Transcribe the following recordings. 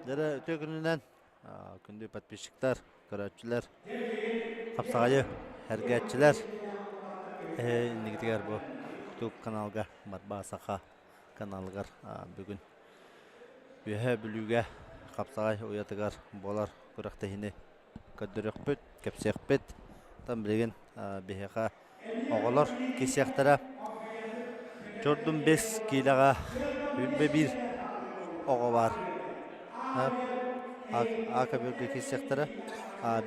Дьэ үтүө күнүнэн күндү подписчиктар, көрөөччүлэр, хапсаҕайы эргээччилэр иннигитигэр бу YouTube каналга Марба Саха каналыгар бүгүн Үөһээ Бүлүүгэ хапсаҕай уйатыгар буолар күрэхтэһиини көрдөрүөхпүт, кэпсиэхпит. Оттон билигин биһиэхэ оҕолор кисиэхтэрэ. Чордун 5 киилэҕэ 21 оҕо баар. Ака бөргө кисиэхтэрэ.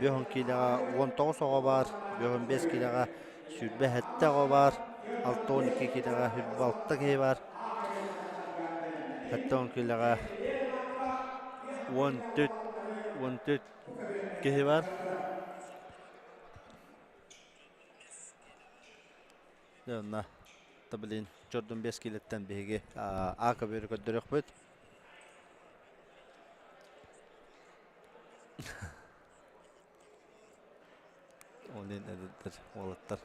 5 киилэҕэ 19 оҕо баар, 5 киилэҕэ 27 оҕо баар, 62 киилэҕэ 26 киһи баар. 70 киилэҕэ 14 14 киһи бар. Дьэ онно блин чордун 5 киилэттэн биһиги А көбүөрү көрдөрүөхпүт. Онин эдэрдэр уолаттар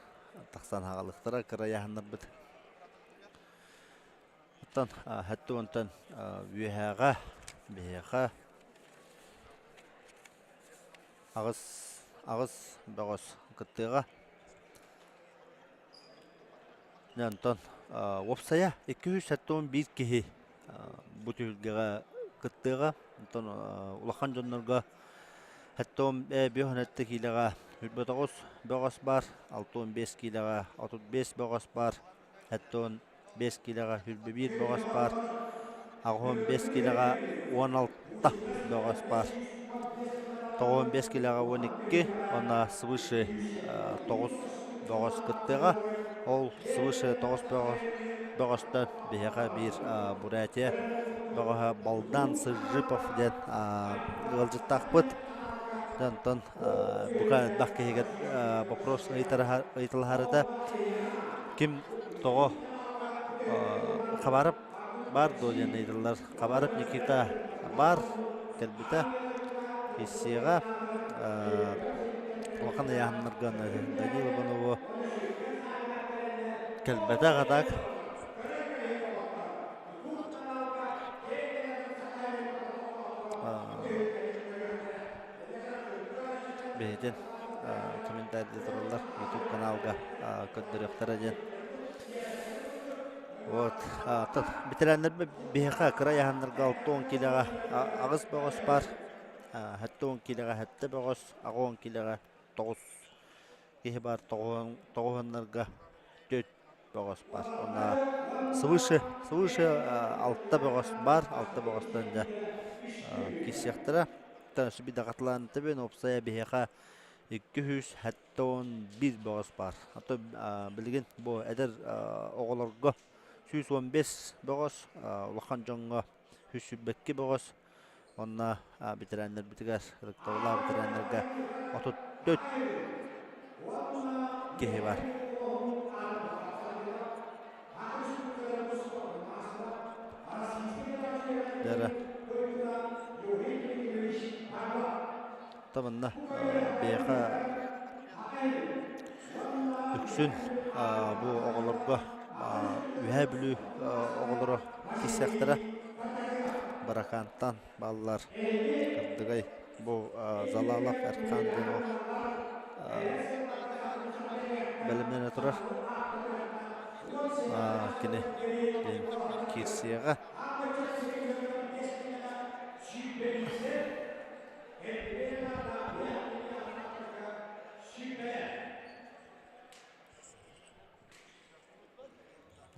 тахсан хаалыахтара кырайаһыннарбыт. Оттон хэттэ онтон үөһээҕэ биһиэхэ аҕыс аҕыс бөҕөс кыттыаҕа. Дьэ онтон уопсайа 271 киһи бу түһүлгэҕэ кыттыаҕа. Онтон улахан дьоннорго сэттэ 57 киилэҕэ 29 бөҕөс баар, 65 киилэҕэ 35 бөҕөс баар, 75 киилэҕэ 21 бөҕөс баар, 85 киилэҕэ 16 бөҕөс баар, 95 киилэҕэ 12 уонна свыше 9 бөҕөс кыттыаҕа. Ол свыше 9 бөҕөстөн биһиэхэ биир Бурятия бөҕөһө Балдан Сыжипов диэн ыалдьыттаахпыт. Онтон бука элбэх киһигэ вопрос ыйыталаһарыта ким тоҕо Хабаров баар дуо диэн ыйыталлар. Хабаров Никита баар кэлбитэ Киссиэҕэ улахан ыйааһыннарга Данил Иванову. Кэлбэтэх а так. Бэйэтин комментарийда тураллар YouTube каналга көрдөрүөхтэрэ диэн. Вот. Бэтэрээннэр биһиэхэ кыра айаһаннарга 60 киилэҕэ аҕыс бөҕөс баар. 70 киилэҕэ сэттэ бөҕөс, 80 киилэҕэ тоҕус киһи баар, тоҕуһаннарга түөрт бөҕөс баар. Уонна свыше, свыше алта бөҕөс баар, алта бөҕөстөн дьэ киирсиэхтэрэ. Сүбидэҕатлаан тэбин уопсайа биһиэхэ 271 бөҕөс баар. А то билигин бу эдэр оҕолорго 115 бөҕөс, улахан дьоҥҥо 122 бөҕөс, Онно бэтэрээннэрбитигэр, ытыктабыллаах бэтэрээннэргэ 34 киһи бар. Дьэ Таманна биһиэхэ үксүн бу оҕолорго Үөһээ Бүлүү оҕолоро киирсиэхтэрэ. Баракаантан бааллар Кырдыгай бу Залалов Эрхан диэн ол бэлэмнэнэ турар. Кини киирсиэҕэ.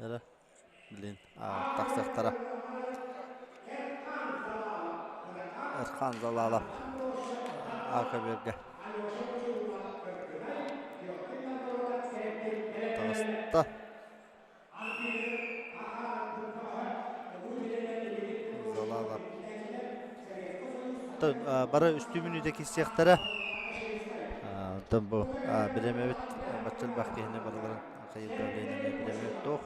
Эрэ, блин, тахсыахтара. Эрхан Залалов Акаберге таҕыста. Залалов. Бары үстүү мүнүүтэ киирсиэхтэрэ. Оттон бу бириэмэбит бачча элбэх киһини барыларын хайыырга диэн бириэмэбит туох.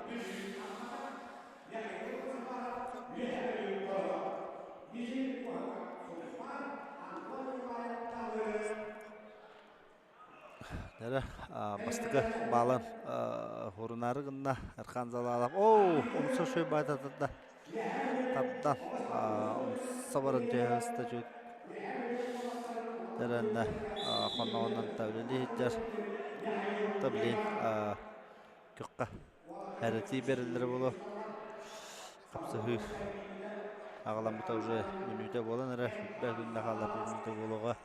Эрэ бастакы баалан хурунаары гынна Эрхан Залалов. Оо, умса шөй байтатырда. Тардан умса баран түһэ чүт. Тэрэннэ хонноҕунан та үлэлии сылдьар. Та блин күххэ эрэтии бериллэрэ буолуо. Хапсыһыы аҕаламмыта уже мүнүүтэ буолан эрэ, бэл күннэ хаалар мүнүүтэ буолуоҕа.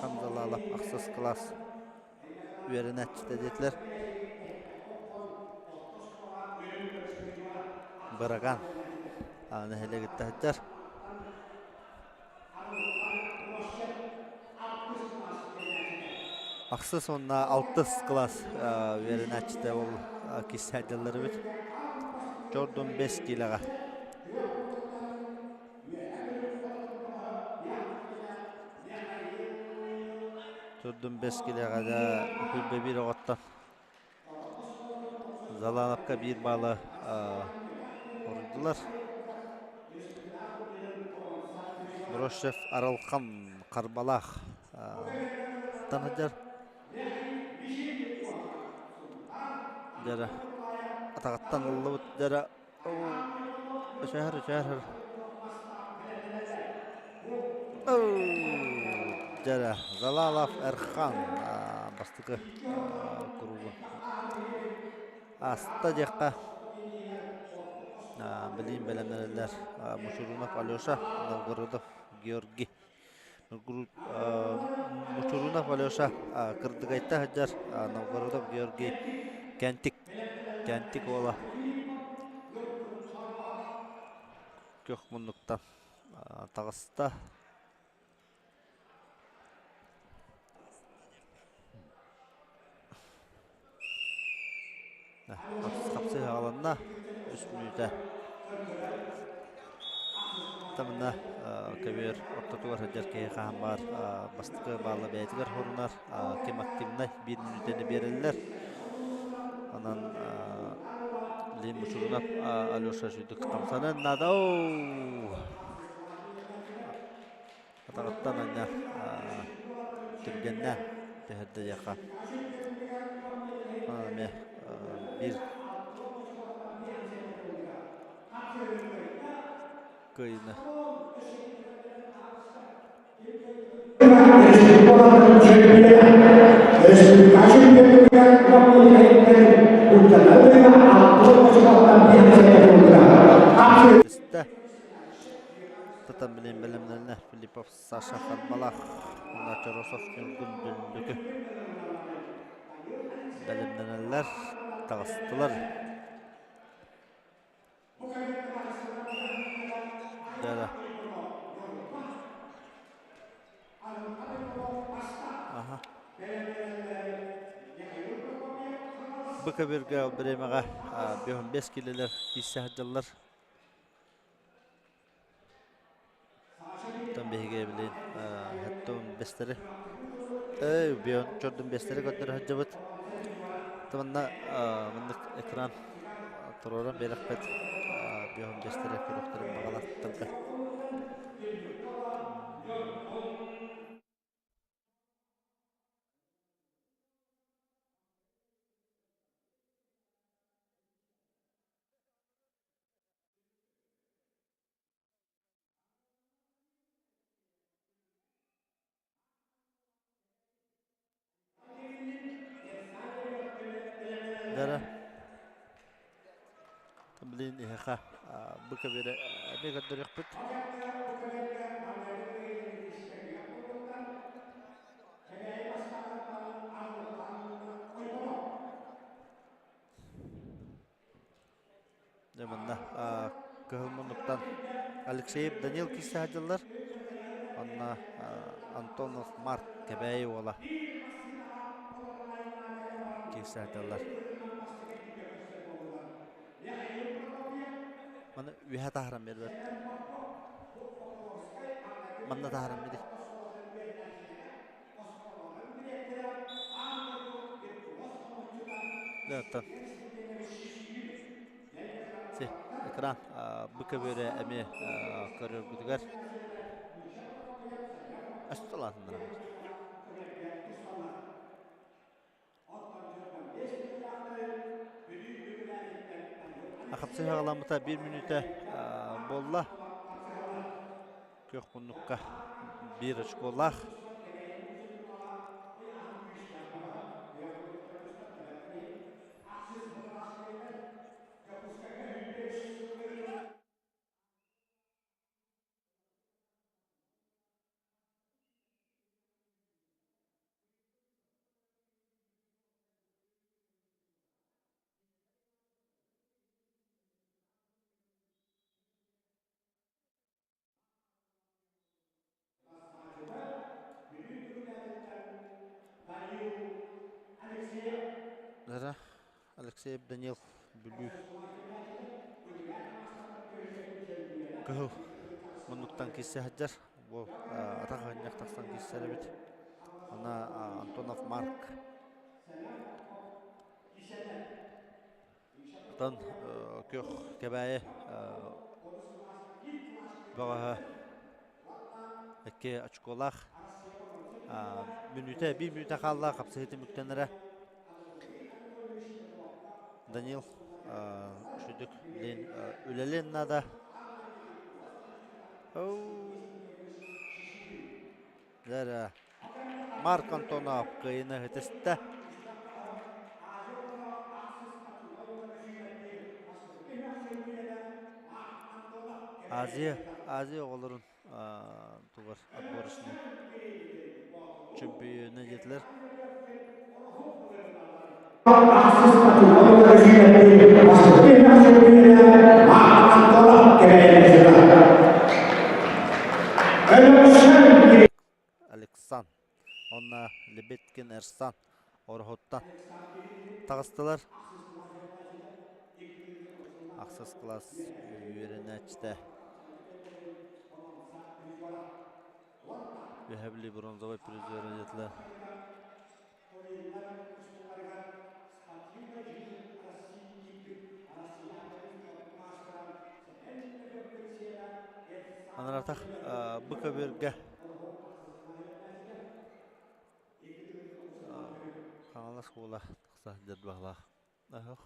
Хандалаалап ахсыс кылаас үөрэнээччитэ диэтилэр. Быраган нэһилиэгиттэ сылдьар. Ахсыс уонна алтыс кылаас үөрэнээччитэ ол киссээдэллэр эбит. Чордун 5 киилэҕэ. Чордун 5 киилэҕэ да хүрбэ биир оҕоттон Залановка биир баалы оруйдулар. Брошев Аралхан Харбалаах таһыдьар. Дьара атаҕыттан ыллыбыт дьара өчөһөр өчөһөр Дьэрэ, Залалов Эрхан бастакы куругу ааста диэххэ билигин бэлэмнэнэллэр Мучурунов Алеша, Новгородов Георгий. Мучурунов Алеша Кырдыгайта сылдьар, Новгородов Георгий Кэнтик, Кэнтик уола күөх муннуктан таҕыста. Хапсыы хааланна үс мүнүүтэ. Тамына көбүөр ортотугар сылдьар киһи хаһан баар бастакы баалла бэйэтигэр хорунар, ким активнай биир мүнүүтэни биэрэллэр. Онон Лин Мучурунов Алеша сүйдүк хамсанан наада. Атаҕыттан анньа түргэннээн түһэрдэ диэххэ. Эмиэ биир кыайыыны Түстэ. Тутан билин бэлэмнэннэ Филиппов Саша Харбалаах уонна Чоросов Ньургун Дүллүкү бэлэмнэнэллэр, таҕыстылар. Дьэ Аха. Бу көбүргэ бириэмэҕэ 5 килилэр киирсэ сылдьаллар. Оттон биһиги билин хэттон бэстэри бион чордун бэстэри көрдөрө сылдьабыт. Манна маннык экран туруоран биэрэхпит бион бэстэри көрүөхтэрин баҕалаахтарга. Дара блин эһиэхэ бу көбүөрэ эмиэ көрдөрүөхпүт. Дьэ манна кыһыл муннуктан Алексеев Данил киирсэ сылдьаллар. Онно Антонов Марк Кэбээйи уола киирсэ сылдьаллар. Маны үөһэ таһааран биэрбэт. Манна таһааран бири. Оттон экран бу көбүөрэ эмиэ көрөргүтүгэр астылаатыннарабыт. Хапсыһы аҕаламмыта биир мүнүүтэ буолла. Күөх муннукка биир очколаах. Дара Алексеев Данил Бүлүү Кыһыл муннуктан киирсэ сылдьар. Бу атах анньах тахсан киирсэр эбит. Ана Антонов Марк. Оттон күөх Кэбээйи бөҕөһө икки очколаах мүнүүтэ биир мүнүүтэ хаалла хапсыһыы түмүктэнэрэ. Данил үчүгдүк билин үлэлиэн наада. Дьэ Марк Антонов кыайыыны ситистэ. Азия Азия оҕолорун тугар отборочный чөмпүйүөнэ диэтилэр. Александр уонна Лебедкин Эрсан Ороһуттан таҕыстылар. Ахсыс кылаас үөрэнээччитэ Үөһээ Бүлүү бронзовай призера диэтилэр. Анаратах бу көбүөргэ Хаҥалас уола тахса сылдьар баҕалаах. Аһых.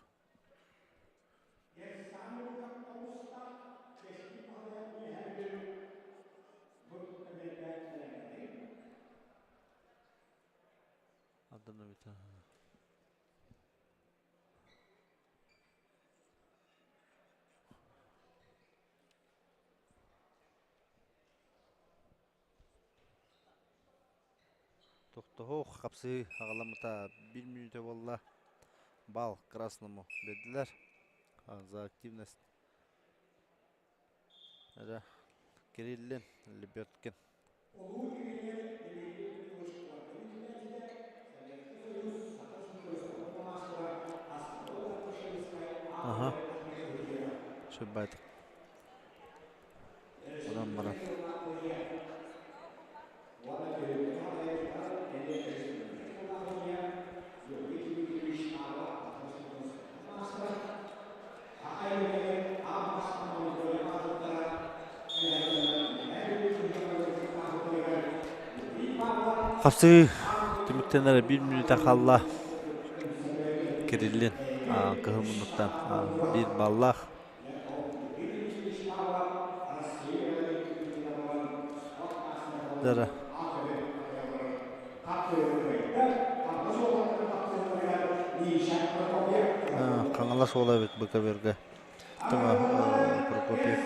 Тохтоһуох хапсыы аҕаламмыта биир мүнүүтэ буолла. Бал красному биэрдилэр за активность. Эрэ Кириллин, Лебедкин. Аха. Сүрбайтык. Онон баран. Хапсыы түмүктэнэр биир мүнүүтэ хаалла. Кириллин кыһыл муннуктан биир баллаах. Дара. Хаҥалас уола эбит БКБ-га. Тома Прокопьев.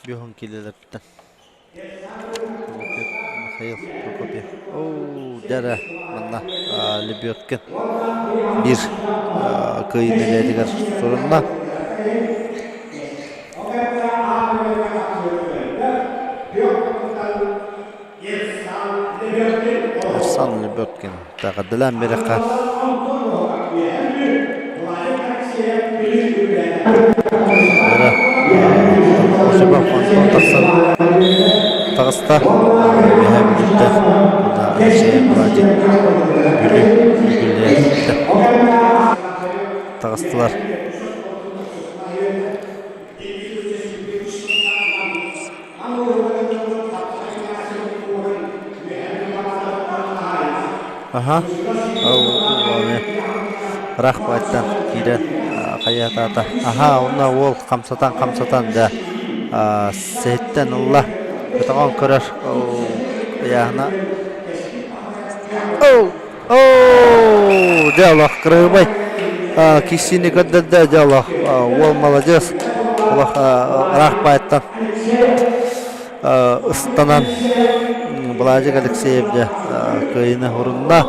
Бүһүн килэлэртэн Прокопьев Михаил Прокопьев. Оо, дьэ манна Лебедкин биир кыайыыны бэйэтигэр сурунна. Арсан Лебедкин таҕадылаан биэрэххэ. Осипов Антон тахсан таҕыста. Үөһээ Бүлүүттэн уонна Алексей Владик Бүлүү Бүлүүттэн таҕыстылар. Аха, ыраах баайтан киирэн хайаатаата. Аха, уонна уол хамсатан-хамсатан да сэһиттэн ылла. Көтөҕөн көрөр ыйааһына. Оу! Оу! Дьэ олох кырыыбай киссини көрдөрдө дьэ олох уол молодец олох ыраах баайтан ыстанан Владик Алексеев дьэ кыайыыны урунна.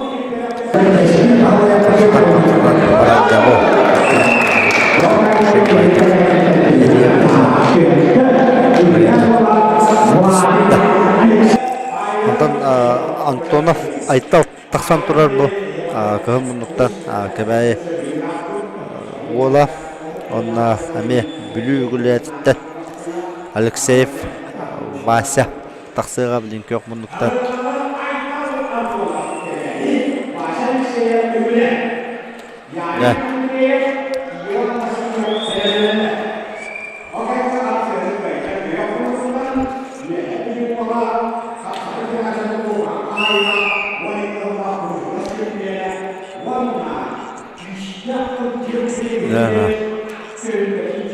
Онтон Антонов Айтал тахсан турар бу кыһыл муннуктан Кэбээйи уола уонна эмиэ Бүлүү Үгүлээтиттэн Алексеев Вася тахсыаҕа билин күөх муннуктан. Дьэ.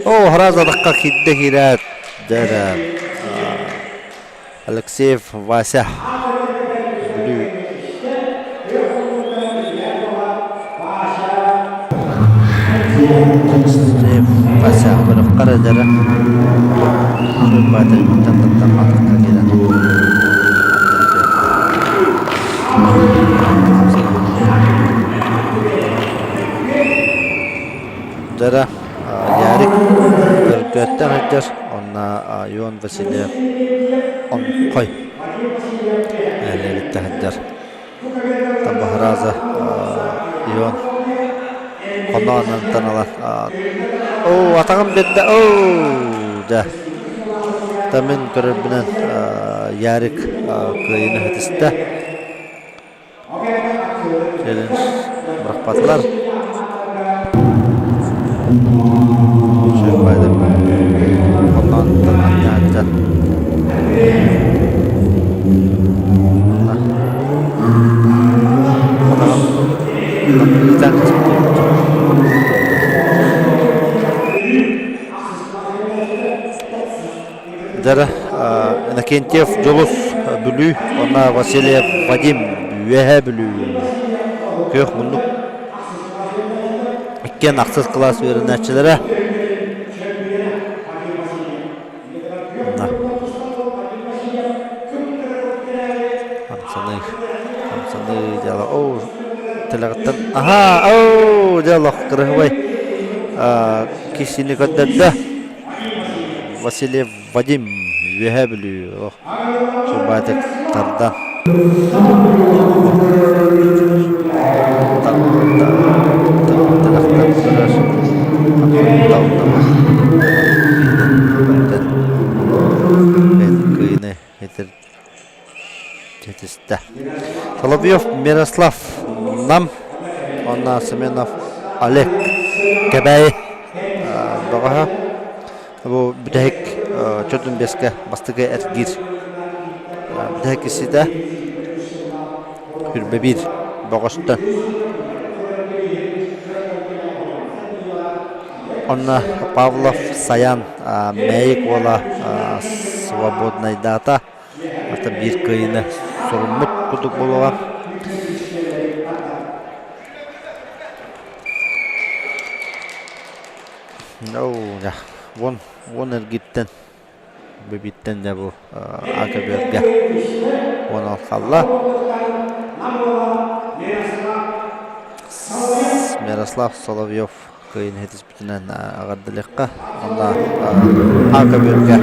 Оо, хараас атахха киирдэ киирээт, дьэ Алексеев Вася Бүлүү Алексеев Вася бөлөххө эрэ Сүрбаатырыттан таттан атахха киирэн Дьара Ярик Өргөттөн сылдьар уонна Ион Васильев Оҥхой нэһилиэгиттэн сылдьар. Тамбахараза Ион хоноонунтан ылан оо атаҕым биэрдэ оо дьэ та мин көрөрбүнэн Ярик кыайыыны ситистэ. Челлендж бырахпатылар. Үчүгэй Онтон анньаачча Дьара Иннокентьев Дьулус Бүлүү уонна Васильев Вадим Үөһээ Бүлүү күөх муннук иккиэн ахсыс кылаас үөрэнээччилэрэ. Хамсаныы, хамсаныы дьыала. Оо, тилэҕиттэн аһаа, оо, дьэ олох кырыһыбай киһини көрдөрдө. Васильев Вадим Үөһээ Бүлүү олох сурбаатык тардан. Тилэхтэн көрөр Ситистэ. Соловьев Мирослав Нам уонна Семенов Олег Кэбээйи бөҕөһө. Бу бүтэһик чөтүн бэскэ бастакы эргиир бүтэһик иситэ хүрбэ биир бөҕөстөн. Онно Павлов Саян Мэйик уола свободнайдаата. Ата биир кыайыыны суруммут курдук буолуоҕа. Уон, уон эргиттэн бүбиттэн дьэ бу АКБ-га уон алхалла. Мирослав Соловьев кыайын иһитиспитинэн аҕардылыахха уонна А көбүөргэ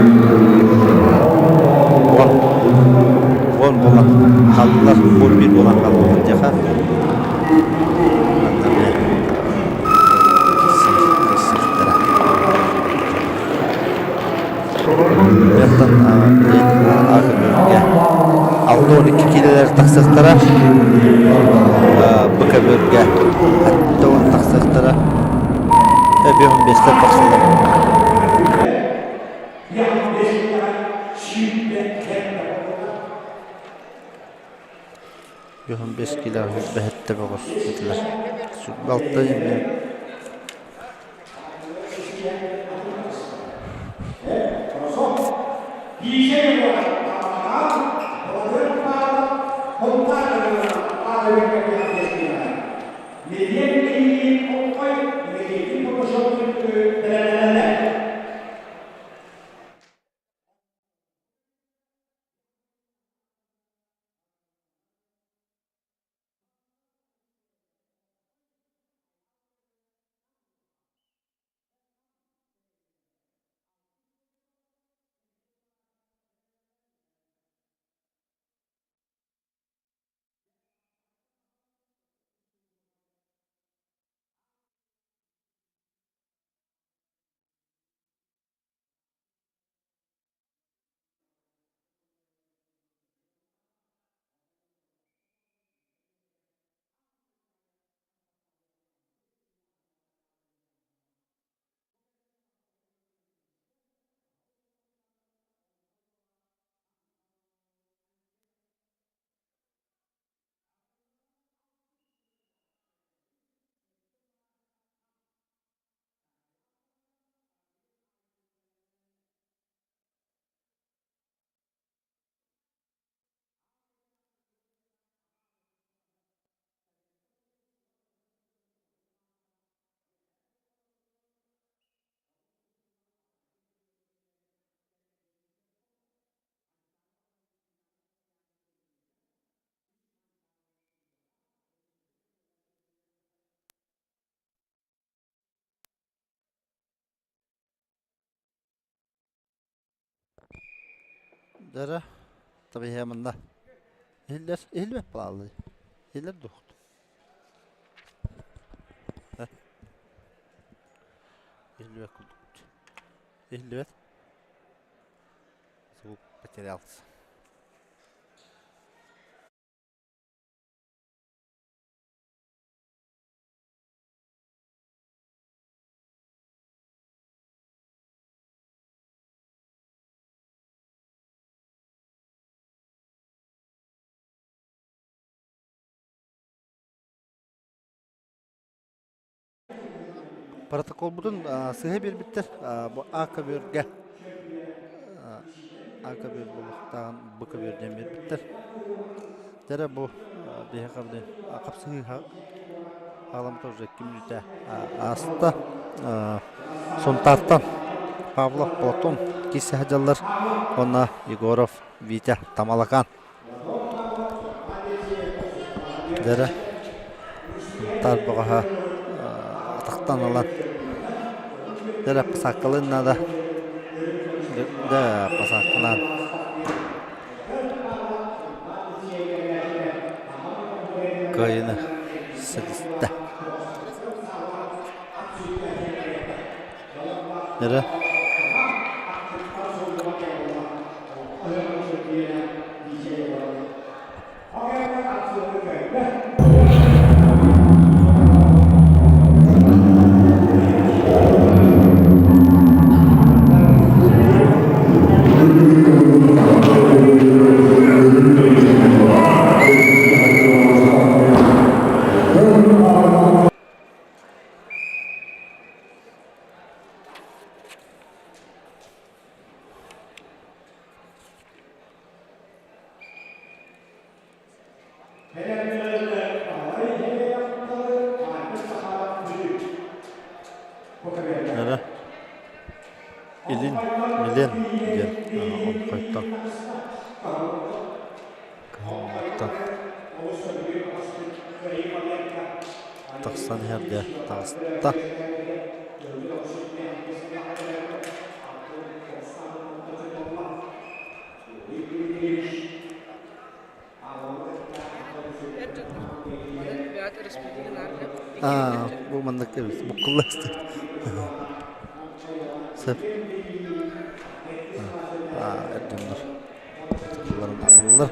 уон уон буолан хааллылар 11 буолан хааллылар диэхэ манна эмиэ киирсиэхтэрэ. Оттон А көбүөргэ 62 киилэлэр тахсыахтара, Б көбүөргэ 70 тахсыахтара, 55-тэн тахсаллар. 55 кило бэһэттэ бөҕөс этилэр. Балта Дара табиһа манна иһиллэр иһиллибэт балааллыы иһиллэр дуо? Иһиллибэт курдук. Иһиллибэт. Звук потерялся. Протоколбутун сыһа биэрбиттэр. Бу А көбүөргэ А көбүөр буолуохтааҕын Б көбүөр диэн биэрбиттэр. Дьэрэ бу биһиэхэ били хапсыһыы хаҕаламмыта уже 2 мүнүүтэ ааста. Сунтаартан Павлов Платон киирсэ сылдьаллар уонна Егоров Витя Тамалакаан. Дьэрэ Сунтаар бөҕөһө атахтан ылан дьэрэ посадкалыын наада. Дьэ посадкалаан Кыайыыны ситистэ. Эрэ Эрэ Илин Милен диэн онхойтон кыһыллартан тахсан иһэргэ таҕыста. Аа, бу маннык эбит, буккулла истибит. Сөп. Аа, эрдэннэр. Ыллар.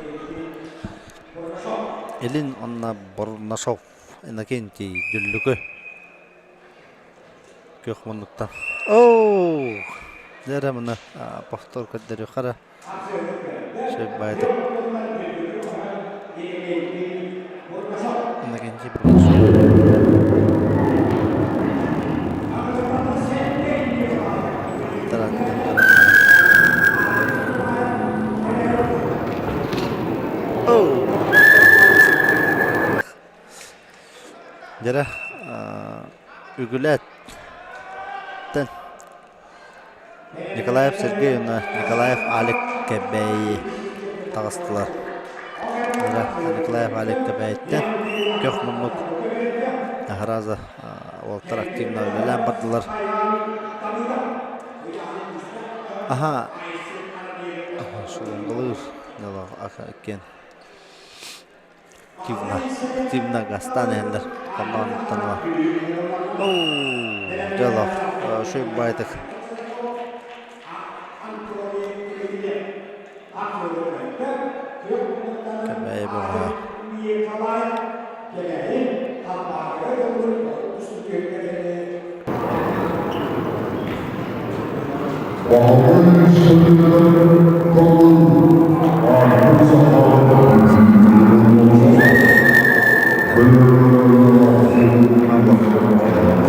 Илин онно Бурнашов Иннокентий Дүллүкү күөх муннуктан. Оо! Дьэ мына повтор көрдөрүөххэ эрэ. Сөп баайдык. Иннокентий Бурнашов. Дьэрэ Үгүлээттэн Николаев Сергей уонна Николаев Алик Кэбээйи таҕыстылар. Дьэрэ Николаев Алик Кэбээйиттэн көх муннук Аһараза уолаттар активно үлэлээн бардылар. Аһа шулунгалыыр иккиэн Тивна Тивна гастаан иһэллэр хонноонуттан ыла. Оо, дьоло шөй байтык. Кэбээйи бөҕө.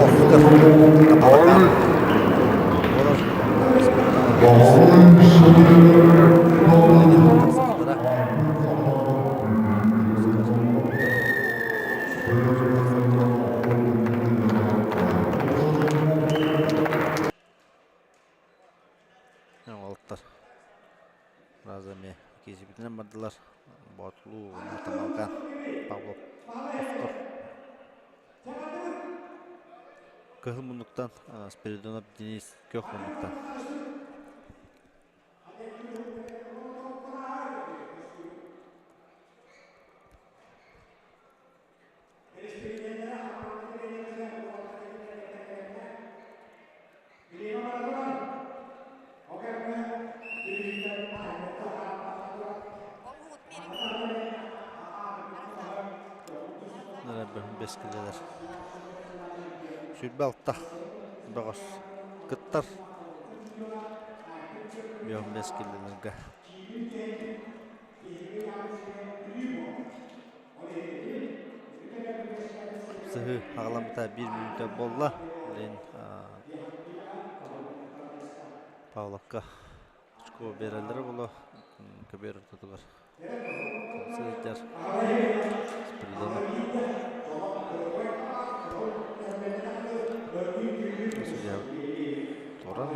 Оскар Тамалакаан олорор Тахсыбыттара. Уолаттар раза эмиэ киисибитинэн бардылар. Боотулуу уонна Тамалкаан Павлов Оскар. Кыһыл муннуктан Спиридонов Денис Көх муннуктан. Бэскилэлэр 26 бөҕөс кыттар бэскилэлэргэ Сыһыы аҕаламмыта биир мүнүүтэ буолла. Билигин Павловка очко биэрэллэрэ буолуо көбүөр ортотугар сылдьар Спиридонов. Судья турар.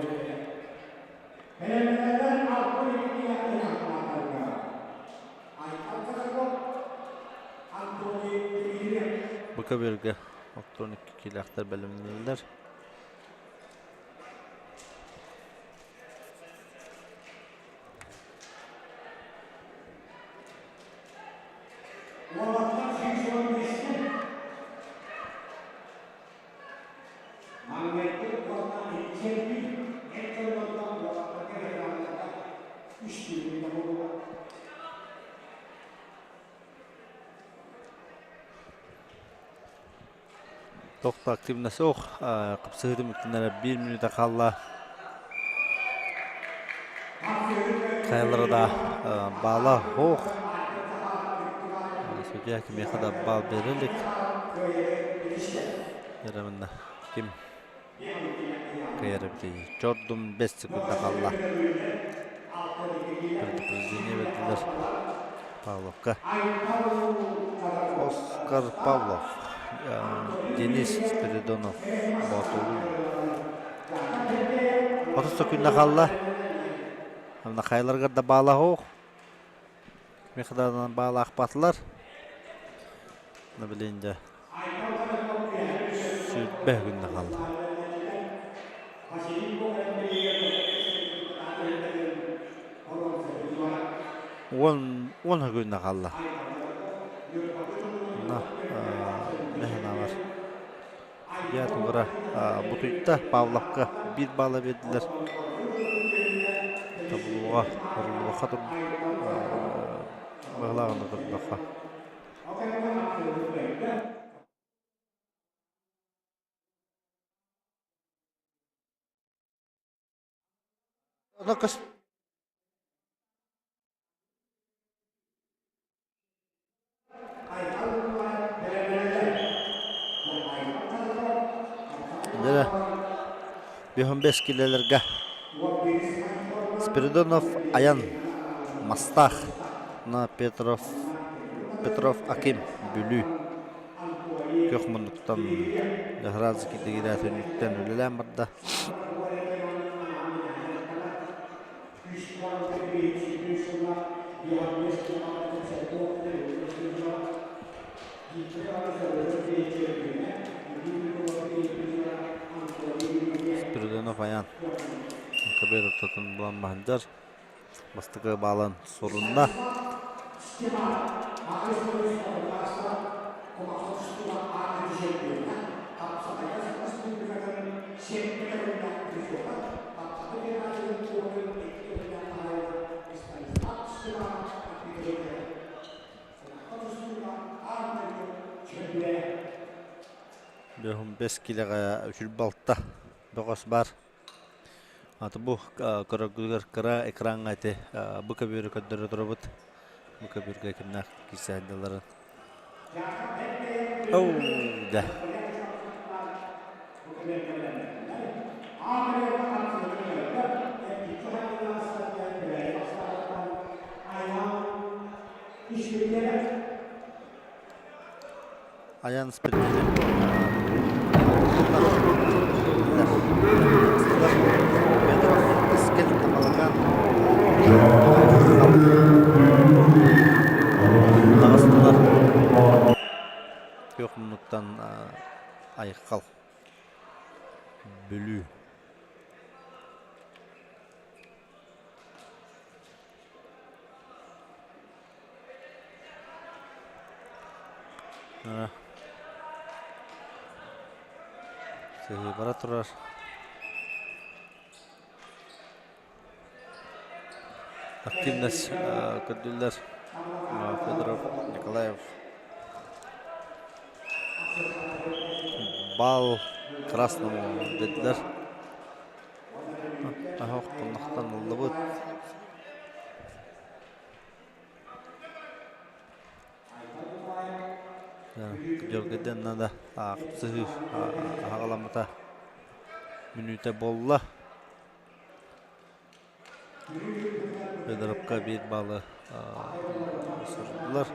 Бу көбүөргэ оттон икки киилээхтэр бэлэмнэнэллэр. Уолаттар 115 Маҥнайгы уонна иккиэннии эр дьоннортон уолаттарга ветераннарга үс түһүмэхтэ буолуоҕа. Тохто активно суох. Хапсыһыы түмүктэнэрэ биир мүнүүтэ хаалла. Хайалара да баала суох. Судья кимиэхэ да баал биэрэ илик. Эрэ ким кыайар эбитий? Чордум бэс секунда хаалла. Предупреждение бердилэр Павловка. Оскар Павлов, Денис Спиридонов, Боотулуу. 30 секунда хаалла. Хайаларыгар да баала суох. Михададан баалаахпатылар. Билин дьэ сүүрбэ күннэ хаалла. Уон уон күннэ хаалла. На мэһэнаалар. Судья тугара бутуйда Павловка биир баала биэрдилэр. Табыллыга оруллубакка тур быһылааҕына турдахха. Дьэ, биэс бэс килэлэргэ Спиридонов Аян Мастаах на Петров Петров Аким Бүлүү күөх муннуктан Дьаһараазыки дэгирээтинниктэн үлэлээн барда. Спиридонов Аян КБ ортотун булан баһындар. Бастакы баалан сурунна. Бөһүм бэс килэҕэ үчүл балта бөҕөс бар. Аты бу көрөргүтүгэр кыра экраҥҥа ити бу көбүөрү көрдөрө турабыт. Бу көбүөргэ кимнээх киирсээддиларын. Оу, да. Айан спиртелин Петров Искел Тамалакан таҕыстылар. Күөх муннуктан Айхал Бүлүү. Сыһыы бара турар. Активность көрдүллэр Федоров Николаев. Бал красному дедилэр. Оһох хоннохтон ыллыбыт. Дьөргөдөн надо сыһыы аҕаламмыта мүнүүтэ буолла. Федоровка биир баалы суруйдулар.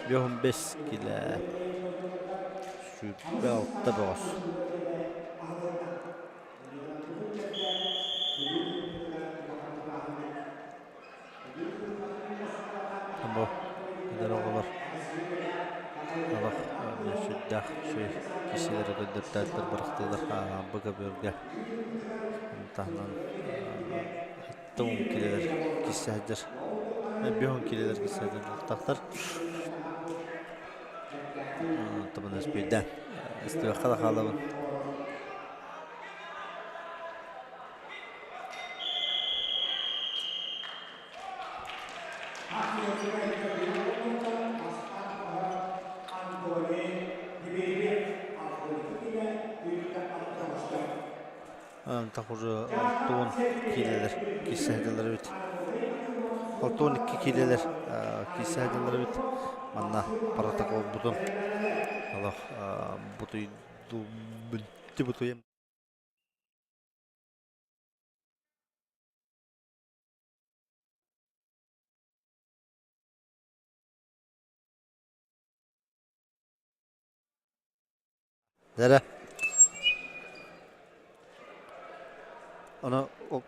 55 килэ 26 бөҕөс. Бу эдэр оҕолор олох сүрдээх үчүгэй киһилэри көрдөртөөттөр бырахтылар бу көбүөргэ таһынан 70 килэлэр киирсэ сылдьар 50 килэлэр киирсэ сылдьар буолтахтар табын өспүйдээн истибэххэ да хаалабын. Уже 60 киилэлэр киирсэ сылдьаллар эбит. 62 киилэлэр киирсэ сылдьаллар эбит. Манна протоколбутун олох бутуйдубутуйам. Дэрэ. Ону ол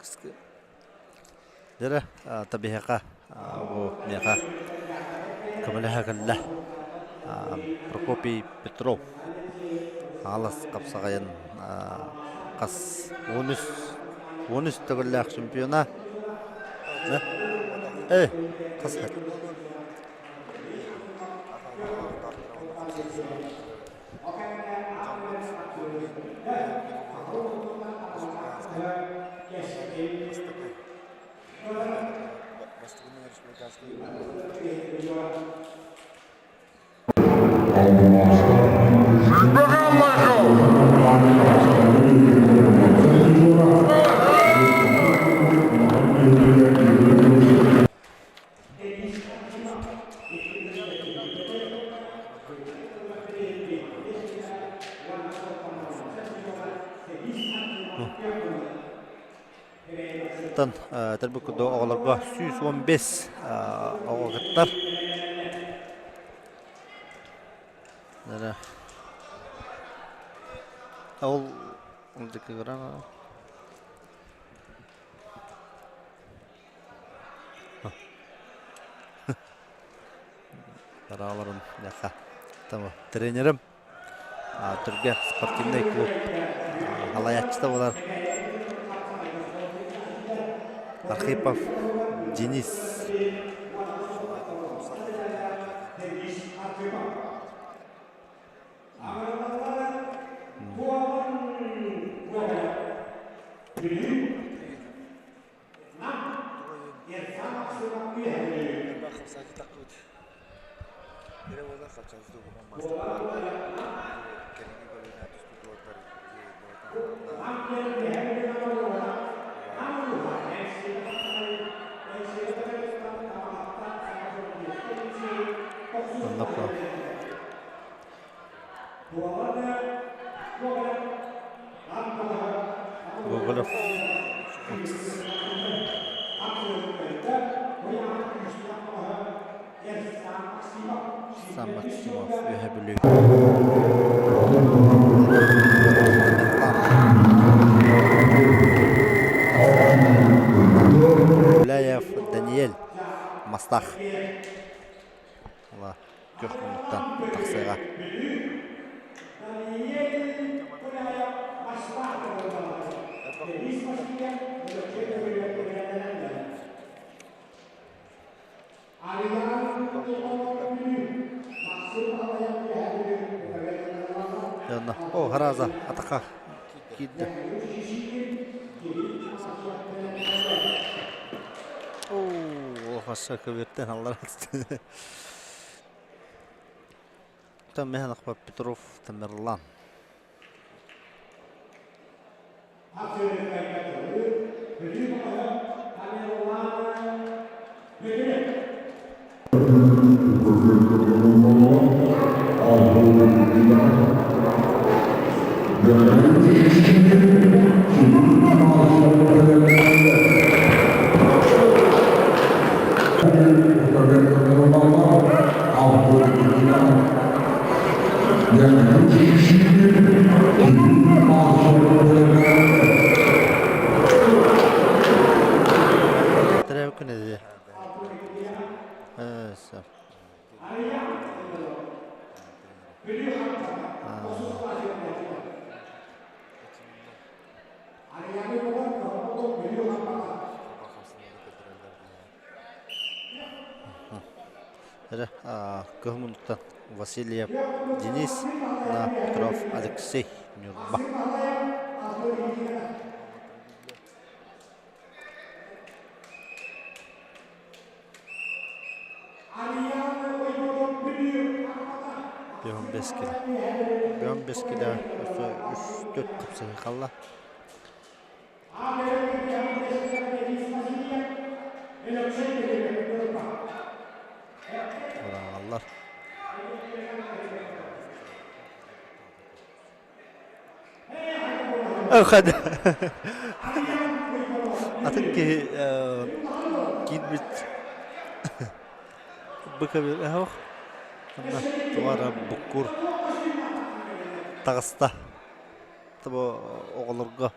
дэрэ табиһака бу миэхэ көмөлөһө кэллэ Прокопий Петров Хаҥалас хапсаҕайын хас 13 төгүллээх чемпиона. Э, хас Оттон этэрбит курдук оҕолорго 115 оҕо кыттар. Ол Тарааларын тренерим Түргэ спортивнай клуб салайааччыта буолар Архипов Денис. Гоголев Сан Максимов Үөһэ Бүлүү Гуляев Даниэль Мастах күөх муннуктан тахсыаҕа. О, хараза, атака киирдэ. Оо, хасса көбүөттэн аллар. Там Механов Петров Тамерлан. Төрөөбүт күнэ дии. Сөп. Эрэ кыһыл муннуктан Васильев Денис на Петров Алексей Ньурба. Бөҕөн бэс килэ. Бөҕөн бэс килэ өссө үс төрт хапсыһыы хаалла. Быраагаллар. Атын киһи киирбит быкабил эһох онно туора буккур таҕыста бу оҕолорго.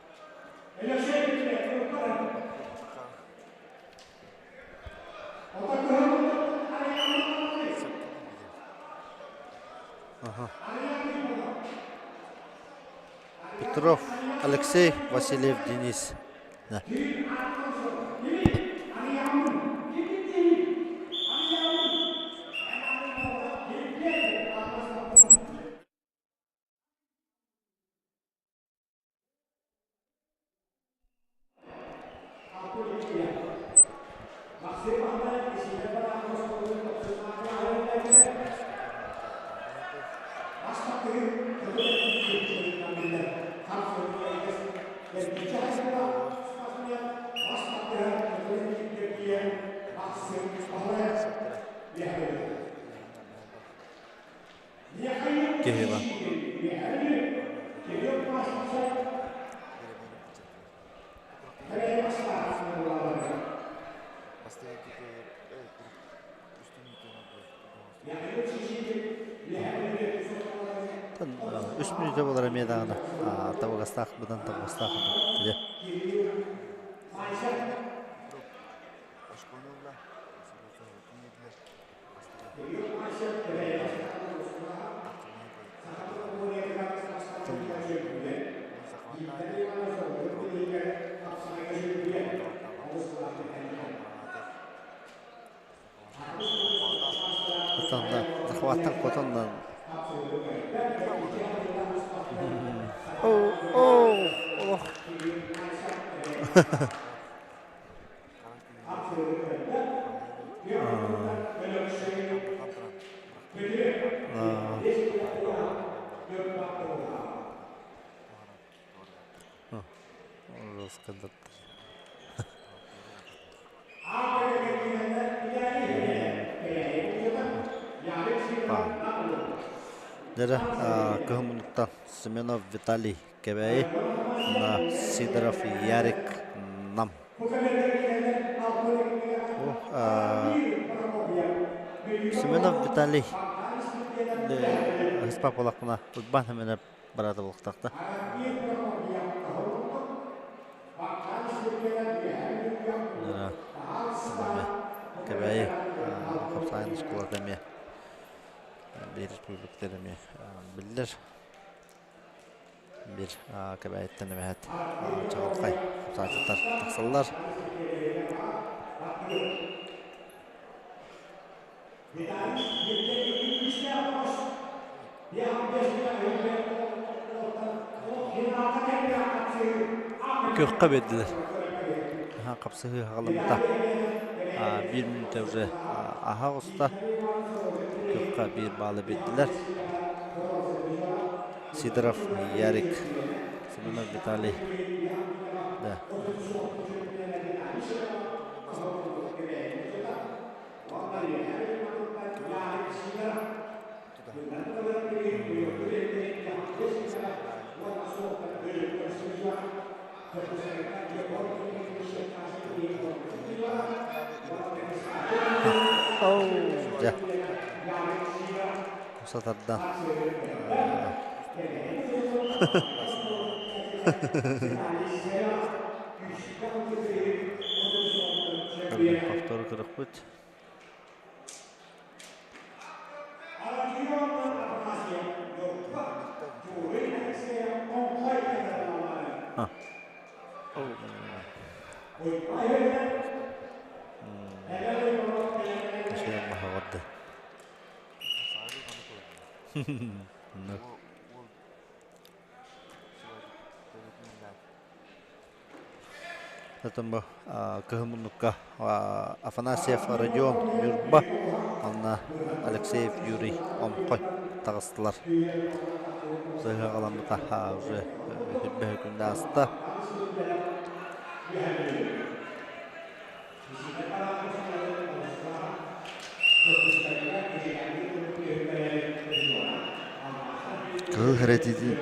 Петров Алексей, Васильев Денис. Да. Киһи бар. Үс мүнүүтэ буолар эмиэ даҕаны табыгастаах быдан табыгастаах дии. Захваттан хотоннан Оо, олох. Дьэ, кыһын муннуктан Семенов Виталий Кэбээйи уонна Сидоров Ярик Нам. Семенов Виталий ыспа буолахпына Уйбаан Семенов бараата буолуохтаах. Кэбээйи хапсаайын оскуолата эмиэ биир республикатыгар эмиэ биллэр. Биир Кэбээйиттэн эбэһээт чаҕылхай хапсааччыттар тахсаллар. Күөххэ биэрдилэр. Хапсыһыы хаҕаламмыта. Биир мүнүүтэ уже аһа оҕуста. Күөххэ биир баалы биэрдилэр. Сидоров Ярик, Семенов Виталий. Да. Дьэ, сатардан. Повтору көрөхпүт. Отон бу кыһын муннукка Афанасьев Родион Ньурба уонна Алексеев Юрий Онхой таҕыстылар. Сыһыаҕаламмыта уже үрбэһэ күндэ ааста. Кыһыл хэрэтитин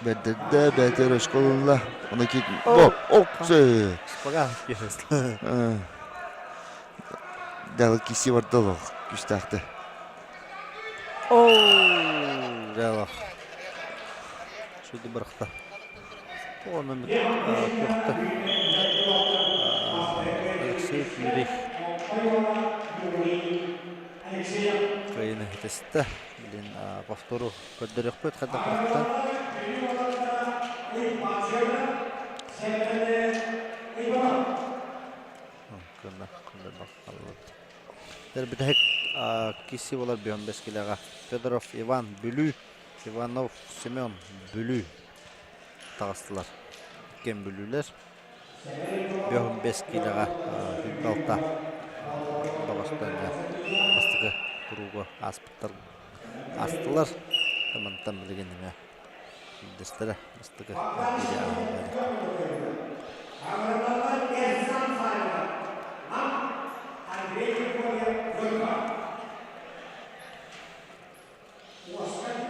бэрдэрдэ, бэйэтэ өрөскө ылынна. Оны ки бо оксы. Дал киси бардалох күстаахты. Оо, дьалах. Сүдү бырахта. Оны көхтө. Алексей Юрий кыайыны хитистэ. Блин, повтору көрдөрүөхпүт хайдах бырахтан. Кынна, кынна бахаллыбыт. Бүтэһик киси болар бүһөн бэскилэҕэ Федоров Иван Бүлүү, Иванов Семен Бүлүү таҕыстылар. Иккиэн бүлүүлэр. Бүһөн бэс киилэҕэ алта баҕастан бастакы куруугу ааспыттар аастылар. Мантан билигин эмэ Дэстэрэ бастакы биири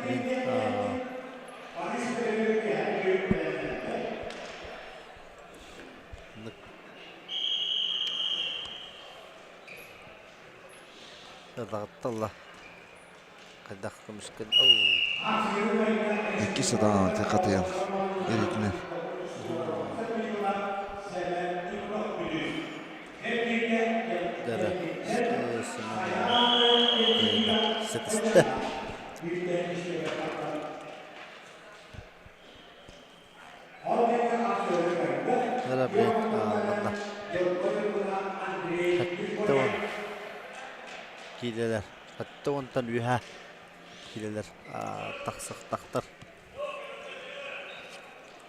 Мин Даҕатталла Хайдах көмүскэн Икки сатаан хатыйан эритинэн. Дара сытыста. Дара блин манна Хаттон киилэлэр Хаттонтан үһэ киилэлэр тахсахтахтар.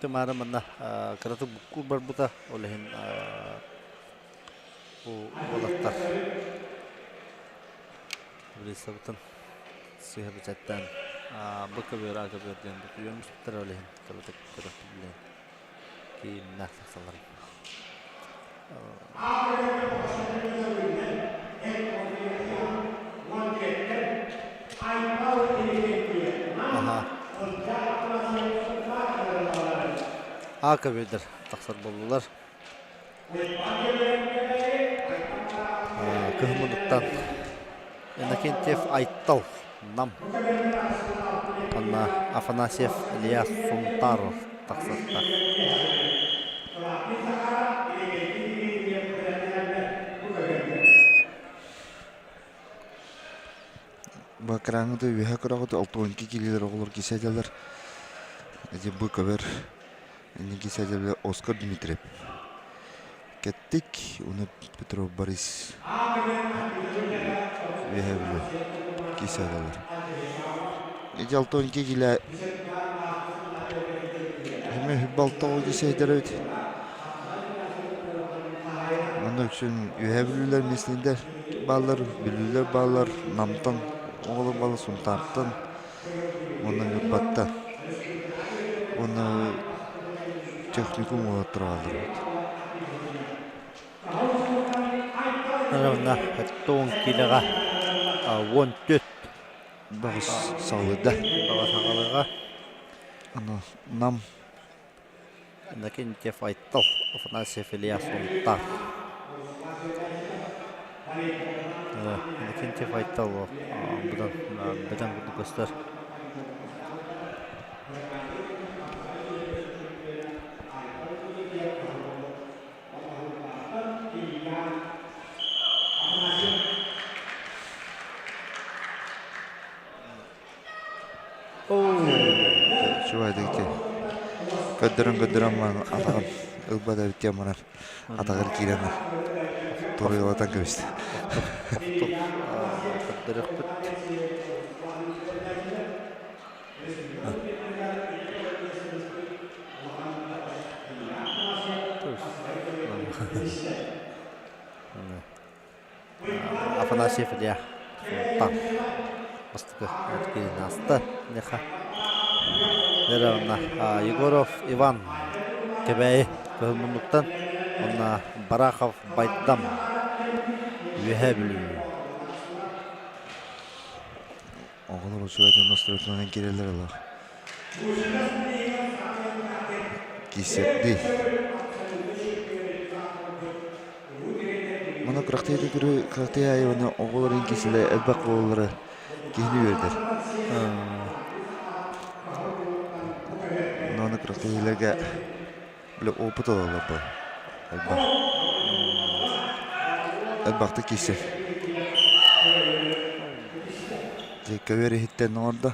Тымаары манна кыратык буккуур барбыта, ол иһин бу уолаттар таблицабытын сыыһа бэчээттээн Б көбүөр, А көбүөр диэн бутуйуоммуттар, ол иһин кыратык көрөхпүт кииннээх тахсаллар. Аха. А көбүөрдэр тахсар буоллулар. Кыһын муннуктан Иннокентьев Айтал Нам уонна Афанасьев Илья Сунтаров тахсыбыттар. Бу экраҥҥыта үөһэ көрөҕүт 62 килилэр оҕолор кисэдэлэр. Ити бу көбөр инники кисэдэлэр Оскар Дмитриев. Кэттик, уну Петров Борис үөһэ билэр кисэдэлэр. Ити 62 килэ Эми балта оҕо кисэдэлэр эбит. Манна үксүн үөһэ бүлүүлэр миэстэлэр бааллар, бүлүүлэр бааллар, Намтан оҕолор бааллар, Сунтаартан уонна Ньурбаттан. Уонна техникум уолаттара бааллар эбит. Наверное, тоҕун киилэҕэ 14 Баҕас саҕалыда. Баҕас саҕалыга. Аны Нам. Иннокентьев Айтал, Афанасьев Илья Сунтаар. Иннокентьев Айтал быдан быдан курдук көстөр. Чувайдыгы көрдөрөн көрдөрөн баран атаҕын ылбат эбит диэн баран атаҕар киирэн туруйалатан кэбистэ. Көрдөрүөхпүт. Афанасьев Илья Султан бастакы киирин ааста. Неха Неровна Егоров Иван Кэбээйи Кыһыл Муннуктан уонна Барахов Байдам Үөһээ Бүлүү. Оҕолор учугай настройтунан киирэллэр олох. Кисерди. Маны кырахтыйда көрө кырахтый аайы уонна оҕолорун кисэлэ элбэх буолаллара киһини үөрдэр. Ону кырахтыйыыларга бile опыт ылаллар бу. Элбэх. Элбэхтик киирсэр. Дьэ көбүөр иһиттэн оҥордо.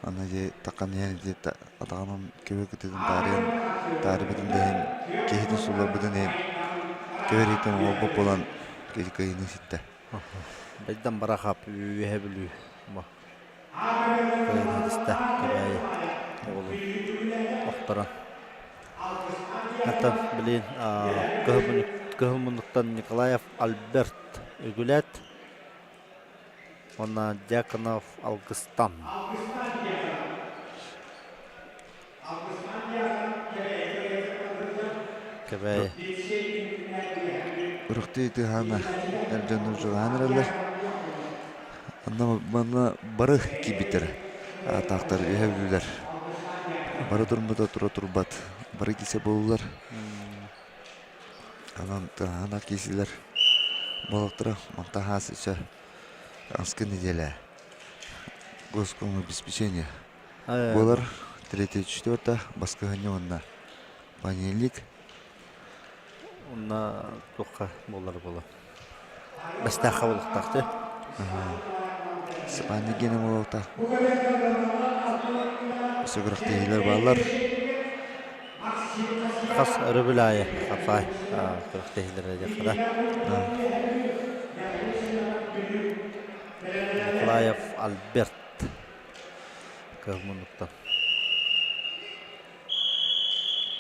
Аны дьэ такан иһэн ити атаҕынан көбө кытыытын таарыйан таарыйбытын да иһин киһитин сулларбытын иһин көбөр иһиттэн оҥорбут буолан киһи кыайыыны ситтэ. Бэйдэн Барахап Үөһэ Бүлүү кыайыыны ситистэ Кэбээйи оҕолун охторон. Оттон билигин Кыһыл Муннуктан Николаев Альберт Үгүлээт уонна Дьяконов Алгыстан. Кэбээйи. Үрүхтүү тыаһаана эр дьоннор дьулаан эрэллэр. Онно манна бары киирбиттэр. Аатаахтар үһэ бүлүүлэр. Бары турбута тура турбат. Бары кисе буоллулар. Анан тыаһаана киисилэр буолуохтара. Онтон хаас өссө аскы неделя госкомобеспечение буолар. Третье четвертое баскыһынньа уонна понедельник. Онно туохха буолар буолуо. Бэстээххэ буолуохтаах дии. Спальник гиэнэ буолуохтаах. Өссө күрэхтэһиилэр бааллар. Хас өрөбүл аайы хапсаҕай күрэхтэһиилэрэ диэххэ да. Николаев Альберт кыһыл муннуктан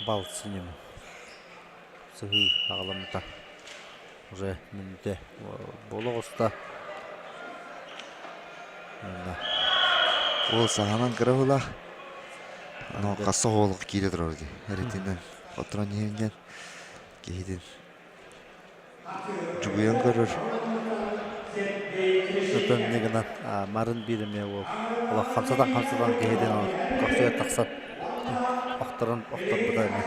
бал синим сыһыы аҕаламмыта уже мүнүүтэ буола оҕуста. Ол саһанан кыра була. Аны хасса оҕолох киирэ турар дии. Эритинэн оттон иһинген киһитин дьугуйан көрөр. Оттон не гынан марын биир эмиэ уол олох хамсатан хамсатан киһитин көхсүгэр тахсан охторон охторбута эмиэ.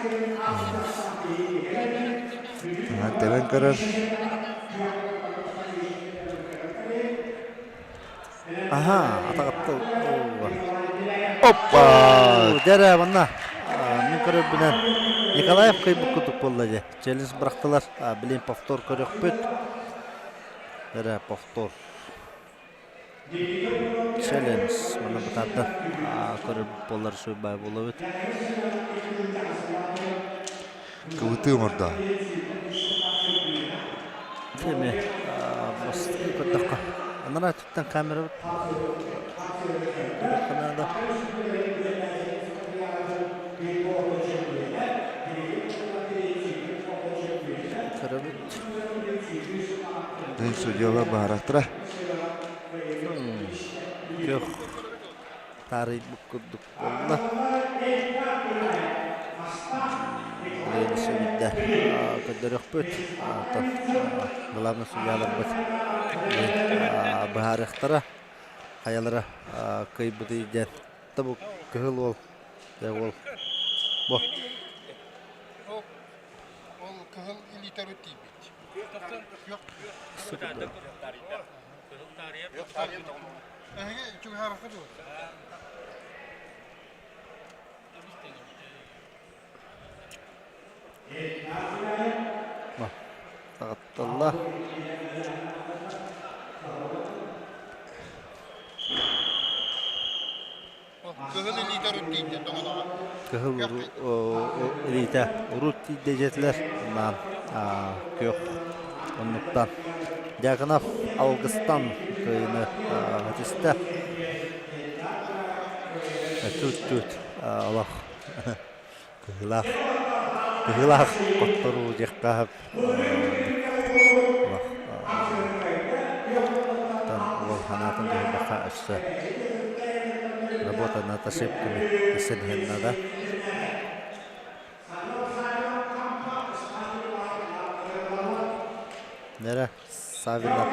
Тэбэн көрөр. Аха, атаҕатты. Оппа! Дьэ манна мин көрөрбүнэн Николаев кыайбыт курдук буолла дии. Челлендж бырахтылар. Билин повтор көрүөхпүт. Эрэ повтор. Челлендж манна бытаарда көрөр буоллар үчүгэй буолабыт. Кыбытыы оҥордо. Эми көрдөххө анараа өттүттэн камера наада. Көрөбүт. Дын судьялар баһарахтара. Күөх таарыйбыт курдук буолла. Билигин сүбүдэ көрдөрүөхпүт. Оттон главный судьяларбыт быһаарыахтара. Хайалара кыайбытый диэн. Бу кыһыл уол, дьэ уол. Бу. Ол кыһыл илиитэ тиийбит. Эһиги чугаһаабакка дуо? Таҕытталла. Кыһыл илиитэ урут тиийдэ тоҥоноҕо. Кыһыл илиитэ урут тиийдэ дьиэтилэр наан күөх оннуктан Дьяконов алгыстан кыайыыны этистэ. Тут-тут олох кыһыылаах кыһыылаах хотторуу диэххэ олох уол санаатын түһэрдэххэ өссө работа над ошибками исследовать надо. Нэрэ Савинов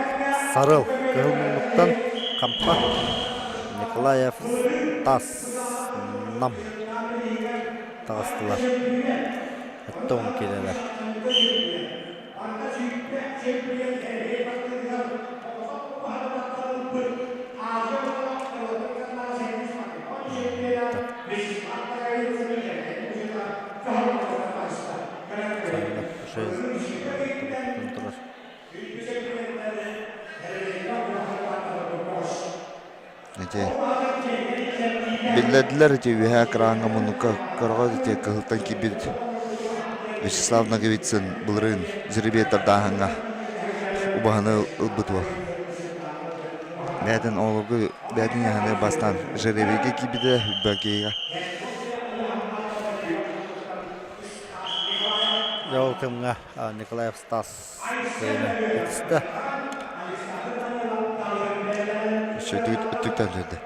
Сарыл кыһыл муннуктан Хампа Николаев Тас Нам таҕыстылар. Оттон киирэлэр. Савинов Ити биллэрдилэр ити үөһээ экраҥҥа муннукка көрөҕүт ити кыһылтан киирбит Вячеслав Ноговицын былырыын жеребец-тардааһыҥҥа убаһаны ылбыт уол. Бэйэтин оҕолорго бэйэтин яһаны бастаан жеребейгэ киирбитэ Бакейга. Дьэ ол кэмҥэ Николаев Стас кыайыыны ситистэ. Өссө өттүктэн түһэрдэ.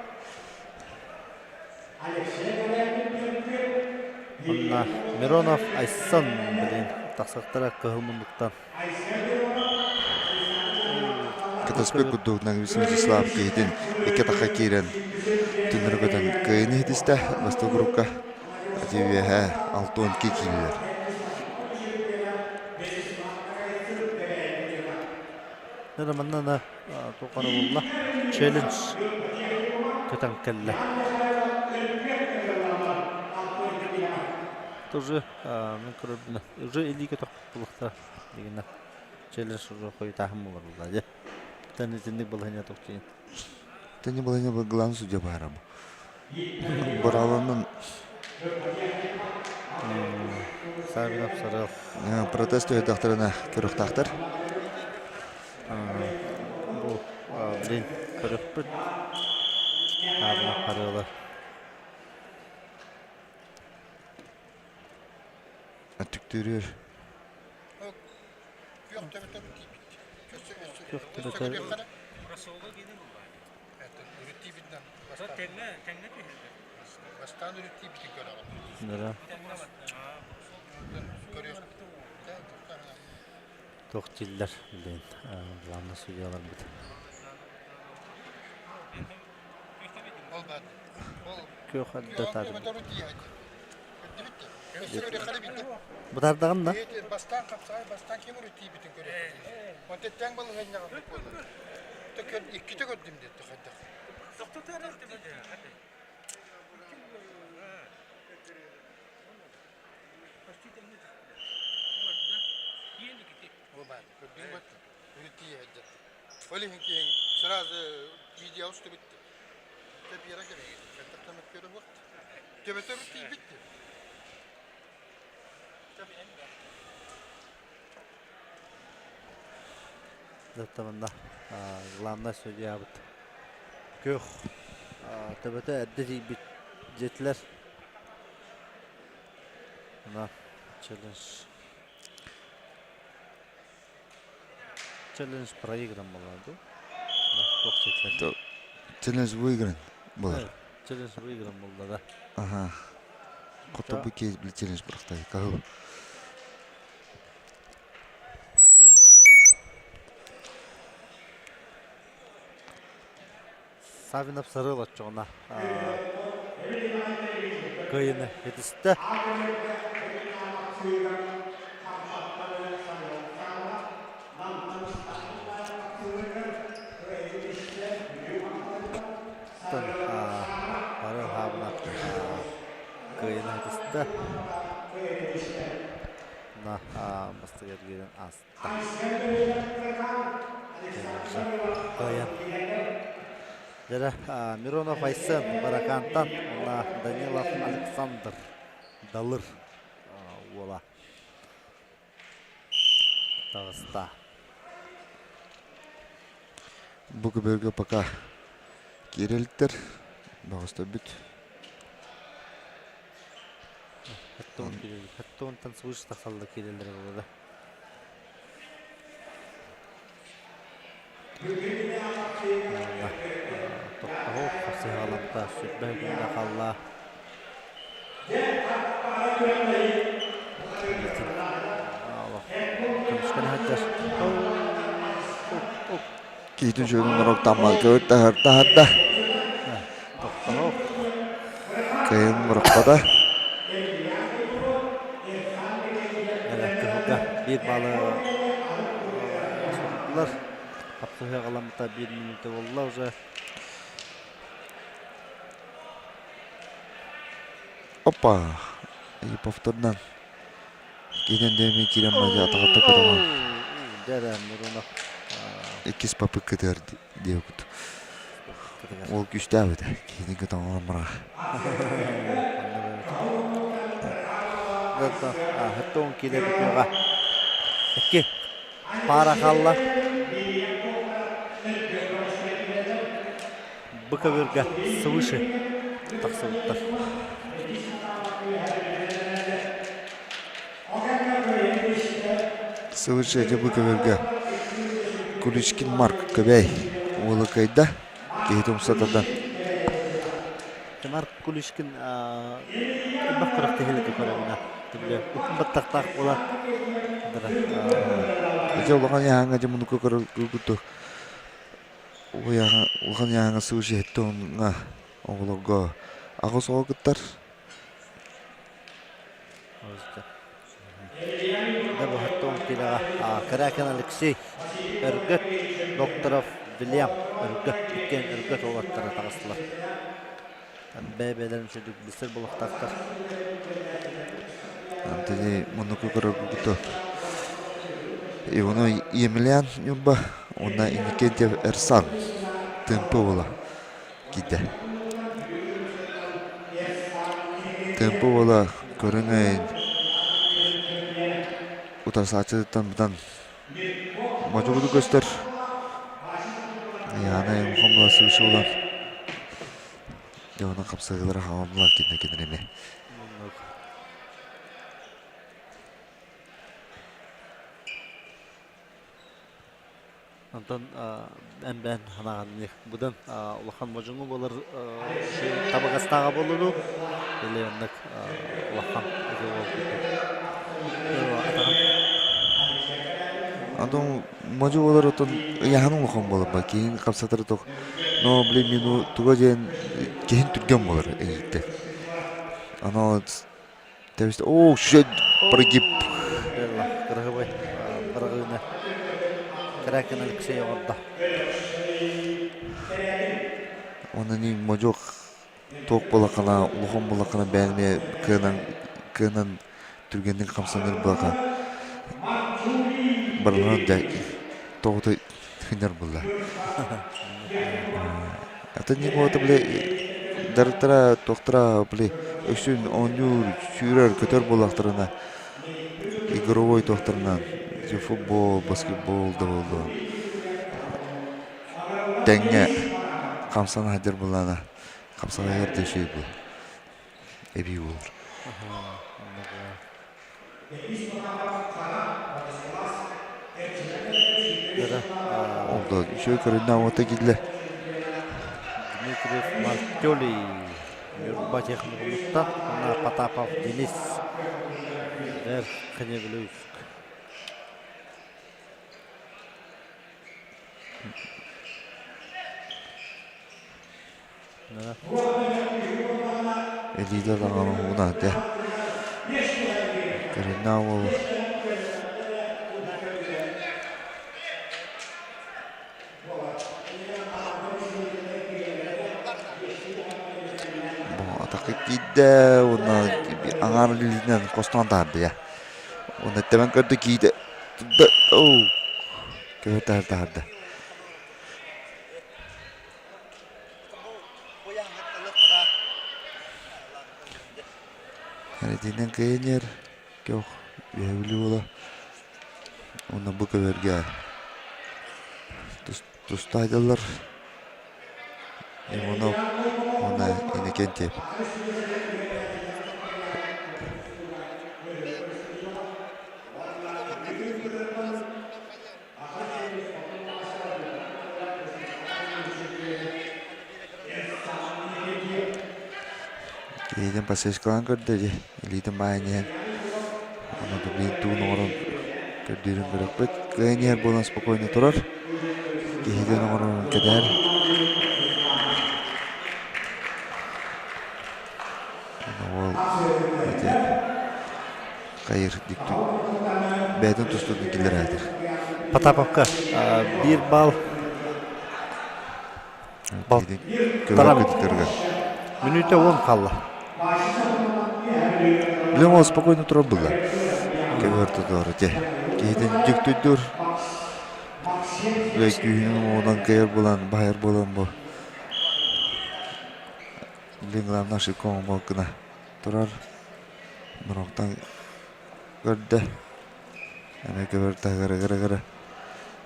Онно Миронов Айсан билигин тахсахтара кыһыл муннуктан. Кытаспыт курдук Вячеслав киһитин икки атахха киирэн түннэри көтөн кыайыыны ситистэ. Бастакы группа Ити үөһэ 62 киилэлэр. Нара манна туохара буолла челлендж көтөн кэллэ. Тоже мен көрөбүнэ уже илиигэ тохтулуктар дегенне челлендж уже хойутааһын буолар буолла дьэ. Тэн итинник балаһыня тохтуйун. Тани балаһыня главный судья баара бу. Быраланан Савинов Сарыал. Протест өйдөөхтөрүнэ көрүөхтаахтар. Бу блин көрүөхпүт. Савинов Сарыалы. Өттүктүүрүөр. Күөх төбөтө Туох дииллэр блин главный судьяларбыт. Күөх эрдэ таарбыт. Бытардаҕын да? Бастаан хапсаҕай бастаан ким үрүттиибитин көрүөхпүт. Онтон тэҥ балаһыанньаҕа буолла. Иккитэ көрдүм диэтэ хайдах. Ол иһин киһиҥ сразу видео устубут Тэбиэрэ кэбиһит. Хайдах көрө Төбөтө тиийбит Даттаманна главнай судьябыт күөх төбөтө эрдэ тиийбит дьиэтилэр. Мына челлендж челлендж проигран буолла дуу? Туох диэтилэр? Челлендж выигран буолар. Челлендж выигран буолла да. Ага. Хоту кейс челлендж бырахтай. Каһыл. Савинов сарыал оччоҕуна кыайыыны ситистэ. Таҕыста. На бастыгар киирэн ааста. Кыайан. Дьэрэ Миронов Айсен Баракантан уонна Данилов Александр Далыр уола таҕыста. Бу көбүөргэ пока киирэликтэр бөҕөстөрбүт. Хаттуонтан свыше тахсалла киирэллэрэ буолла да. Тохтоһуох хапсыһаҕаламта сүрбэ күннэ хаалла. Көмүскэнэ сылдьар. Киһитин сүрүн орок таммал көбүт таһар таһарда. Тохтоһуох. Кыйын мурукпата. Кыһылга биир баалы суруйдулар. Хапсыһыаҕаламмыта биир мүнүүтэ буолла уже. Опа! И повтордан. Киирэн дэми киирэн мадьа атаҕатта көтөҕөн. Дьэ Мурунов. Иккис попыткатыгар диэбит. Ол күүстээх этэ. Киһини көтөҕөн барар. Хаттон киирэ бүтүөҕэ. Икки пара хаалла. Быковырга свыше тахсыбыттар. Свыше эти Быковырга Куличкин Марк Көбэй уола кыайда. Киһи тумсатардан. Марк Куличкин элбэх күрэхтэһиилэргэ көрөбүнэ. Түбүлэ уһун баттахтаах буолан. Ити улахан яһаҥа дьэ мунуку көрөр курдук улахан яһаҥа сыыс иһитте онно оҕолорго аҕыс оҕо кыттар. Карякин Алексей Өргөт Докторов Вильям Өргөт иккиэн Өргөт уолаттара таҕыстылар. Бэйэ-бэйэлэрин үчүгдүк билсэр буолуохтаахтар. Антони муннуку көрөргүтү Иванов Емельян Ньурба уонна Иннокентьев Эрсан Тымпы уола киирдэ. Тымпы уола көрүҥ утарсааччытыттан быдан модьугуду көстөр. Яна Емхон була сыышы улан. Дьэ онон хапсыһыылара хаамылар кинилэр кинилэр эмиэ. Онтон эн бэйэн санааҕын быдан улахан модьуҥу буолар табыгастааҕа буолуну или оннук улахан уол курдук атаҕын Антон модьу буолар отон ыйааһын улахан буолар ба киһин хапсатар тох но блин мину туга диэн киһин түргэн буолар эйиттэ ано Тэбис оо shit прогиб. Белла кыраһыбай быраҕыыны Карякин Алексей оҥордо. Онон модьуох туох буолаххына улахан буолаххына бэйэҥ эмиэ кыанан кыанан түргэнник хамсанар буолаха барыларын да тоҕото хынньар буолла. Атын Николата били дарыктара туохтара били өссүн оонньуур, сүүрэр, көтөр буоллахтарына игровой туохтарынан футбол, баскетбол да буоллун тэҥҥэ хамсана сылдьар буоллаҕына хамсаныгар да үчүгэй буолар эбии буолар. Ол да үчүгэй көрүннэ уота киирдилэр. Дмитриев Мартёлий Ньурба техникумуттан уонна Потапов Денис Верхневилюйск. Илиитэ даҕаны уһуна этэ. Көрүннэ уол Бу атахха киирдэ уонна аҥаар илиитинэн хостоон таһаарда. Уонна тэбэн көрдө киитэ оу көһө таһар таһаарда. Итинэн кыайан көх үөһэ Бүлүү уола уонна бу көбөргө туста сылдьаллар Иванов уонна Иннокентьев. Киһитин подсечкалаан көрдө дии, илиитин баайан иһэн ону билигин тугун оҥорон көрдүүрүн көрүөхпүт. Кыайан иһэр буолан спокойно турар, киһитин оҥорорун кэтэһэр. Уол ити хайыр дикту бэйэтин тустуутун киллэрээтэр. Потаповка биир балл Тарам. Мүнүүтэ 10 хаалла. Билем ол спокойно турар булла. Көбөр тутуор те. Киһитин дьүктүйдүр. Күүһүн уонан кыйар булан, баһайар буолан бу. Блин, главное ошибка оҥорбот гына турар. Муруктан көрдө. Эмиэ көбөр таһыгар ыгыр-ыгыр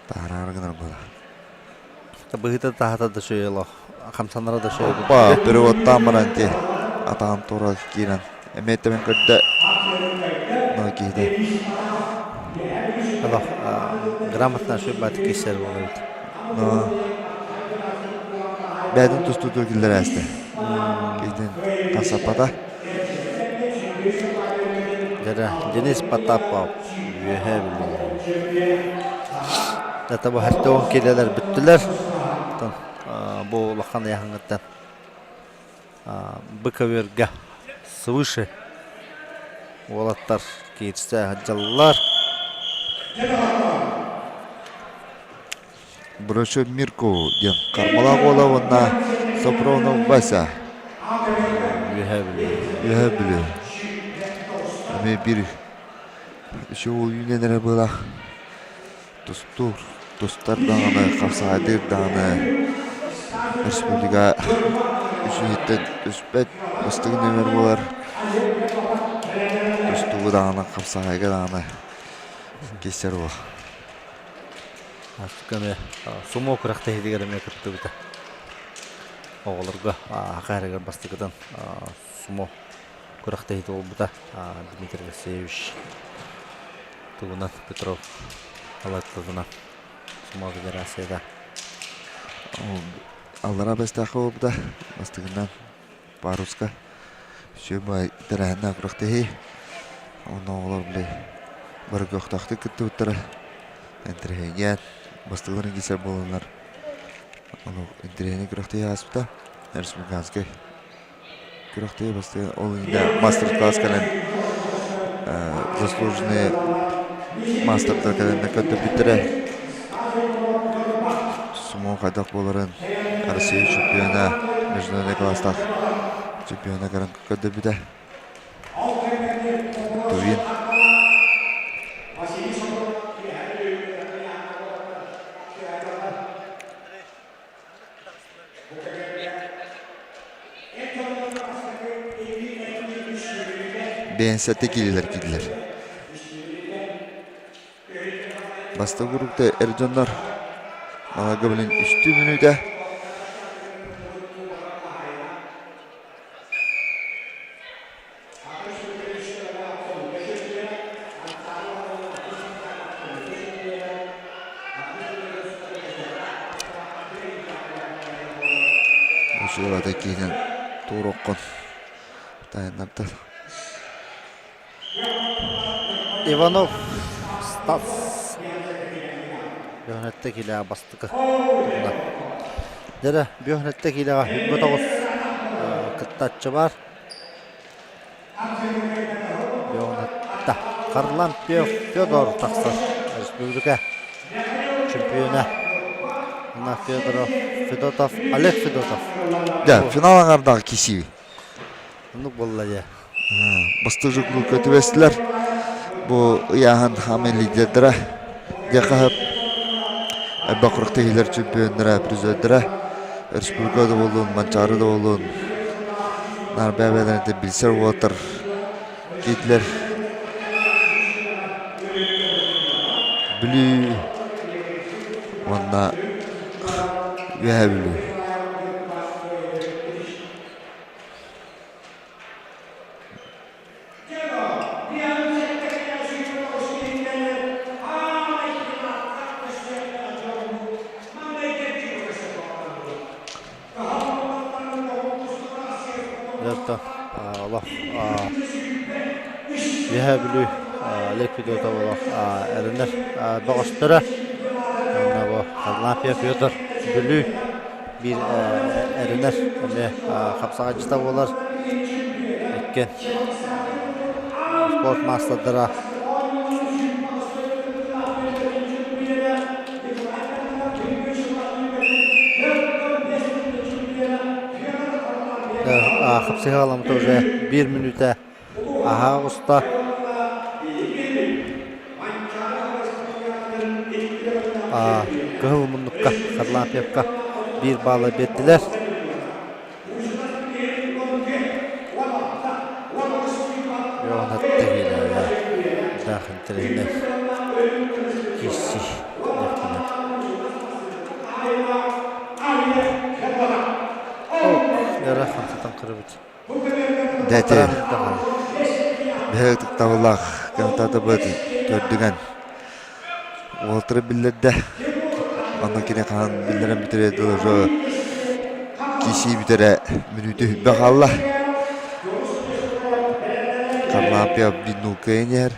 таһараары гынар буолар. Быһыыта таһата да сөйөлө, хамсанара да сөйөлө. Опа, переводтаан баран ти атаҕын туора киирэн эмиэ тэбэн көрдө. Но киһитэ. Алох, грамотно ошибать кисер буолар. Но бэйэтин тустуутугар киллэрээстэ. Киһитин тасаппата. Дьэ, Денис Потапов Үөһээ Бүлүү. Это бу 70 киилэлэр бүттүлэр. Оттон бу улахан ыйааһыҥҥыттан быковерга свыше уолаттар киирсэ сылдьаллар. Бросил Мирку диэн Кармалаах уола уонна Сопронов Вася. Үөһээ Бүлүү. Үөһээ Бүлүү. Эмиэ биир үчүгэй үүнэн эрэ быылаах тустуур, тустар даҕаны, хапсаҕайдыыр даҕаны республика үсүһүттэн түспэт бастыҥ нүөмэр буолар. Тустууга даҕаны, хапсаҕайга даҕаны киирсэр уол. Көмө сумо күрэхтэһиитигэр эмиэ кыттыбыта. Оҕолорго хаарыгар бастакытын сумо күрэхтэһиитэ буолбута. Дмитрий Алексеевич тугунан Петров салайтарынан сумо федерацията. Аллараа Бэстээххэ буолбута. Бастакынан Паруска сүөмэ тэрээһиннээх күрэхтэһии. Онно оҕолор били бары көхтөөхтүк кыттыбыттара. Интэриэһинэн бастакыларын киирсэр буоланнар ону интэриэһинэй күрэхтэһии ааспыта. Республиканскай күрэхтэһии бастакы ол иннинэ мастер-класс кэлэн заслуженные маастардар кэлэннэр көрдөрбүттэрэ. Сумо хайдах буоларын Россия чемпиона, международный класстаах чемпиона кэлэн көрдөрбүтэ. Тувин. Бэйэнсэтэ киирилэр киирдилэр. Бастакы группа эр дьоннор баларга билин үстүү мүнүүтэ. Учуолата киинэн туруоххун тайыннарда. Иванов Стас Бөһүнэттэ киилэҕэ бастакы туһунан. Дьэ, Бөһүнэттэ киилэҕэ 29 кыттааччы баар. Бөһүнэттэ Харлампьев Федор тахсар республика чемпиона. Мына Федоров, Федотов, Олег Федотов. Да, финал аҥардаах кисии. Оннук буолла дьэ. Бастыыр куруука түбэстилэр. Бу ыйааһын хаамай лидердара диэхэ элбэх күрэхтэһиилэр чемпионнара, призердара республика да буоллун, Манчаары да буоллун наар бэйэ-бэйэлэрин билсэр уолаттар киирдилэр. Бүлүү уонна Үөһээ Бүлүү. Олох Үөһээ Бүлүү Олег Федотов олох эрэнэр бөҕөстөрө. Уонна бу Харлампьев Федор Бүлүү биир эрэнэр эмиэ хапсаҕайдьыта буолар. Иккиэн спорт маастардара Хапсыһыы аламмыта уже биир мүнүүтэ аһаа оҕуста. Кыһыл муннукка Харлампьевка биир баалы биэрдилэр. Дэти биһиги ытыктабыллаах комментаторбыт көрдүгэн уолтары биллэрдэ. Онно кини хаһан биллэрэн бүтэрэ дылы уже киисии бүтэрэ мүнүүтэ хүббэ хаалла. Харлампьев биир иһэр.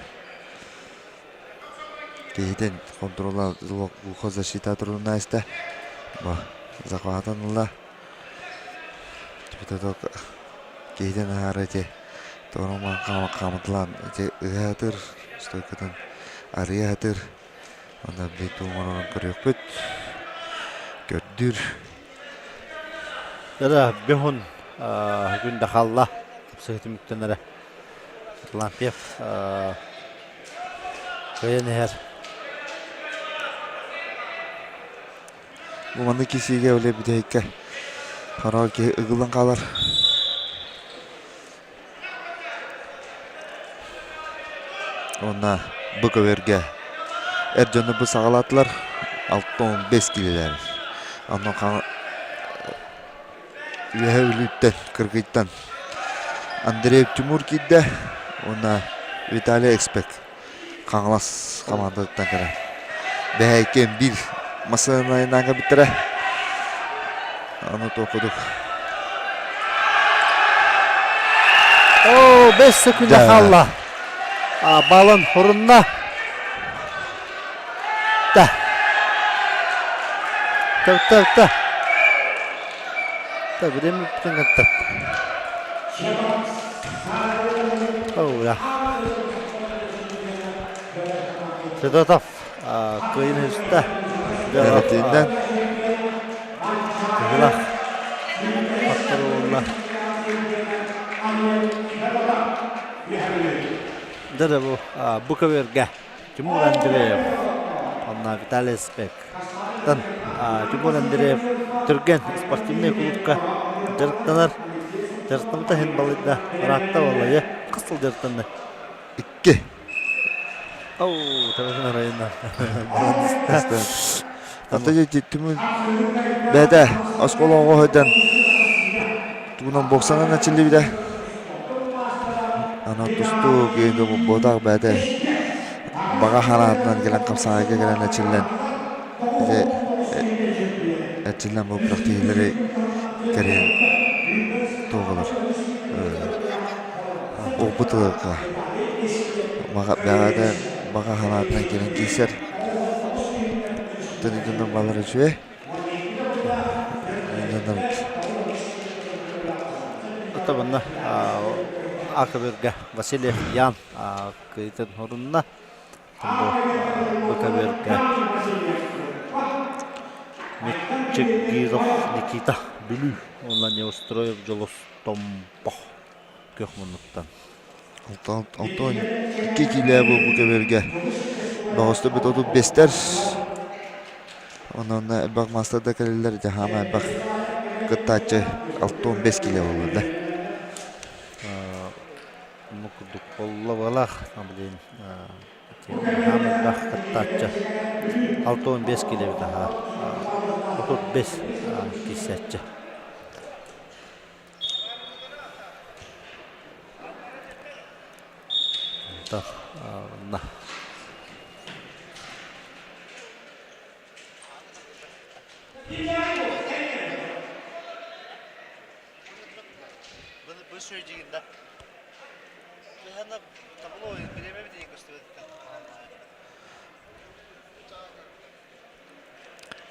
Киһитин хонтуруола глухозащита турунна истэ. Бу захватан ылла. Киһитин аһара ити тороман хаамыталаан ити ыһа стойкатын арыйа сатыыр. Онно биир оҥорон көрүөхпүт. Көрдүүр. Да, бөхүн күн да хаалла. Тапсыһы түмүктэнэрэ. Лампьев кыайан иһэр. Бу маннык кисиигэ үлэ бүтэһиккэ хараҕа киһи ыгыллан хаалар. Уонна бу көбүөргэ эр дьону бу саҕалаатылар 65 киилэлэр. Онно Үөһэ Бүлүүттэн, Кыргыйтан Андрей Тимур киирдэ уонна Виталий Экспек Хаҥалас хамаандатыттан кэлэр. Бэһээйкэн биир массыынайынан кэлбиттэрэ. Аны туох курдук. Оо, 5 секунда хаалла. Балын хурунна. Да. Та та та. Та время бүтүн Оу, да. Федотов кыайын үстэ. Эрэтииннэн. Кыһылах. Аттарылла. Да бу бу көбүөргэ Тимур Андреев уонна Виталий Спек. Тимур Андреев түргэн спортивнай клубка дьарыктанар. Дьарыктаммыта иһин балайда ыраатта буолла. Хас сыл дьарыктанна? Икки. Оу, төбөтүн арайына. Ата дьэ Тимур бэйэтэ оскуола оҕо сылдьан тугунан боксанан эчиллибитэ. Аны тустуу киһи буотах бэйэтэ баҕа санаатынан кэлэн хапсаҕайга кэлэн эчиллэн ити эрчиллэн бу күрэхтэһиилэри кэрийэн туох опыт ылыахха бэҕэһээ баҕа санаатынан кэлэн киирсэр Төнүтүнэн балар үчүгэй. Отобунна Акыбырга Васильев Ян кыйтын хорунна. Бу көбүөргэ Митчигиров Никита Бүлүү уонна Неустроев Дьулус Томпо күөх муннуктан. Алтан 2 киилэ буолбут көбүөргэ бөҕөстөрбүт 35-тэр. Онон элбэх маастар да кэлэллэр, дьаһаама элбэх кыттааччы 65 киилэ буолла да. Оннук курдук болла быалаах, блин, хаамырдаах кыттааччы 65 киилэ эбит аһаа. 35 киирсээччи. На.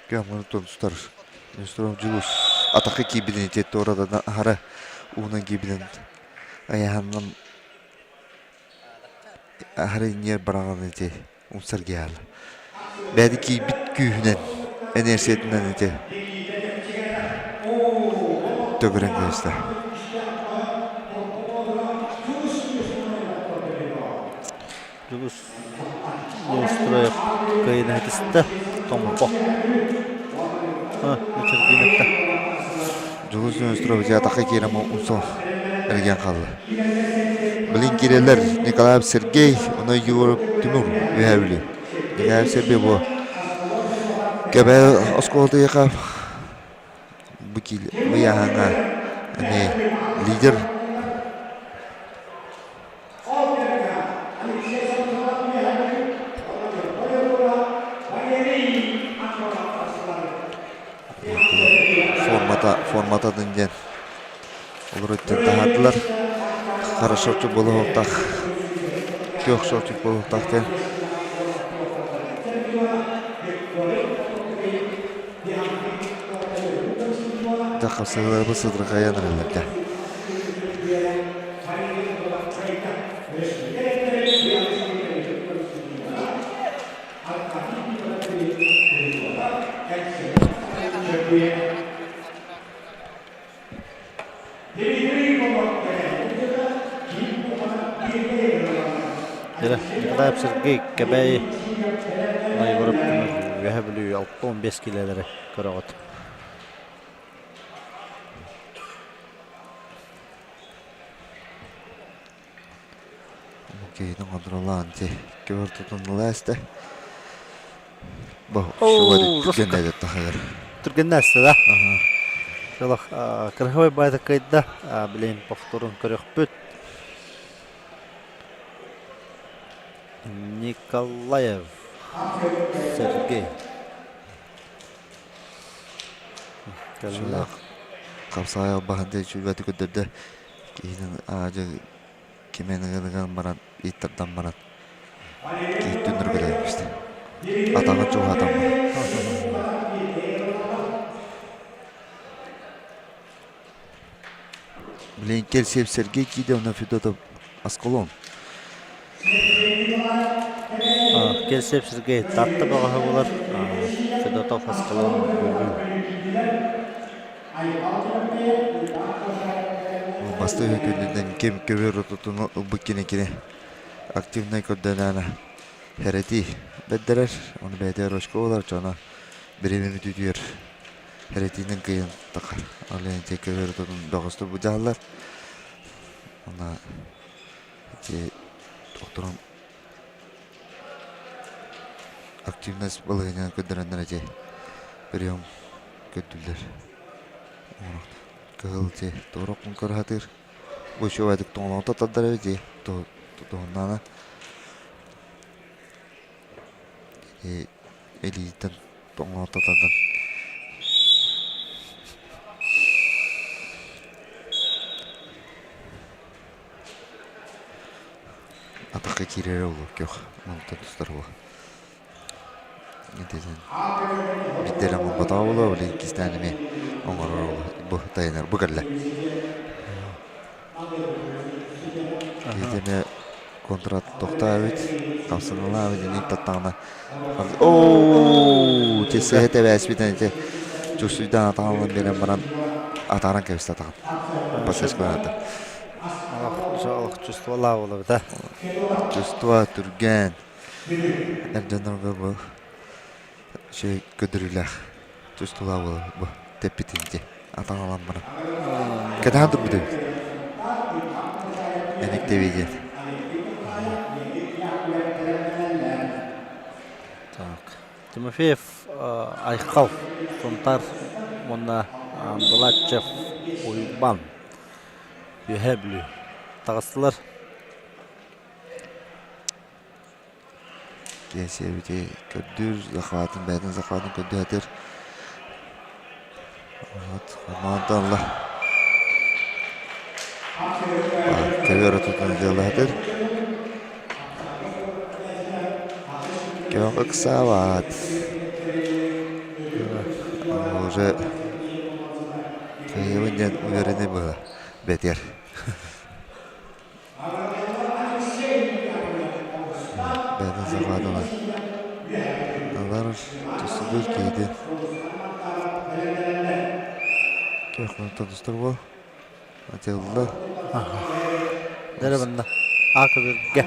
Көмөр тустар Нестеров Дьулус атахха киирбитин ити туорадан аһара уунан киирбитин айаһаннан аһара инньэр бараҕан ити умсаргиһаал. Бэйэтэ киирбит күүһүнэн, энергиятынан ити төгүрэн кэбистэ. Дьулус Неустроев кыайынаһытыста Томпо. Мичилгинетта. Дьулус Неустроев атахха киирэн умса эргийэн хаалла. Билин киирэллэр Николаев Сергей, ону Егоров Тимур үөһээ Бүлүү. Николаев Сергей бу Кэбээ оскуолатыйаха бу ыйааһыҥҥа эмиэ лидер Формата, формата диэн олор өттүн таһаардылар. Хорошо буолуохтаах, күөх шортик буолуохтаах диэн. Да хапсыһыыларбыт сыдырҕайан эрэллэр дьэ. Николаев Сергей Кэбээйи Ноегоров Үөһэ Бүлүү 65 килэлэри көрөҕүт. Киһитин хонтуруоллаан ти көбөр тутуннула эстэ. Бу Оо, түргэннээдэ тахыгар. Түргэннээстэ да. Чолох кырһыбай байта кыйда, билин повторун көрөхпүт. Николаев Сергей. Чолох хапсаҕай албаһын үчүгэйдик көрдөрдө. Киһитин аадьы кимэн ыган баран ииттэрдэн баран киһиттэн үргэлээбит. Атаҕын чугаһатан баран. Блин, Кельсиев Сергей киирдэ, уонна Федотов Аскалон. Кельсиев Сергей Таатта бөҕөһө буолар. Федотов Аскалон Бүлүү. Бастыҥ күнүнэн ким көбүөр отутун ылбыт кини кини активнай көрдөнөөнө хэрэтии бэрдэрэр, ону бэйэтэ рожко буолар, дьоно бириэмэни бүтүөр хэрэтиинэн кыайан тахар. Ол иһин ити көбүөр отутун бөҕөстө бу дьаһаллар. Уонна ити тохторон активность балаһыанньаны көрдөрөннөр ити прием көрдүүллэр. Кыһыл ити туорок көрө сатыыр. Бу үчүгэйдик тоҥолоҕун тардар эбит дии туһуннаана. Илиитин тоҥолоҕун тардан Атахха киирэрэ буолуо күөх онтон тустар буолуо. Итинэн биирдэ эрэ оҥорботоҕо буолуо, били иккистээн эмиэ оҥорор буолуо. Бу тайанар бу кэллэ. Киһитэ эмиэ контрат тохтообут, хамсаныылаабыт инник таттаҕына оо тиэсэһэ тэбээспитин ити чувствуйдаан атаҕын биэрэн баран атааран кэбистэ атаҕын. Подсечкалаата. Олох чувстволаах буолабыт Чувство түргэн. Эр дьоннорго бу үчүгэй көдөрүүлээх чувстволаах буолабыт бу тэппитин дии атаҕалаан баран. Кэтэһэн турбут эбит. Эниктэбий диэн. Так. Тимофеев Айхал Сунтаар уонна Былатчев Уйбан Үөһээ Бүлүү таҕыстылар. Киэсиэбити көрдүүр, захватын бэйэтин захватын көрдөһөтөр. Вот, онтон Көбүөр отутун дьыалаһытыр. Көх ыксаабат. Уже кыайыбын диэн уверенный было бэтиэр. Бэйэтин захватылар. Алар тустудур киһитин. Көх тустар буол. Атылла. Дэрэ манна Аакабырга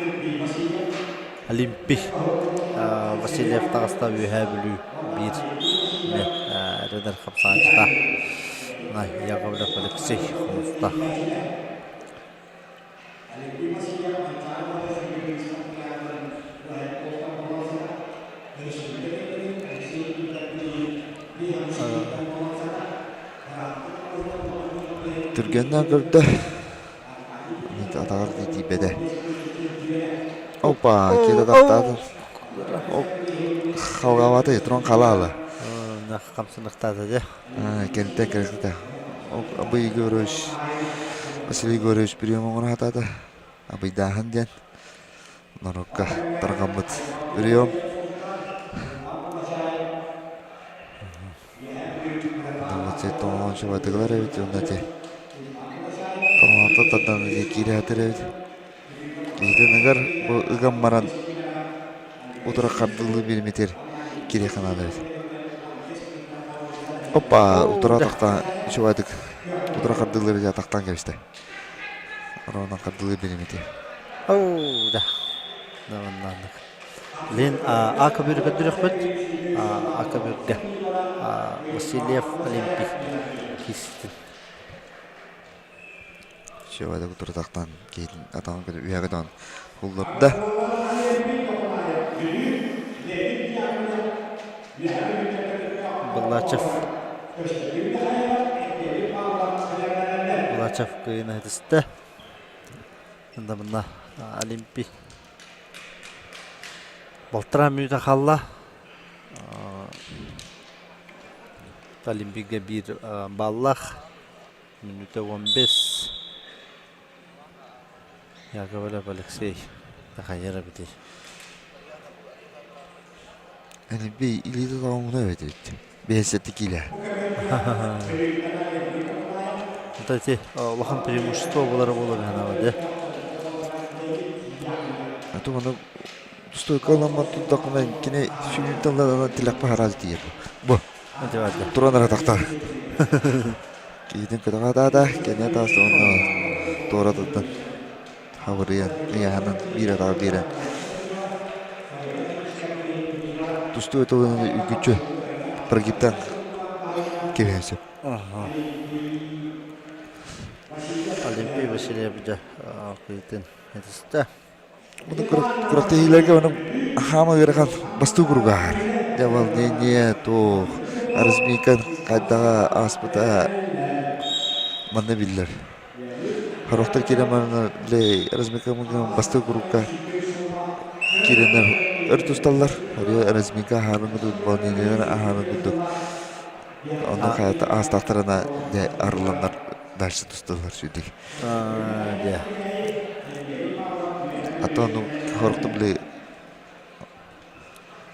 Олимпий Васильев таҕыста Үөһээ Бүлүү биир эдэр хамсааччыта Яковлев Алексей хомуста. Түргэннээн көрдө, атаҕар тиийбэтэ. Опа, киһи тахтаата. Халҕаабата, туран халаала. Хамсыныктаата дьэ. Кэнтэ кэлситэ. Абый Егорович, Василий Егорович прием оҥоро сатаата. Абыйдааһын диэн норуокка тарҕаммыт прием. Тоҥоон чубатыгылар эбит уонна ити тоҥоото тардан киирэ сытар эбит. Киһитин ыгар бу ыган баран утары хардылыы биэрмитигэр кириэхэ наада эбит. Опа, утары атахтаан үчүгэйдик утары хардылыы эбит атахтаан кэбистэ. Ровно хардылыы биримити. Оу, да. Да, Лин А көбүрү көрдөрүөхпүт. А көбүргэ Васильев Олимпий киистин. Чевада кутурутахтан киһитин атаҕын көтө үһэ көтөҕөн улларда. Баллачев Баллачев кыйын этистэ. Мына Олимпий Балтараа мүнүүтэ хаалла. Олимпийга биир баллаах. Мүнүүтэ 15. Яковлев Алексей Тахайар эбитий. Олимпий илиитэ тоҕоҥуна эбит эбит. Биэсэти киилэ. Вот эти улахан преимущество булара буолар ханаба де. А то маны стойка ыламмат турдахпына кини сүүнүн тылларынан тилэхпэ хараал тиийэр бу. Туран ара тахтар. Киһитин көтөҕө кэннэ таас уонна туора туттан хабырыйан ыйааһынын биир атаҕа биэрэн тустуу тылынан үгүччү прогибтан кэбиһэн сөп. Олимпий Васильев дьэ кыйтын этистэ. Ону күрэхтэһиилэргэ ону хаама ыарахан бастыы куругаар. Дьэ волнение туох разминкан хайдаҕа ааспыта манна биллэр. Сорохтор киирэн бараннар бile разминка бастыы курукка киирэннэр өр тусталлар. Разминка аһаарын курдук, волнениелар аһаарын курдук. Онно хайата аастахтарына дьэ арылланнар дальше тусталлар сүүрдик. Дьэ. А то ну хорохто били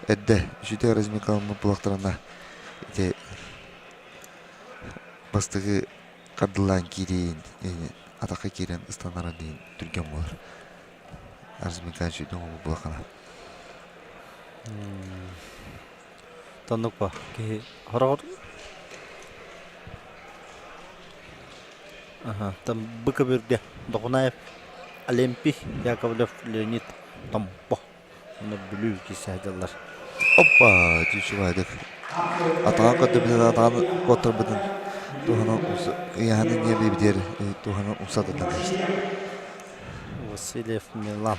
эрдэ үчүгэй разминкаламмыт буоллахтарына ити бастакы хардылаан киириин атахха киирэн ыстанарын иһин түргэн буолар. Разминка үчүгэй оҥоһуу буолаххына. Тоннук ба киһи хороҕор Аха, там Быкобүргэ Дохунаев. Олимпий Яковлев Леонид Томпо. Онно Бүлүү киирсэ сылдьаллар. Оппа, чучубайдык. Атаҕын көрдөрбүтүн, атаҕын куоттарбытын туһанан ыйаһаны ньиэбиибитигэр туһанан умса тутан кэбистэ. Васильев Милан.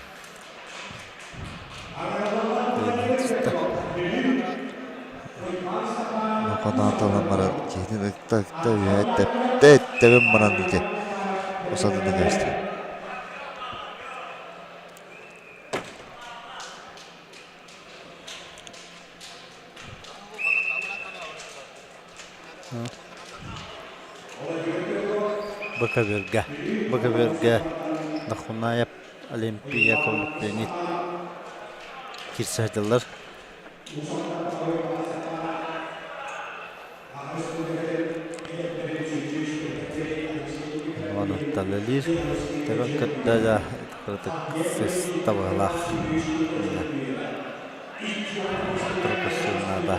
Хоноон талан баран киһитин ыкта-ыкта үөһэ тэптэ тэбэн баран ити умса тутан кэбистэ. Быкабырга Быкабырга Нахунаев Олимпия Леонид киирсэ сылдьаллар. Уонуттан үлэлиир. Тэбэн кытта да кыратык сыста быһыылаах. Наада.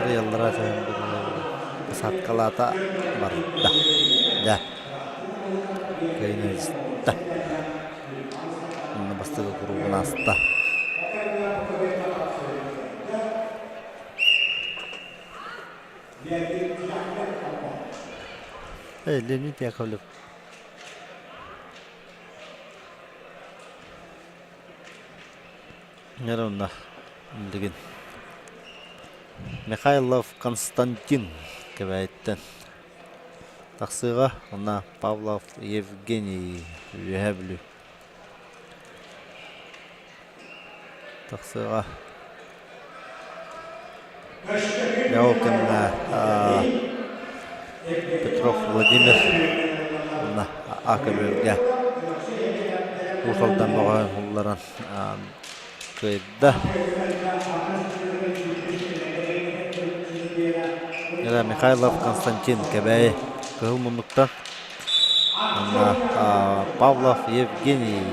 Арыйаллара түһэн посадкалаата барда. Да. Кыайын Онно бастакы куругун ааста. Леонид Яковлев Онно билигин Михайлов Константин Кэбээйиттэн тахсыаҕа уонна Павлов Евгений Үөһээ Бүлүү тахсыаҕа. Дьэ ол кэмҥэ Петров Владимир уонна А көбүөргэ Уус Алдан бөҕөһүн ылларан кыайда. Михайлов Константин Кэбээйи кыһыл муннуктан уонна Павлов Евгений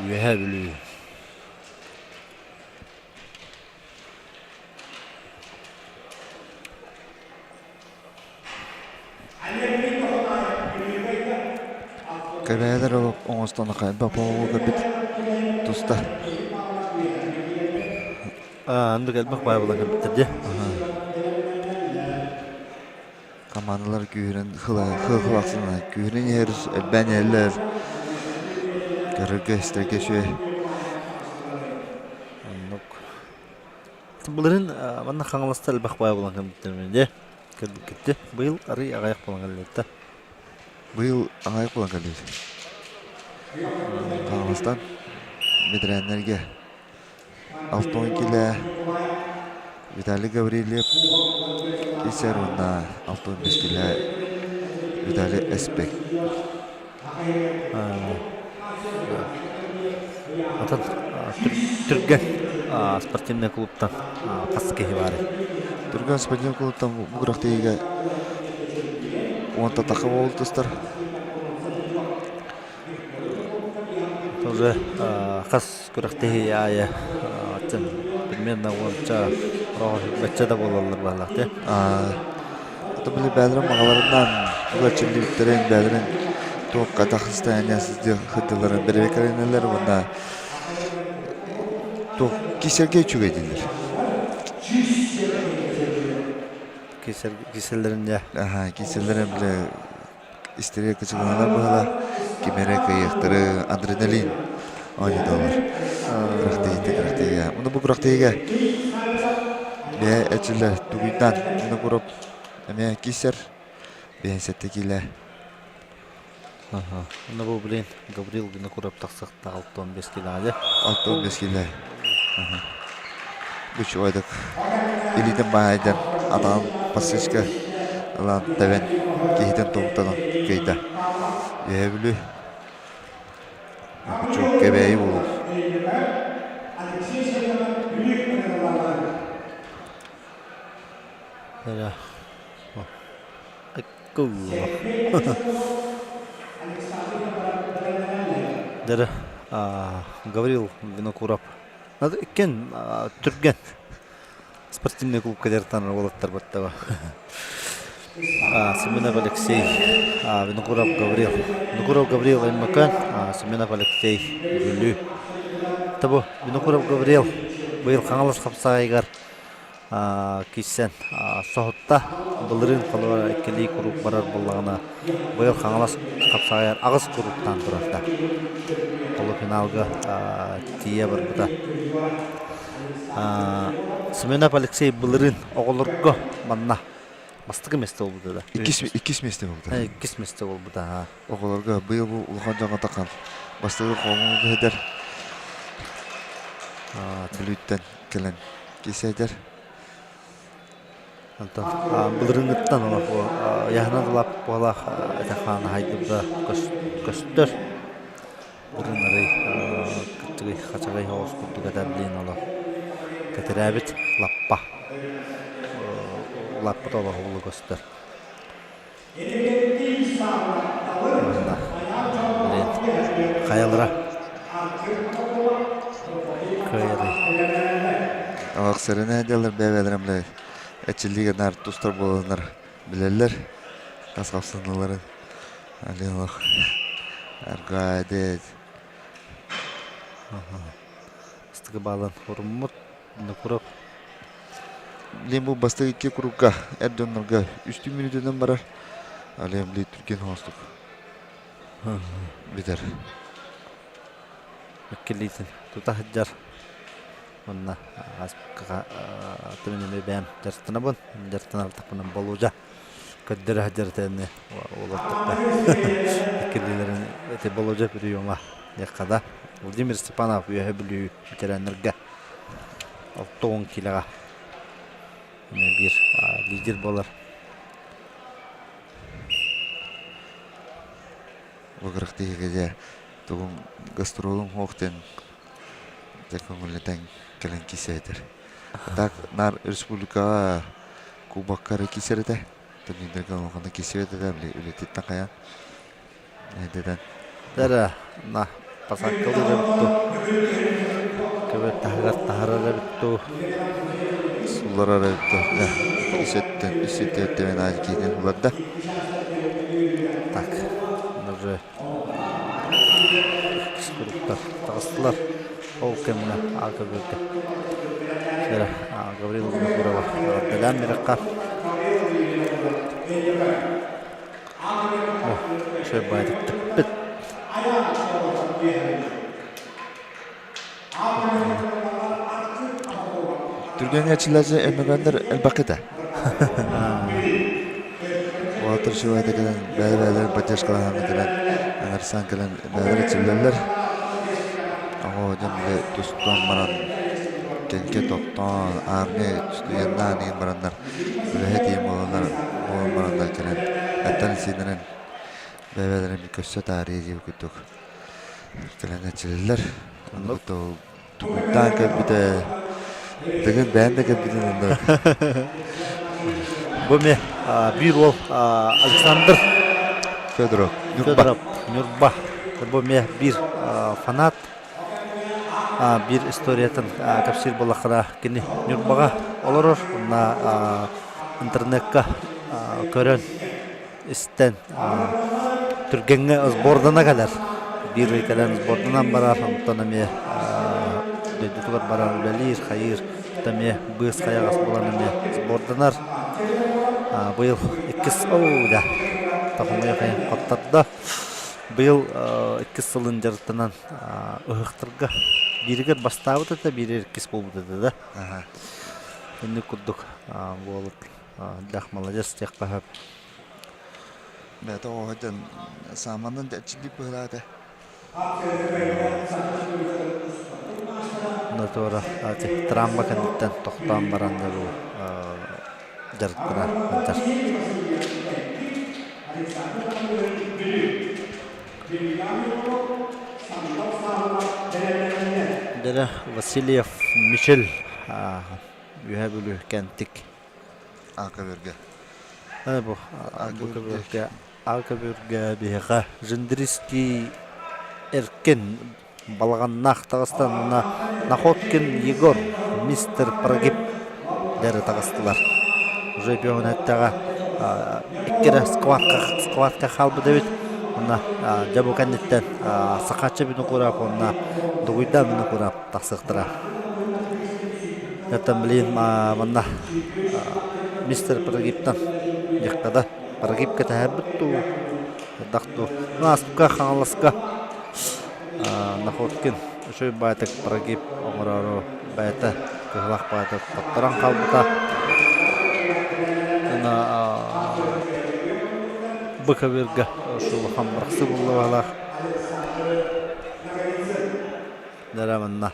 Үөһээ Бүлүү. Кэбээлэр оҥостон хайдах буолуо көрбүт туста. Оннук элбэх баай буолан кэлбиттэр дии. Командалар күүһүрэн хылахсына күүһүрэн иһэр элбээн иһэллэр. Көрөргө истэргэ үчүгэй. Оннук. Былырыын манна Хаҥаласта элбэх баай буолан кэлбиттэр дии. Кэлбиккитти. Быйыл арый аҕыйах буолан кэллэ. Быйыл аҕыйах буолан кэллибит. Хаҥаластан бэтэрээннэргэ Алтон килэ Виталий Гаврильев кисэр уонна 65 килэ Виталий Эспек. Атын Түргэн спортивный клубтан хас киһи баарый? Түргэн спортивный клубтан бу күрэхтэһиигэ уонта таха буолтустар. Тоже хас күрэхтэһии аайы примерно уонча бачча да буолаллар баалаах дии. Ото били бээлэрин маҕаларынан угаччыллыбыттарын бээлэрин туохха тахсыстаанньа сылдьалларын бэрэбиэркэлэнэллэр уонна туох кисэргэ үчүгэй дииллэр. Кисэллэрин дьэ. Аха, кисэллэрин бile истэригэр кычыгыналар быһыылаах ким эрэ кыайыахтары адреналин оонньотоллор. Күрэхтэһиитэ күрэхтэһиигэ. Муну бу күрэхтэһиигэ бэйэ эчиллэ тугуйдаан Винокуров эмиэ киирсэр 57 киилэ. Аха. Уонна бу блин Гаврил Винокуров тахсыахтаах 65 килоҕа 65 кило. Аха. Бу чугайдык илиитин баайдан атаҕын подсечка ылан тэбэн киһитин тобуктанан кыайда. Үөһэ Бүлүү Кэбээйи буолуо. Дэрэ Гаврил Винокуров иккиэн түргэн спортивный клубка дьарыктанар уолаттар баттаба. Семенов Алексей, Винокуров Гаврил. Винокуров Гаврил Өймөкөөн, Семенов Алексей Бүлүү. Табу Винокуров Гаврил быйыл Хаҥалас хапсаҕайыгар киирсэн соһутта. Былырыын холобура иккилии куруук барар буоллаҕына, быйыл Хаҥалас хапсаҕайар аҕыс курууктаан турарда. Полуфиналга тиийэ барбыта. Семенов Алексей былырыын оҕолорго манна бастакы миэстэ буолбута да. Иккис, иккис миэстэ буолбута. Иккис миэстэ буолбута. Оҕолорго быйыл бу улахан дьоҥҥо тахан бастакы хоҥуу бэһэдэр Бүлүүттэн кэлэн кисэдэр. Онтон былырыҥҥыттан олох яһынан улап буолах этахаана хайдыбыта көстөр. Урун арый кыттыгый хачаҕай соҕус курдук этэ билин олох кэтирээбит лаппа улааппыт олох улуу көстөр. Хайалара кыайарый? Алахсарына дьаллар бэйэлэрин бile эчиллигэ наар тустар буоланнар билэллэр хас хапсаныыларын Алилох аргаадет Бастакы баалан уруммут Нукуров. Билин бу бастакы икки курукка эр дьоннорго үстүү мүнүүтүнэн барар. Алем ли түргэн хоостук бүтэр. Иккилиитин тута сылдьар. Уонна ааспыкка түмүнү бэйэм дьарыктанабын. Дьарыктанар болужа. Көрдөрө сылдьар этэ уолаттарга. Иккилиилэрин эти Болодьа приема диэххэ да. Владимир Степанов Үөһэ Бүлүү ветераннарга 60 килоҕа эмиэ биир лидер буолар. Бу тиһигэ тугум гастролум суох диэн дьэ көҥүллэтэн кэлэн киисээтэр. Так наар республикаҕа кубокка эрэ киисэр этэ. Турнирдарга улаханнык киирсибэт этэ били үлэтиттэн хайаан эдэтэн. Дара на посадкалыыр эбит дуу, көбө таһыгар таһарар эбит дуу. Сулларар эбит дуу. Үс өттүн, үс өттүн аайы киирэн буларда. Так, уже куруктар таҕыстылар. Ол кэмҥэ аата көрдө. Гаврил Винокурова эҕэрдэлээн мирэххэ. Үчүгэй баайдык тэппит. Түргэн эрчиллээччи Өймөкөөндөр элбэх этэ. Уолаттар үчүгэй кэлэн бэйэ-бэйэлэрин поддержкалаһан кэлэн ыҥырсан кэлэн бэйэлэрэ эрчиллэллэр. Оҕо дьон били тустан баран кэнкэ тохтоон армия студеннаан иһин бараннар үлэһит ийэм буоланнар буолан бараннар кэлэн эттэрин-сииннэрин бэйэ-бэйэлэрин көрсө таарыйа диэбит курдук кэлэн эрчиллэллэр. Оннук. Тугуйдаан кэлбитэ, Дыгын бэйэм да кэлбитин онно. Бу эмиэ биир уол Александр Федоров, Ньурба. Федоров, Ньурба. Бу эмиэ биир фанат биир историятын кэпсиир буоллаххына, кини Ньурбаҕа олорор, уонна интернекка көрөн истэн түргэҥҥэ сбордана кэлэр. Биир ый кэлэн сборданан барар, онтон эмиэ дойдутугар баран үлэлиир, хайыыр, эмиэ быыс хайаҕас булан эмиэ сборданар. Быйыл иккис оо да тохомойо хайын хоттордо. Быйыл иккис сылын дьарыктанан ыһыахтарга бииригэр бастаабыт этэ, бииригэр иккис буолбут этэ да. Инник курдук буолут дьах маладьыас диэххэ сөп. Бэйэтэ оҕо дьон сааманан эрчиллии быһыылаах этэ. Натура травма кэнниттэн тохтоон баран да бу дьарыктанар сылдьар. Дэрэ Васильев Мичил Үөһээ Бүлүү Кэнтик Аакабырга. Бу Аакабырга Аакабырга биһиэхэ Жендрийский Эркин балаҕаннаах таҕыстан уонна Находкин Егор мистер Прогиб дэрэ таҕыстылар. Уже пион эттэҕэ. Икки эрэ сквадка хаалбыт эбит. Онно дьэ бу кэнниттэн Сахаччы Винокуров уонна Дугуйдаан Винокуров тахсыахтара. Оттон билигин манна мистер Прогибтан диэххэ да Прогиб кэтэһэрбит дуу, хайдах дуу. Ааспыкка Хаҥаласка Находкин үчүгэй баайтык прогиб оҥороору бэйэтэ кыһылах баайтык хотторон хаалбыта. Уонна Быковирга улахан бырахсыы булла баһылаах. Дара манна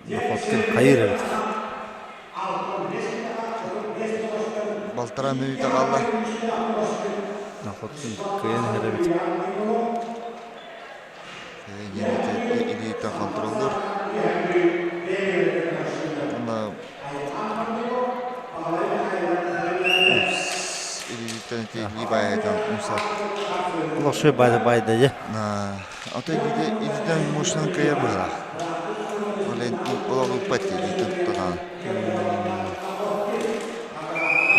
Находкин хайыыр эбит. Балтараа мүнүүтэ хаалла. Находкин кыайан иһэр эбит. Илиитэ хонтуруоллуур. Уонна илиититтэн ити илии баайытан умса. Лошой байды байды дьэ. Ото илиитинэн мощнан кыайар быһыылаах. Ол олох ыыппат илиитин тутан.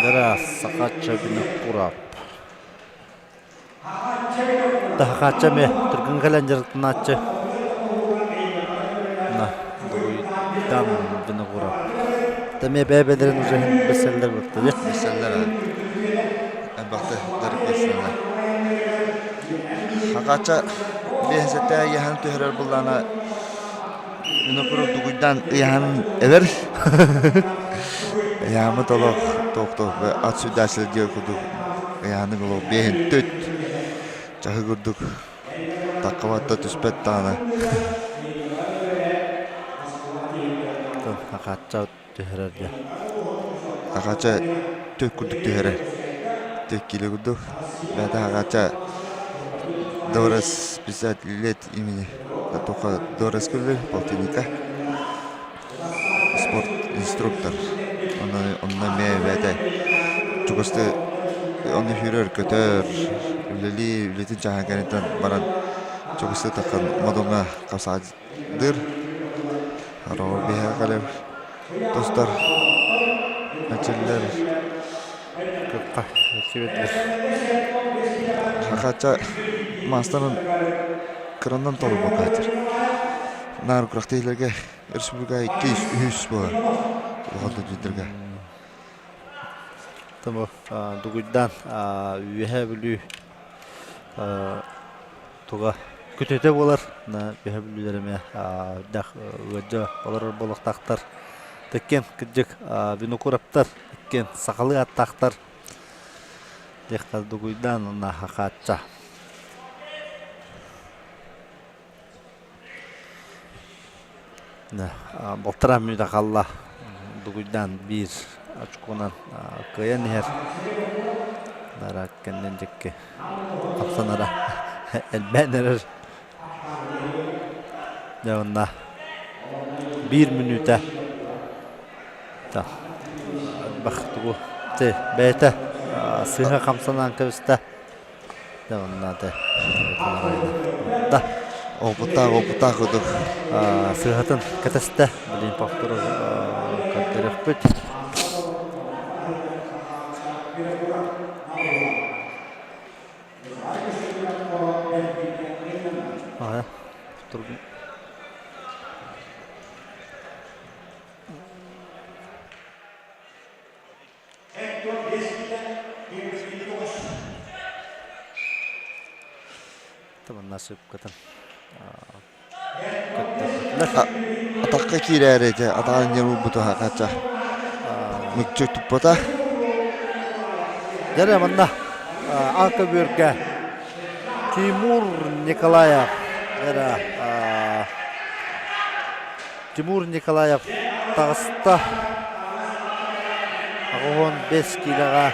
Дара сахачча Винокуров. Таһахааччы эмиэ түргэн кэлэн дьарыктанааччы. На, Дугуйдан Винокуров. Эмиэ бэйэ-бэйэлэрин уже билсэллэр буолта дии. Билсэллэр элбэхтэ дьарыктаналлар. Хакача биэһэсэтэ ыйаһан түһэрэр буллаана Винокуров Дугуйдан ыйаһан эбэр. Ыйааммыт олох туох-туох ат сүрдээччилэр диэн курдук ыйааһыныҥ олох биэһин түт чаһы курдук таххабатта түспэт даҕаны. Хакача түһэрэр дьэ. Хакача түк курдук түһэрэр. Түк кило курдук. Бэйэтэ хакача Дорес 50 лет имени Тоха Дорес күллүр полтинника. Спорт инструктор. Онно онно эмиэ бэйэтэ чугасты онно сүүрэр көтөр үлэлии үлэтин чааһын кэнниттэн баран чугасты таххан модуҥҥа хапсаҕайдыыр. Ароҕу биһиэхэ кэлэр тустар эчиллэр. Кыкка сибэтилэр. Хахача маастарын кыранан толорбоккаатыр. Наар күрэхтэһиилэргэ республика иккис, үһүс буолар улахан турнирдарга. Тому Дугуйдаан Үөһээ Бүлүү туга күтүтэ буолар. Үөһээ Бүлүүлэр эмиэ үрдэх ыалдьа олорор буолуохтаахтар. Иккиэн кырдьык Винокуровтар иккиэн сахалыы ааттаахтар. Диэххэ Дугуйдаан уонна Хахаачча. Балтараа мүнүүтэ хаалла. Дугуйдаан биир очконан кыайан иһэр. Нара кэннин дьикки хамсанара элбээн эрэр. Дьэ уонна биир мүнүүтэ элбэх тугу бэйэтэ сыыһа хамсанан кэбистэ. Да. Опыттаах, опыттаах курдук. Сыыһатын кэтэстэ. Билин повтору көрдөрүөхпүт. Манна сыпкытын Атахха киирээри ити атаҕын ньырбыт хача мүччү туппата. Дьэ манна аан көбүөргэ Тимур Николаев эрэ Тимур Николаев таҕыста 85 киилэҕэ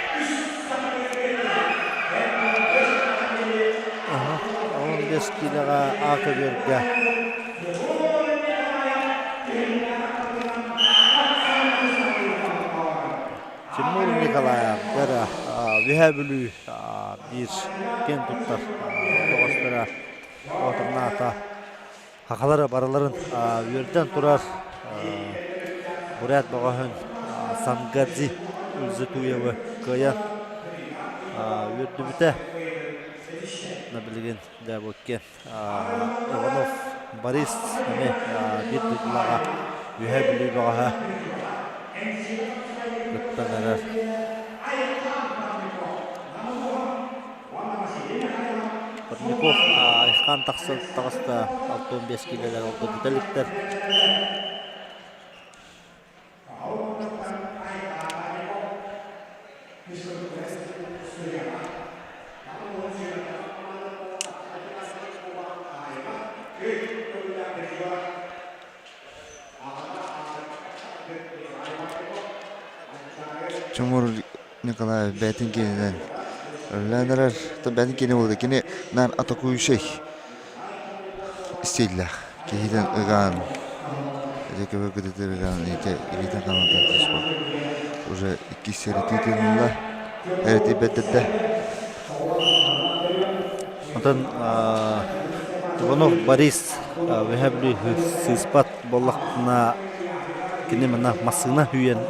15 киилэҕэ А көбүөргэ Тимур Николаев дьэ Үөһээ Бүлүү биир киэн туттар доҕосторо отурнаата Хахалары барыларын үөрдэн турар бурят бөҕөһүн Сангадзи Ульзатуевы кыайан. үөрдүбүтэ. Билигин дьэ бу иккиэн Иванов Борис эмиэ биир дойдулааҕа Үөһээ Бүлүү бөҕөһө кыттан эрэр. Парников Айхан тахсан таҕыста 65 киилэлэр ордо бүтэ иликтэр. Тимур Николаев бэйэтин киэнинэн үлэлээн эрэр. Бэйэтин киэнэ буолла. Кини наар атакующай стиллээх. Киһитин ыгаан, ити көбө кытыты ыгаан ити илиитин хаҥатан түспүт. Уже иккис сэрэтиитин ылла. Эрэтийбэттэрдэ. Онтон Иванов Борис Үөһээ Бүлүү сыыспат буоллахпына кини манна массыына үүйэн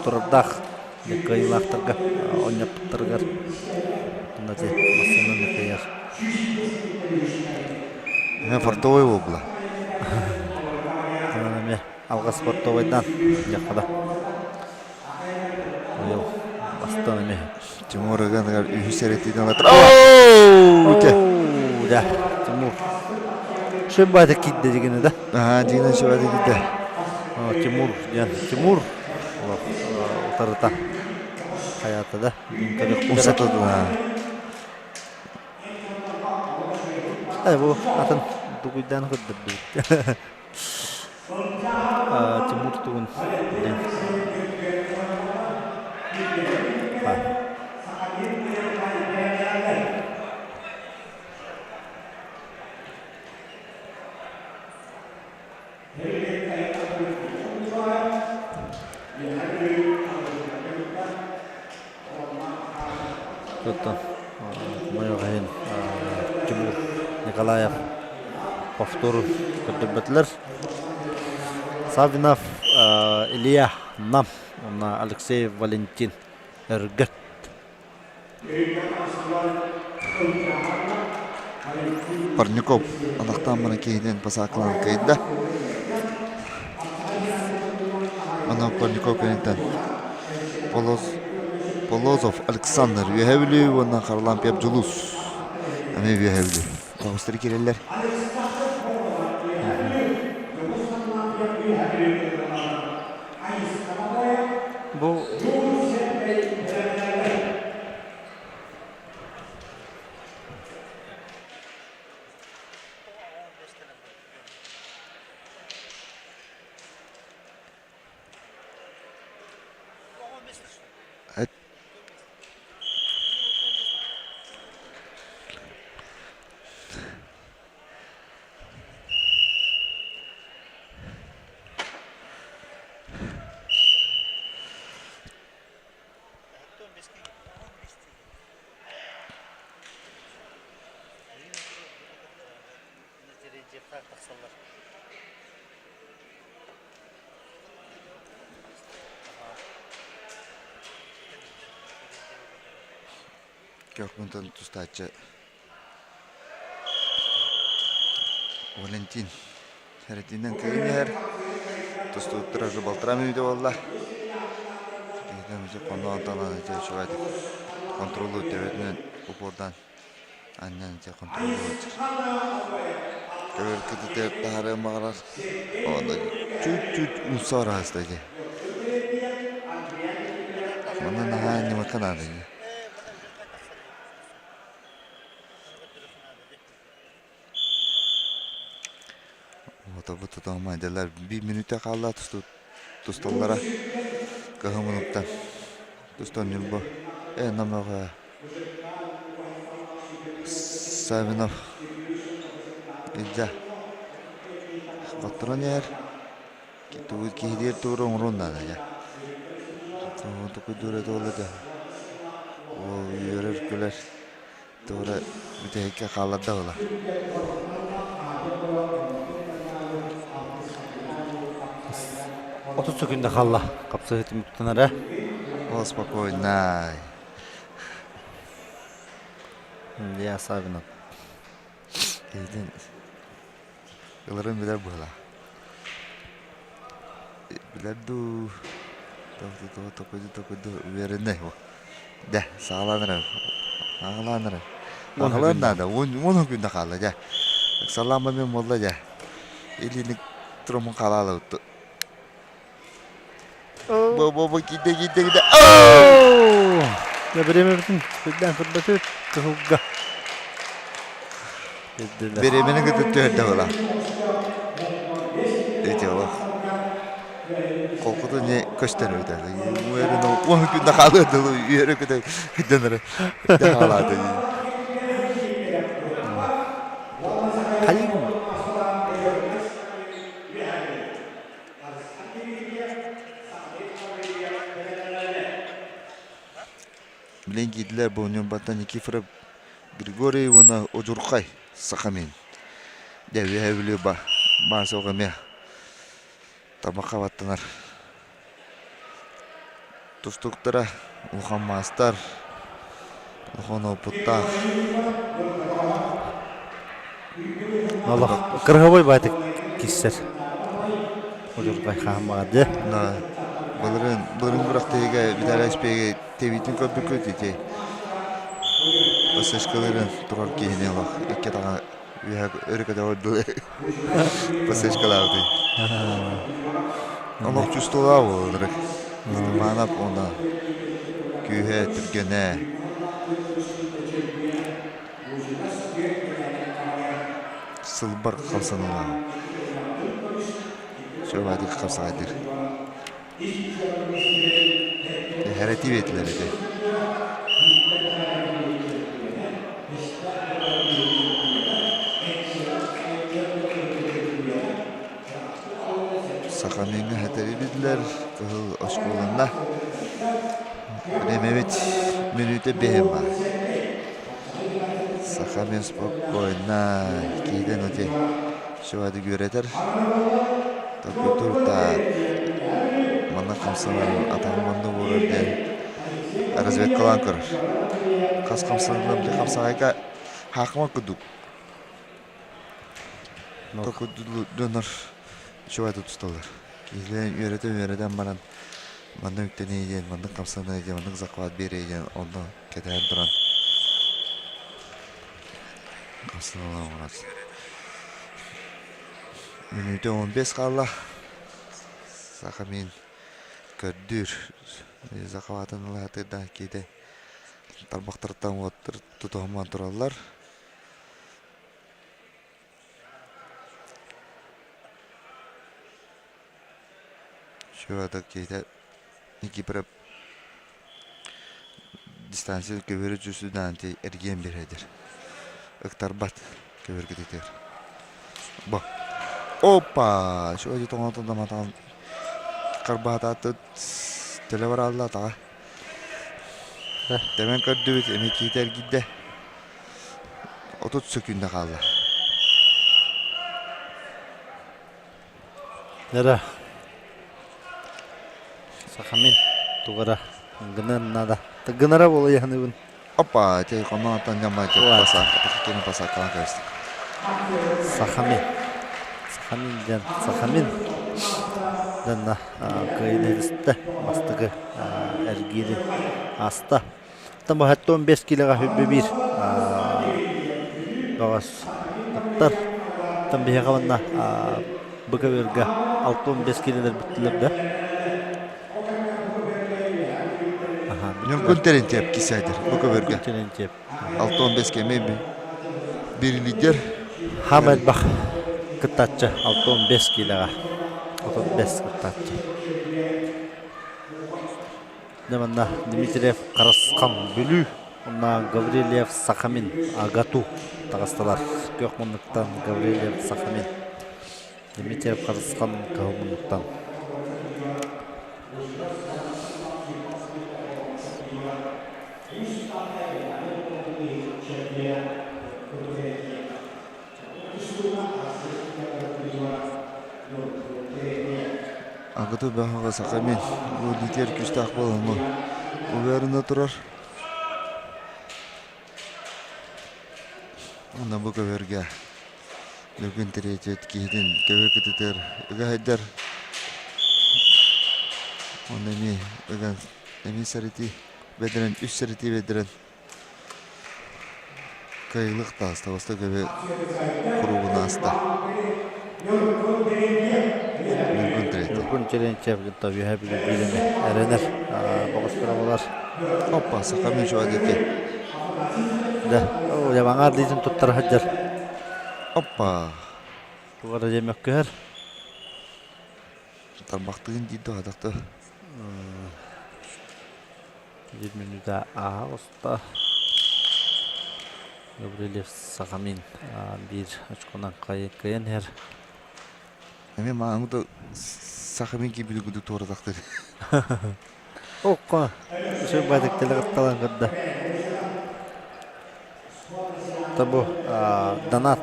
турардаах кыайыылаахтарга оонньоппуттарыгар онно ити массыынаны кыайар. Эмиэ фартовой буолла. Онон эмиэ алҕас фартовойдаан дьахха да. Быйыл бастан эмиэ Тимур ыганыгар үһүс эрэтиитин ылатар. Оу! Да, Тимур. Шөббата киирдэ дигини да. Аа, дигинен шөббата киирдэ. Тимур диэн Тимур утарыта хаята да. Умсатыла. Э бу атын дугуйдаан көрдөрдүбүт. Тимур тугун диэн Оттон хомойуох иһин Тимур Николаев повтору көрдөрбөтүлэр. Саввинов Илья Нам уонна Алексей Валентин Өргөт. Парников атахтаан баран киһитин пасаакалаан кыайда. Онон Парников кэнниттэн Полозов Александр Үөһээ Бүлүү уонна Харлампьев Дьулус эмиэ Үөһээ Бүлүү. Тоҕустары киирэллэр. Бу Көхмүнтэн тустааччы Валентин Сэрэтинэн кыайан иһэр. Тустууттара уже балтараа мүнүүтэ буолла. Киһитин хонноон талан ити үчүгэйдик контроллуур төбөтүнэн упордаан анньан ити контроллуур. Көбөр кытытыар таһаарыан баҕарар. Онно чуть-чуть умса араста ити. Манна наһаа ньымакка наада ини. Отобут тутаһыма дьэлэр биир мүнүүтэ хаалла тусталлара кыһын мунуктан тустан Ньурба э намаҕа Савинов илдьэ хотторон иһэр киһилиир тугу оҥоруон наада дьэ тукуйдуура туолла дьэ уол үөрэр күлэр Туора бүтэһиккэ хаалларда буола. 30 секунда хаалла. Хапсыһыы түмүктэнэрэ. О, спокойно. Я Савинов. Киһитин ыларын билэр быһыылаах. Билэр дуу, токуйду токуйду уверенный. Дэ, саҕалаан эрэр. Аҕалаан эрэр. Аҕалаан наада. Уон күндэ хаалла дьэ. Ыксалаан мен буолла дьэ. Илиини турумун хаалаалабыт. Бу бу бу киирдэ киирдэ киирдэ. Да бириэмэбитин сүрдээн көрбөтүбүт кыһылга. Бириэмэни кытта түһэрдэ була. Эти олох. Холкуту не көстөр эбит. Үөрэн уон күндэ хаалыа дылы үөрэ көтө күддэнэрэ. Хаалааты. Хайыгын? Билин киирдилэр бу Ньурбаттан Никифоров Григорий уонна Удьурхай Сахамин. Дьэ үөһэ Бүлүү ба баасоҕа эмиэ табахха баттанар. Тустуктара улахан маастар, улахан уопуттаах. Олох кырыһабай баатык киссэр. Удьурҕай хааммаҕа дьэ. На былырын былырын күрэхтэһиигэ Виталий Аспеги тэбиитин көрбүккүт ити ПСшкаларын турар киһини олох икки атаҕа үөһэ өрө көтөҕөрдүлэр ПСшкалаабытый. Олох чувствовал буолар. Степанов уонна күүһэ түргэнэ. Сылбар хамсаныылаах. Сөбаадык хапсаҕайдыр. Эһэрэтии этилэр ити. Сахамиҥҥа хэтэрибитлэр кыһыл оскуоланна. Бириэмэбит мүнүүтэ биэһин баар. Сахамин спокойно киирэн ити Сювадык үөрэтэр. Толкуйдуур манна хамсанар атаҕым онно буолар диэн разведкалаан көрөр. Хас хамсанарынан били хамсаҕайга хаахыма курдук Дьоннор үчүгэй тутусталлар. Киһилэрин үөрэтэн-үөрэтэн баран манна үктэнии диэн, маннык хамсаныы диэн, маннык захват биэрии диэн онно кэтээн туран хамсаныылар оҥорор. Мүнүүтэ 15 хаалла. Саха мин көрдүүр. Захватын ылаатыырдаах киһитэ тарбахтарыттан уоттар тутуһуман тураллар. Сүрү киһитэ Никифоров дистанция көбүөрү дьүсүнээн эргийэн биэрэр. Ыктарбат көбүөргүтүгэр. Бу. Опа! Сүрү тоҥотон даматан карбаатааты төлө бараалла атаҕа. Тэбэн көрдүбүт, эмиэ киһитэ эргийдэ. 30 сөкүүндэ хаалла. Эрэ Сахамин тугара гынан надо. Гынара буола яһаныбын. Опа, те хонно ньама паса, кини пасаккалан кэбистик. Сахамин. Сахамин диэн Сахамин дэнна кыайыны бастакы эргиирин аста. Там 15 килоға хүббе биир бөҕөс таптар. Там биһиэхэ манна БКВ-га 65 килолар бүттүлэр да. Ньургун Терентьев кисээдир БКВ-га. Терентьев. 65 кеме bir лидер. Хам элбэх кыттааччы 65 килоға. 35 кыттааччы. Дьэ манна Дмитриев Харысхан Бүлүү уонна Гаврильев Сахамин АГАТУ таҕыстылар. Күөх муннуктан Гаврильев Сахамин, Дмитриев Харысхан Кыһыл муннуктан. Агаты бөҕөҕө Сахамин лидер күүстээх буолан уверенно турар. Онно бу көбөргө Лөгүн тириэтиэт киһитин көбөр кытытыгар ыга сылдьар. Онно эмиэ ыган эмиэ сэрэтии бэдэрэн үс сэрэтии бэдэрэн кыайылык тааста баста көбө куруубун ааста. Ньургун тириэтэ. Ньургун Терентьев кытта үөһэ бүлүү биирэми эрэнэр боҕустара болар. Оппа, саха мүчү дети. Да, ябаҥаар диитин туттара сылдьар. Оппа. Туга да диэн мөккүһэр. Тарбахтыгын диир да хатахта. Биир мүнүүтэ ааһа оста. Гаврильев Сахамин биир очконан кыайан иһэр. Эмиэ мааҥы да Сахамин киирбит курдук туоратахтар. Окко, үчүгэй баайдык телеҕытталан көрдө. Табу донат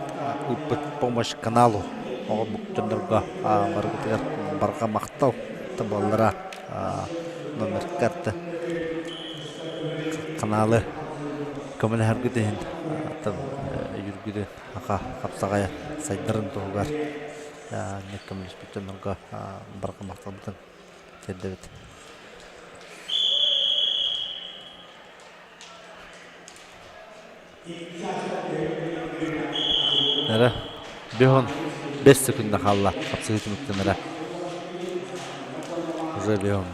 ыыппыт помощь каналу оҕо дьоннорго барыгытыгар барҕа махтал табаллара номер карта каналы көмөлөһөргүт иһин өйүүргүтүн аха хапсаҕайа сайдарын туһугар көмөлөспүт дьоннорго барҕа махталбытын тиэрдэбит. Эрэ бөһөн 5 секунда хаалла хапсыһыы түмүктэнэрэ. Уже бөһөн.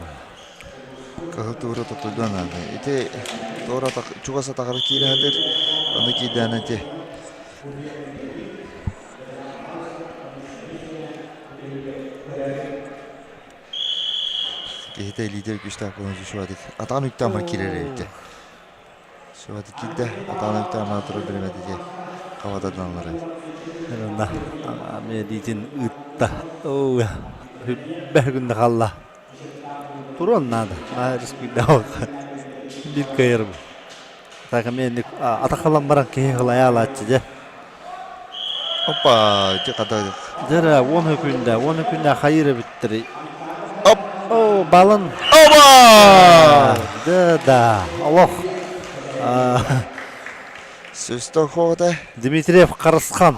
Кыһыл туура тутуллуон наада. Ити туора чугас атаҕар киирэ сатыыр. Ону киирдээн ити Киһитэ илиитэ күүстээх буолан Шуатик атаҕын үктээн киирэр эбит. Шуатик киирдэ, атаҕын үктээн баран турар бириэмэтэ дии хабатаданаллар эбит. Ына илиитин ыытта. Оо, бэһ күннэ хаалла. Туруон наада. Наһаа рискуйдаабакка. Биир кыайарым. Так эмиэ атахалан баран киһи хылайаалааччы дьэ. Опа, ити хата Дьэ 10 күндэ, 10 күндэ хайыр эбиттэр. Оп! О, балын. Оба! Да, да, олох. Сөстө хоҕута. Дмитриев Харысхан.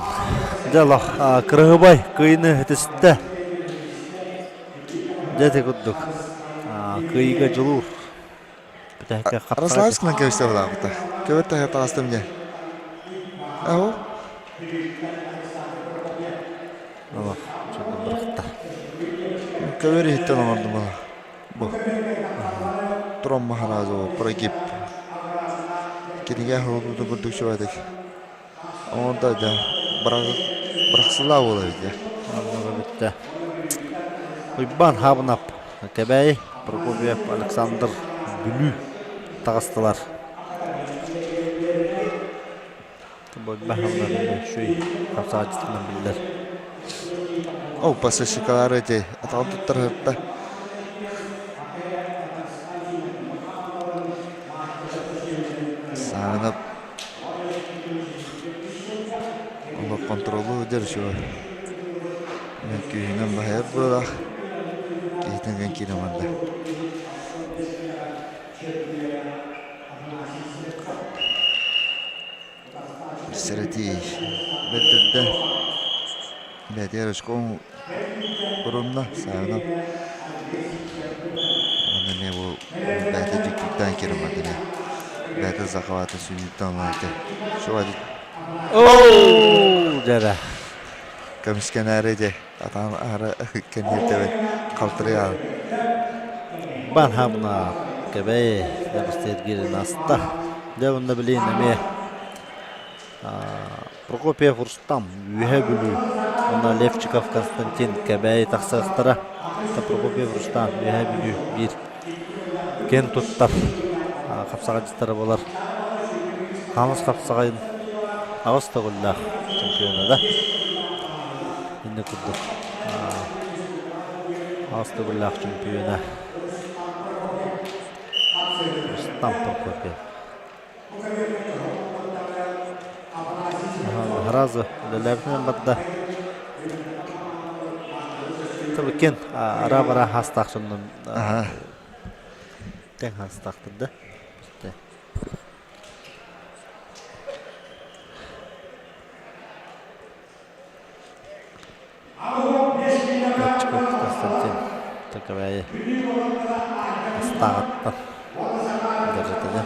Дьэ олох кырыһыбай кыйыны түстэ. Дьэ ити курдук. Кыйыга дьулуур. Бүтэһиккэ хапсаҕай. Ярославскынан кэбистэ булаабыта. Көбөр таһа таҕыстым дьэ. Аһу. Олох чудун бырахта. Көбөр иһиттэн оҥордум ала. Бу. Тром Махаразова прогиб. Кинигэ хоһулуутун курдук чугатык. Оҥордо дьэ бырахсылаа буола эбит Оннуга бүттэ. Уйбаан Хабынап, Кэбээйи, Прокопьев Александр Бүлүү таҕыстылар. Уйбаан Хабынап үчүгэй хапсаҕайдьытынан биллэр. Ол пасашикалар эти атаҕын туттарыһытта. Саанап Олох контролу сылдьар үчүгэй. Мен күүһүнэн баһыйар быһыылаах. Киһитин гэн киирэн барда. Сэрэтии бэрдэрдэ. Бэйэтигэр очком урунна, саанап. Уонна эмиэ бу бэйэтэ дьиктиттэн киирэн барда эмиэ. Бэйэтэ захвата сүүнүттэн ылааты. Шо Оо, дьэрэ. Көмүскэнээри дьэ, атаан аһара кэнниэрдэбин халтырыйаал. Бан хабына кэбэй дабыстыргирин аста. Дьэ онно билин эмиэ Прокопьев Рустам Үөһэ Бүлүү уонна Левчиков Константин Кэбээйи тахсыахтара. Прокопьев Рустам Үөһэ Бүлүү биир киэн туттар хапсаҕайдьыттара буолар. Хаҥас хапсаҕайын аҕыс төгүллээх чемпиона да. Инник курдук аҕыс төгүллээх чемпиона Рустам Прокопьев. Сразу үлэлээбитинэн барда. Кен ара-бара хаастаах дьоннун тэҥ хаастаахтар да. Лепчиков Константин Таковяи Астааҕыттан дьарытыгы.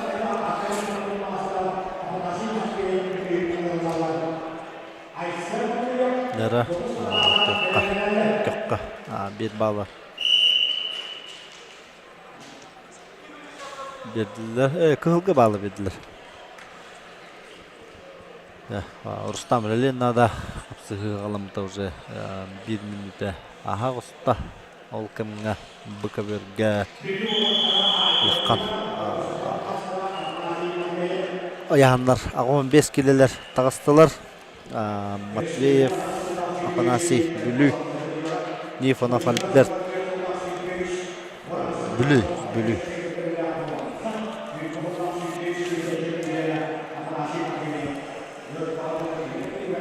Лера көххө, көххө биир баалы биэрдилэр. Кыһылга баалы биэрдилэр. Рустам үлэлиэн наада. Хапсыһыы аҕаламмыта уже биир мүнүүтэ аһа оҕуста. Ол кэмҥэ бу көбүөргэ улахан ыйааһыннар 85 килэлэр таҕыстылар. Матвеев Афанасий Бүлүү, Нифонов Альберт Бүлүү. Бүлүү.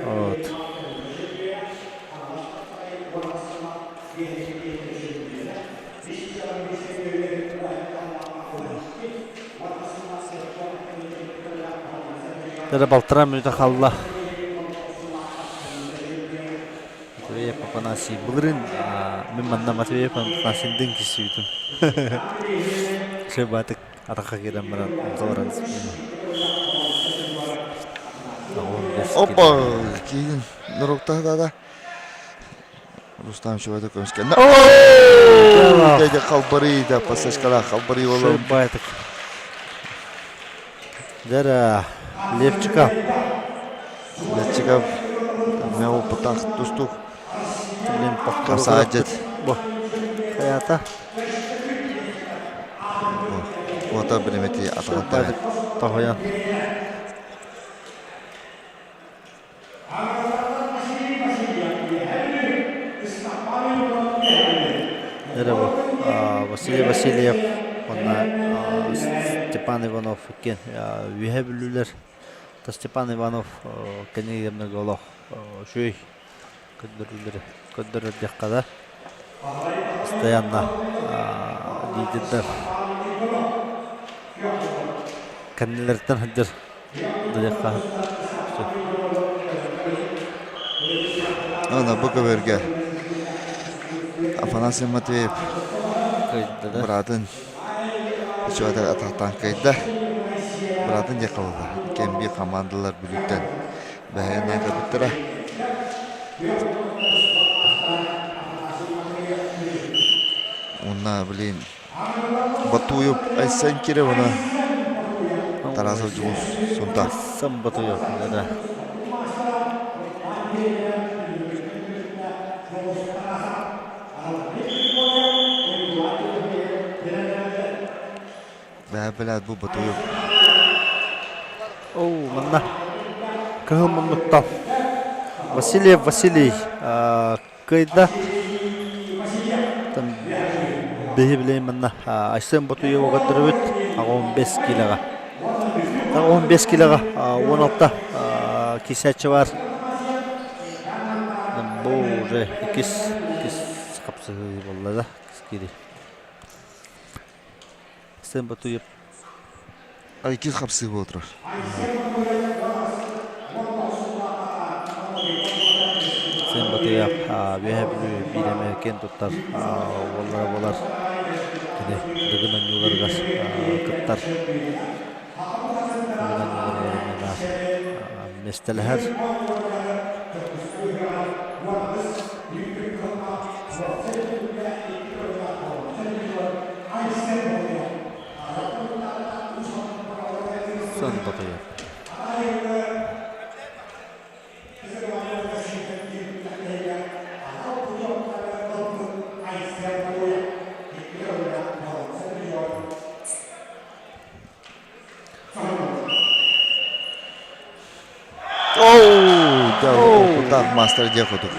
Вот. Эрэ балтараа мүнүүтэ хаалла. Матвеев Афанасий былырыын мин манна Матвеев Афанасийдыын киирсибитим. Шебатык атахха киирэн баран онто баран Опа! Киин норуктаһа Рустам Шубайда көмүскэннэ. Оо! Дядя халбарый да пассажкалаах халбарый болом. Шыбайтык. Дера Левчиков. Левчиков мен опытах тустук. Блин, повтору. Хасаадет. Бу. Хаята. Ота биремети атаҕын Тоһуйан. Эрэ бу Василий Васильев уонна Степан Иванов иккиэн үөһэ бүлүүлэр. Степан Иванов кэннигэр олох үчүгэй көрдөрүүлэри көрдөрөр диэххэ да постоянно лидердэр кэннилэриттэн сылдьар диэххэ сөп. Ана бу көбөргө Афанасий Матвеев Кыйдыда. быраатын үчүгэй атахтаан кыайда. Быраатын диэххэ буолла. Кэмби командалар бүлүүттэн бэһээн кэлбиттэрэ. Уонна блин Батуев Айсен Киревана Тарасов Дьулус Сунтаар. Айсен Батуев да. Бээ билээт бу Батуев. Оу, манна кыһыл муннуктан Васильев Василий кыайда. Там биһи билейм манна Айсен Ботуева көрдөрөбүт 15 килоға. 15 килоға 16 кисәче бар. Бу уже икис икис хапсыһыы буолла да кири. Айсен Ботуев Иккис хапсыы буола турар. Сен Батыйап Үөһээ Бүлүү биир эмэ киэн туттар уоллара буолар. Кини Дыгын оонньууларыгар кыттар. Дыгын оонньууларыгар эмиэ миэстэлэһэр. Сан Батыйап. Оу, да, опытах мастер диэх курдук.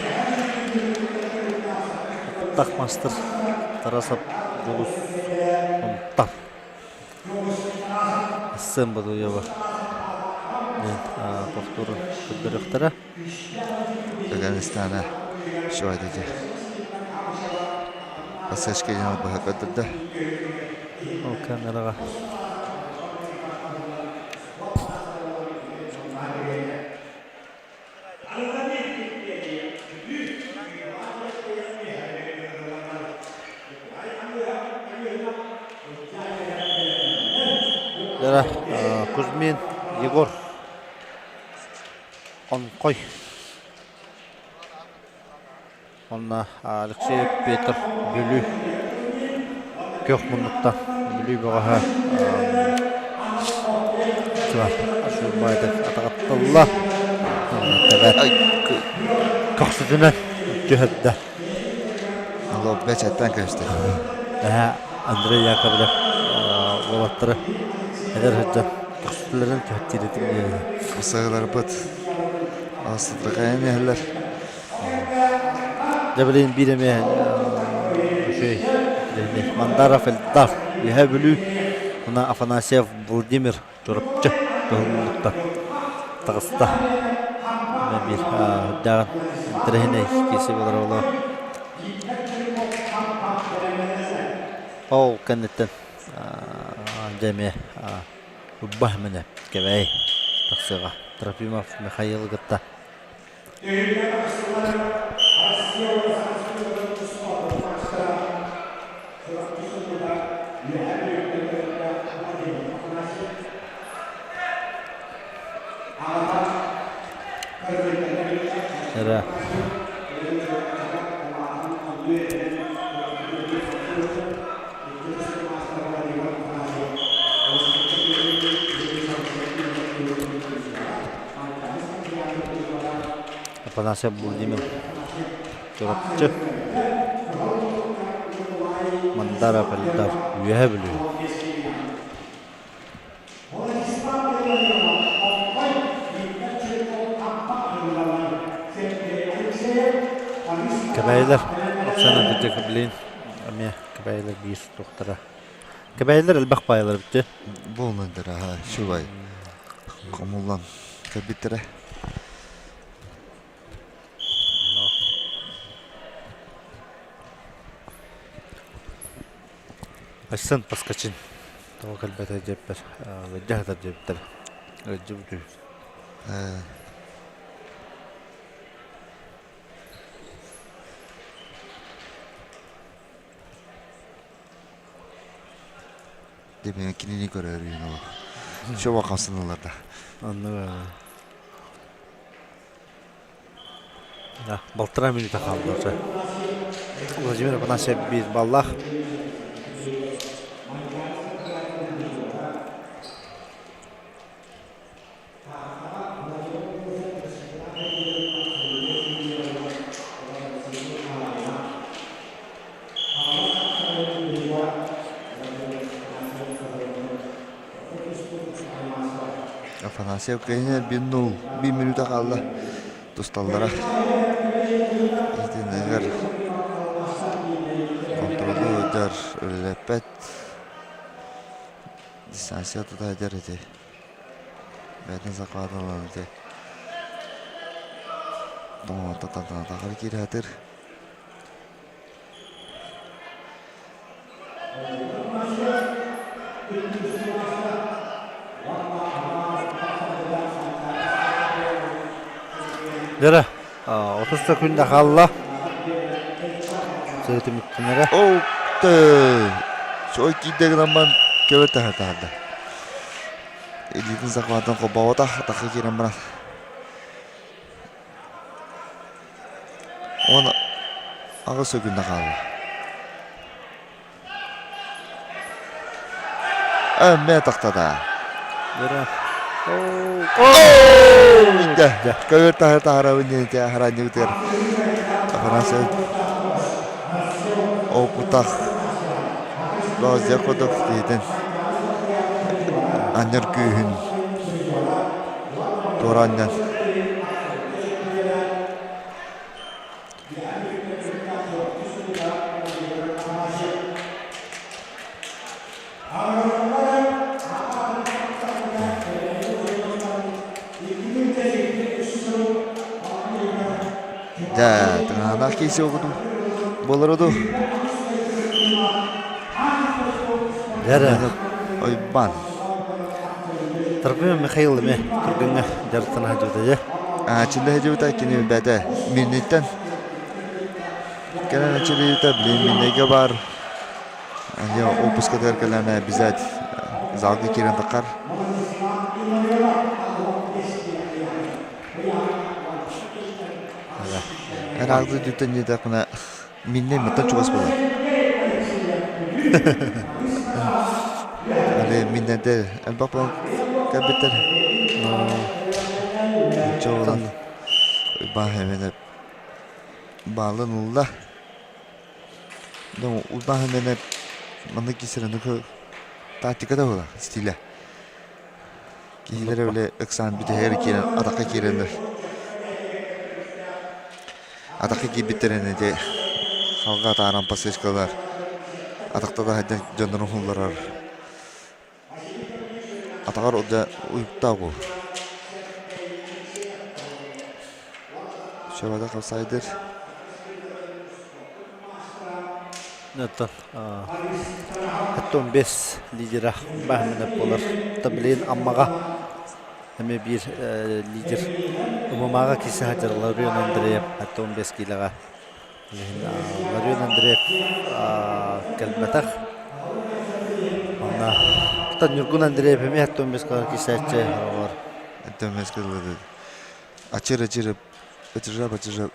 Опытах мастер Тарасов Дьулус Онтан. Сын Бодуева диэн повтору көрдөрүөхтэрэ. Афганистана шуайдыжы. Пассажка диэн быһа көрдөрдө. Ол камераҕа Дара Кузьмин Егор Онхой Онно Алексей Петр Бүлүү күөх муннуктан Бүлүү бөҕөһө Ашурбаев атаҕатталла. Көхсүтүнэн түһэрдэ. Лоббе чаттан көстө. Андрей Яковлев уолаттары эдэр сылдьан көхсүтүлэрин түһэртиир этим. Сыһыларбыт астытракайан иһэллэр. Дьэ билигин биир эмиэ үчүгэй Мандаров Эльдар Үөһээ Бүлүү уонна Афанасьев Владимир Чурапчы туһуннуктан таҕыста. Эмиэ биир үрдээҕин интэриэһинэй киирсии буолар буолуо. Ол кэнниттэн дьэ эмиэ Уббах эминэ Кэбээйи тахсыаҕа. Трофимов Михаилы кытта Эрэ Афанасьев Владимир Чурапчы Мандаров Эльдар Үөһэ Бүлүү Кэбээйилэр Оксана Дедековлин эмиэ Кэбээйилэр биир туохтара Кэбээйилэр элбэх баайылар эбит Буолмайдар аха үчүгэй хомуллан кэлбиттэрэ. Айсан Поскачин тоҕо кэлбэтэ диэппэр ыалдьа сытар диэбиттэр. Ыалдьыбыт үһү. Дебиҥэ кинини көрөөрүн олох. Чуба хамсаналар да. Оннук Балтараа мүнүүтэ хаалла уже. Владимир Афанасьев биир баллаах. Афанасьев кэннэ 1-0 биир мүнүүтэ хаалла тусталлара. Итиннигэр контролу ыытар үлэлэппэт дистанция тута сылдьар ити. Бэйэтин захватын ылан ити. Тоҥоттатан киирэ Дьэ, 30 секунда хаалла. Түмүктэнэрэ. Оукты! Сой киирдэ гынан баран көбө таһа таһарда. Илиитин захватын холбообото, атахха киирэн баран. 18 секунда хаалла. Эммэ тахтата. Көбөр таһы таһарабын диэн хараанньыбытыгар Афанасьев опытах Лозя курдук киһитин анньар күүһүн туора анньан Дьэ, тыҥааһыннаах киирсии оҕотун буолара дуу? Дьэ, Ойбан. Трофим Михаил эмиэ түргэҥҥэ дьарыктана сылдьыбыта дьэ. Чиллэ сылдьыбыта кини бэйэтэ Мирниттэн кэлэн чилийбитэ, блин, Мирнэйгэ баар. Они опускатыгар кэлэн обязать Залга киирэн таххар. Эн аалды дүттэн диэтэхпинэ миннэ миттэн чугас буолар. Али миннэдэ элбэх буолан кэлбиттэр. Чоҕулан Уйбаан эмэнэ баалын ылла. Уйбаан эмэнэ маннык кисэрэн тактика да буолар стилэ. Киһилэрэ били ыксаан бүтэһигэр киирэн атахха киирэннэр атахха киирбиттэрин ити халга атааран подсечкалар атахта да сылдьан дьоннорун уһулларар атаҕар дьэ уйуктаах буол Сөбөтө хапсайдыр Оттон 15 лидера баһымына буолар. Билигин Аммаҕа эмиэ биир лидер ММА-ҕа киирсэ сылдьар Ларион Андреев 15 киилэҕэ. Ларион Андреев кэлбэтэх. Онно оттон Ньургун Андреев эмиэ 15 киилэҕэ киирсээччи оҕолор. 15 киилэҕэ Ачыр ачыр Ачыржап ачыржап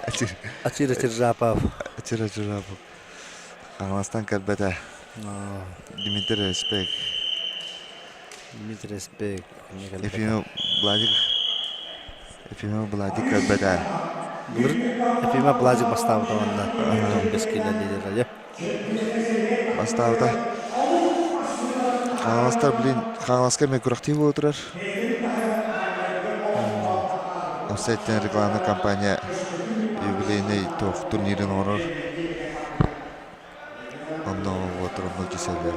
Ачыр Ачыр Ачыржапов. Ачыр Ачыржапов. Хаҥаластан кэлбэтэ. Дмитрий Респек. Дмитрий Респек. Ефимов Владик. Ефимов Владик кэлбэтэ. Былыр Ефимов Владик бастаабыта уонна бэскилэ лидерэ. Бастаабыта. Хаҥаластар, блин, Хаҥаласка эмиэ күрэхтии буола турар. Офсеттен рекламная компания юбилейный туох турнирын оҥорор. Онно вот онно киселлэр.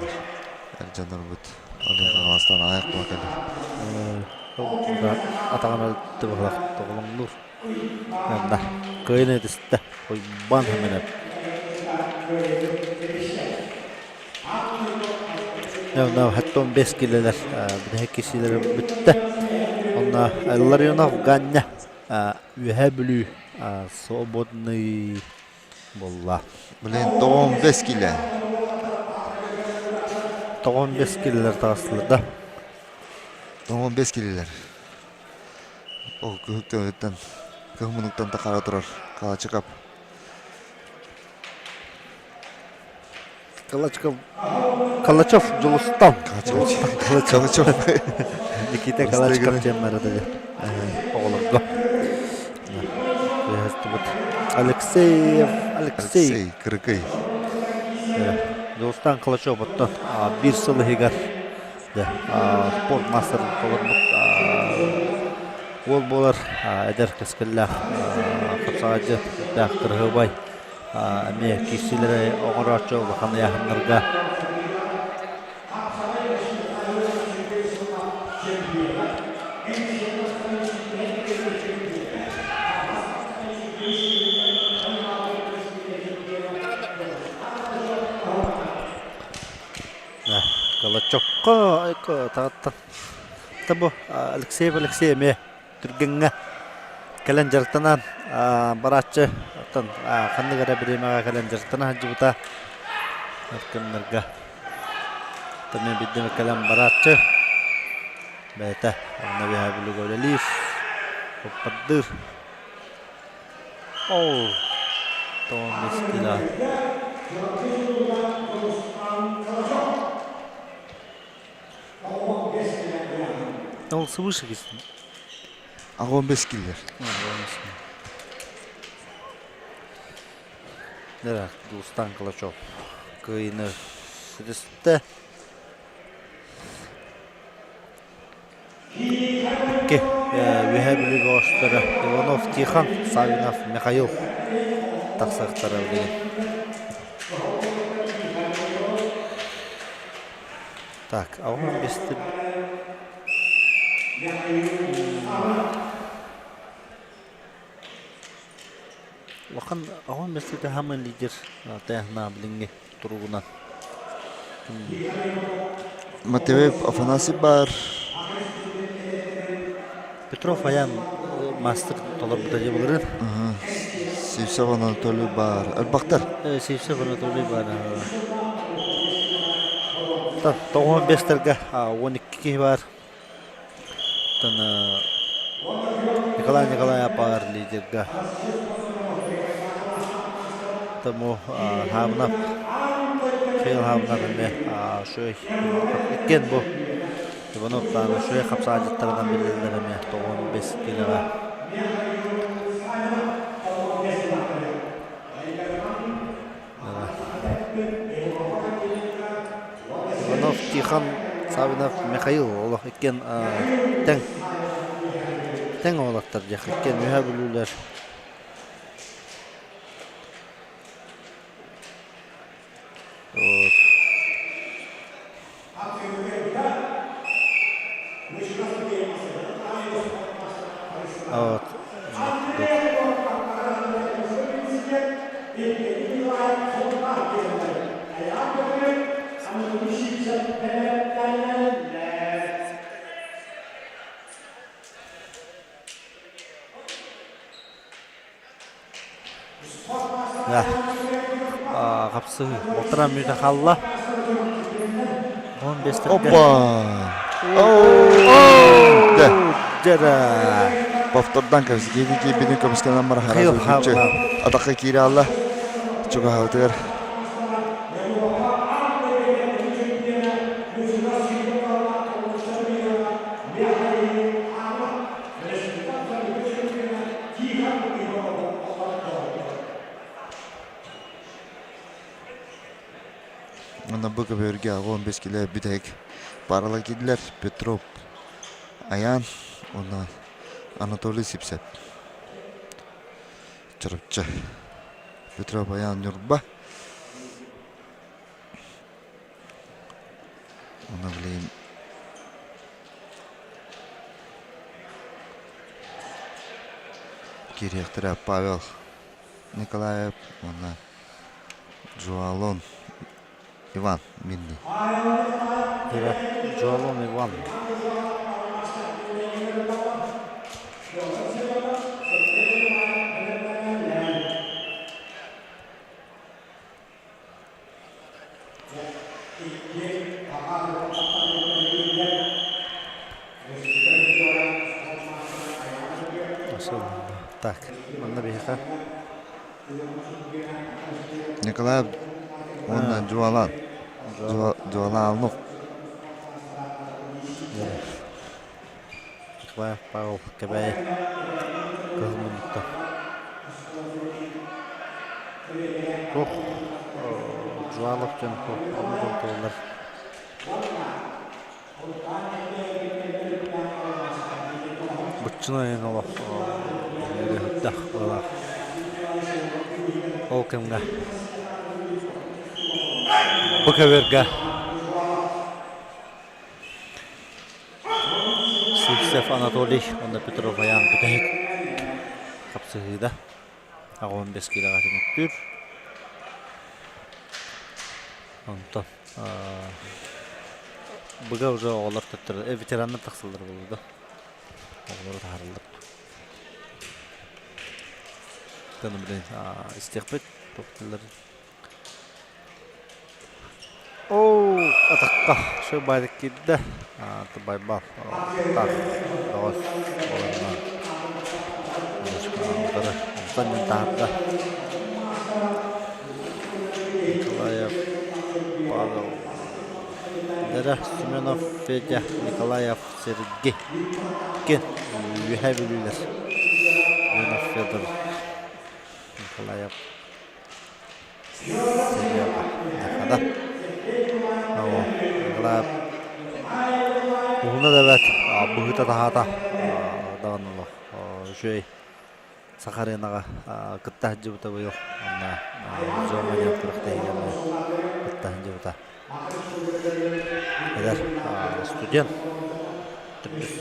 Эр дьоннорбут Олег Хаҥаластан аҕыйах буола кэлэр. Атаҕын өлтө тоҕолоҥнуур. Да, кыайын этистэ. Уйбаан Хэмэнэп. Хаттон 5 килелер бүтэһик киһилэр бүттэ. Онно Ларионов Гання Үөһээ Бүлүү свободный буолла. Блин, 95 киле. 95 килелер таҕыстылар да. 95 килелер. Ол кыһыттан кыһын муннуктан тахара турар Калачиков. Калачиков Калачев Дьулустан. Калачев. Никита Калачиков диэн бара да оҕолорго. Алексеев Алексей. Алексей Кырыкый. Дьулустан Калачев оттон биир сыл иһигэр спорт маастарын толорбут уол буолар эдэр кэскиллээх хапсаҕайдьыт дээх кырыһыбай эмиэ киирсиилэри оҥорооччу улахан ыйааһыннарга Калачокко тааттан бу Алексеев Алексей эмиэ түргэҥҥэ кэлэн дьарыктанан барааччы оттон ханнык эрэ бириэмэҕэ кэлэн дьарыктана сылдьыбыта өркөннөргө эмиэ биирдэ кэлэн барааччы бэйэтэ онно үөһээ Бүлүүгэ үлэлиир оппардыыр Оо, тоҕо мискила. Ол свыше кистин. Аҕа 15 киллер. Да, Дулстан Калачев кыайыны ситистэ. Икки Үөһээ Бүлүү бөҕөстөрө Иванов Тихон, Саввинов Михаил тахсыахтара билигин. Так, аҕам бестир Улахан аҕам бестиргэ хааман лидер тайахнаа билиҥҥи туругунан. Матвеев Афанасий баар. Петров Аян мастер толорбута дии былырыын. Сивцев Анатолий баар. Элбэхтэр. Сивцев Анатолий баар. 95-тэргэ 12 киһи баар. Оттон Николай Николаев баар лидерга. Тому Хабнов, Михаил Хабнов эмиэ шуй иккиэн бу Иванов даҕаны шуй хапсаадьыттарынан биллэллэр эмиэ 95 киилэҕэ. Иванов Тихон, Савинов Михаил олох иккиэн тэҥ тэҥ уолаттар диэх иккиэн үһэ бүлүүлэр. Вот. Вот. Хапсыһыы балтараа мүнүүтэ хаалла. 15 Опа! Дьэ Повтордан кэбис киирбитин көмүскэнэн баран хараҕы атахха киирэ алла чугаһаабытыгар Уонна бу көбүөргэ 15 килэ бүтэһик паралар киирдилэр. Петров Аян уонна Анатолий Сипсеп. Чурапчы. Петров Аян Ньурба. Уонна билигин киириэхтэрэ Павел Николаев уонна Жуалон Иван Минни. Жуалон Иван. Так, манна биһиэхэ Николаев уонна Жуалан. Жуаланов. Николаев Павел Кэбээйи кыһыл муннукта. Туох Жуалов диэн оннук туоллар. Быччын айан олох үөрүһүттэх быһыылаах. Ол кэмҥэ бу көбүөргэ Сивцев Анатолий уонна Петров Аян бүтэһик хапсыһыыда 85 киилэҕэ түмүктүүр. Онтон быга уже оҕолор төттөрү ветераннар тахсаллар буолуо да оҕолору таһаараллар. Таны блин истиэхпит туох Оо, атахха шөй баайдык киирдэ. Байбал таах бөҕөс буоланна утары онтон мин таһаарда. Николаев Павел Дара Семенов Федя Николаев Сергей Кен Үөһээ Бүлүүлэр Семенов Федор Николаев Серега Уһуна да бэрт, быһыыта-таһаата даҕаны олох үчүгэй Саха аренаҕа кытта сылдьыбыта быйыл. Онно Зома диэн күрэхтэһиигэ кытта сылдьыбыта. Эдэр студент, төрдүс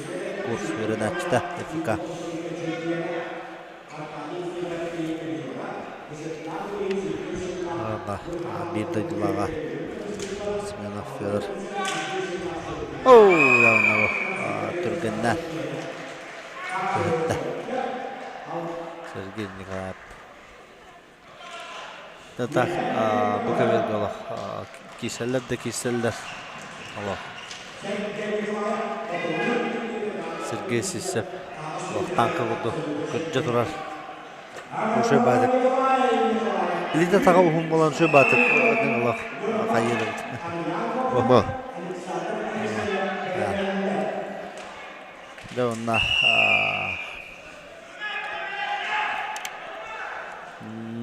курс үөрэнээччитэ ФИК. Биир дойдулааҕа Семенов Федор. Оо, явно түргэннээн көһүттэ. Сергей Николаев. Так, бу көбүөргэ олох киирсэллэр да киирсэллэр. Олох. Сергей Сивцев тааҥка курдук көрдьө турар. Ушой баатык. Илиитэ таҕа уһун буолан ушой баатык олох хайыыр эбит. Бу. Дьэ уонна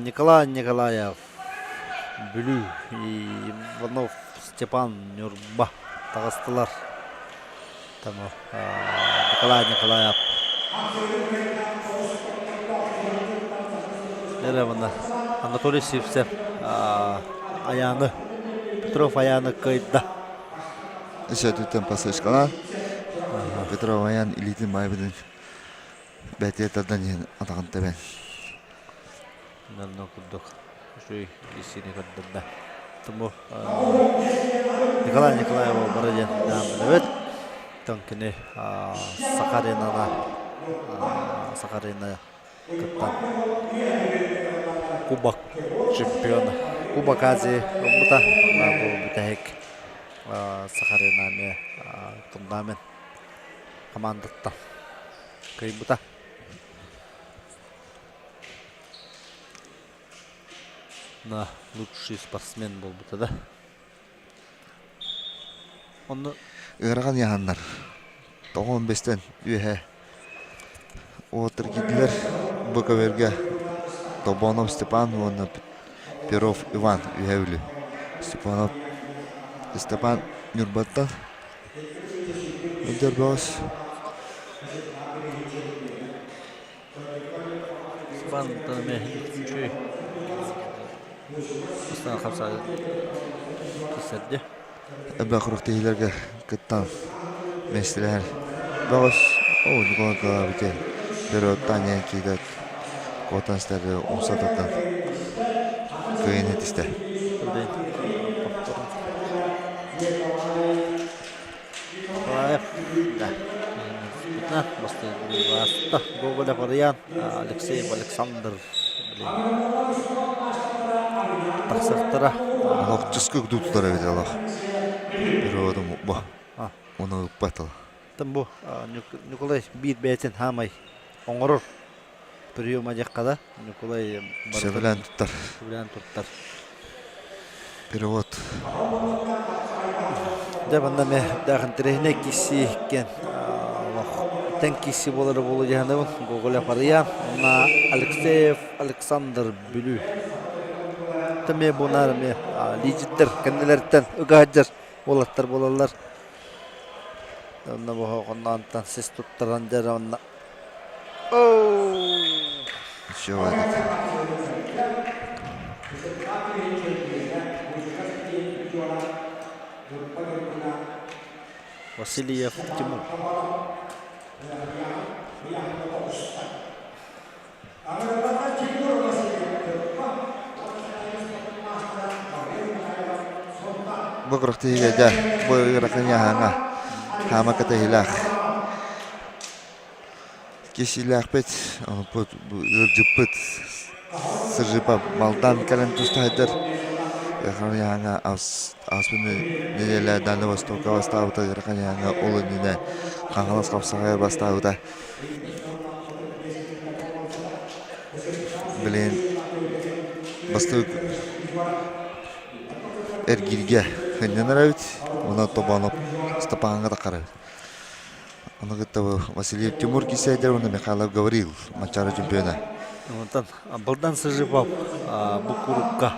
Николай Николаев Бүлүү Иванов Степан Ньурба таҕыстылар. Тому Николай Николаев Эрэ Анатолий Сивцев Аяны Петров Аяны кыайда. Өсөтүттэн пасышкалаан Петров Аян илиитин баайбытын бэтиэ тардан иһэн атаҕын тэбэн. Онно курдук үчүгэй киирсиини көрдөрдө. Тому Николай Николаева бары диэн билэбит. Оттон кини Сахаринана Сахарина кыттан Кубок чемпиона Кубок Азии ылбыта. Онно бу бүтэһик Сахарина эмиэ фундамент командаттан кыайбыта. На лучший спортсмен буолбута да. Онно Ыарахан ыйаһаннар тоҕон бэстэн үөһэ уолаттар киирдилэр. Бу көбүөргэ Тобонов Степан уонна Перов Иван үһэ үлү. Степанов Степан Ньурбаттан Өндөр бөҕөс Степан эмиэ үчүгэй бастаан хамсаан киирсэрдэ. Элбэх күрэхтэһиилэргэ кыттан миэстэлэһэр бөҕөс оо Николай Николаевич Бероттан киирээт куотан истэргэ умса тардан кыайан этистэ. Николаев, да. Баста Гоголев Арыйаан, Алексеев Александр тахсахтара. Олох чыскы тутар эбит олох. Переводом бу. Оны ыппатыл. Тым бу Николай биир бэйэтин хаамай оҥорор приема диэххэ да Николай Сөбүлээн туттар. Сөбүлээн туттар. Перевод. Дьэ манна эмиэ даах интэриэһинэй киирсии иккиэн олох тэҥ киирсии буолара буолуо дии саныыбын. Гоголев Арыйаан уонна Алексеев Александр Бүлүү. Эмиэ бу наар эмиэ лидердэр кэннилэриттэн ыга сылдьар уолаттар буолаллар. Онно бу оннооттон сис туттаран дьэ онно Все этот. Васильев Тимур. Бу күрэхтэһиигэ дьэ бу ыарахан ыйааһыҥҥа хаама кэтэһиилээх киһилээхпит, ыалдьыппыт Сыржипа Балдан кэлэн тустаһайдар ыарахан ыйааһыҥҥа ааспыт нэдиэлэ Дальнай Востокка бастаабыта ыарахан ыйааһыҥҥа ол иннинэ Хаҥалас хапсаҕайа бастаабыта. Билигин бастакы эргииргэ сынньанар эбит уонна Тобоноп Степаҥҥа таххар эбит. Ону кытта Васильев Тимур Кисээдэр уонна Михайлов Гаврил Манчаары чемпиона. Онтон Балдан Сыжипов бу курукка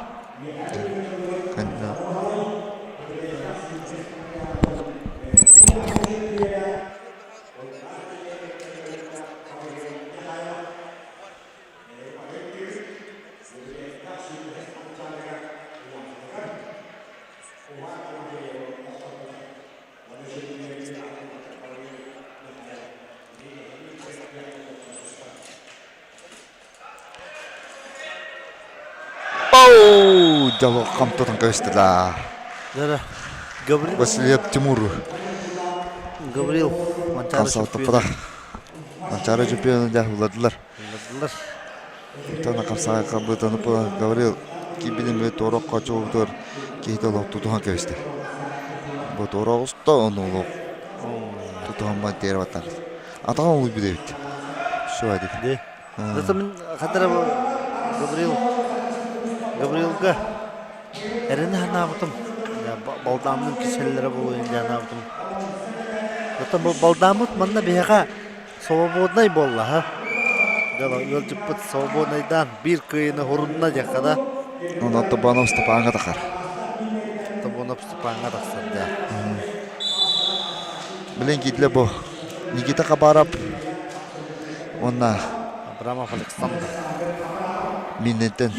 Оу, дьолу хамтатан кэбистэ да. Гаврил Васильев Тимур Гаврил Манчаары Хамсаабыттаппата. Манчаары чемпиону дьэ улардылар. Улардылар. Тана хамсаҕа хабытаны Гаврил киирбитин туора хочобутугар киһитэ олох тутуһан кэбистэ. Бу туора оҕуста ону олох тутуһаммат диэри баттар. Атаҕын олуйбут эбит. Все эдик. Де. Зато мин хатара бу Гаврил Гаврилга эрэнэ санаабытым. Балдааммын кисэллэрэ буолуо диэн санаабытым. Зато бу балдааммыт манна биһиэхэ свободнай буолла ха. Дьэ ыалдьыппыт свободнайдаан биир кыайыыны хурунна диэххэ да. Онон Тобонов Степаҥҥа тахар. Тобонов Степаҥҥа тахсар даа. Билин киитле бу Никита Хабаров уонна Абрамов Александр. Миннеттен.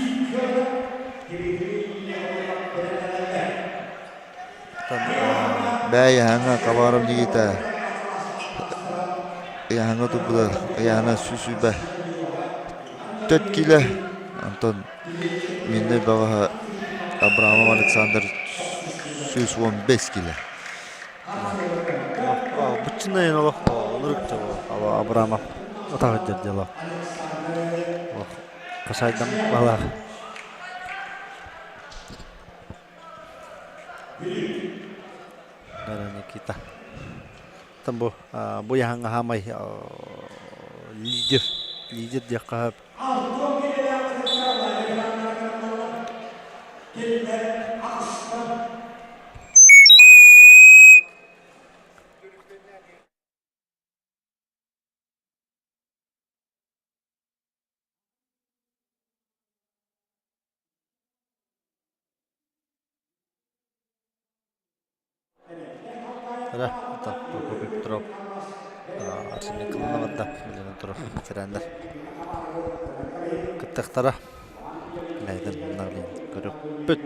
Бээ ыйааһыҥҥа Хабаров Никита ыйааһыҥҥа турбута ыйааһына сүүс 4 киилэ онтон Миннэй бөҕөһө Абрамов Александр 115 киилэ. Быччынайын олох ынырык Абрамов атаҕыдьар дьыала. Хасайдан балаах. Дара Никита. Там бу бу яһаҥҥа хаамай лидер лидер диэххэ сөп. Эрэ, Прокопий Петров Арсений Кылыноватта билинэн турар ветераннар кыттыахтара. Бэйдэн наглин көрүппүт.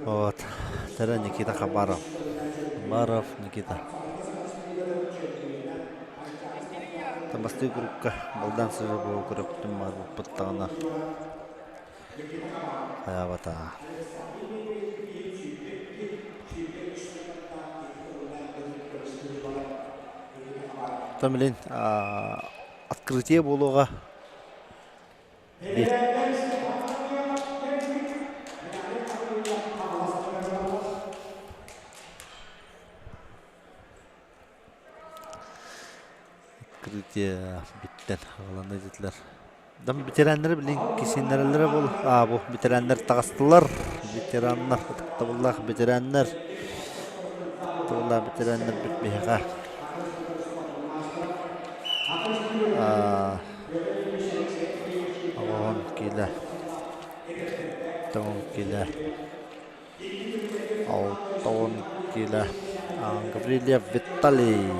Вот. Тара Никита Хабаров. Хабаров Никита. Бастыы группка балдан сыры буолу көрөптүм барбыттаҕына хайаабата. Томилин открытие буолуоҕа Открытие биттэн аҕалан этилэр. Дам ветераннары билин кисиннэрэллэрэ бол аа бу ветераннар таҕыстылар. Ветераннар ытыктабыллаах ветераннар. Ытыктабыллаах ветераннар бүт биһиэхэ. Аа оҕоһон киилэ. Тоҥон киилэ. 60 киилэ Гаврильев Виталий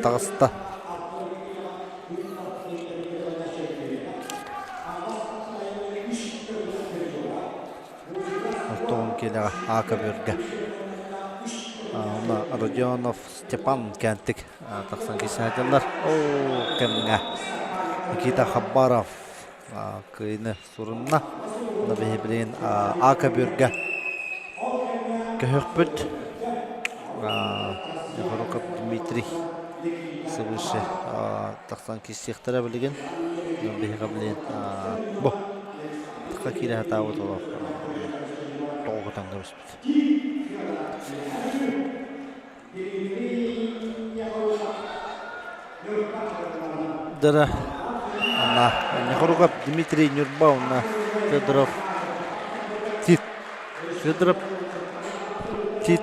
таҕыста. 60 киилэҕэ Аакабүргэ. Онно Родионов Степан кэнтик тахсан кисээтэллэр. Оо, кэмҥэ Никита Хабаров кыайыны сурунна. Онно биһи билигин А көбүөргэ көһөхпүт. Егоруков Дмитрий свыше тахсан киирсиэхтэрэ билигин. Биһиэхэ билигин бу тахха киирэ сатаабыт олох тоҕо көтөн кэбиспит. Дара ана Нехоругап Дмитрий Нюрба уонна Федоров Тит Федоров Тит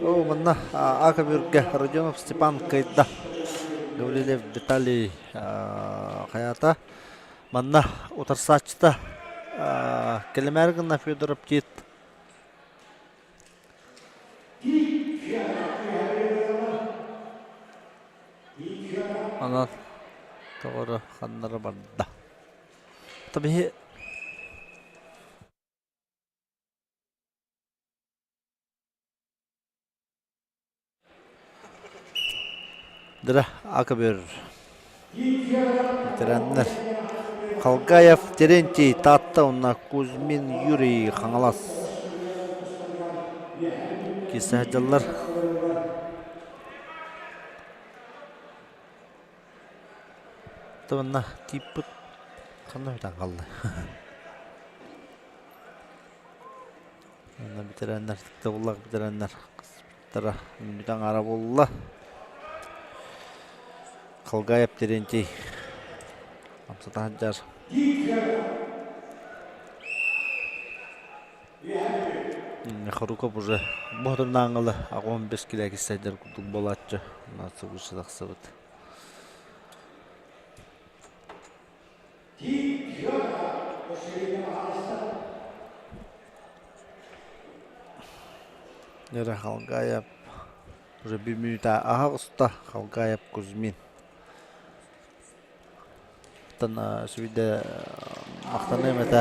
О, манна Акабүргэ Родионов Степан кыайда. Гаврилев Виталий хайата. Манна утарсааччыта кэлимээр гына Федоров Тит Онон тоҕо ханнара барда. Табиһи Дыра Акабыр ветераннар Халгаев Терентий Таатта уонна Кузьмин Юрий Хаҥалас киирсэ сылдьаллар. Уонна тииппит ханна бүтэн хаалла? Онно бэтэрээннэр ытыктабыллаах бэтэрээннэр кыспыттара мүнүүтэ аҥаара буолла. Халгаев Терентий хамсата сылдьар. Хоруков уже боһотунааҥылы 85 килэ киссайдар курдук буолааччы. Нацыбышы тахсыбыт. Нера Халгаев уже bir мүнүүтэ аһа уста Халгаев Кузьмин. Оттон сүүйдэ махтаныам этэ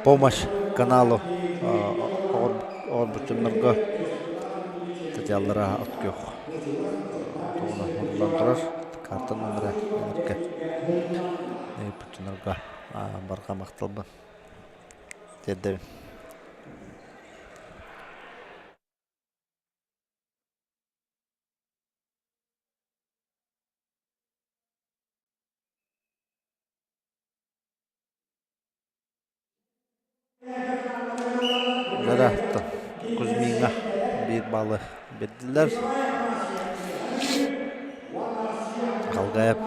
помощь каналу оҕорбуччуннарга татьяллара от күөх тугуна уһуллан турар карта номера энергэ пуччунарга барҕа махталбын тиэрдэбин. Дара Кузьмиҥҥа биир баллы биэрдилэр. Халгаев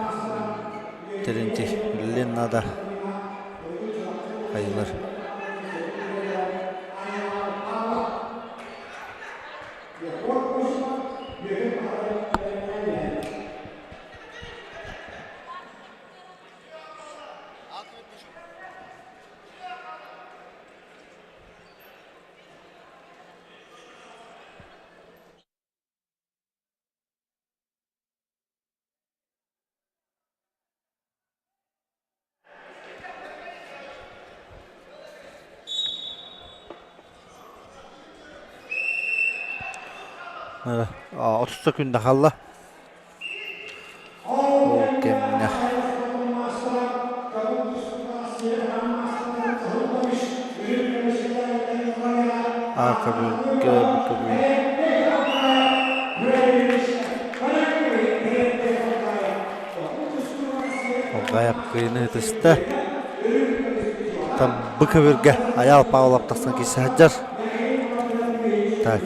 Терентий үлэлиэн наада. Хайылар. 30 күндэ хаалла. Ол кэмҥэ А көбүлгэ бу көбүл Алгаев кыйыны ытыста. Там бу көбүргэ Айаал Павлов тахсан киирсэ сылдьар. Так.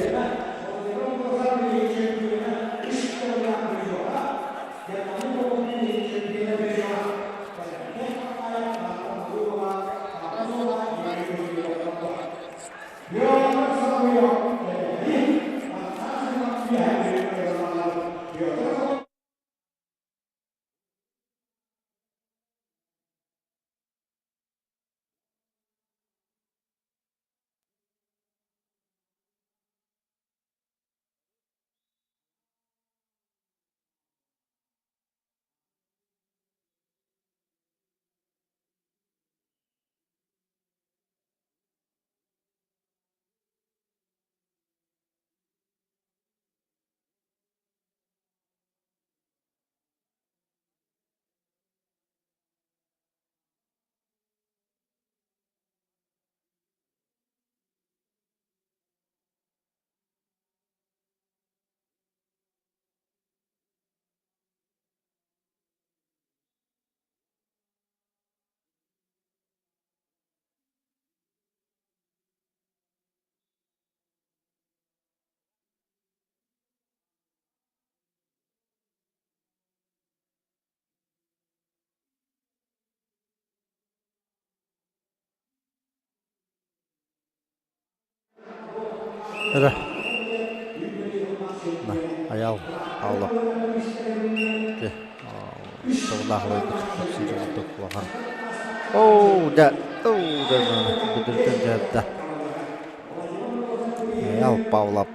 Эрэ Айаал Павлов тыллаах ылайбыт курдук улахан Оо да оо да бүдүрүтэн дьаһайда Айаал Павлов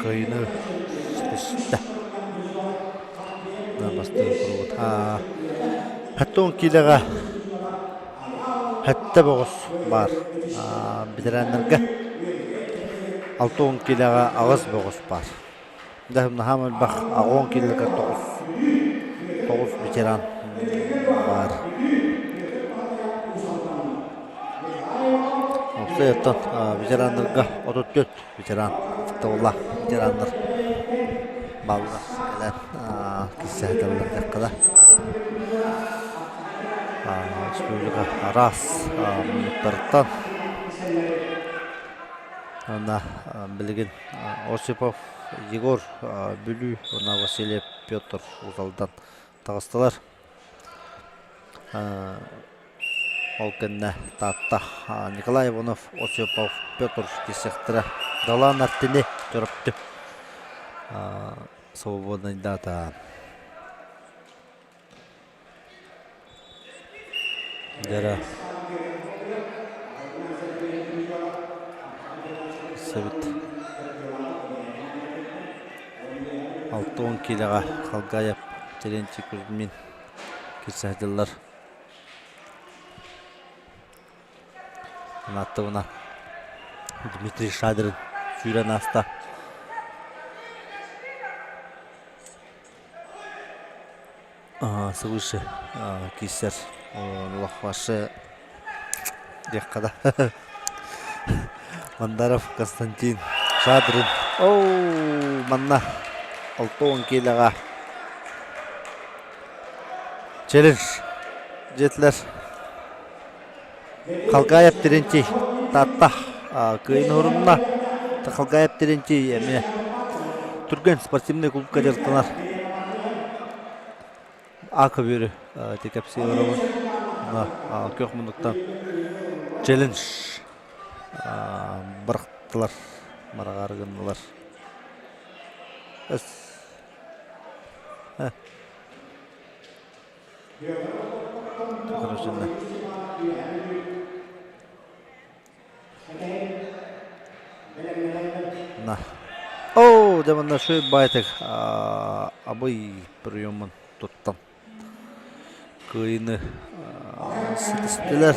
кыайыыны ситистэ. Бастыҥ курубут. Хаттон киилэҕэ Сэттэ бөҕөс баар бэтэрээннэргэ 60 киилэҕэ аҕыс бөҕөс баар. Дьэ наһаа элбэх 80 киилэгэ 9 ветеран баар. Уопсайыттан ветераннарга 34 ветеран ытыктабыллаах ветераннар бааллар кэлэн киирсэ сылдьаллар диэххэ да. Республика араас муннуктарыттан. Уонна билигин Осипов Егор Бүлүү уонна Васильев Петр Уус-Алдан таҕыстылар. Ол кэннэ Таатта Николай Иванов, Осипов Петр киирсиэхтэрэ. Далаан Артини Чурапчы свободнайдаата. Дьэрэ Сөбүт 60 киилэҕэ Халгаев Терентий Кузьмин киирсэ сылдьаллар. Аттыбына Дмитрий Шадрин сүүрэн ааста. Свыше киирсэр Лохваше диэххэ да Мандаров Константин Шадрин Оу манна 60 киилэҕэ челлендж диэтилэр Халгаев Терентий Таатта кыайын уһурунна. Халгаев Терентий эмиэ түргэн спортивнай клубка дьарыктанар. А көбүөрү ити кэпсии олоробун. Күөх муннуктан челлендж бырахтылар, мараҕаары гыннылар. На. Оо, дьэ манна үчүгэй баайтык абый приемун туттан кыайыыны ситистилэр.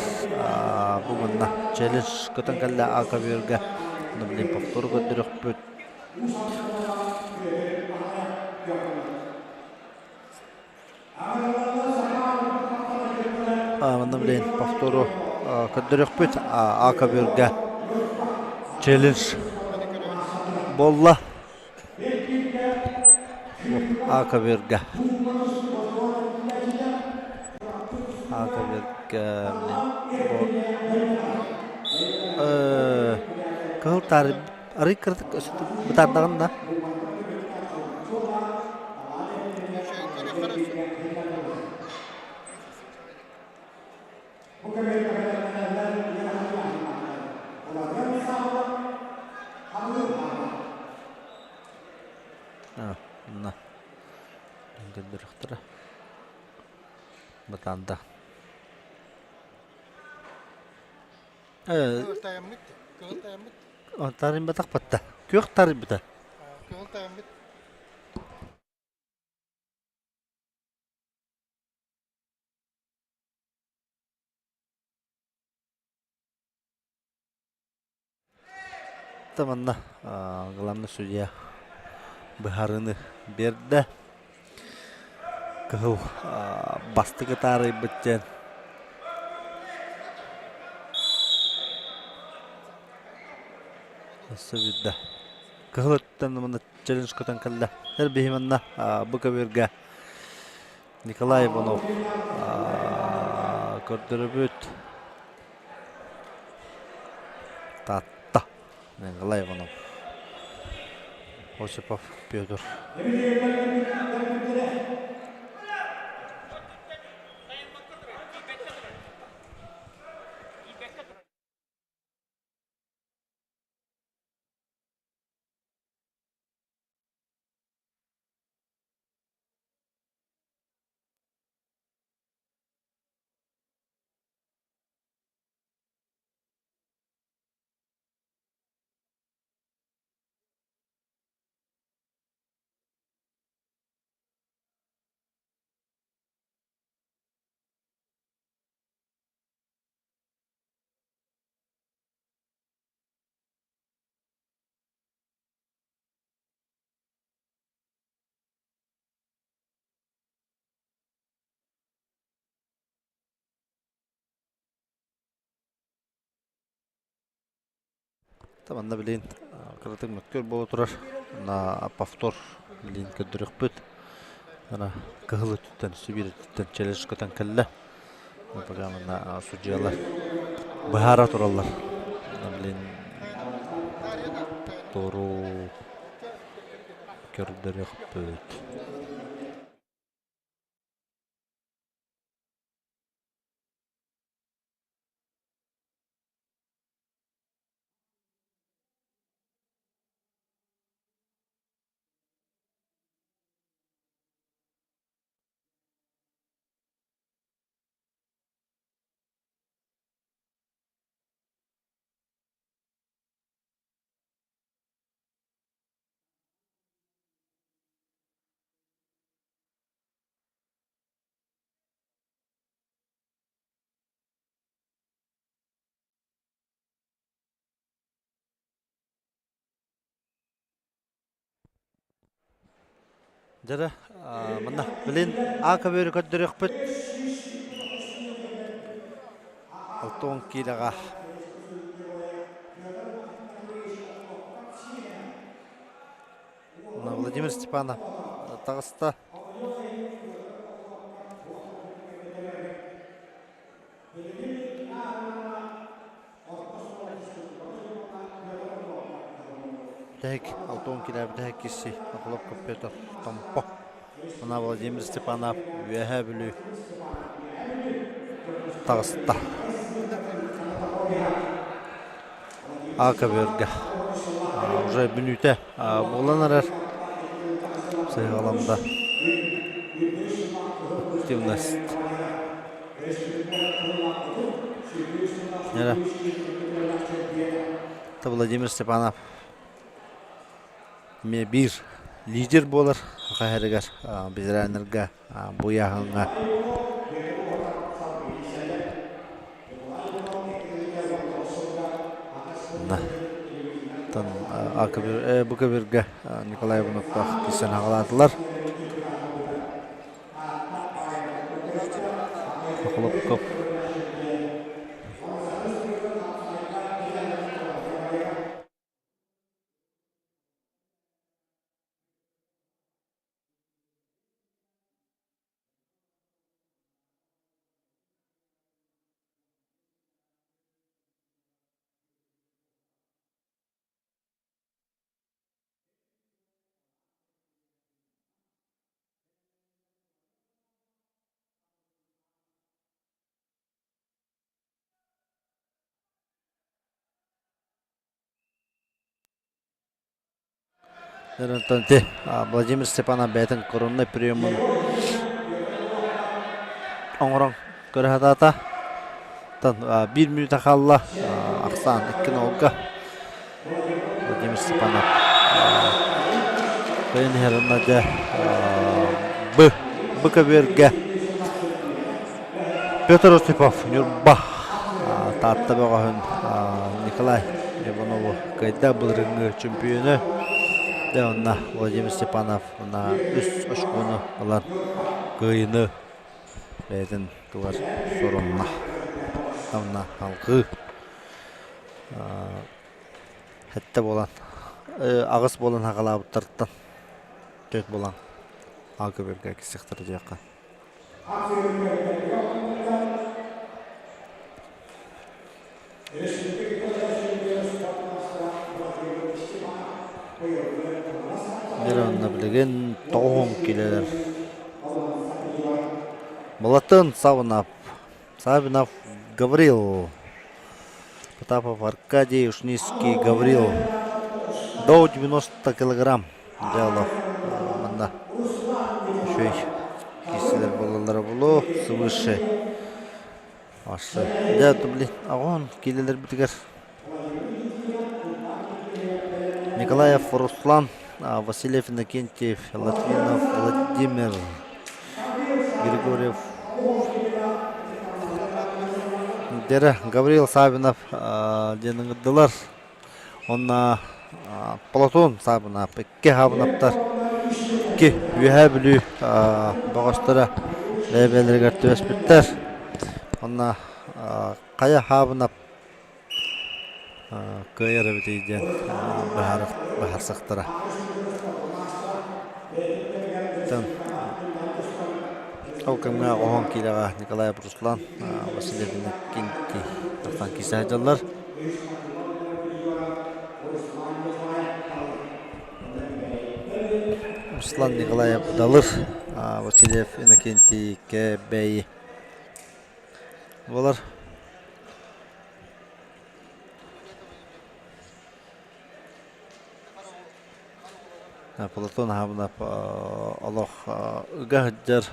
Бу манна челлендж көтөн кэллэ А-көбүөргэ. Ону билигин повтору көрдөрүөхпүт. Манна билигин повтору көрдөрүөхпүт. А көбүөргэ челлендж буолла. А көбүөргэ. А көбүөргэ бу кыһыл таар арый кыратык бытаардаҕын да. На. Көрдөрүөхтэрэ. Бытаанда. Кыһыл тайаммыт, кыһыл тайаммыт. Тарыйбатах батта. Күөх тарыйбыта. Кыһыл тайаммыт. Манна главный судья быһаарыыны биэрдэ. Кыһыл бастакы таарыйбыт диэн өссө биирдэ кыһыл өттүттэн манна челлендж көтөн кэллэ. Эр биһи манна бу көбүөргэ Николай Иванов көрдөрөбүт. Таатта. Николай Иванов. Осипов Петр. Манна билигин кыратык мөккүөр буола турар. На повтор билигин көрдөрүөхпүт. Ана кыһыл өттүттэн, Сибиир өттүттэн челлендж көтөн кэллэ. Пока манна судьуйалар быһаара тураллар. Билигин. Сотору көрдөрүөхпүт. Дьэ, манна билин А көбүөрү көрдөрүөхпүт. 60 киилэҕэ Владимир Степанов таҕыста. Бүтэһик 60 килэ бүтэһик киси Охлопков Петр Томпо. Мына Владимир Степанов Үөһээ Бүлүү таҕыста. А көбүөргэ уже мүнүүтэ буолан эрэр. Сыһыаламда активность. Это Владимир Степанов эмиэ биир лидер буолар хаһарыгар ветераннарга бу ыйааһыҥҥа бу көбүргэ Николай Ивановтаах киирсэн аҕалаатылар. Охлопков Онтон ити Владимир Степанов бэйэтин короннай приемун оҥорон көрө сатаата. Оттон биир мүнүүтэ хаалла. Ахсаан 2-0-га. Владимир Степанов кыайан иһэр уонна дьэ Б Б көбүөргэ Петр Осипов Ньурба Таатта бөҕөһүн Николай Иванову кыайда былырыыҥҥы чөмпүйүөнү дьэ онно Владимир Степанов уонна үс очкону ылан кыайыыны бэйэтин тугар сорунна. Онно алгыы Сэттэ буолан, аҕыс буолан аҕалаабыттарыттан түөрт буолан аҕа көбүөргэ киссихтэрэ диэххэ. Дьэ онно билигин 90 килэлэр. Балатын Савнап Савинов Гаврил, Потапов Аркадий, Ушницкий Гаврил. До 90 килограмм дьаалов манна үчүгэй киирсилэр буолаллара буолуо свыше Асы. Дьэ, блин, аҕон киилэлэрбитигэр Николаев Руслан, Васильев Иннокентьев, Латвинов Владимир, Григорьев Дэрэ Гаврил Савинов диэн ыҥырдылар. Онно Платон Савинов, икки Савиновтар икки Үөһээ Бүлүү бөҕөстөрө бэйэ-бэйэлэригэр түбэспиттэр. Онно хайа Савинов Кыайар эбитий диэн быһаарсахтара. Ол кэмҥэ оһон киилэҕэ Николай Руслан Васильев Иннокентий тахсан киирсэ сылдьаллар. Руслан Николаев Далыр, Васильев Иннокентий Кэбэйи буолар. Платон Аһабынап олох ыга сылдьар,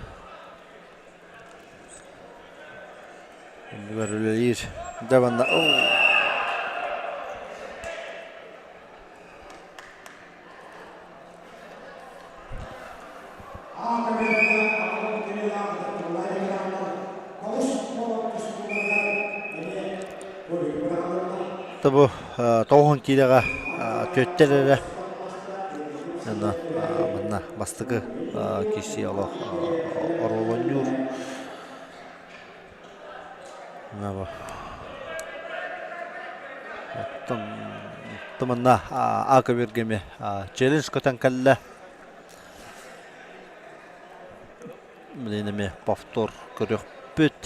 иннигэр үлэлиир. Дьэ манна Бу тоҕуһун киилэҕэ түөттэр эрэ манна бастакы киирсии олох оруолунньуур. Манна А көбүөргэ эмиэ челлендж көтөн кэллэ. Билигин эмиэ повтор көрүөхпүт.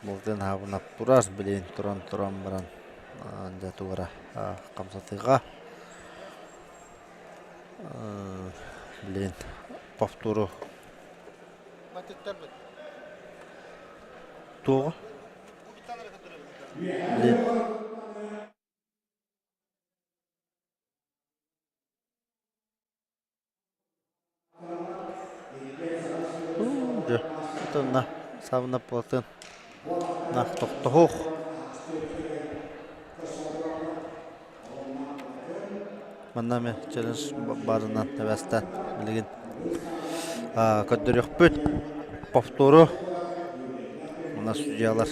Былтын хаабынап турар, билигин туран-туран баран дьэ тугара хамсатыыга. Билигин повтору Туоҕа? Билигин Дьэ, итиннэ сабына буолтун нах тохтоһуох. Манна эмэ челлендж баарынан эбэстэн билигин көрдөрүөхпүт. Повтору мына судьялар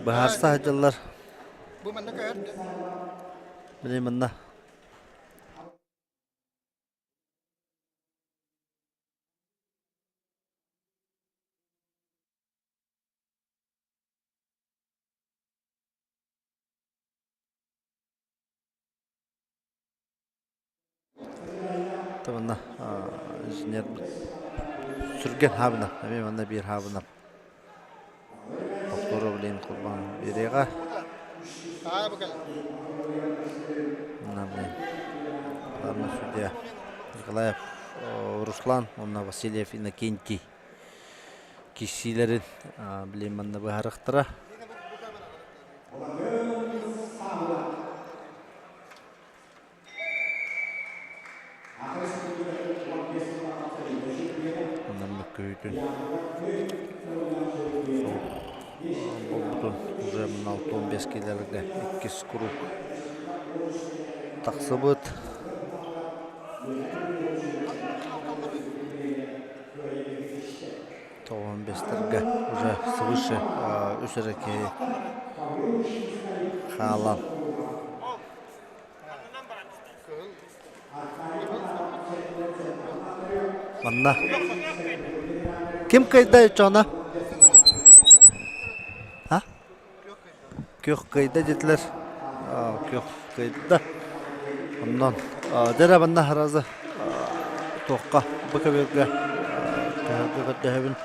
быһаарса сылдьаллар. Билигин манна Манна инженер Сүргэн Хаабынап, эмиэ манна биир Хаабынап повтору билигин холбоон биэриэҕэ. Главный судья Николаев Руслан уонна Васильев Иннокентий киирсиилэрин билигин манна быһаарыахтара. Онон мөккүһүүтүн буолбутун уже 65 киилэлэргэ иккис круг тахсыбыт. 95-тэргэ уже свыше үс эрэ киһи хаалан. Манна ким кыайда чоно? А? Күөх кыайда диэтилэр. Күөх кыайда. Оннон дьэ манна сразу туохха бу көбүөргэ көһөргө көрдөһөбүн.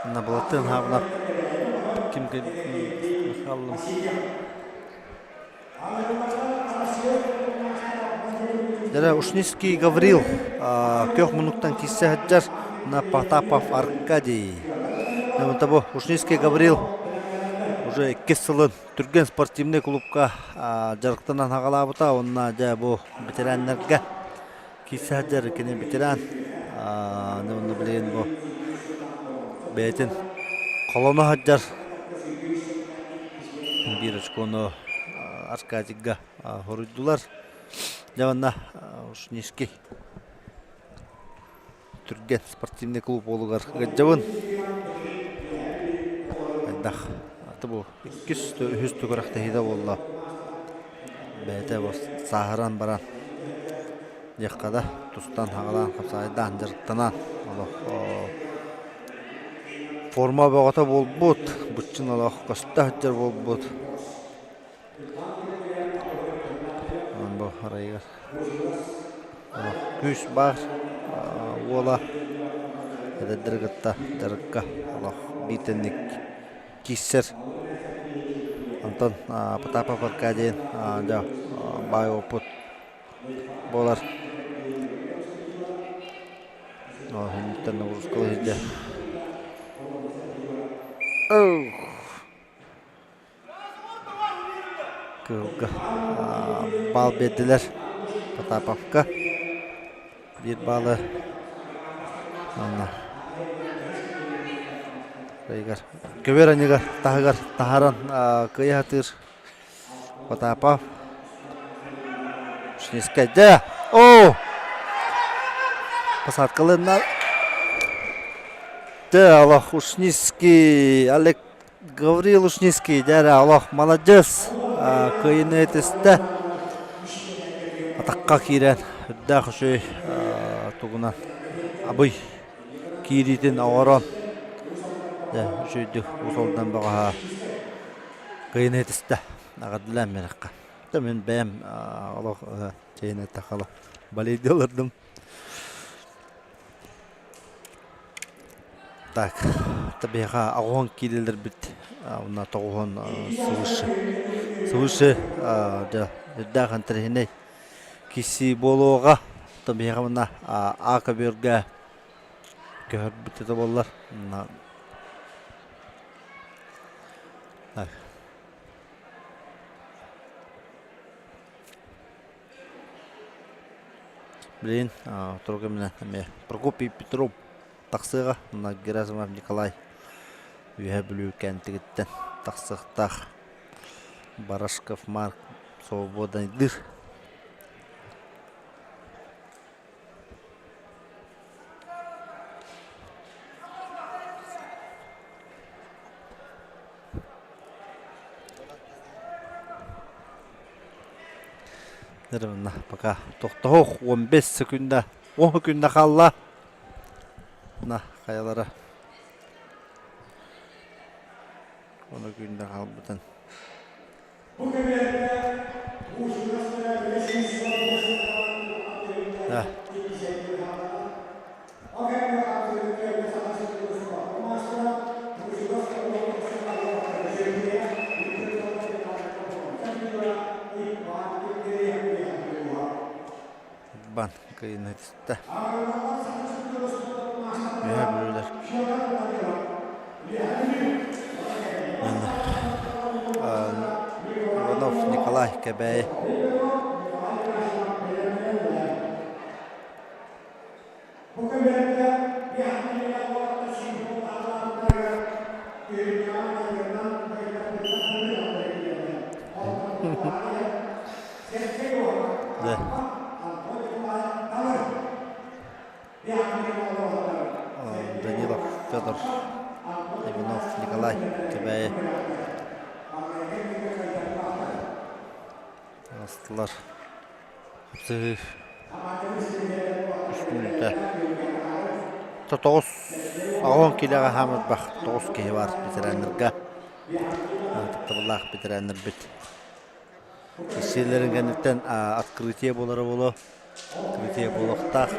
Манна Былатыан Хаабынап ким Михайловна Дьэ Ушницкий Гаврил күөх муннуктан киирсэ сылдьар на Потапов Аркадий. Бу Ушницкий Гаврил уже иккис сылын Түргэн спортивнай клубка дьарыктанан хаҕалаабыта уонна дьэ бу ветераннарга киирсэ сылдьар кини ветеран. Уонна билигин бу бэйэтин холоно сылдьар биир очкону Аркадийга хоруйдулар. Дьэ манна Ушницкий Түргэн спортивный клуб уолугар ыалдьабын. Хайдах аты бу иккис үһүс күрэхтэһиитэ буолла. Бэйэтэ бу сааһыран баран диэххэ да тустан хаҕалаан хапсаайдаан дьарыктанан олох форма бөҕөтө буолбут, быччын олох көстө сылдьар буолбут. Бу арайыгар күүс баар уола эдэрдэри кытта дьарыкка олох биир тэҥник киирсэр. Онтон Потапов Аркадий дьэ баай опыт буолар. Инниттэн нагрузкалы сирдэ. Кыһылга баал биэрдилэр Потаповка. Биир баалы Игорь көбүөр анньыгар таһыгар таһааран кыайа сатыыр Потапов. Снискайда. О! Посадкаларына Дэ, Аллах Ушницкий, Олег Гаврил Ушницкий, дьэ Аллах молодец, кыайыны этистэ. Атахха киирэн, үрдээх үчүгэй тугунан абый киириитин оҥорон, дьэ үчүгэйдик усулдан бөҕөһө кыайыны этистэ. Аҕардылаан миэхэ. Та мин бэйэм олох чэйин эттэххэ болейди олордум. Так, биһиэхэ аҕыһын киилэлэрбит уонна тоҕуһун свыше свыше дьэ үрдээх интэриэһинэй киси буолуоҕа. То биһиэхэ мына А көбүөргэ көһөрбүт этэ буоллар. Так. Билигин сотору кэминэн эмиэ Прокопий Петров тахсыаҕа уонна Герасимов Николай Үөһээ Бүлүү Кэнтигиттэн тахсыахтаах Барашков Марк свободайдыыр. Пока тохтоһуох 15 секунда 10 күндэ хаалла. На хайалара 10 күндэ хаалбытын. Да. Бан кыйыны түстэ. Үһэ бүлүүлэр. Иванов Николай Кэбээйи. Дьэ. Данилов Федор Иванов Николай Кэбээйи астылар. Хапсыһыы үс мүнүүтэ. Тоҕус аҕыс киилэҕэ хаамырбах тоҕус киһи баар ветераннарга. Тапталлаах ветераннарбыт. Сиэллэрин кэнниттэн открытие буолара буолуо. Открытие буолуохтаах.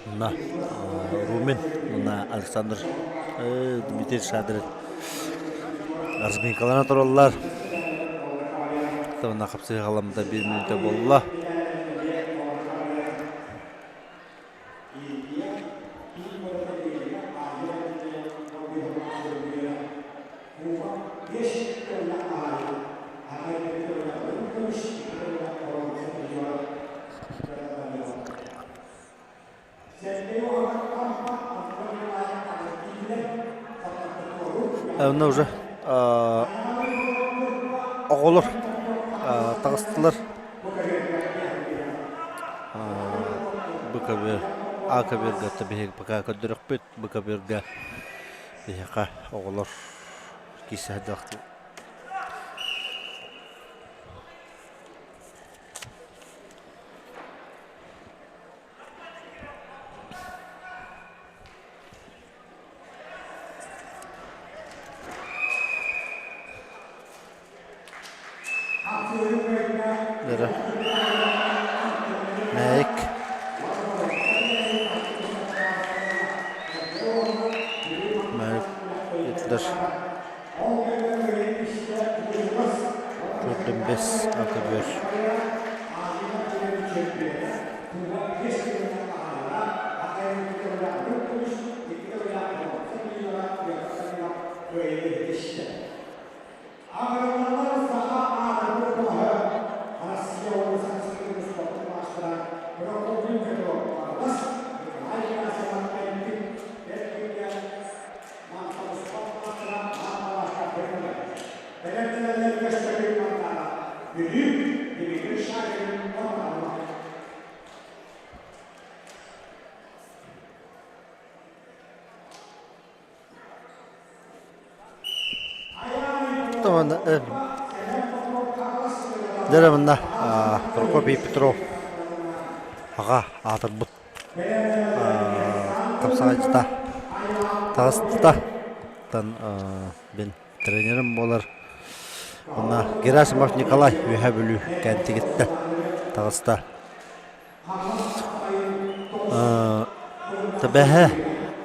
Мына Румин, мына Александр Дмитрий Шадрин разминкалана тураллар. Мына хапсыһы халаммыта биир мүнүүтэ буолла. Онно уже оҕолор таҕыстылар. Быкабыр, А көбүөргэ биһиги пока көрдөрөхпүт. Б көбүөргэ биһиэхэ оҕолор киирсэ сылдьаллар. Мэйик. Көстөр. 45 көбүөр. Аҕырымналар саха аатырбыт бөҕөһө Россия уонна Саха сирин спордун маастара Прокопий Петров Аҕалас Николай Герасимов кэлбит эр кэмҥэ мантан спорт маастара аан алааска көрүллэр. Бэлэмнэнэллэр көстөкүүн Мантаара Бүлүү Дмитрий Шагин Орталова. Дьэ манна Прокопий Петров аҕа аатырбыт хапсаҕайдьыта таҕыста мин тренерим буолар уонна Герасимов Николай Үөһээ Бүлүү Кэнтигиттэн таҕыста. Тэбэһэ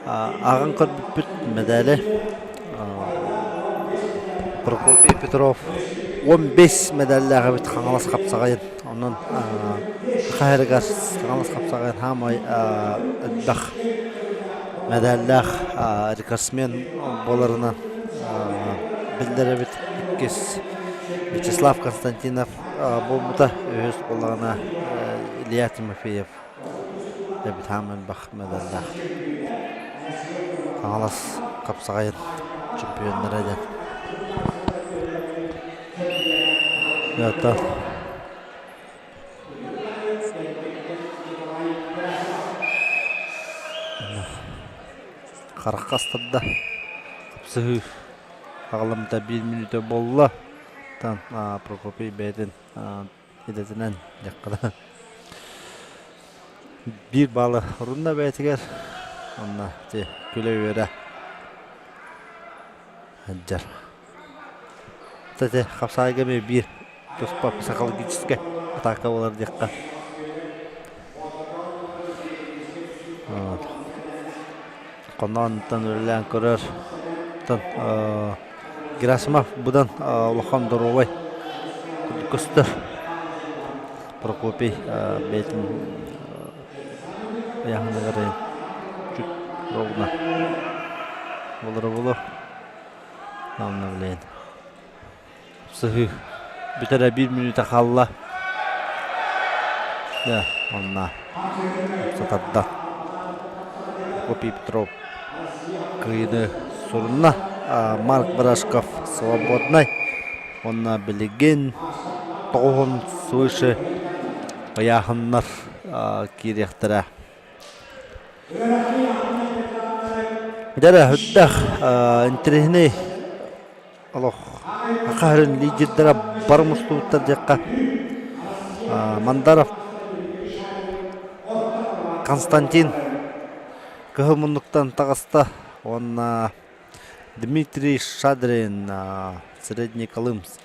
ааҕан көрбүппүт мэдээли Прокопий Петров 15 мэдээллээх эбит Хаҥалас хапсаҕайын. Онон хаһарыгар Хаҥалас хапсаҕайын хаамай элбэх мэдээллээх рекордсмен буоларынан биллэр эбит. Иккис Вячеслав Константинов буолбута үһүс буоллаҕына Илья Тимофеев эбит хааман элбэх медаллаах Хаҥалас хапсаҕайын чемпионнара диэн. Это харахха астарда хапсыһыы аҕаламмыта биир мүнүүтэ буолла. Тан Прокопий бэйэтин идэтинэн дьаххана биир баалы орунна бэйэтигэр онно ити күлэ-үөрэ сылдьар. Кстати, хапсаайга эмиэ биир туспа психологическай атака буолар диэххэ. Вот. Хонноонтон үлэлээн көрөр. Оттон Герасимов быдан улахан доруобай көстөр. Прокопий бэйэтин ыйааһыныгар чуть ровно болоро боло обновление. Сыһыы бүтэрэ биир мүнүүтэ хаалла. Да, онно сатарда. Прокопий Петров кыайыыны сурунна. Марк Барашков свободнай. Онно билигин тоҕуһун свыше ыйааһыннар киириэхтэрэ. Дьэ, үрдэх интэриэһинэй олох саха сирин лидердэрэ бары мустубуттар диэххэ. Мандаров Константин кыһыл муннуктан таҕыста уонна Дмитрий Шадрин Средний Колымск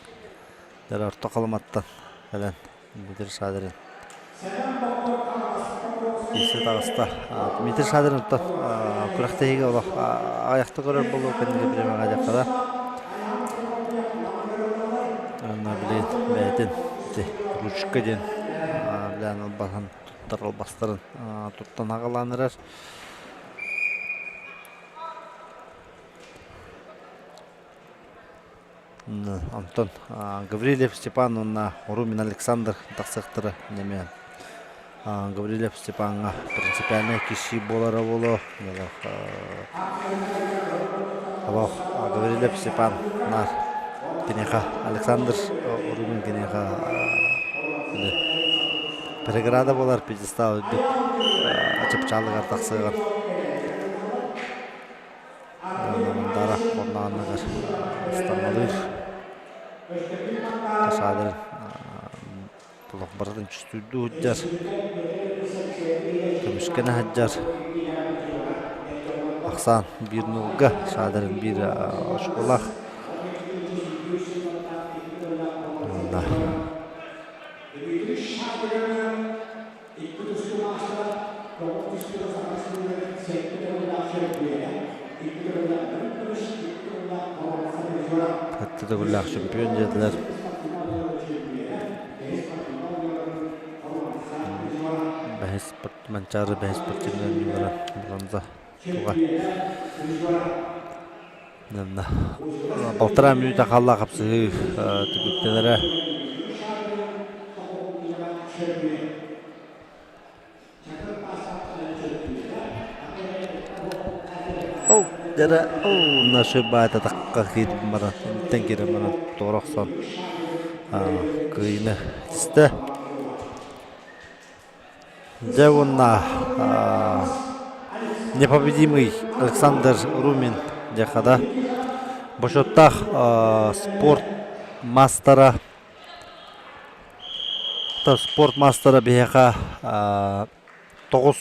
Орто Халыматтан кэлэн Дмитрий Шадрин киирсэ таҕыста. Дмитрий Шадрин оттон күрэхтэһиигэ олох аҕыйахта көрөр буолуо кэнники бириэмэҕэ диэххэ да. Уонна билигин бэйэтин ити ручка диэн билээн албаһын туттар албастарын туттан аҕалаан эрэр. Онтон Гаврильев Степан уонна Румин Александр тахсыахтара эмиэ Гаврильев Степаҥҥа принципиальнай киирсии буолара буолуо. Олох Гаврильев Степан наар киниэхэ Александр Румин киниэхэ преграда буолар пьедестал үрдүк чыпчаалыгар тахсыаҕын. Мандара оннооҕор ыстаҥалыыр саадарын олох барытын түстүүрдүү сылдьар, көмүскэнэ сылдьар. Ахсаан биир нуулга саадарын биир очколаах. Уонна Икки тустуу маастара тоҕус тустууга саха сиригэр сэттэ төгүллээх чөмпүйүөнэ, икки төгүллээх үрүҥ көмүс, икки төгүллээх Хатта төгүллээх чемпион диэтилэр. Бэһис Манчаары бэһис спортивнай оонньуулара бронза туга. Балтараа мүнүүтэ хаалла хапсыһыы түмүктэнэрэ. Ол дьэрэ ол нашибаата тахха киирэн баран интэн киирэн баран туора охсон кыайыыны ситистэ. Дьэ уонна непобедимый Александр Румин дьахада бочуоттаах спорт маастара спорт маастара биһиэхэ 9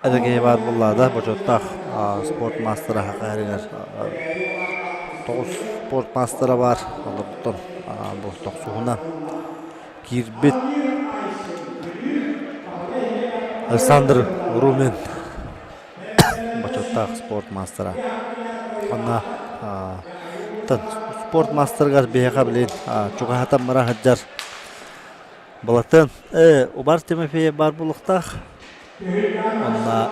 эрэ баар буолла бочуоттаах спорт маастара хаһарыгар 9 спорт маастара баар олортон бу тохсуһунан киирбит Александр Румин бочуоттаах спорт маастара. Онно спорт маастарыгар биһиэхэ билигин чугаһатан бара сылдьар Балатын Убар Тимофеев баар буолуохтаах. Онно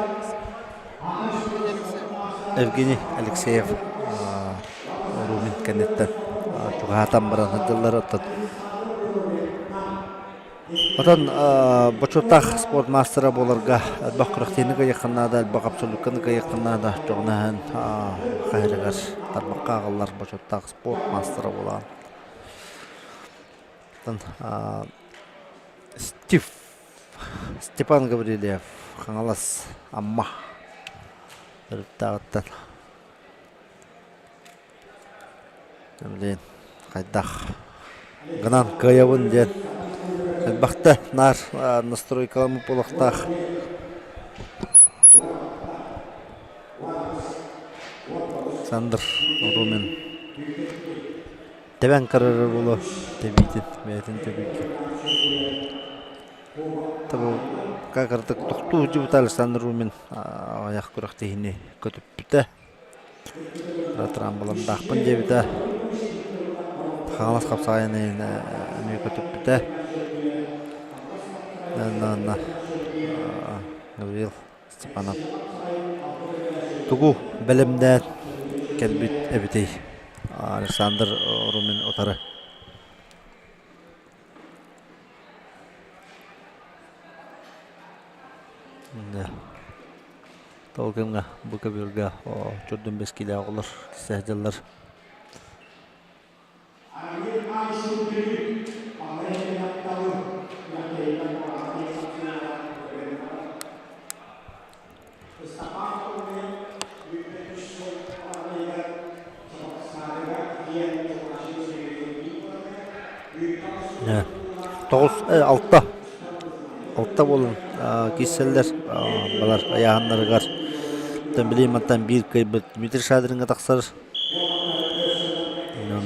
Евгений Алексеев Румин кэнниттэн чугаһатан баран сылдьаллар. Оттон Отон бочуоттаах спорт маастара буоларга элбэх күрэхтэһиини кыайыаххын наада, элбэх абсолютканы кыайыаххын наада. Дьоҕунаһын хаһырыгар тарбахха ааҕыллар бочуоттаах спорт маастара буолаҕын. Оттон Стив Степан Гаврильев Хаҥалас Амма төрүттээҕиттэн Блин, хайдах гынан кыайабын диэн элбэхтэ наар настройкаламмыт буолуохтаах. Александр Румин тэбэн көрөрө буолуо тэбиитин бэйэтин тэбиитин. Табы кырдык тохтуу сылдьыбыта Александр Румин аҕыйах күрэхтэһиини көтүппүтэ. Трамбалардаахпын диэбитэ. Хаҥалас хапсаҕайын эмиэ көтүппүтэ. Онно Гаврил Степанов тугу бэлэмнээн кэлбит эбитий Александр Румин утары. Ол кэмҥэ бу көбүөргэ чордун бэскилээх оҕолор сылдьаллар. Тоҕус, алта, алта буолан киирсэллэр балар айааһыннарыгар. Билигин мантан биир кыайбыт Дмитрий Шадриҥҥа тахсар.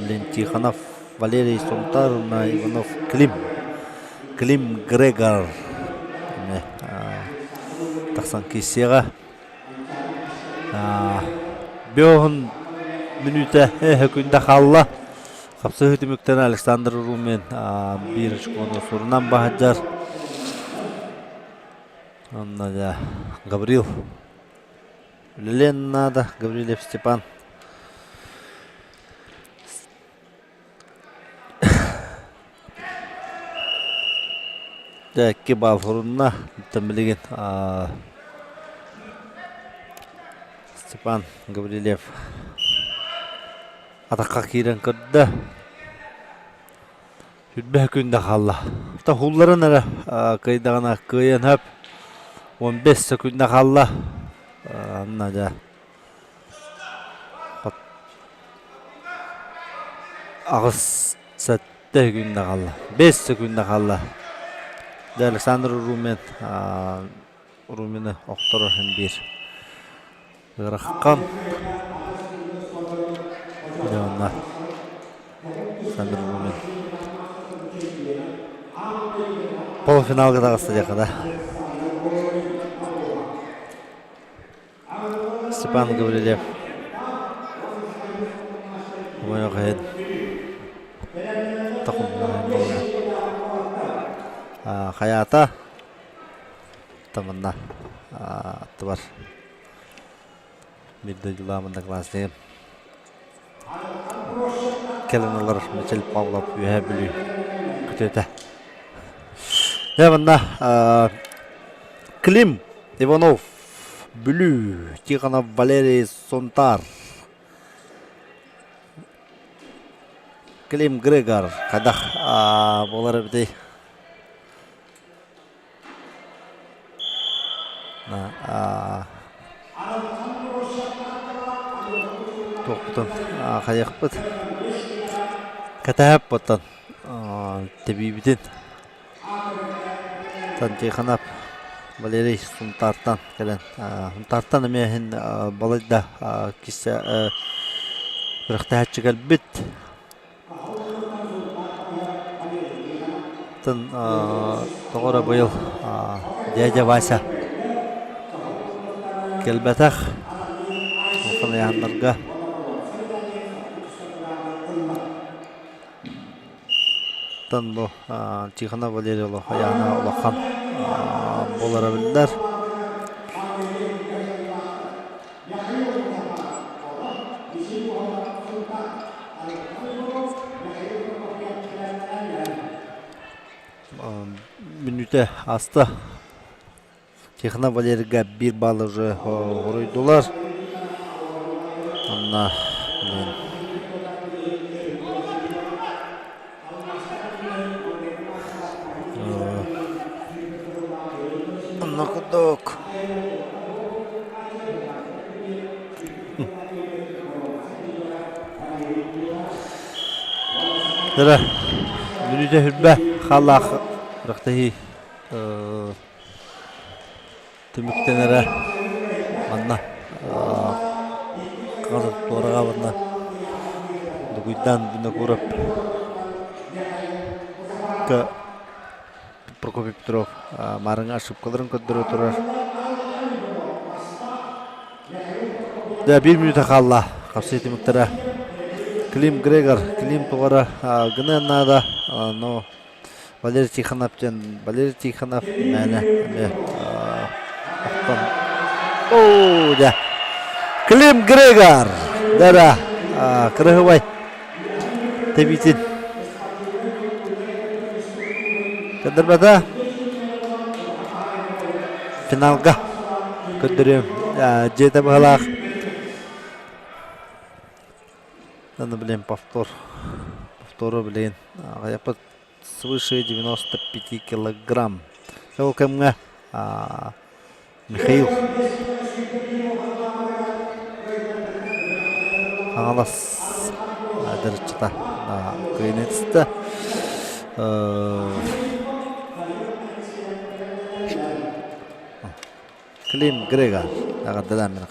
Блин, Тихонов Валерий Сунтар уонна Иванов Клим. Клим Грегор тахсан киирсиэҕэ. Бөһүн мүнүүтэ күндэ хаалла. Хапсыһыы түмүктэрин Александр Румин биир очкону сурунан баһыдьар. Онно Гаврил үлэлиэн наада. Гаврильев Степан. Дьэ икки баал сурунна. Оттон билигин Степан Гаврильев атахха киирэн көрдө. Сүүрбэ күн да хаалла. Тоһуулларын эрэ кыайдаҕына кыайан сөп. 15 секунда хаалла. Анна дьэ Аҕыс сэттэ күндэ хаалла. Бэс секунда хаалла. Дьэ Александр Румин Румины охторо иһин биир ыарахан. Дьэ онно Александр Румин полуфиналга таҕыста диэххэ да. Степан Гаврильев. Хомойуох иһин Хайаата манна аттыбар биир дойдулаах одноклассникым кэлэн ылар Мичил Павлов Үөһээ Бүлүү күтүөтэ. Дьэ манна Клим Иванов Бүлүү, Тихонов Валерий Сунтаар Клим Грегор хайдах буолар эбитий? Туохпутун хайыахпыт кэтэһэппыттан тэбиибитин Тихонов Валерий Сунтаартан кэлэн Сунтаартан эмиэ иһин балайда кисе күрэхтэһээччи кэлбит. Тын тоҕо эрэ быйыл дядя Вася кэлбэтэх улахан ыйааһыннарга Оттон бу Тихонов Валерий Яна улахан буолара биллэр. Мүнүүтэ ааста. Тихонов Валерийга биир балл уже хоруйдулар. Онно Онно курдук. Дара, мүнүүтэ хүрбэ хааллаах күрэхтэһии түмүктэнэрэ манна туораҕа манна Дугуйдаан Винокуров Прокопий Петров маарыҥҥа ошибкаларын көрдөрө турар. Да, биир мүнүүтэ хаалла. Хапсыы түмүктэрэ. Клим Грегор, Клим тугара гыныан наада, но Валерий Тихонов диэн Валерий Тихонов мээнэ эмиэ охтон оо дьэ Клим Грегор да кырыһыбай тэбиитин көрдөрбөтө финалга көрдөрүөм дьиэтэ быһалаах Надо, блин, повтор. Повтору, блин. Я под свыше 95 килограмм. Ол кэмҥэ Михаил Хаҥалас дырыччыта кыайан Клим Грегор эҕэрдэлээн мин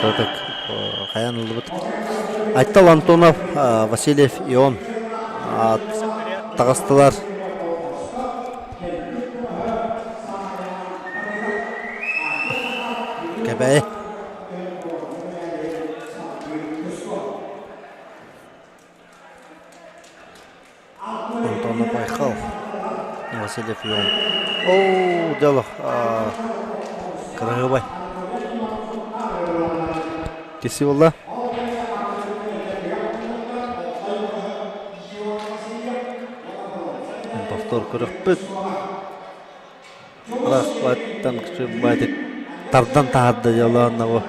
Кыратык хайан ыллыбыт. Айтал Антонов, Васильев Ион таҕыстылар. Кэбээйи. Антонов Айхал, Васильев Ион. Оо, дело кыраһыабай. Киси буолла. Повтор көрөхпүт. Рахматтан байтик тардан таһарда дьолоонно бу.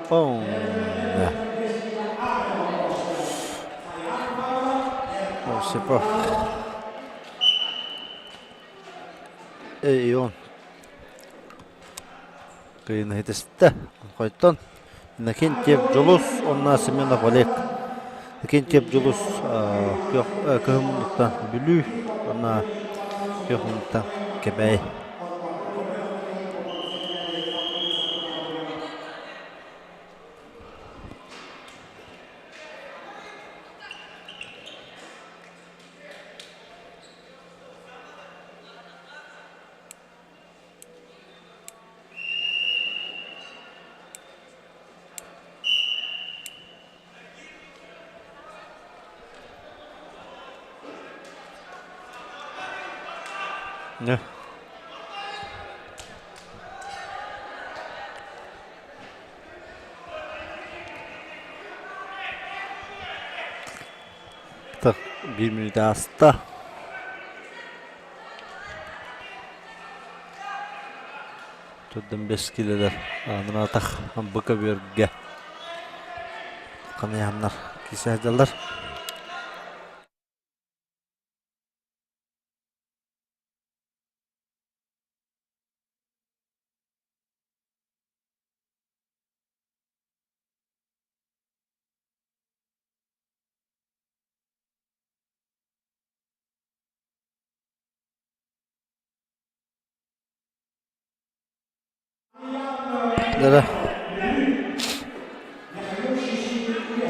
Пом. Осипов. Эй, Ион. Кыйын хитистэ. Хойтон. Иннокентьев Дьулус уонна Семенов Олег. Иннокентьев Дьулус Кыһыл муннуктан Бүлүү уонна Күөх муннуктан Кэбээйи. Не. Так, биир мүнүүтэ ааста. Төрдөн бэс килэлэр анаатах бу көбүөргэ хамыйаһаннар киирсэ сылдьаллар. Дара.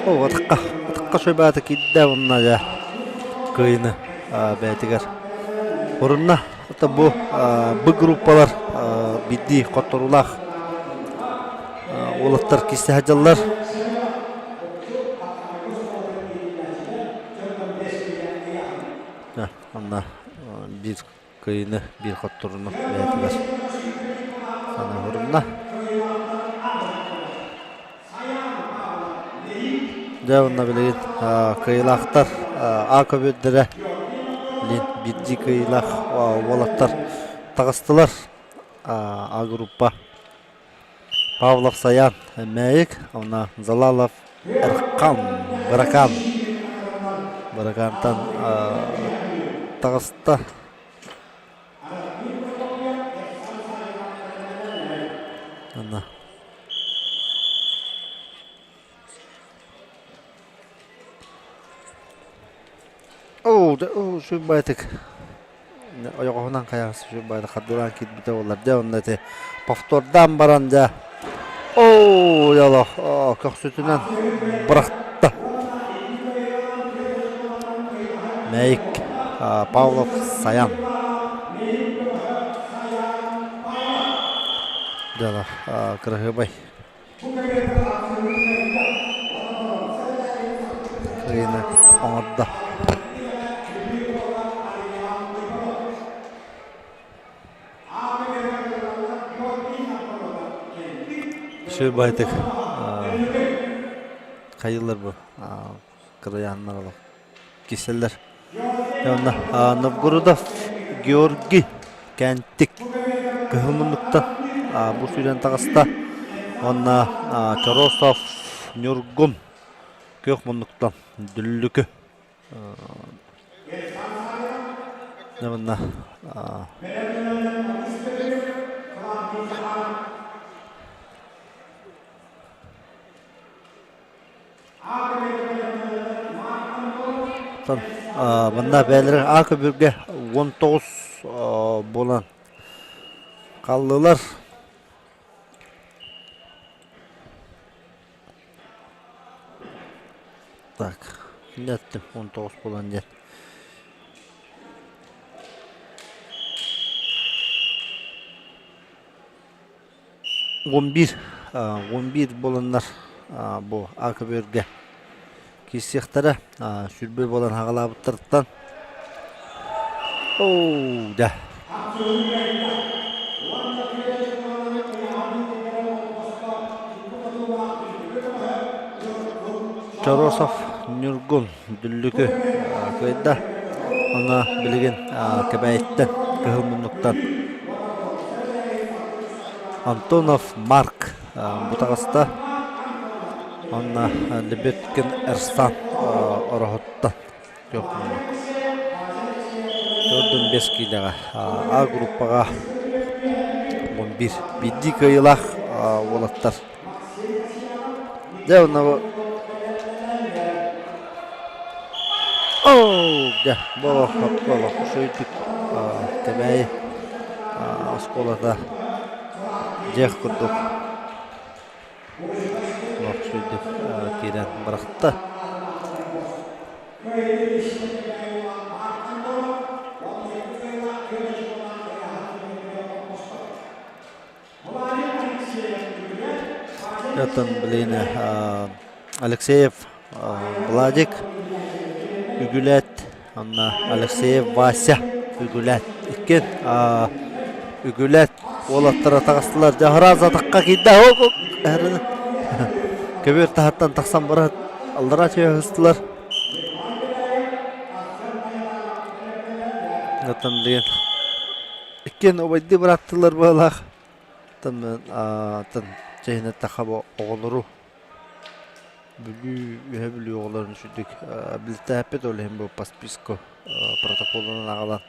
О, атахха, атахха сойбаата киирдэ уонна дьэ кыайыны бэйэтигэр урунна. Это бу бу группалар биирдии хотторуулаах уолаттар киирсэ сылдьаллар. Онно биир кыайыыны, биир хотторууну бэйэтигэр санаһырынна. Дьэ уонна билигин кыайыылаахтар А көбүөрдэрэ билигин биирдии кыайыылаах уолаттар таҕыстылар. А группа Павлов Саян Мэйик уонна Залалов Эрхан Быракаан Быракаантан таҕыста. Анна. Оо, оо, сүрбайтык. Ойоҕоһунан хайаҕас сүрбайтык хардылаан киирбитэ буоллар. Дьэ, онно ити повтордаан баран дьэ. Оо, ялох, көхсүтүнэн бырахта. Мэйик Павлов Саян. Дьэ, кыраһыабай. Кыайыыны оҥордо. Сүрбайтык хайыылар бу кырайааннар олох киселлэр. Онно Новгородов Георгий Кэнтик кыһыл муннуктан бу сүүрэн таҕыста. Уонна Чоросов Ньургун күөх муннуктан Дүллүкү. Манна Манна бэйэлэрэ А көбүргэ 19 буолан хааллылар. Так, эттим 19 буолан диэн. 11 11 буоланнар бу А көбүөргэ киирсиэхтэрэ. Сүрбэ буолан хаҕалаабыттарыттан Оо, да. Чоросов Ньургун Дүллүкү кыайда. Онно билигин Кэбээйиттэн, Кыһыл Муннуктан Антонов Марк бу таҕыста. Онно Лебедкин Эрсан Ороһуттан күөх муннук. 45 киилэҕэ А группаҕа 11 биирдии кыайыылаах уолаттар. Дьэ онно Оо, дьэ, болох, болох, үчүгэйдик Кэбээйи оскуолата дьиэх курдук олох үчүгэйдик киирэн бырахта. Оттон билигин Алексеев Владик Үгүлээт уонна Алексеев Вася Үгүлээт иккиэн Үгүлээт уолаттара таҕыстылар. Дьаһараас атахха киирдэ. Көбүөр таһыттан тахсан баран аллараа түһэ сыстылар. Оттон билигин иккиэн убайдыы бырааттыылар быһыылаах. Атын чэһин эттэххэ бу оҕолору Бүлүү, Үөһэ Бүлүү оҕолорун үчүгдүк билтээппит, ол иһин бу по списку протоколунан аҕалан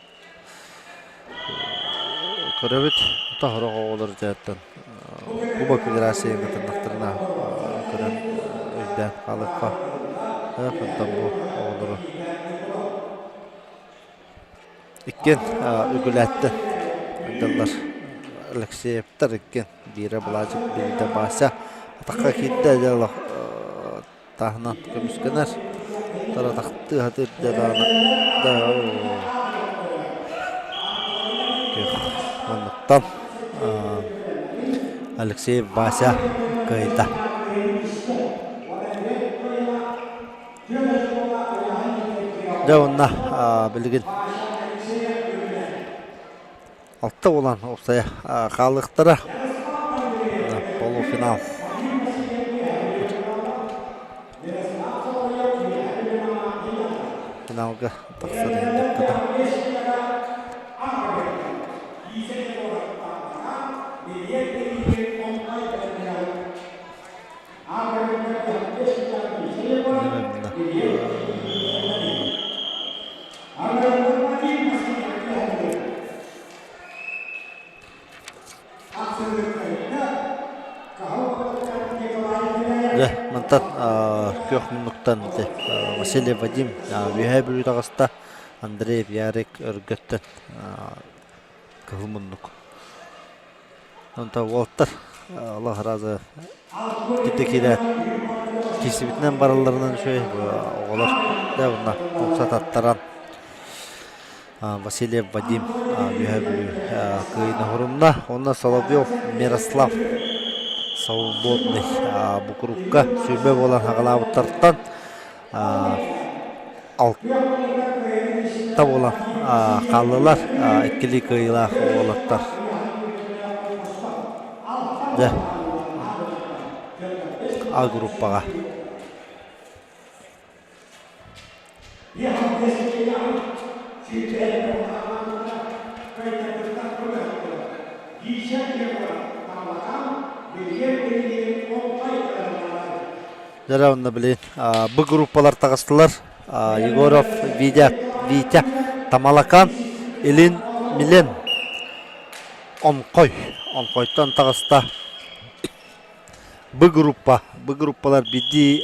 көрөбүт. Тоһорох оҕолору дьаһыттан Кубок Федерация ыҥыртыннахтарына көрөн өйдөөн хаалыахха. Онтон бу оҕолору Иккиэн үгүлээттэн ыыталлар. Алексеевтар иккиэн биирэ Былаачык, биирдэ Вася атахха киирдэ дьэ олох таһынан көмүскэнэр. Таратахтыы сатыыр дьэ даҕаны да Манныктан Алексеев Вася кыайда. Дьэ уонна билигин алта буолан уопсайа хаалыахтара полуфинал. Финалга тахсар иһин Дьэ, мантан күөх муннуктан ити Василий Вадим Үөһээ Бүлүү таҕыста, Андрей Ярик Өргөттөн кыһыл муннук. Онтон уолаттар олох разы кирдэ киирээт киирсибитинэн баралларынан үчүгэй оҕолор дьэ уонна тупса таттаран Васильев Вадим Үөһээ Бүлүү кыайыыны хорунна. Онно Соловьев Мирослав Свободный бу курукка сүүрбэ буолан хаҕалаабыттартан алта буолан хааллылар иккилии кыайыылаах уолаттар. Дьэ, А группаҕа. Дьэ онно билин Б группалар таҕыстылар. Егоров Витя, Витя Тамалакан, Илин Милен Онхой. Онхойтон таҕыста. Б группа. Б группалар биирдии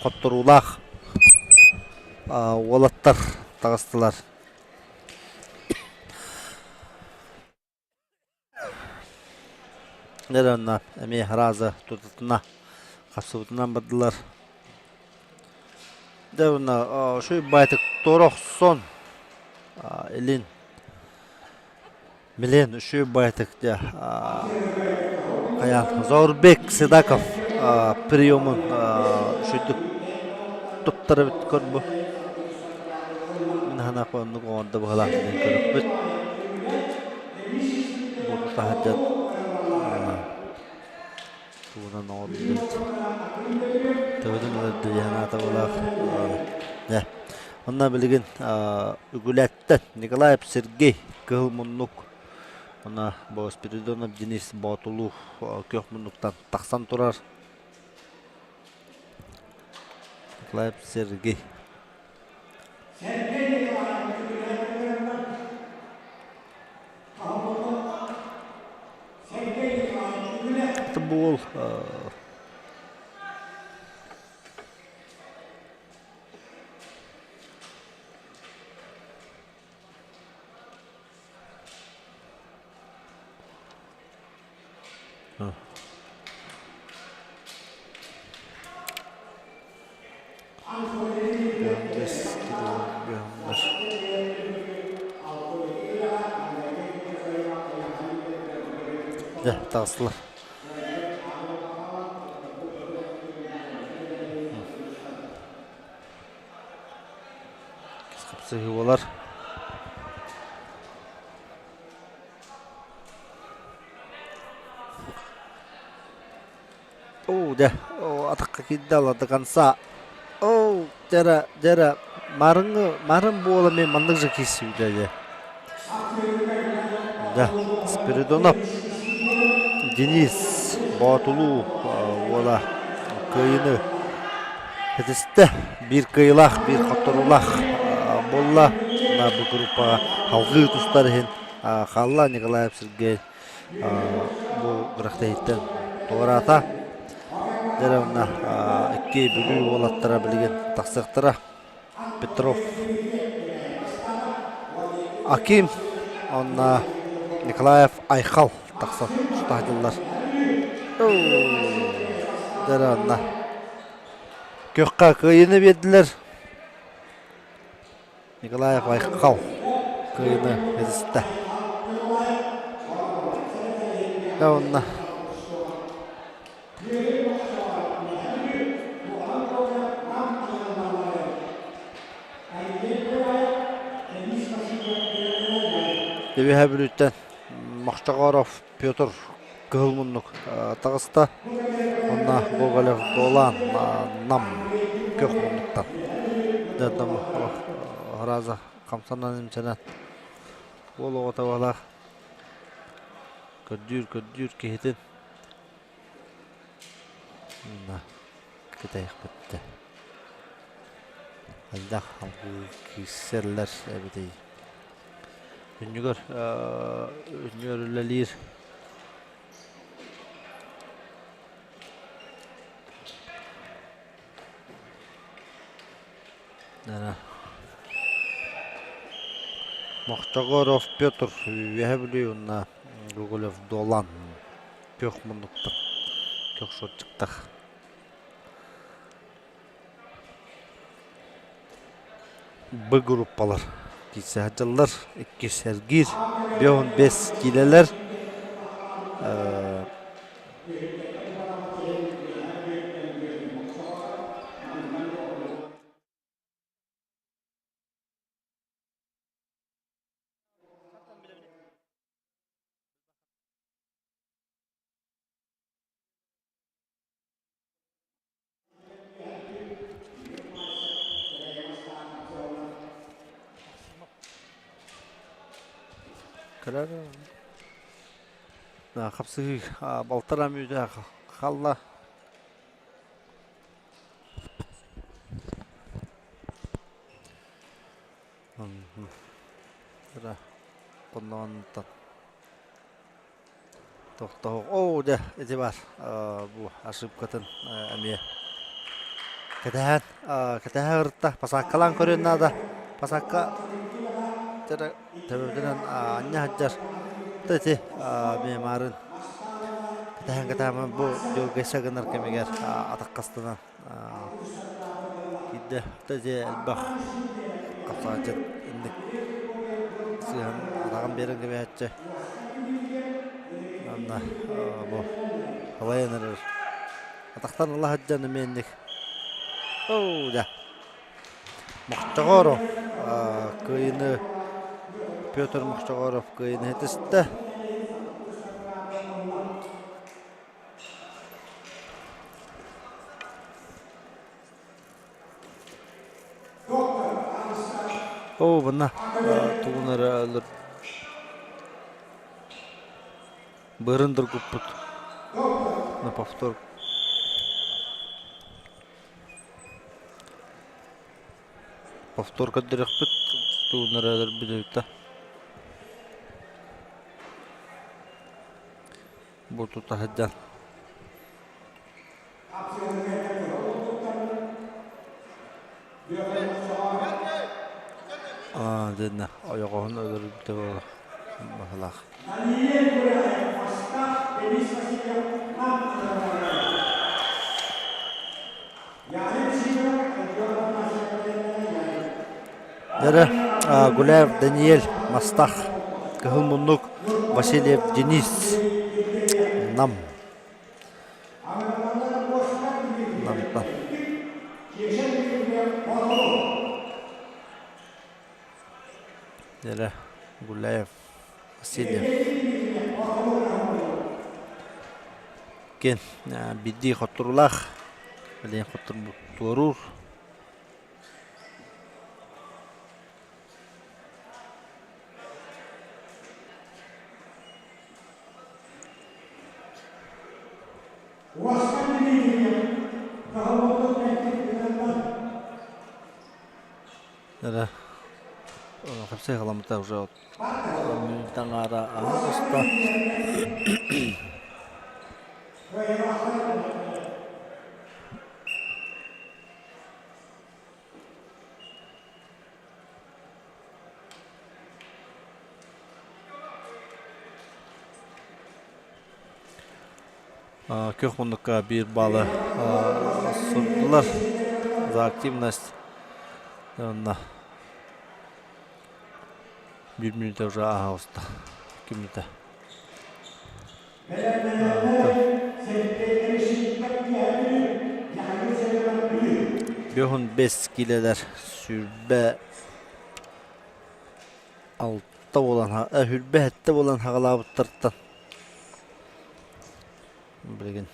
хотторуулаах уолаттар таҕыстылар. Дьэ онно эмиэ раза тутатына хапсыбытынан бардылар. Дьэ онно үчүгэй баайтык туора охсон илин Милен үчүгэй баайтык дьэ хайаан Заурбек Седаков приемун үчүгдүк туттар эбит көрбү. Мин санаахпа оннук оҥордо быһыылаах диэн көрүөхпүт. Бу таһырдьа тугунан оҥордубут. Төбөтүн ылар санаата буолаах. Дьэ, онно билигин Үгүлээттэн Николаев Сергей кыһыл муннук уонна бу Спиридонов Денис Боотулуу күөх муннуктан тахсан турар. Николаев Сергей. Это был Дьэ, таҕыстылар. Хапсыһыы буолар. Оо, дьэ, атахха киирдэ до конца. Оо, дьэрэ, дьэрэ, марыҥы, марын буола мен маннык же киирсибитэ дьэ. Да, Спиридонов Денис Боотулуу уола кыайыыны ситистэ. Биир кыайыылаах, биир хотторуулаах буолла. Бу группаҕа салгыы тустар иһин хаалла Николаев Сергей бу күрэхтэһииттэн туораата. Дьэ онно икки Бүлүү уолаттара билигин тахсыахтара. Петров Аким уонна Николаев Айхал. тахсан тустаһдыллар. Дьэ Күөххэ кыайыыны биэрдилэр. Николаев Айхал кыайыыны ситистэ. Дьэ уонна Үөһээ Бүлүүттэн Мохчоҕоров Петр кыһыл муннук таҕыста. Онно Гоголев Дуолан Нам күөх муннуктан. Раза хамсанан-имсэнэн уол оҕото баҕалаах көрдүүр-көрдүүр киһитин кэтэһиэхпит Элбэх киирсэллэр эбитий. Күннүгэр күннүгэр үлэлиир Мохчогоров Петр Үөһээ Бүлүү уонна Гоголев Дуолан күөх муннуктар, күөх суотчуктар. Б группалар киирсэ сылдьаллар. Иккис эргиир 55 киилэлэр. Кэлэр хапсыһыы балтараа мүнүүтэ хаалла. Хонноонтон Тохтоох. Оо, дьэ, ити баар бу ошибкатын эмиэ кэтэһэн кэтэһэ ырытта. Посадкалаан көрүөн наада. Посадка төбөтүнэн анньа сылдьар. Ити мемарын кэтэһэн кэтэһэн бу дьылгыйса гынар кэмигэр атаххастанан киирдэ. Ити элбэх хапсаҕайдьыт инник сыыһан атаҕын биэрэн кэбиһээччи. Манна бу халайан эрэр атахтан ыла сылдьан эмиэ инник оо дьэ Мохчоҕоров кыайыыны Петр Мохчоҕоров кыайыыны ситистэ. Оо, манна тугун эрэ өлөр быарын доргуппут на повтор повтор көрдөрүөхпүт тугун эрэ өлөрбүт эбит да бу тута сылдьан Аа дьэннэ ойоҕоһун өлөрбүтэ буолуо баһылаах. Дьэрэ Гуляев Даниэль Мастах Кыһыл муннук Васильев Денис Нам Намтан. Дьэрэ Гуляев Васильев Кен биирдии хотторуулаах билигин хотторбут туоруур Эрэ хапсай халаммыта уже таҥара аһаҕаста Күөх муннукка биир баалы сурдулар за активность. Онно биир мүнүүтэ уже ааһа оҕуста. 2 мүнүүтэ. 55 киилэлэр 26 буолан 27 буолан хаҕалаабыттартан билигин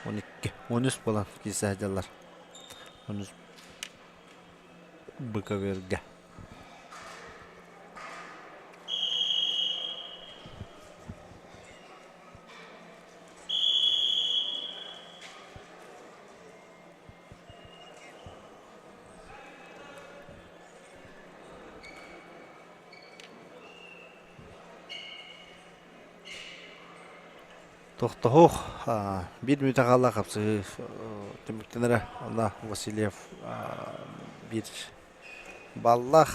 12 13 буолан киирсэ сылдьаллар 13 быковергэ. Тохтоһуох биир мүнүүтэ хаалла хапсыһыы түмүктэнэрэ онно Васильев биир баллаах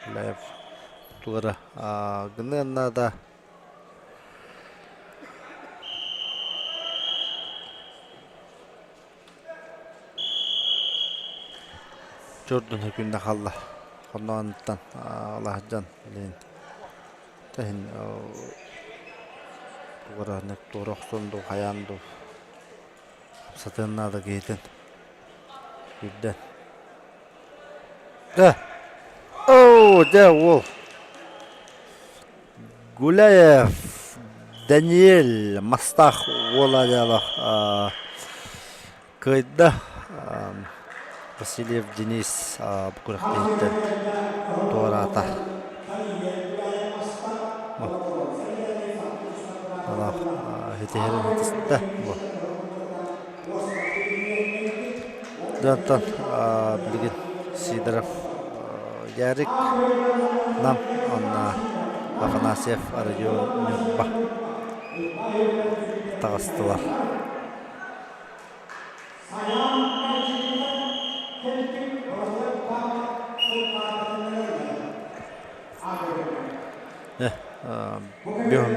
Гуляев тулара гыныан наада. Чордун күннэ хаалла хонноонуттан алаһдьан билигин Тэһин тугураһынык туора охсон дуу, хайаан дуу сатыан наада киһитин үрдэн. Дэ! Оо, дэ уол! Гуляев Даниэль Мастаах уола дьаалах кыайда. Васильев Денис бу күрэхтэһииттэн туораата. Ситиһэрин ситистэ. Дьонтон билигин Сидоров Ярик Нам уонна Афанасьев Родион Ньурба таҕыстылар.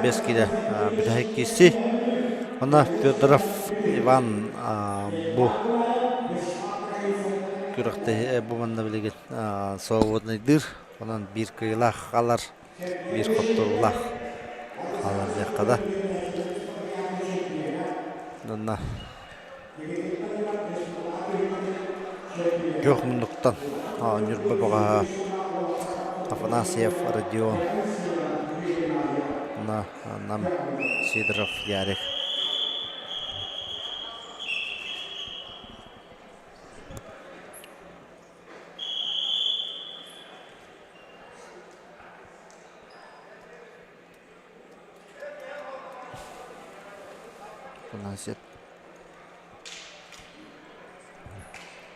5 киилэ бүтэһик киирсии. Онно Федоров Иван бу күрэхтэһии бу манна билигин свободнайдыыр. Онон биир кыайыылаах хаалар, биир хотторуулаах хаалар диэххэ да. Онно Күөх муннуктан Ньурба бөҕөһө Афанасьев Родион Нам Сидоров Ярик. Афанасьев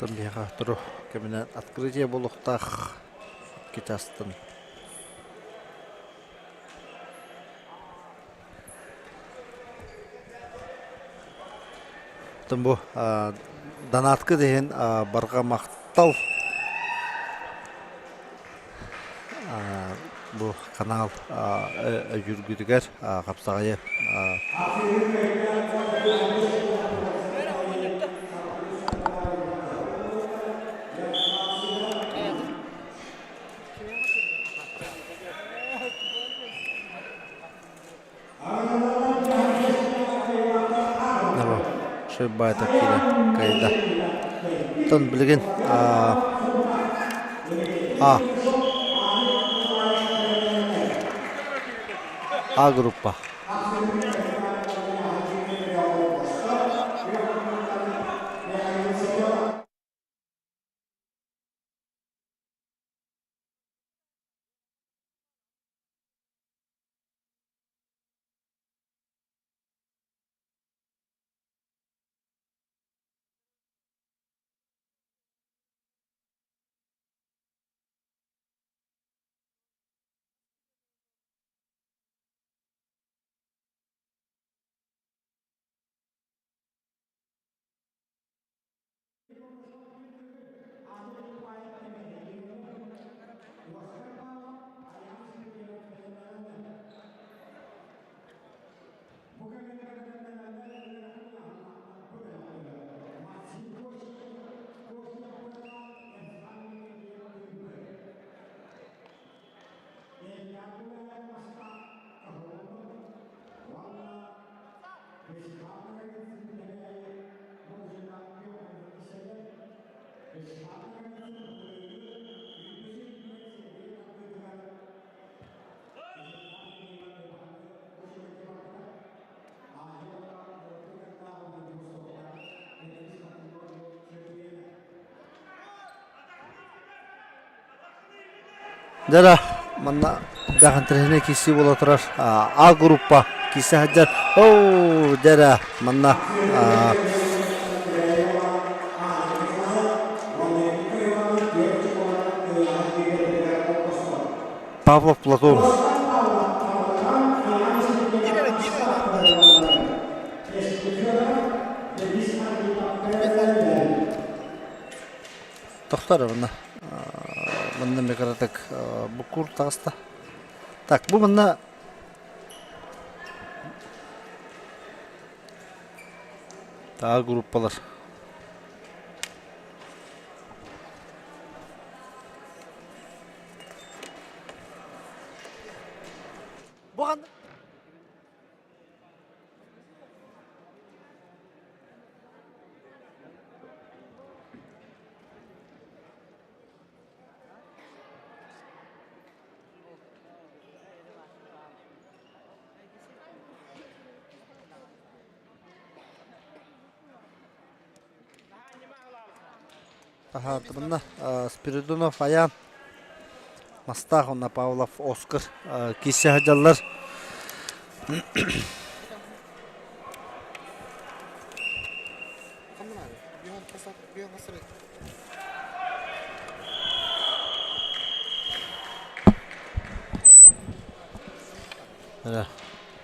Биһиэхэ туру кэминэн открытие буолуохтаах икки чаастан. Оттон бу донаткыт иһин барҕа махтал. Бу канал өйүүргүтүгэр хапсаҕайы Шөй баайта киирэн кыайда. Оттон билигин А А группа. Дьэ манна даҕан киирсии буола турар А группа киирсэ сылдьар. Оо, дьэ манна Павлов Платон. Тохтор манна манна микротек буккур таҕыста. Так, бу манна таа группалар. Бу ханна? Таһаардыбынна Спиридонов Аян Мастаах уонна Павлов Оскар киирсэ сылдьаллар.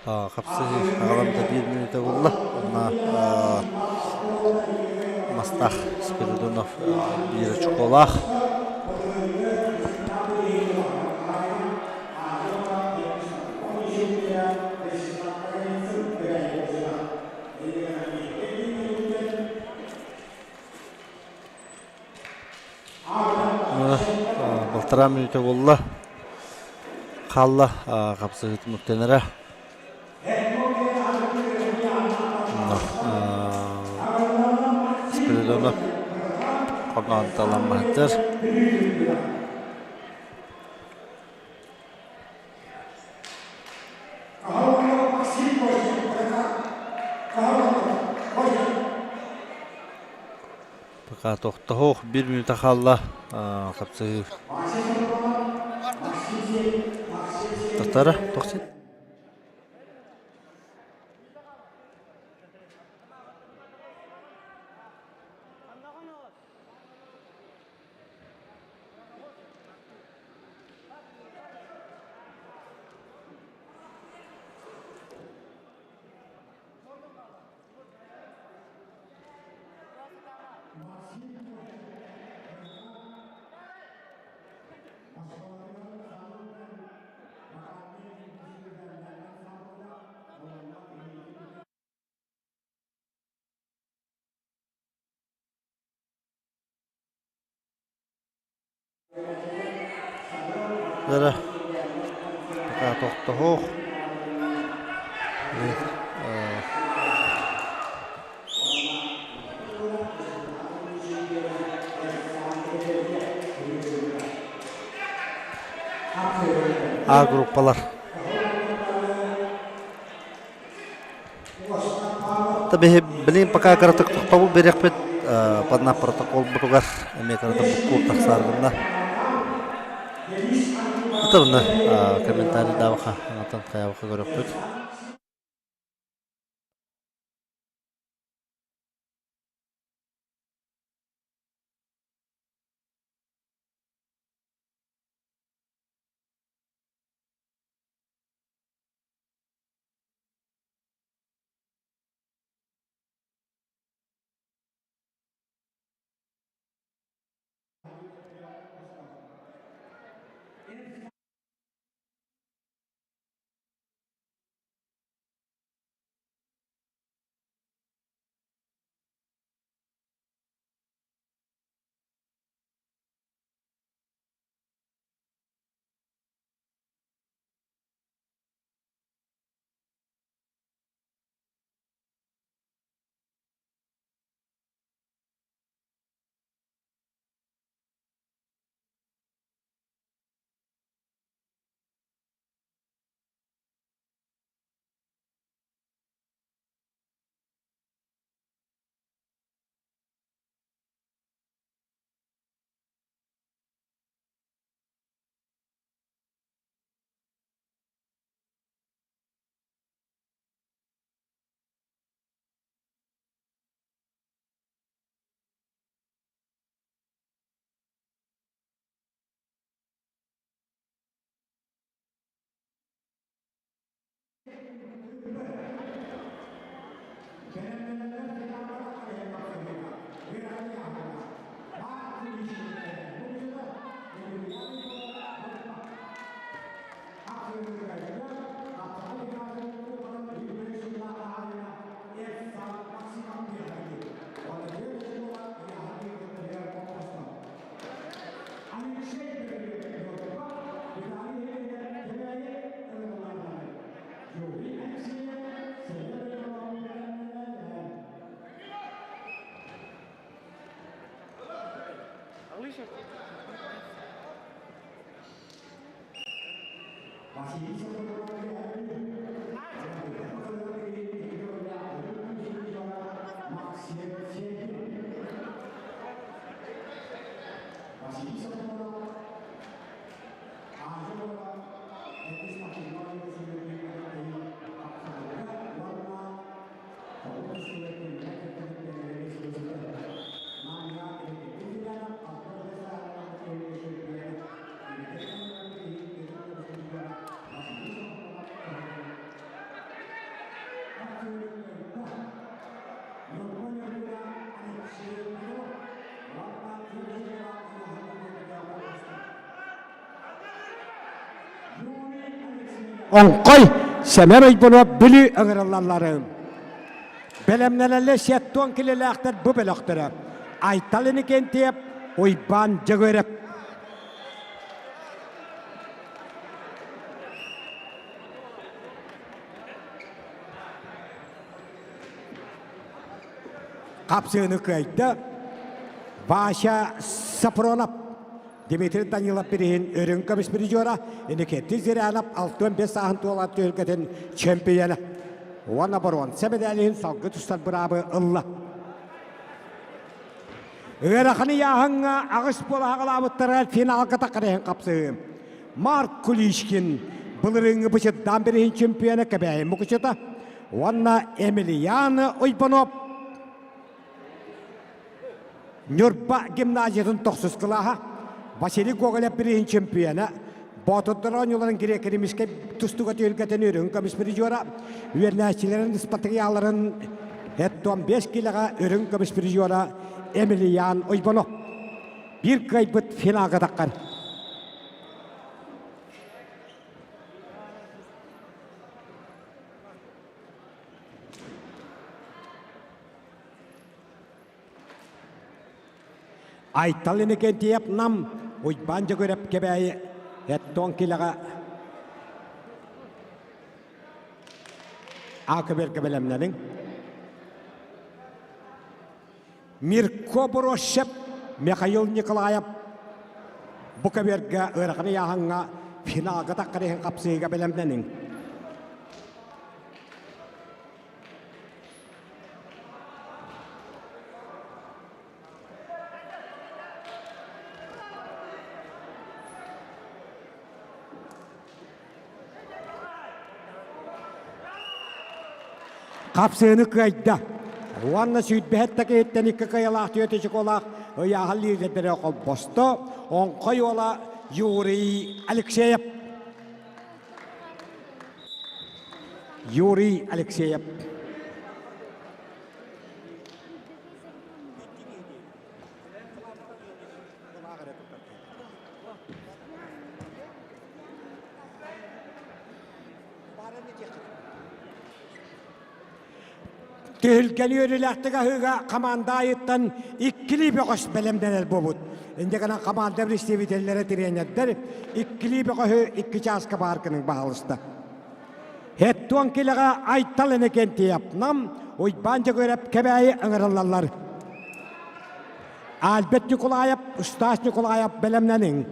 Хапсыһыы аҕалан да биир мүнүүтэ буолла. Уонна Мастаах Спиридонов биир очукуолаах. Балтараа мүнүүтэ буолла. Хаалла хапсыһыы түмүктэнэрэ. Спиридонов хорноонталаммаһыттар. Пока тохтоһуох биир мүнүүтэ хаалла хапсыһыы. Татара тохсит. Эрэ пока тохтоһуох. А группалар. Билигин пока кыратык тохтобул биэриэхпит манна протоколбутугар эмиэ кыратык буккуур тахсааргынна. Ытырны комментарийдаабаха аҥатан хайабаха көрөхпүт. Оҥхой Сэмэн Ойбонов Бүлүү ыҥырыллалларын. Бэлэмнэнэллэр сеттуон килэлээхтэр бу бөлөхтөрө. Айтал Иннокентьев, Уйбаан Дьөгүөрэп. Хапсыыны кыайда Вася Сапронов. Дмитрий Данилов бириһин үрүҥ көмүс призера, Иннокентий Зырянов 65 сааһын туолар түһүлгэтин чемпиона. Уонна боруонса медалиһин салгыы тустар быраабы ылла. Ыарахан ыйааһыҥҥа аҕыс буола хаҕалаабыттара финалга таххарыһын хапсыһыы. Марк Куличкин былырыыҥҥы бычырдаан бириһин чемпиона Кэбээйи Мукучута уонна Эмилиан Уйбанов Ньурба гимназиятын тохсус кылааһа Василий Гоголев бирииһин чемпиона, Боотурдар оонньууларын грек-римскэй тустууга түһүлгэтин үрүҥ көмүс призера, үөрэнээччилэрин ыспатыйааларын 75 килэҕэ үрүҥ көмүс призера Эмилиян Уйбанов. Биир кыайбыт финалга таххар. Айтал Иннокентьев Нам, Уйбаан Дьөгүөрэп Кэбээйи Эттон килэҕэ А көбүөргэ бэлэмнэниҥ. Мирко Борощев, Михаил Николаев бу көбүөргэ ыарахан ыйааһыҥҥа финалга таххар иһин хапсыһыыга бэлэмнэниҥ. Хапсыыны кыайда. Уонна сүүрбэһэт киһиттэн икки кыайалаах түөрт очуколаах ыйааһын лидердэрэ холбосто. Оҥхой уола Юрий Алексеев. Юрий Алексеев. Түһүлгэни үөрүүлээхтик аһыыга хамаанда айыттан иккилии бөҕөс бэлэмнэнэр буолбут. Инде гынан хамаанда представителлэрэ тренердэр иккилии бөҕөһү икки чааска баар гыныҥ баһаалыста. Хеттуон килэҕэ Айтал Иннокентьев, Нам, Уйбаан Дьөгүөрэп Кэбээйи ыҥырыллаллар. Альберт Николаев, Стас Николаев бэлэмнэниҥ.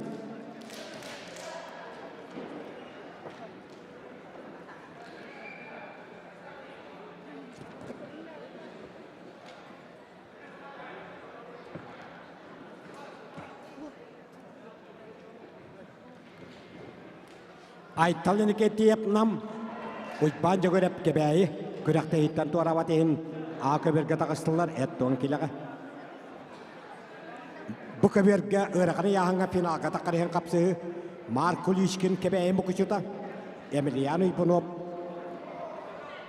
Айтал Иннокентьев Нам, Уйбаан Дьөгүөрэп Кэбээйи күрэхтэһииттэн туораабат иһин А көбүөргэ таҕыстылар эт-туон килэҕэ. Бу көбүөргэ ыарахан ыйааһыҥҥа финалга таххар иһин хапсыһыы Марк Куличкин Кэбээйи мукучута, Емельян Уйбунов.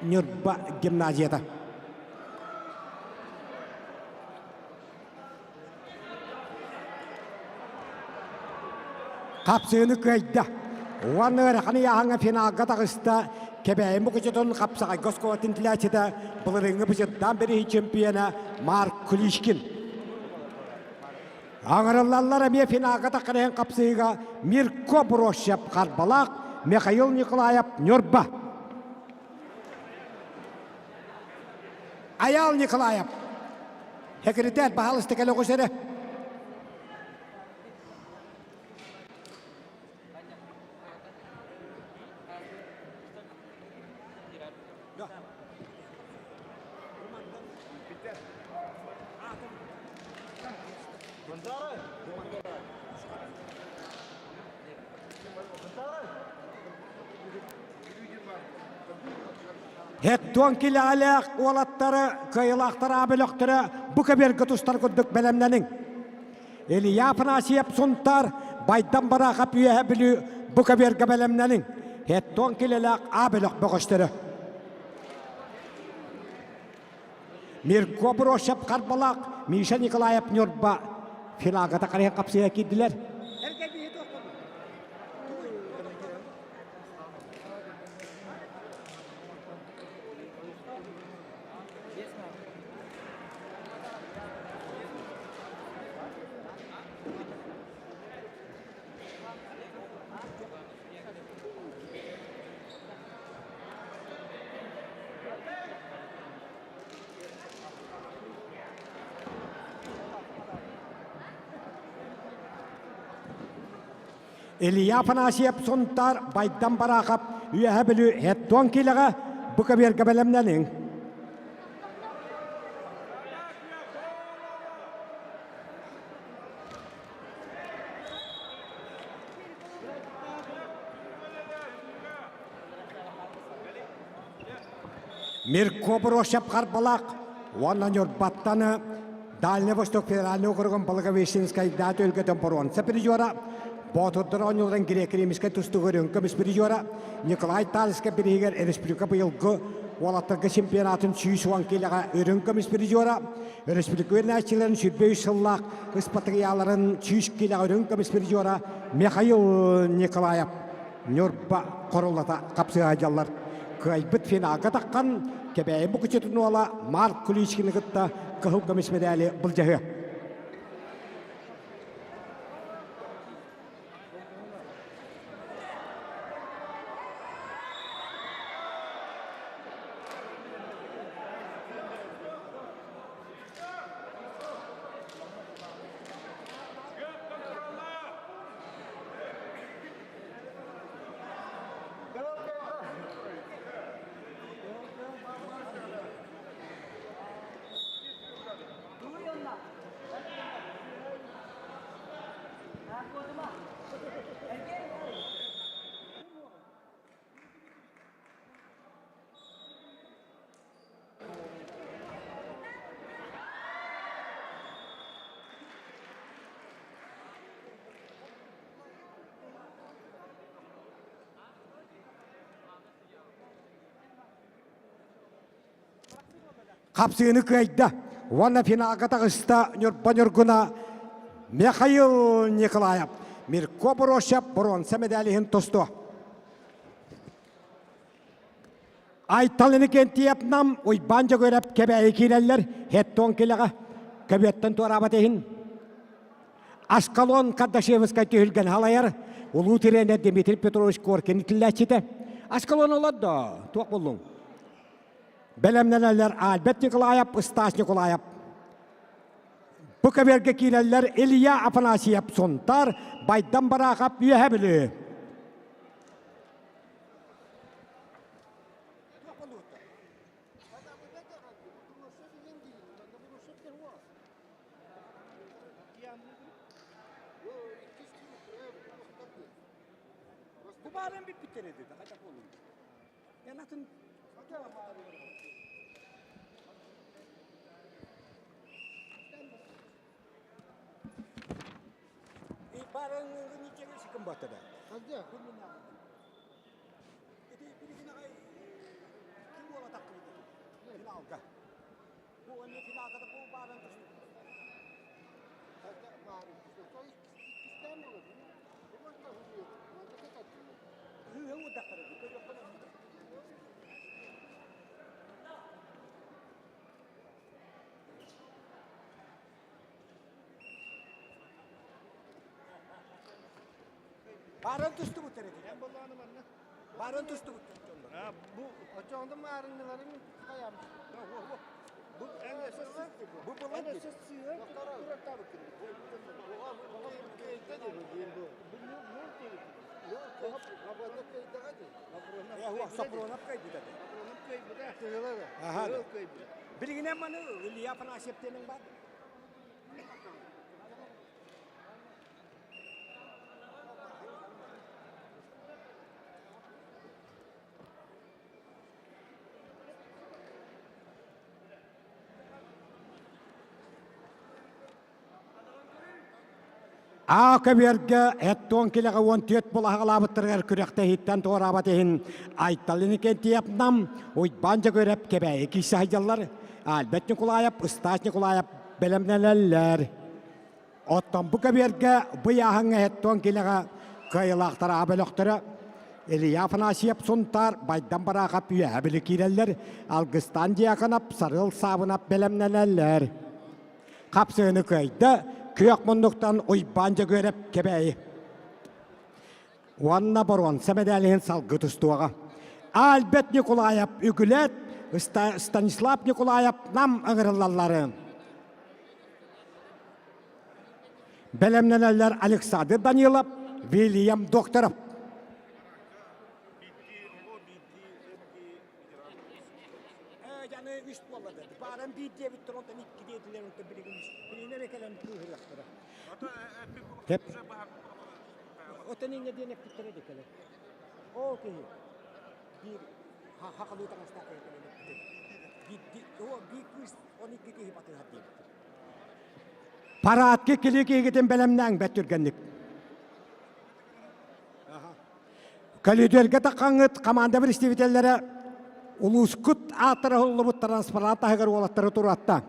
Ньурба гимназията. Хапсыыны кыайда. Уонна ыарахан ыйааһыҥҥа финалга таҕыста Кэбээйи Мукучутун хапсаҕайга оскуолатын тилээччитэ былырыыҥҥы бычырдаан бирииһи чемпиона Марк Куличкин. Аҥарыллаллар эмиэ финалга таххан иһэн хапсыыга Мирко Брощев Харбалаах, Михаил Николаев Ньурба. Айаал Николаев. Секретарь, пожалуйста, кэлэ оҕус эрэ. Хеттуон килэҕэлээх уолаттары кыайылаахтар бөлөхтөрө бу көбүөргэ тустар курдук бэлэмнэниҥ. Илья Афанасьев Сунтаар, Байдам Бараахап Үөһэ Бүлүү бу көбүөргэ бэлэмнэниҥ. Хеттуон килэлээх А бөлөх бөҕөстөрө. Мирко Бросев Харбалаах, Миша Николаев Ньурба финалга тахарыһан хапсыйа киирдилэр. Илья Афанасьев Сунтаар Байдам Бараахап Үөһэ Бүлүү Хеттуон киилэҕэ бу көбүөргэ бэлэмнэниҥ. Мирко Брошев Харбалаах уонна Ньурбаттан Дальний Восток федеральный округун Благовещенскайдаат өлгөтөн боруонса призера, Боотурдар оонньууларын грек-римскэй тустууга үрүҥ көмүс призера Николай Талиска бириһигэр республика быйылгы уолаттарга чемпионатын 110 киилэҕэ үрүҥ көмүс призера, республика үөрэнээччилэрин 23 сыллаах ыспатыйааларын 100 киилэҕэ үрүҥ көмүс призера Михаил Николаев Ньурба хорулата хапсыһа дьаллар. Кыайбыт финалга таххан Кэбээйи Букучутун уола Марк Куличкины кытта кыһыл көмүс медали былдьаһыа. Хапсыыны кыайда уонна финалга таҕыста Ньурба Ньургуна Михаил Николаев. Мирко Бросев боруонса медалиһин тустуо. Айтал Иннокентьев Нам Уйбаан Дьөгүөрэп Кэбээйи киирэллэр Хеттон килэҕэ көбүөттэн туораабат иһин Аскалон Кардашевскай түһүлгэн халайар улуу тренер Дмитрий Петрович Коркин итиллээччитэ. Аскалон олордо, туох буллуҥ? Бэлэмнэнэллэр Альберт Николаев, Стас Николаев. Бу көбүөргэ киирэллэр Илья Афанасьев Сунтар, Байдам Бараахап Үөһэ Бүлүү. Бу баарын бүппүттэр edi, хайдах буолуҥ? Эн атын Баарын ничего сиким батыда. Ханна? Ити билигин аҕай ким буола тахха? Финалга. Бу эмиэ финалга да бу бааран тустубут. Ыһыы уурдахтара дии, көрүөххэ наада. Бааран тустубуттар этилэр. Эн боллоҕуна манна. Бааран тустубуттар дьоннор. А, бу очоҕунда маарынныларын хайам. Бу эн өссө Бу эн былыр өссө сыыһа тураттаабыккын. Сопронов кыайбыта. Аха. Билигинэн маны Илья Афанасьев диэн бар. Аа көбүөргэ эттуон килэҕэ 14 булаһаҕалаабыттарыгар күрэхтэһииттэн туораабат иһин Айталин Кентиевнам Уйбаан Дьөгүөрэп Кэбээйи киирсэ сылдьаллар. Альберт Николаев, Ыстаас Николаев бэлэмнэнэллэр. Оттон бу көбүөргэ бу ыйааһыҥҥа эттуон килэҕэ кыайыылаахтар аа бөлөхтөрө Илья Афанасьев Сунтаар, Байдам Бараахап үөһэ били киирэллэр, Алгыстаан Дьяконов, Сарыал Саабынап бэлэмнэнэллэр. Хапсыһыны кыайда күөх муннуктан Уйбаан Дьөгүөрэп Кэбээйи. Уонна боруонса мэдээлиһин салгыы тустуоҕа. Альберт Николаев Үгүлэт, Станислав Николаев Нам ыҥырыллаллары. Бэлэмнэнэллэр Александр Данилов, Вильям Докторов. Яны үс буоллады. Бааран биир диэбиттэр, онтон икки диэтилэр, онтон билигин үс. Билигин эрэ кэлэн кыыһырыахтара. Тэп. Отон инньэ диэн эппиттэрэ да кэлэр. Ол киһи биир хахалыы таҥастаах киһи кэлэн эппитэ. Биир биир кыыс 12 киһи батыһар диэбиттэр. Параадка кили киһигитин бэлэмнээҥ бэт түргэнник. Көлүдүөргэ таххаҥҥыт команда представителлэрэ улуускут ааттара уһуллубут транспарант таһыгар уолаттары туруотта.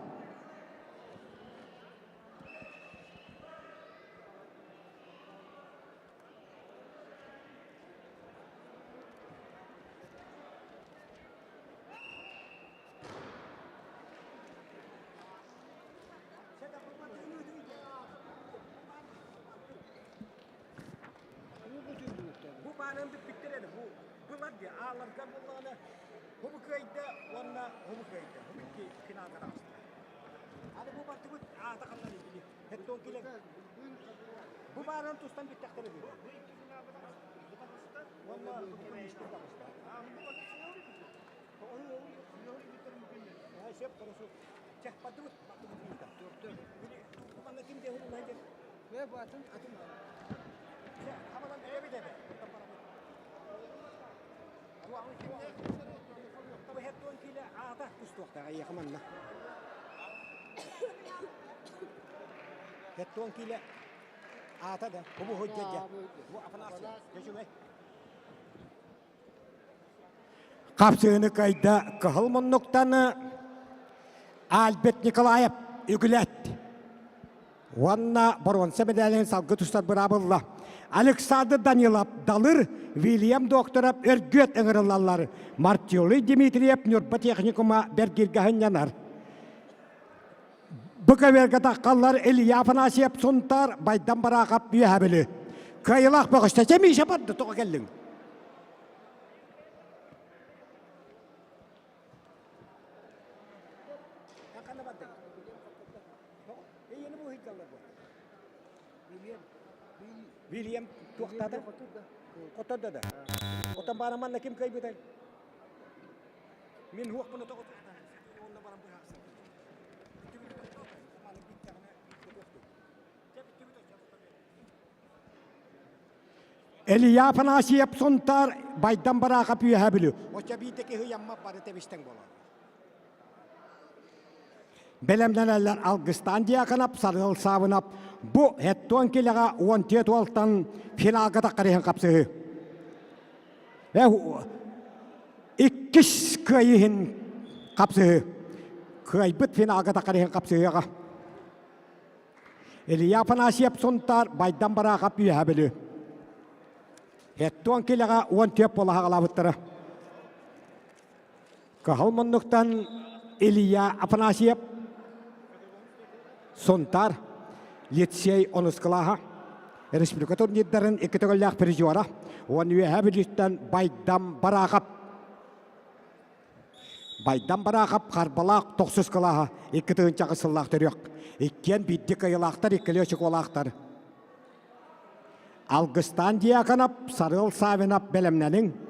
Бу баанан бүппүттэр edi. Бу былар ди ааларга буллаҕына хубу кыайда уонна хубу кыайда. Бу икки финалга таҕыстылар. Аны бу бардыбыт аата ханна били. Хеттон килен. Бу бааран тустан бүттэхтэрэ бу. Уонна бу истер таҕыста. Сөп, хорошо. Чэх, бардыбыт, бардыбыт Били, манна ким диэн хулунай Бэ бу атын атын. Хабалан эбит эбэ. Бу хеттон киле аата тустуохтаах айыаха манна. Хеттон киле аата да бу худжа бу Афанасий көчүгэй. Хапсыыны кыайда кыһыл муннуктан Альберт Николаев үгүлэт. Уонна боруонса мэдээлин салгы тустар быраабылла. Александр Данилов Далыр, Вильям Докторов Өргүөт ыҥырыллаллар. Мартиолий Дмитриев Ньурба техникума бэргиргэ сынньанар. Бу көбүөргэ таххаллар Илья Афанасьев Сунтаар, Байдам Бараахап Үөһэ Бүлүү. Кыайылаах бөҕөстө. Чэ, Миша барды, тоҕо кэллиҥ? Вильям туохтаата? Хоттордо да. Оттон баара манна ким кыайбытай? Мин хуохпуна тоҕо уонна баран быһаарсан. Илья Афанасьев Сунтаар Байдам Бараахап Үөһээ Бүлүү. Оччо биирдэ киһи ыйаммат бары тэбистэн буолар. Бэлэмнэнэллэр Алгыстаан Дьяконов, Сарыал Саабынап бу хеттуон килэҕэ 14 уолтан финалга таххар иһин хапсыһыы. Иккис кыайыы иһин хапсыһыы. Кыайбыт финалга тахар иһин хапсыһыаҕа. Илья Афанасьев Сунтаар Байдан Бараахап Үөһээ Бүлүү. Хеттуон килэҕэ 14 буола хаҕалаабыттара. Кыһыл муннуктан Илья Афанасьев Сунтаар лицей онус кылааһа республика турнирдарын икки төгүллээх призера уон Үөһээ Бүлүүттэн Байдам Бараахап Байдам Бараахап Харбалаах тохсус кылааһа 2008 сыллаах төрүөх. Иккиэн биирдик кыайыылаахтар, иккилии очукуолаахтар. Алгыстаан Дьяконов, Сарыал Савинов бэлэмнэниҥ.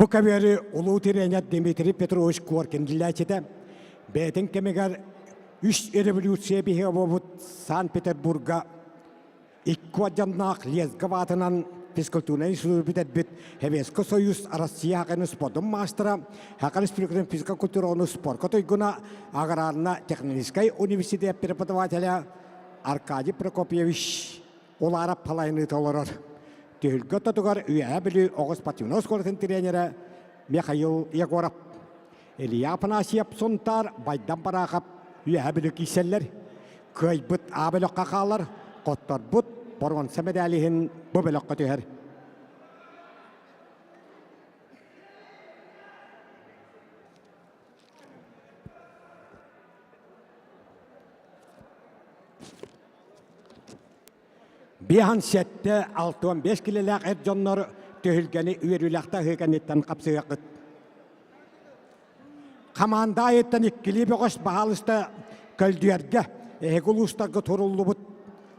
Бу көбүөрү улуу тириэньэр Дмитрий Петрович Коркин дьиллээччитэ бэйэтин кэмигэр үс революция биһигэ буолбут Санкт-Петербурга Икки уордьаннаах Лезгов аатынан физкультурнай институту бүтэрбит Советский Союз Россия Хаканы спордун маастара, Саха Республикатын физкультураны спорка туйгуна, аграрно-техническай университет преподавателя Аркадий Прокопьевич Уларов халайыныыта олорор. Түһүлгэ ортотугар Үөһээ Бүлүү оҕус спортивнай оскуолатын тренерэ Михаил Егоров. Илья Афанасьев Сунтаар, Байдам Бараахап Үөһээ Бүлүү киирсэллэр. Кыайбыт А бөлөххө хаалар, хотторбут боруонса мэдээли иһин бу бөлөххө түһэр. Биэһэн сэттэ, 65 килэлээх эр дьоннор түһүлгэни үөрүүлээх таһыы кэнниттэн хапсыһыаххыт. Хамаанда айыттан иккилии бөҕөс баһаалыста көлдүөргэ эһиги улуустарга туруллубут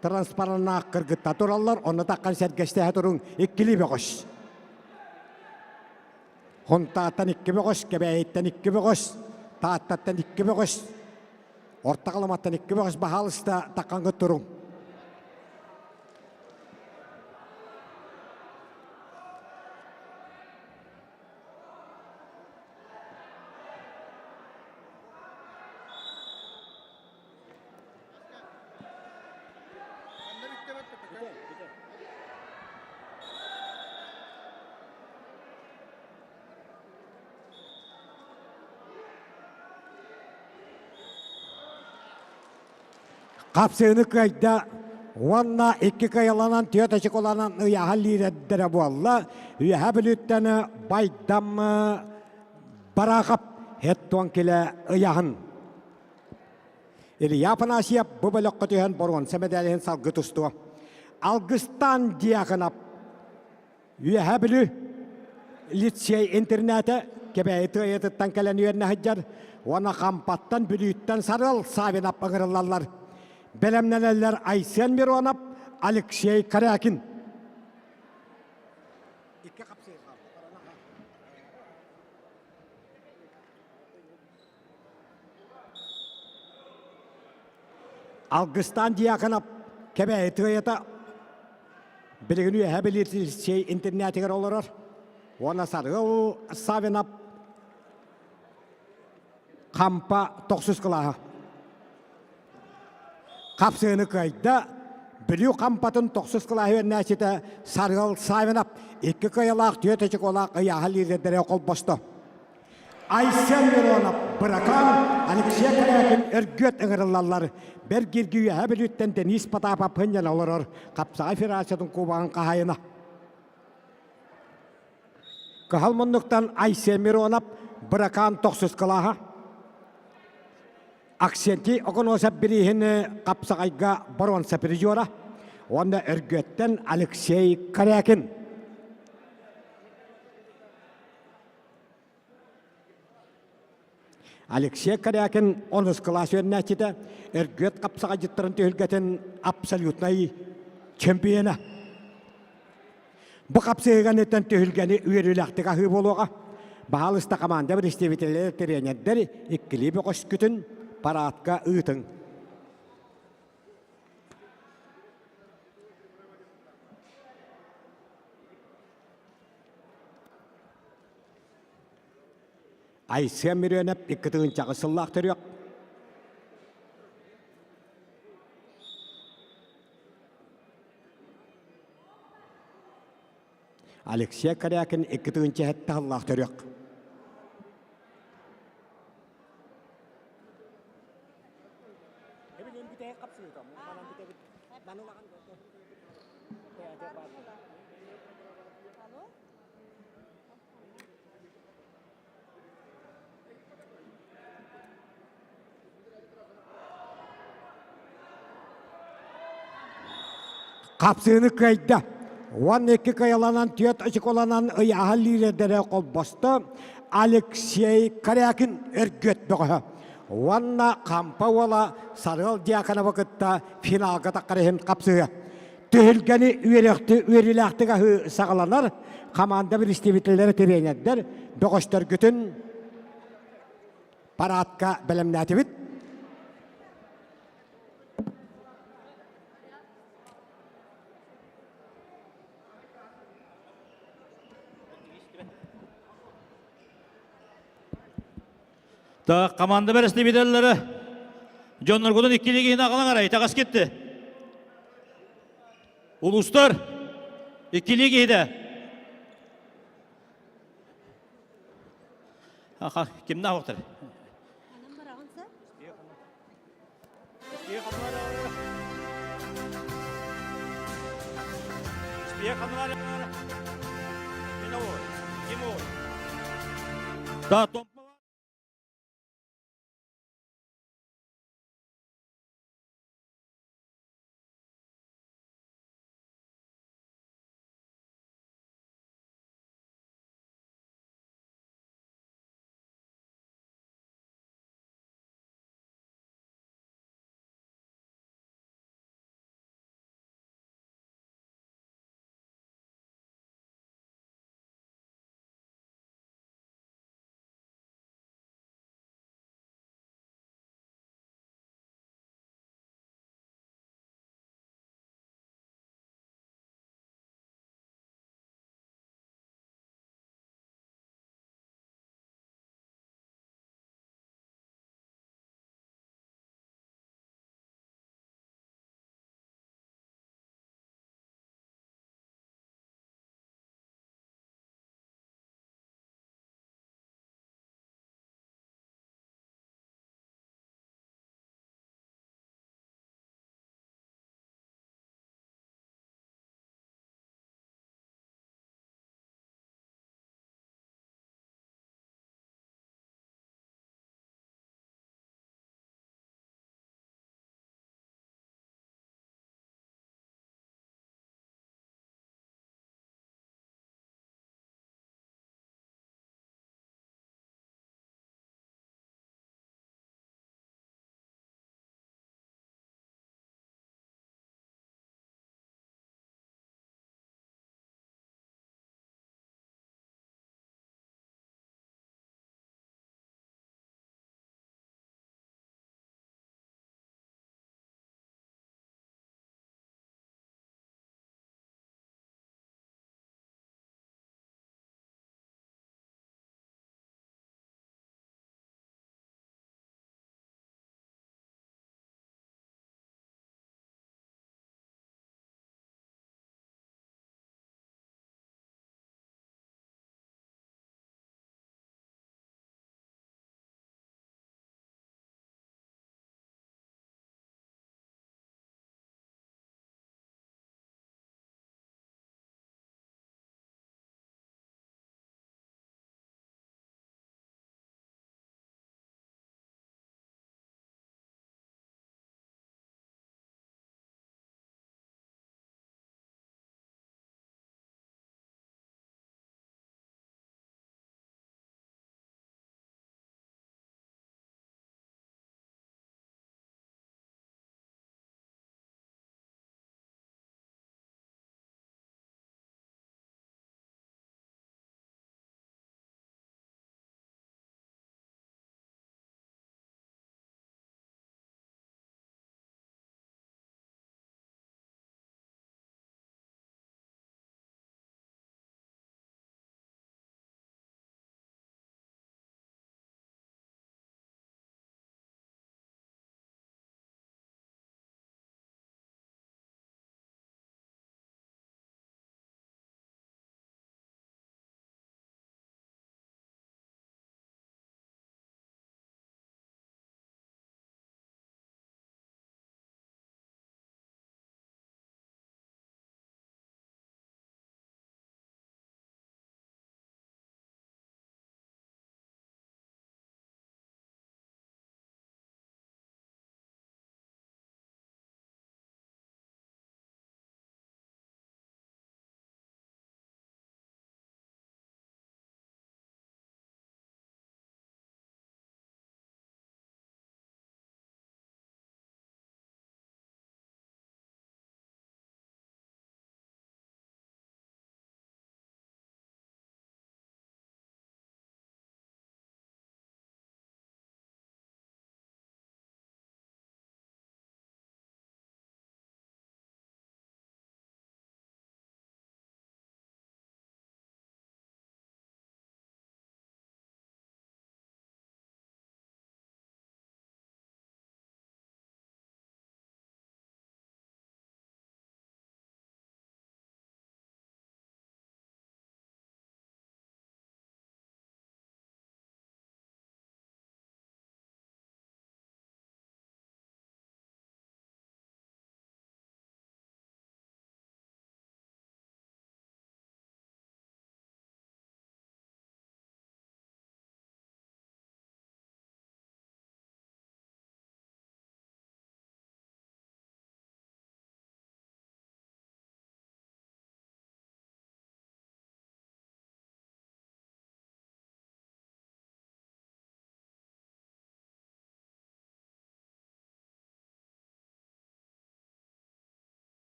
транспараннаах кыргытта тураллар, онно таххан сэргэстэһэ туруҥ иккилии бөҕөс. Хонтааттан икки бөҕөс, Кэбээйиттэн икки бөҕөс, Тааттаттан икки бөҕөс, Орто Халыматтан икки бөҕөс баһаалыста таххаҥҥыт туруҥ. Хапсыыны кыайда уонна икки кыайыланан түөрт очукуланан ыйааһын лиидэрдэрэ буолла. Үөһээ Бүлүүттэн Байдам Бараахап хеттуон килэ ыйааһын. Илья Афанасьев бу бөлөххө түһэн боруонса мэдээлиһин салгыы тустуо. Алгыстаан Дьяконов Үөһээ Бүлүү лицей интернатэ Кэбээйи тыайатыттан кэлэн үөрэнэ сылдьар уонна Хампаттан Бүлүүттэн Сарыал Савинов ыҥырыллаллар. Бэлэмнэнэллэр Айсен Миронов, Алексей Корякин. Алгыстаан Дьяконов Кэбээйи тыайата билигин Үөһээ Бүлүү интернатыгар олорор уонна Саргыл Савинов Хампа тохсус кылааһа. Хапсыыны кыайда Бүлүү Хампатын тохсус кылааһы үөрэнээччитэ Саргыл Савинов икки кыайалаах түөрт очуколаах ыйааһын лидердэрэ холбосто. Айсен Миронов, Быракаан, Алексей Корякин Өргүөт ыҥырыллаллар. Бэргирги Үөһээ Бүлүүттэн Денис Потапов хынньана олорор Хапсаҕай Федерациятын кубогын хаһаайына. Кыһыл муннуктан Айсен Миронов, Быракаан тохсус кылааһа. Аксентий Оконосов бирииһин Хапсаҕайга боруонса призера уонна Өргүөттэн Алексей Корякин. Алексей Корякин онус кылаас үөрэнээччитэ, Өргүөт хапсаҕайдьыттарын түһүлгэтин абсолютнай чемпиона. Бу хапсыһыган түһүлгэни үөрүүлээхтик аһыы буолуоҕа. Баһаалыста команда представителлэр тренердэр иккилии бөҕөскүтүн парадка ыытыҥ. Айсен Мирөнөп 2 сыллаах төрүөх. Алексей Корякин 2 сыллаах төрүөх. Хапсыыны кыайда. 12 кыайаланан, түөрт очколанан ыйааһын лидердэрэ холбосто Алексей Корякин өргүөт бөҕөһө. Уонна Хампа уола Сарыал Дьяконова кытта финалга таххар иһин хапсыһыа. Түһүлгэни үөрүүлээхтик аһыы саҕаланар. Хамаанда представителлэрэ тренердэр бөҕөстөргүтүн парадка бэлэмнээтибит. Так, команда представителлері дьонноргутун иккилиги аҕалан арай таҕас кетти. Улуустар иккилии киһитэ. Аха, кимнээх оқтар? Да,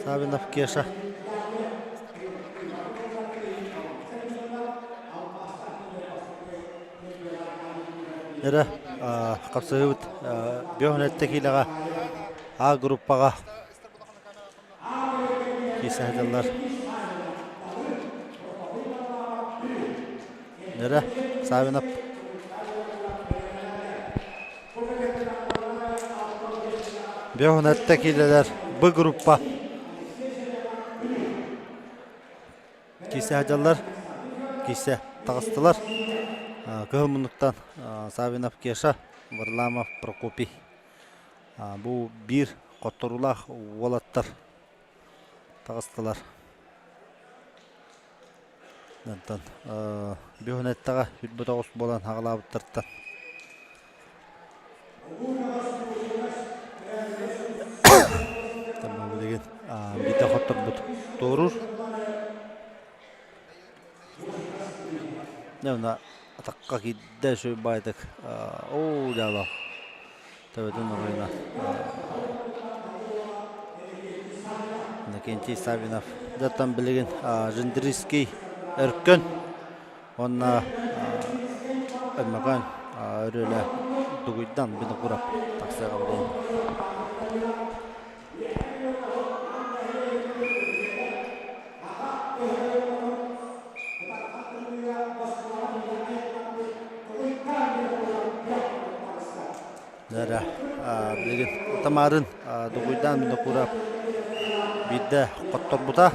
Савинов Кеша. Эрэ хапсыһыбыт бөһүнэттэ киилэҕэ А группаҕа киирсэ сылдьаллар. Эрэ Савинов Бөһүнэттэ киилэлэр Б группа Киирсэ сылдьаллар. Киирсэ таҕыстылар. Кыһыл муннуктан Савинов Кеша, Варламов Прокопий. Бу биир хотторуулаах уолаттар таҕыстылар. Онтон бүгүн эттэҕэ үрбүт оҕус буолан аҕалаабыттартан билигин биирдэ хотторбут туоруур. Дьэ атахха киирдэ үчүгэй баайдык оо дьаалаах төбөтүн оройуна Иннокентий Саввинов дьаттан билигин Жендрийский Өркөн уонна Өймөкөөн өрүөлэ Дугуйдан Винокуров тахсыаҕа билигин. Дара билигин Тамарын Дугуйдаан Винокуров биирдэ хотторбута.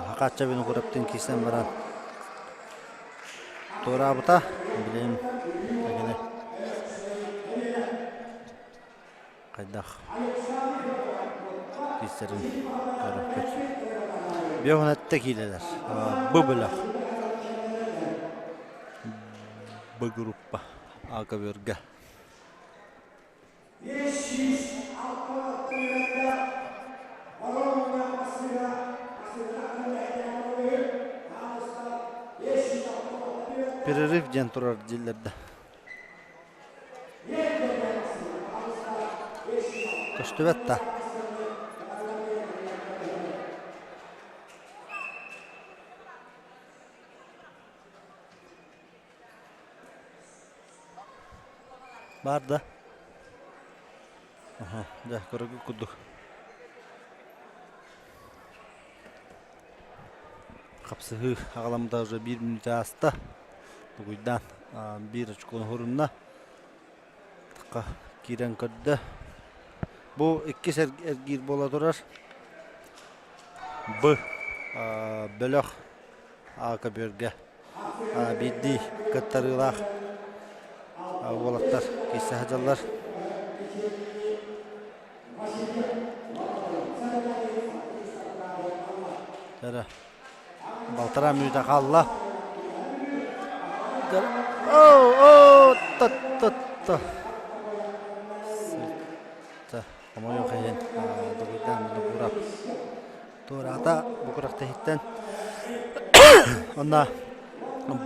Хакаачча Винокуровтыын киирсэн баран туораабыта. Билигин кини хайдах киирсэрин көрүөхпүт. Биохонетте киирэлэр. Б бөлөх. Б группа А көбүөргэ. Перерыв диэн турар дииллэр да. Көстүбэт да. Баар да? Аха, дьэ, көрөргүт курдук. Хапсыһыы аҕаламмыта уже биир мүнүүтэ ааста. Дугуйдаан биир очкону хорунна. Тахха киирэн көрдө. Бу иккис эргиир буола турар. Б бөлөх А көбүөргэ биирдии кыттарыылаах уолаттар киирсэ сылдьаллар. Эрэ балтараа мүнүүтэ хаалла. Оо, оо, та-та-та. Хомойуох иһин, Дугуйдаан Винокуров туораата бу күрэхтэһииттэн. Онно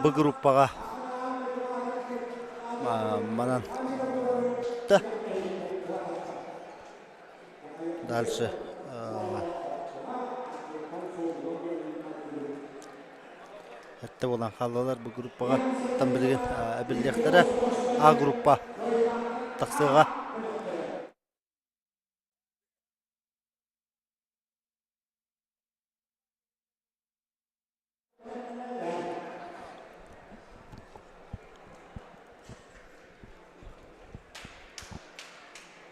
Б группаҕа манан бүттэ. Дальше Этте буолан хааллылар бу группаҕа. Там билигин эбиллиэхтэрэ. А группа тахсыаҕа.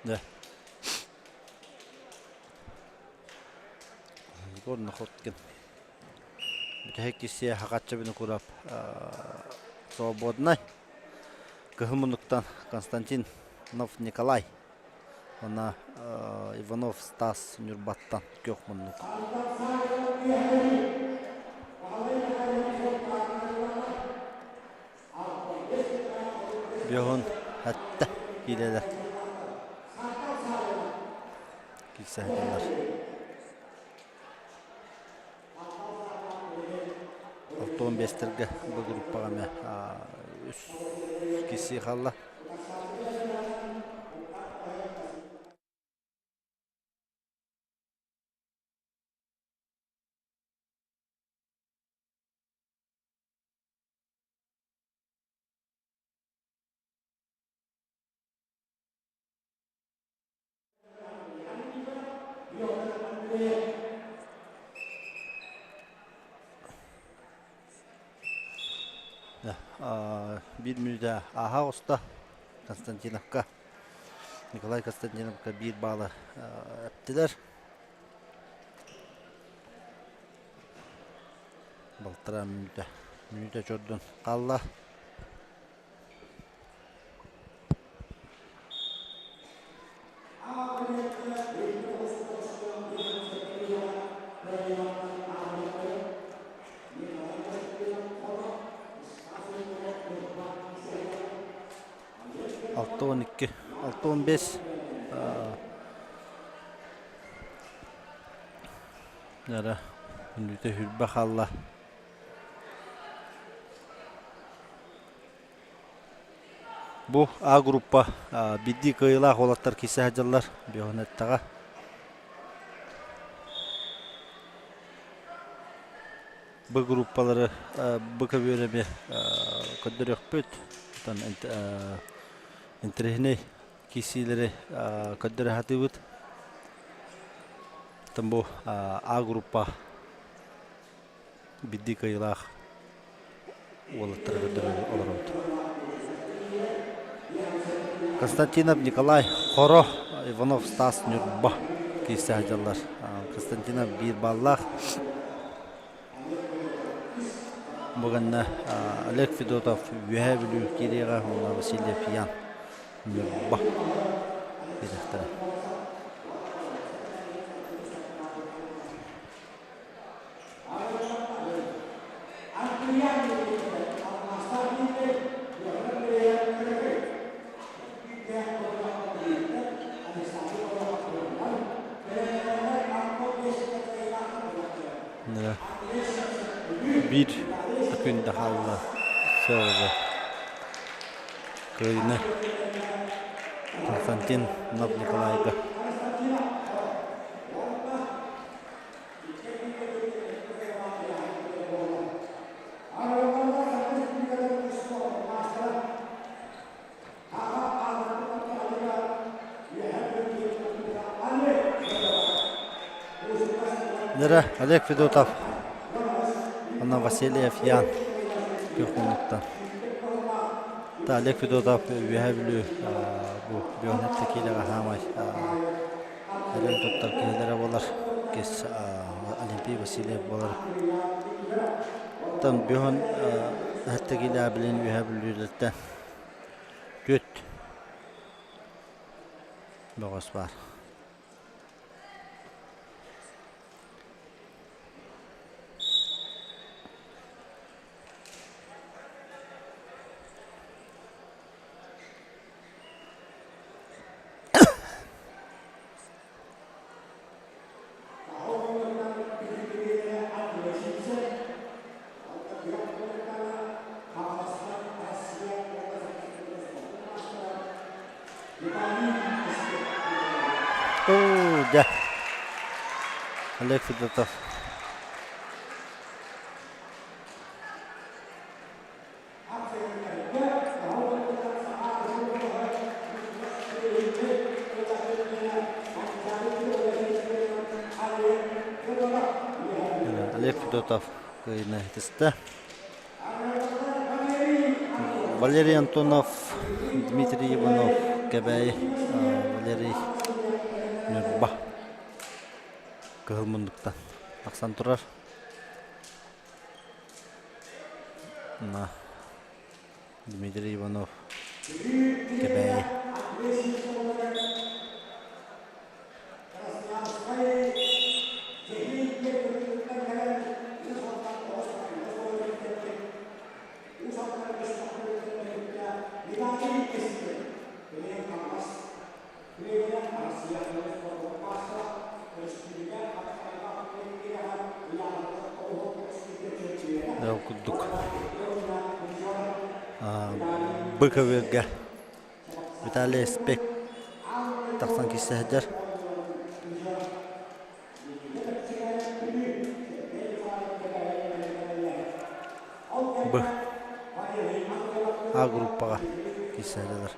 Да. Егор Находкин. Бүтэһик киссиэ Хакачча Винокуров свободнай. Кыһыл муннуктан Константин Нов Николай уонна Иванов Стас Ньурбаттан күөх муннук. Биоһун хатта киирэлэр. киирсэ сылдьаллар. 65-тэргэ бу группаҕа эмэ үс киси хаалла. Биир мүнүүтэ ааһа оҕуста Константиновка. Николай Константиновка биир баалы эптилэр. Балтараа мүнүүтэ. Мүнүүтэ чордун хаалла. 6-12, 6-15 Нара мүнүүтэ хүрбэ хаалла. Бу А группа биирдии кыайыылаах уолаттар киирсэ сылдьаллар Бөҕөнөттөҕө. Бу группалары бу көбүөрү эмиэ көрдөрүөхпүт. Оттон интэриэһинэй киирсиилэри көрдөрө сатыыбыт. Оттон бу А группа биирдии кыайыылаах уолаттары көрдөрө олоробут. Константинов Николай Хоро, Иванов Стас Ньурба киирсэ сылдьаллар. Константинов биир баллаах. Бу гэннэ Олег Федотов Үөһээ Бүлүү киириэҕэ уонна Васильев Ян Ньурба киириэхтэрэ. Биир күн да хаалла сыалга кыайыыны Константин Нов Николайга. Нера Олег Федотов, Анна Васильев Ян Күөх Та Олег Федотов Үөһээ Бүлүү бу Бүөнэттэ киилэҕэ хаамай Эрэл туттар киһилэрэ буолар. Кис Олимпий Васильев буолар. Оттон бүгүн эһэттэгилээ билин үөһэ бүлүүлэртэн түөрт бөҕөс баар. Оо, дьэ. Олег Федотов. Олег Федотов кыайыыны ситистэ. Валерий Антонов, Дмитрий Иванов, Кэбээйи, Валерий Ньурба кыһыл муннуктан тахсан турар. На Дмитрий Иванов Кэбээйи. курдук Б көбүөргэ Виталий Спек тахсан киирсэ сылдьар. Б А группаҕа киирсэ сылдьаллар.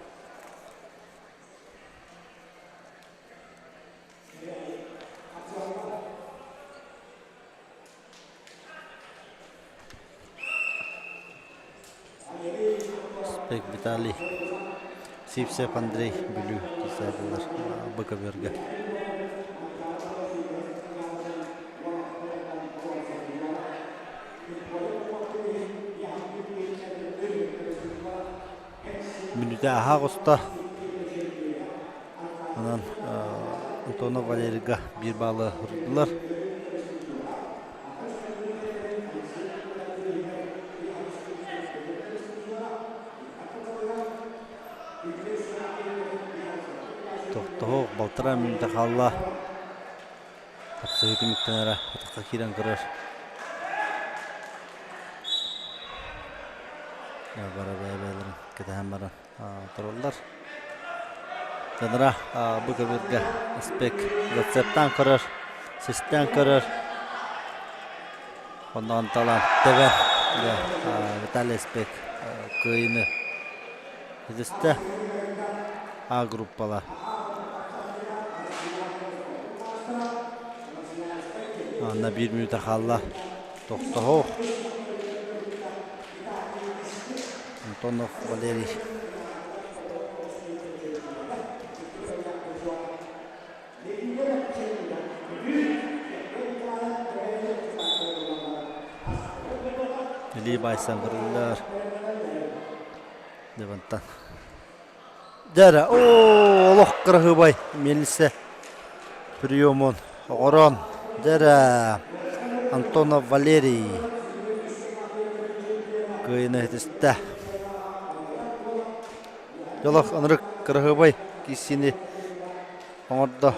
Спек Виталий Сивцев Андрей Бүлүү киирсээдилэр Б көбүөргэ. Мүнүүтэ аһаа оҕуста. Онон Антонов Валерийга биир баалы урдулар. Тохтоһуох балтараа мүнүүтэ хаалла. Хапсыһыы түмүктэнэрэ атахха киирэн көрөр. Бары бэйэ-бэйэлэрин кэтэһэн баран тураллар. Дьонура бу көбүргэ спек рецептаан көрөр, систээн көрөр. Оннон талан тэбэ Виталий Спек кыайыны ситистэ. А группала. Анна биир мүнүүтэ хаалла. Тохтоһуох. Антонов Валерий. Илии баайсан көрүллэр. Дебантан. Дьэ оо, олох кыраһыыбай миэлиссэ приемун оҕорон. Дьэ Антонов Валерий кыайыыны ситистэ. Дьолох ынырык кыраһыабай кииссиини оҥордо.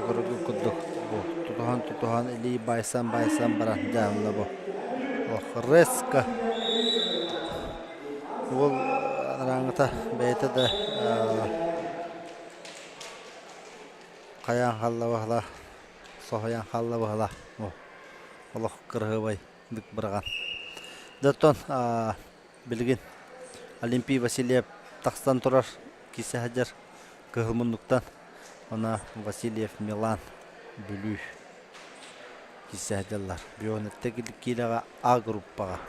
Бу курдук бу тутуһан-тутуһан илии баайсан-баайсан баран дьэ онно бу олох резко Уол арааҥҥыта бэйэтэ да хайаан хаалла баһыла, соһуйан хаалла баһыла олох кыраһыабай дык быраҕан. Дьэ оттон билигин Олимпий Васильев тахсан турар киирсэ сылдьар кыһыл муннуктан уонна Васильев Милан Бүлүү киирсэ сылдьаллар. Бионеттэ киилэҕэ А группаҕа.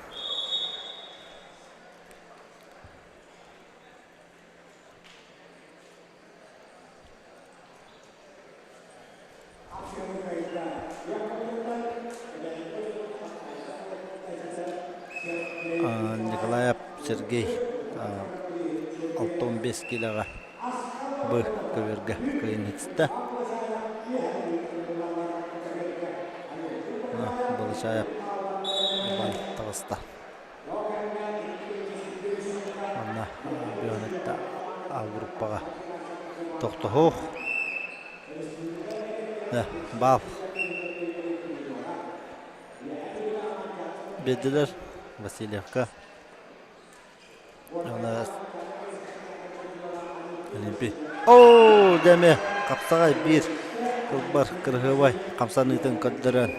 Николаев Сергей 65 килоҕа Б көбүөргэ кыайан иһиттэ. Балычаев Иван таҕыста. Манна Бионетта А группаҕа тохтоһуох. Баал биэрдилэр Васильевка. Олимпий. Оо, дьэ хапсаҕай биир кылбар кырыһыабай хамсаныытын көрдөрөн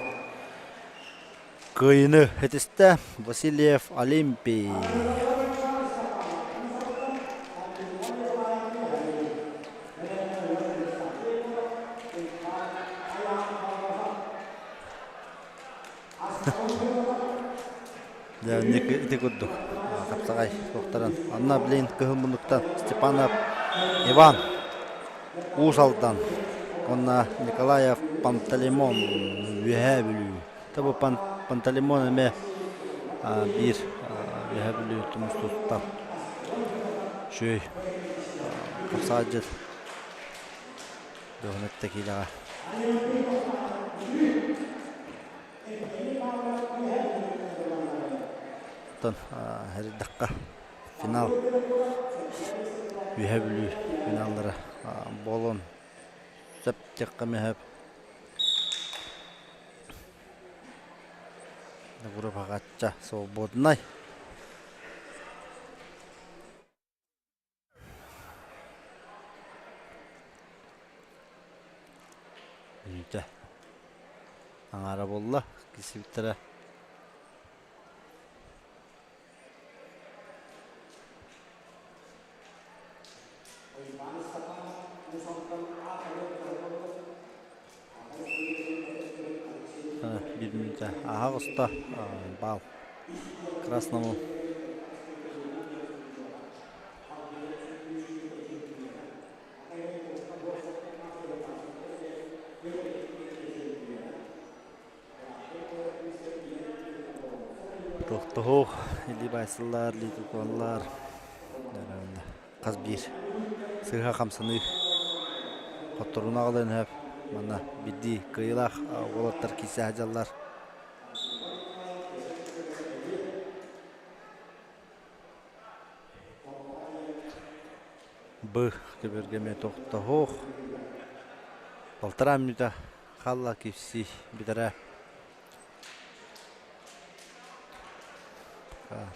кыайыыны ситистэ Васильев Олимпий. Дьэ, ити курдук хапсаҕай суохтарын. Анна, блин, кыһыл муннуктан Степанов Иван Уус Алдан уонна Николаев Пантелеймон Үөһээ Бүлүү. Бу Пантелеймон эмиэ биир Үөһээ Бүлүү тумус тустан үчүгэй хапсаҕайдьыт Дьоһун киилэҕэ. Оттон эрдэххэ финал Үөһээ Бүлүү финаллара буолуон сөп диэххэ эмиэ сөп. Винокуров аҕачча свободнай. Үүтэ аҥаара буолла кисибиттэрэ. Биир мүнүүтэ ааһа оҕуста баал красному. Тохтоһуох илии баайсаллар, илии тутуһаллар. Хас биир сыыһа хамсаныы хотторууну аҕалыан сөп. Манна биирдии кыайыылаах уолаттар киирсэ сылдьаллар. Б көбүөргэ эмиэ тохтоһуох. Полтора мүнүүтэ хаалла киирсии бүтэрэ.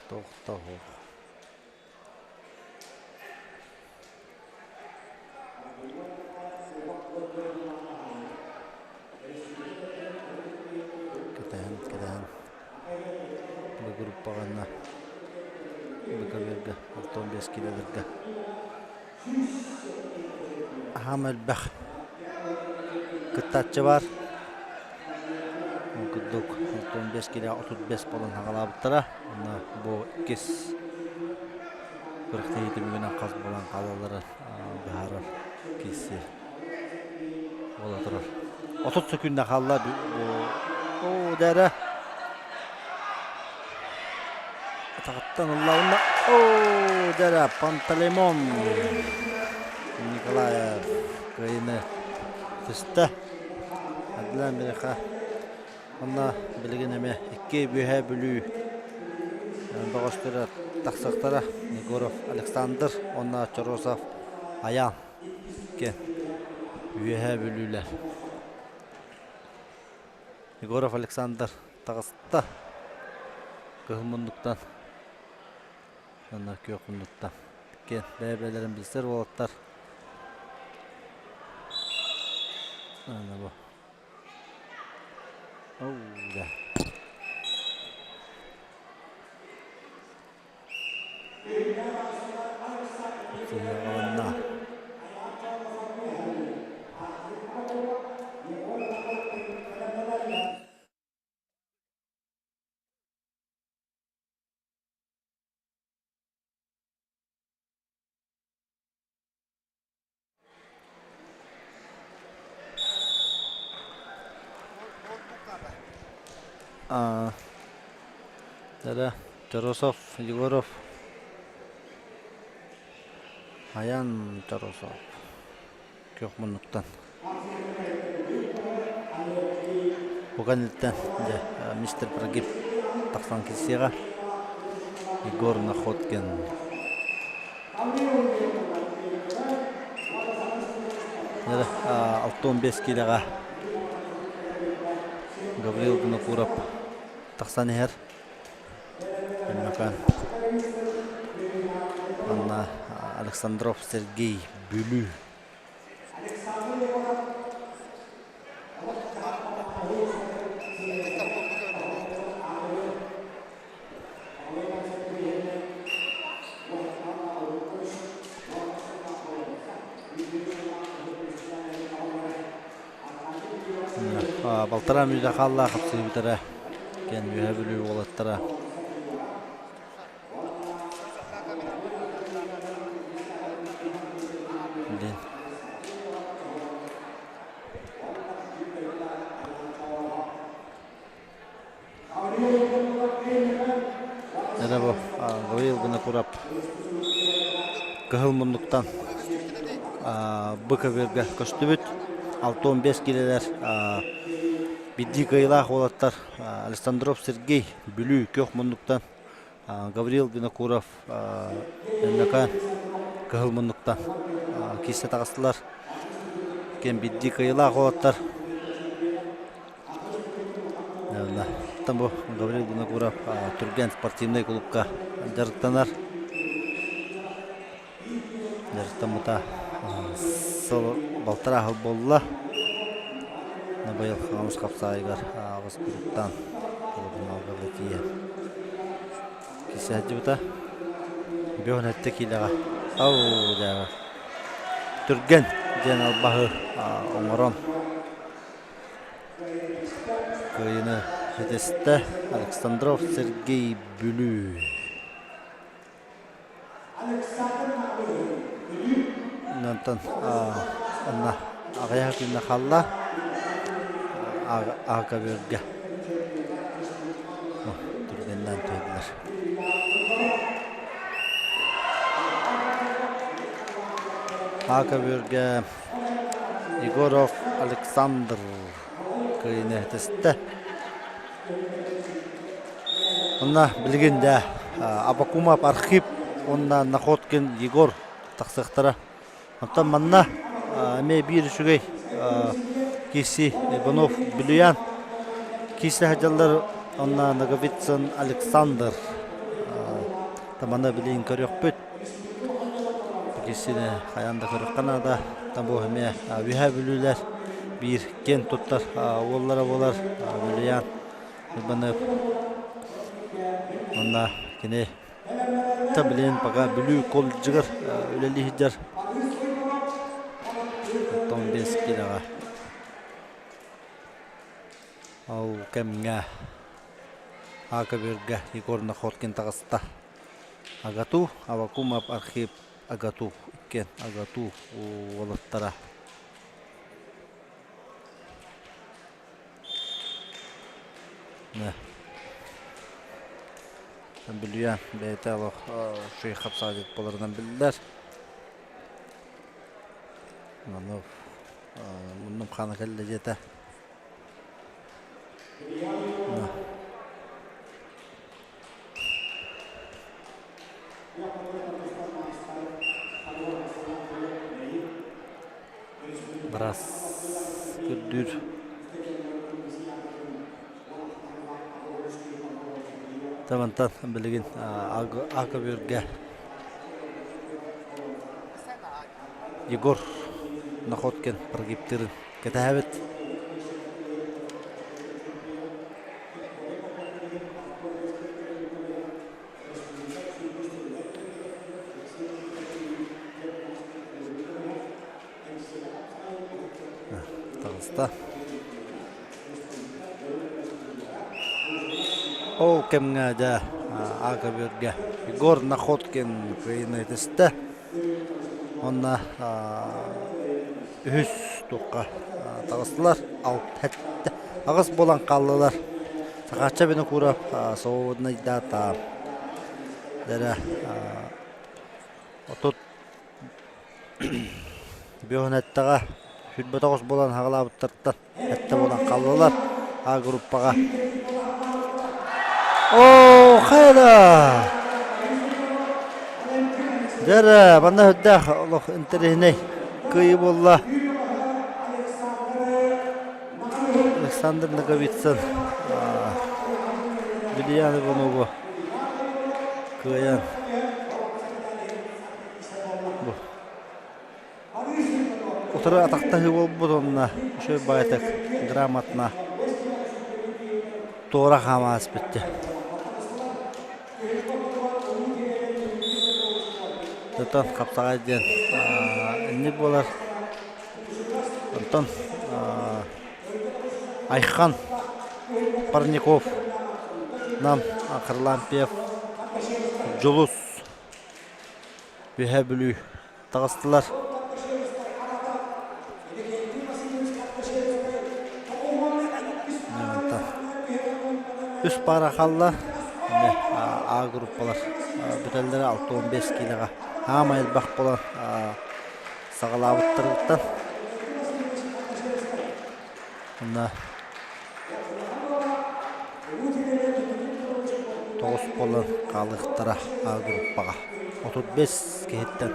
Тохтоһуох. Кэтэһэн, кэтэһэн бу группаҕа Быковерга 65 килоларга аһаам элбэх кыттааччы баар. Ол курдук 65 кило 35 буолан хаҕалаабыттара. Уонна бу иккис күрэхтэһии түмүгүнэн хас буолан хаалалларын быһаарар киирсии буола турар. 30 секунда хаалла бу оо дээрэ Атаҕыттан ылла уонна оо дьэрэ Пантелеймон Николаев кыайыыны түстэ. Адлан биһиэхэ уонна билигин эмиэ икки Үөһээ Бүлүү бөҕөстөрө тахсыахтара Егоров Александр уонна Чоросов Айаан икки Үөһээ Бүлүүлэр. Егоров Александр таҕыста кыһыл муннуктан уонна күөх муннуктан иккиэн бэйэ-бэйэлэрин билсэр уолаттар бу да Сыһыаҕаланна. Да, Чоросов, Егоров, Аян Чоросов күөх муннуктан. Бу кэнниттэн дьэ мистер Прогиб тахсан киирсиэҕэ. Егор Находкин. 65 киилэҕэ Гаврил Винокуров тахсан иһэр. Өймөкөөн. Манна Александров Сергей Бүлүү. Балтараа мүнүүтэ хаалла хапсыйбыттара кэн Үөһээ Бүлүү уолаттара. Блин. Эрэ бу Гавриил Винокуров кыһыл муннуктан бу көбүөргэ көстүбүт. 65 киилэлэр биирдии кыайыылаах уолаттар Александров Сергей Бүлүү күөх муннуктан Гаврил Винокуров Өймөкөөн кыһыл муннуктан киирсэ таҕыстылар. Кэм биирдии кыайыылаах уолаттар. Оттон бу Гаврил Винокуров Түргэн спортивнай клубка дьарыктанар. Дьарыктаммыта сыл балтараа сыл буолла. Быйыл Хаҥалас хапсаайыгар аҕыс куруктаан полуфиналга тиийэн киирсэ сылдьыбыта. Бүөн өттө киилэҕэ ау дьээбэ түргэн диэн албаһы оҥорон кыайыыны ситистэ Александров Сергей Бүлүү. Онтон онно аҕыйах күннэ хаалла Аакабүөргэ түргэннээн түһэллэр. Аакабүөргэ Егоров Александр кыайыыны ситистэ. Онно билигин да Абакумов Архип уонна Находкин Егор тахсыахтара. Оттон манна эмиэ биир үчүгэй киирсии Иванов Бүлүйээн киирсэ сылдьаллар уонна Ноговицын Александр манна билигин көрүөхпүт. Киирсиини хайаан да көрүөххэ наада. Бу эмиэ Үөһээ Бүлүүлэр биир киэн туттар уоллара буолар Бүлүйээн Иванов. Манна кини Та билигин пока Бүлүү колледжыгар үлэлии сылдьар. Оттон 5 киилэҕэ. Ол кэмҥэ Аакабүргэ Егор Находкин таҕыста. Агату, Авакумов Архип Агату иккиэн Агату уолаттара. Бүлүйээн бэйэтэ олох үчүгэй хапсаҕайдьыт буоларынан биллэр. Ону муннум хаана кэллэ диэтэ. Быраас көрдүүр. Табантан билигин Аакабүргэ Егор Находкин прогибтыырын кэтэһэбит. Таҕыста. Ол кэмҥэ дьэ Аакабүргэ Егор Находкин кыайыыны түстэ. Онно үһүс туохха таҕыстылар. Аҕыс буолан хааллылар. Сахаачча Винокуров свободнайдаата. Дэрэ отут бүөһүн эттэҕэ 29 буолан хаҕалаабыттартан эттэ буолан хааллылар А группаҕа. Оо, хайда! Дьэ, манна үрдээх олох интэриэһинэй кыайыы буолла. Александр Ноговицын Вильян Иванову кыайан бу утары атахтаһыы буолбут уонна үчүгэй баҕайытык грамотно туора хаама ааспыт Оттон хапсаҕай диэн инник буолар. Онтон Айхан Парников, Нам Харлампьев, Дьулус Үөһээ Бүлүү таҕыстылар. Үс пара хаалла. А группалар бүтэллэрэ 65 киилэҕэ. Хаамай элбэх буолан саҕалаабыттарыттан. Онно тоҕус буолан хаалыахтара А группаҕа. 35 киһиттэн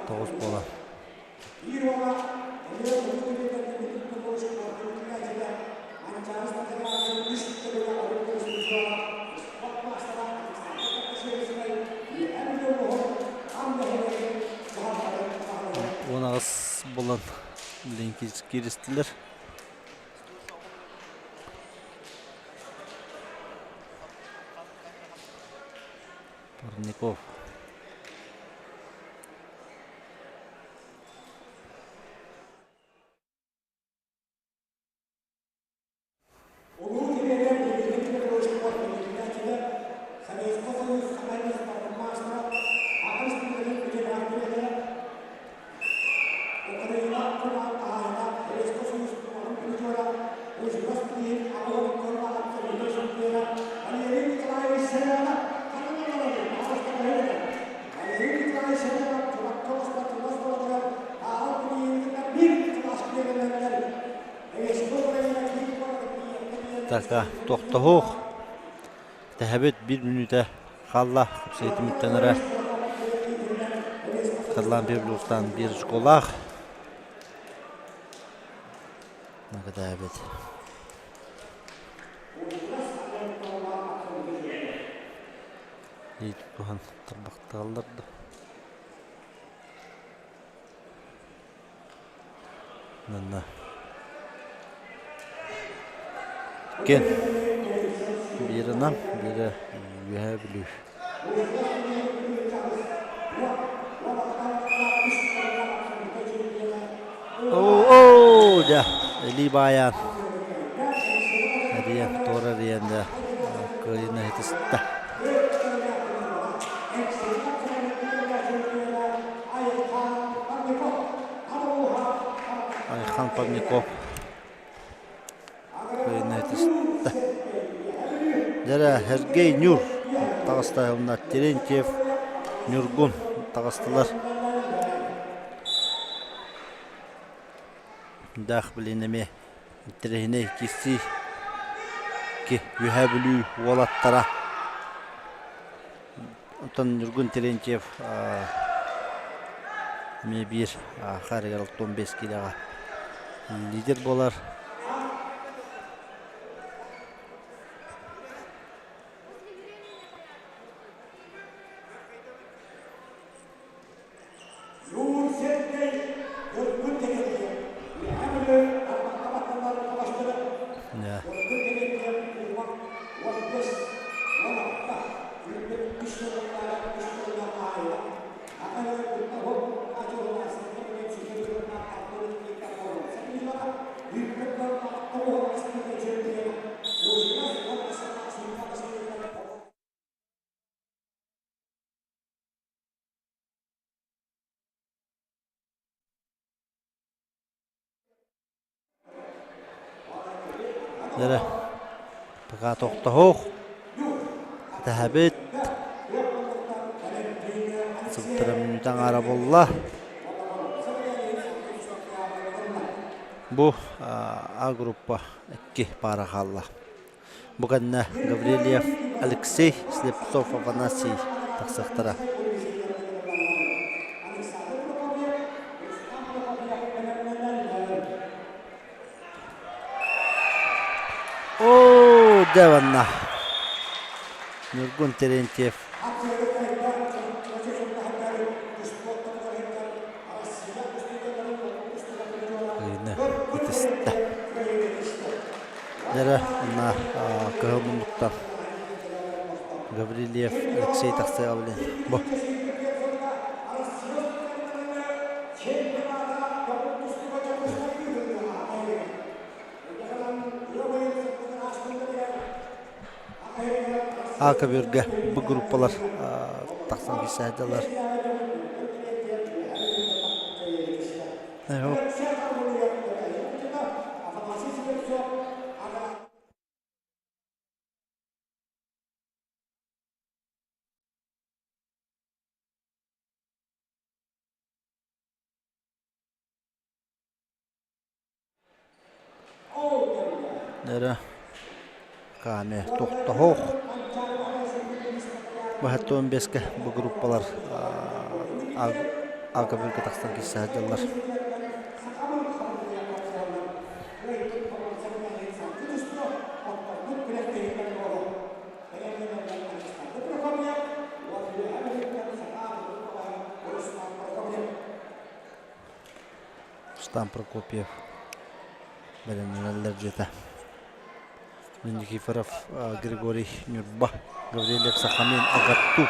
тоҕус буолан. кииристилэр. Парников. Улуу Кириэдэр Евгений Петрович Портников Советскай Союз Сахалин спортун маастара, Аҕа Республикатын үтүөлээх тренерэ, Украина кумаар хаһаайына, Советскай Союз кумаҕын призера, Кузьма Стрин аҕа уон абсолютнай чемпиона Валерий Николаевич Семенов ханан олорорун аҕыстаҕаһын Валерий Николаевич Семенов Чурапчы спортивнай оскуолатыгар Таал Кириилинэ биир кылаас үөрэнэллэр. Така тохтоһуох тэһэбит биир мүнүүтэ хаалла сиэтимиттэн эрэ Харлампий Блюстан биир школаах Накатаабит Туһан тарбахтааллар да Манна Кен биирэ Нам, биирэ Үөһээ Бүлүү. Оо, дьэ, илии баайаан эрийэн, туора эрийэн дьэ, кыайыыны иһитистэ. Айхан Парников кыайыыны Дьэрэ Сергей Нюр таҕыста уонна Терентьев Ньургун таҕыстылар. Даах билин эмиэ интэриэһинэй киирсии ки Үөһээ Бүлүү уолаттара Онтон Ньургун Терентьев эмиэ биир хаарыгар 65 киилэҕэ лидер буолар. Дьэрэ, пока тохтоһуох, кэтэһэбит. Сылтара мүнүүтэ аҥаара буолла. Бу А группа икки паара хаалла. Бу кэннэ Гаврильев Алексей, Слепцов Афанасий тахсыахтара. Оо, дьэ манна Ньургун Терентьев ытыста. Дьэрэ мына кыһыл муннуктан Гаврильев Алексей тахсыаҕа билин. Бу. А көбүөргэ бу группалар тахсан киирсээдилэр. Эрэ Кааме тохтоһуох быһаттыан бэскэ бу группалар АГБ-га тахсан киирсэ сылдьаллар. Рустам Прокопьев. Бэлэмнэнэллэр дьиэтэ. Никифоров Григорий Ньурба, Гаврильев Сахамин Агатту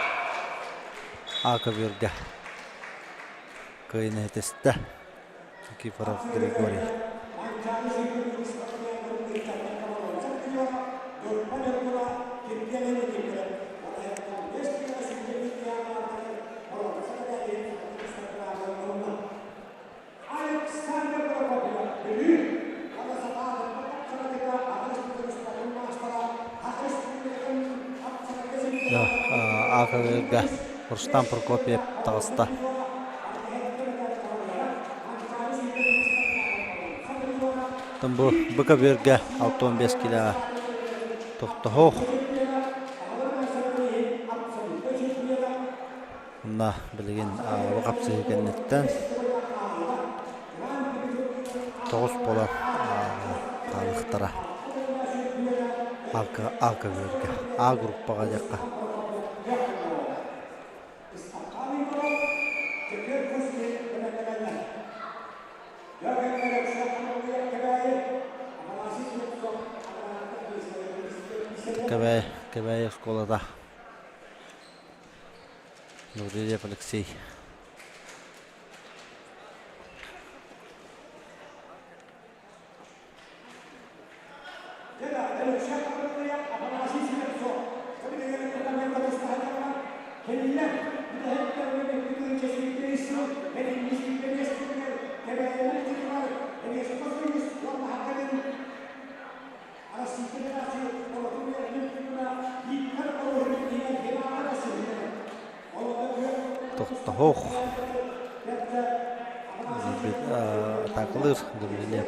Аковерга кыайыны этистэ. Никифоров Григорий. Александр Прокопьев Бүлүү уонна Саха аҕыс спортун маастара Аҕыс Аакалыырга Рустам Прокопьев таҕыста. Бу бу көбүөргэ 65 килоҕа тохтоһуох. Онно билигин бу хапсыһыы кэнниттэн тоҕус буолан хаалыахтара. А көбүөргэ, А группаҕа диэххэ. Кэбээйи, Кэбээйи оскуолата. Гаврильев Алексей. Тохтоһуох атаакалыыр Гаврильев.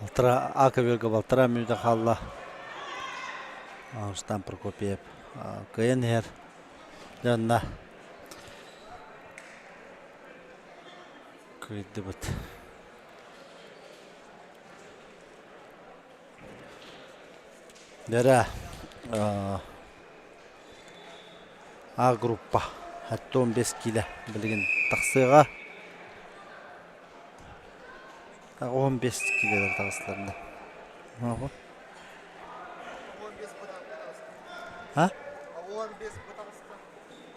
Балтараа А көбүөргэ балтараа мүнүүтэ хаалла. Рустам Прокопьев кыайан иһэр. Дьэ онно кыайдыбыт. Дэрэ А группа 75 киилэ билигин тахсыаҕа. 15 киилэлэр таҕыстылар да. А?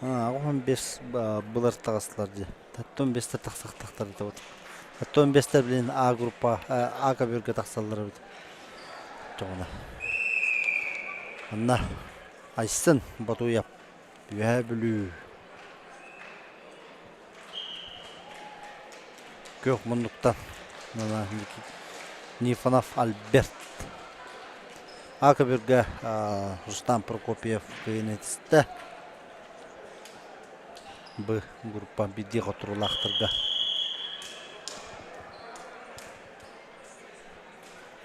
15 былыр таҕыстылар дии. 15-тер тахсахтахтар да вот. 15-тер блин А группа А көбүөргэ тахсаллар эбит. Тоҕуна. Анна Айсын Батуев Үөһээ Бүлүү Күөх муннуктан Нифонов Альберт А көбүргэ Рустам Прокопьев кыайан этистэ. Б группа биирдии хотуруулаахтарга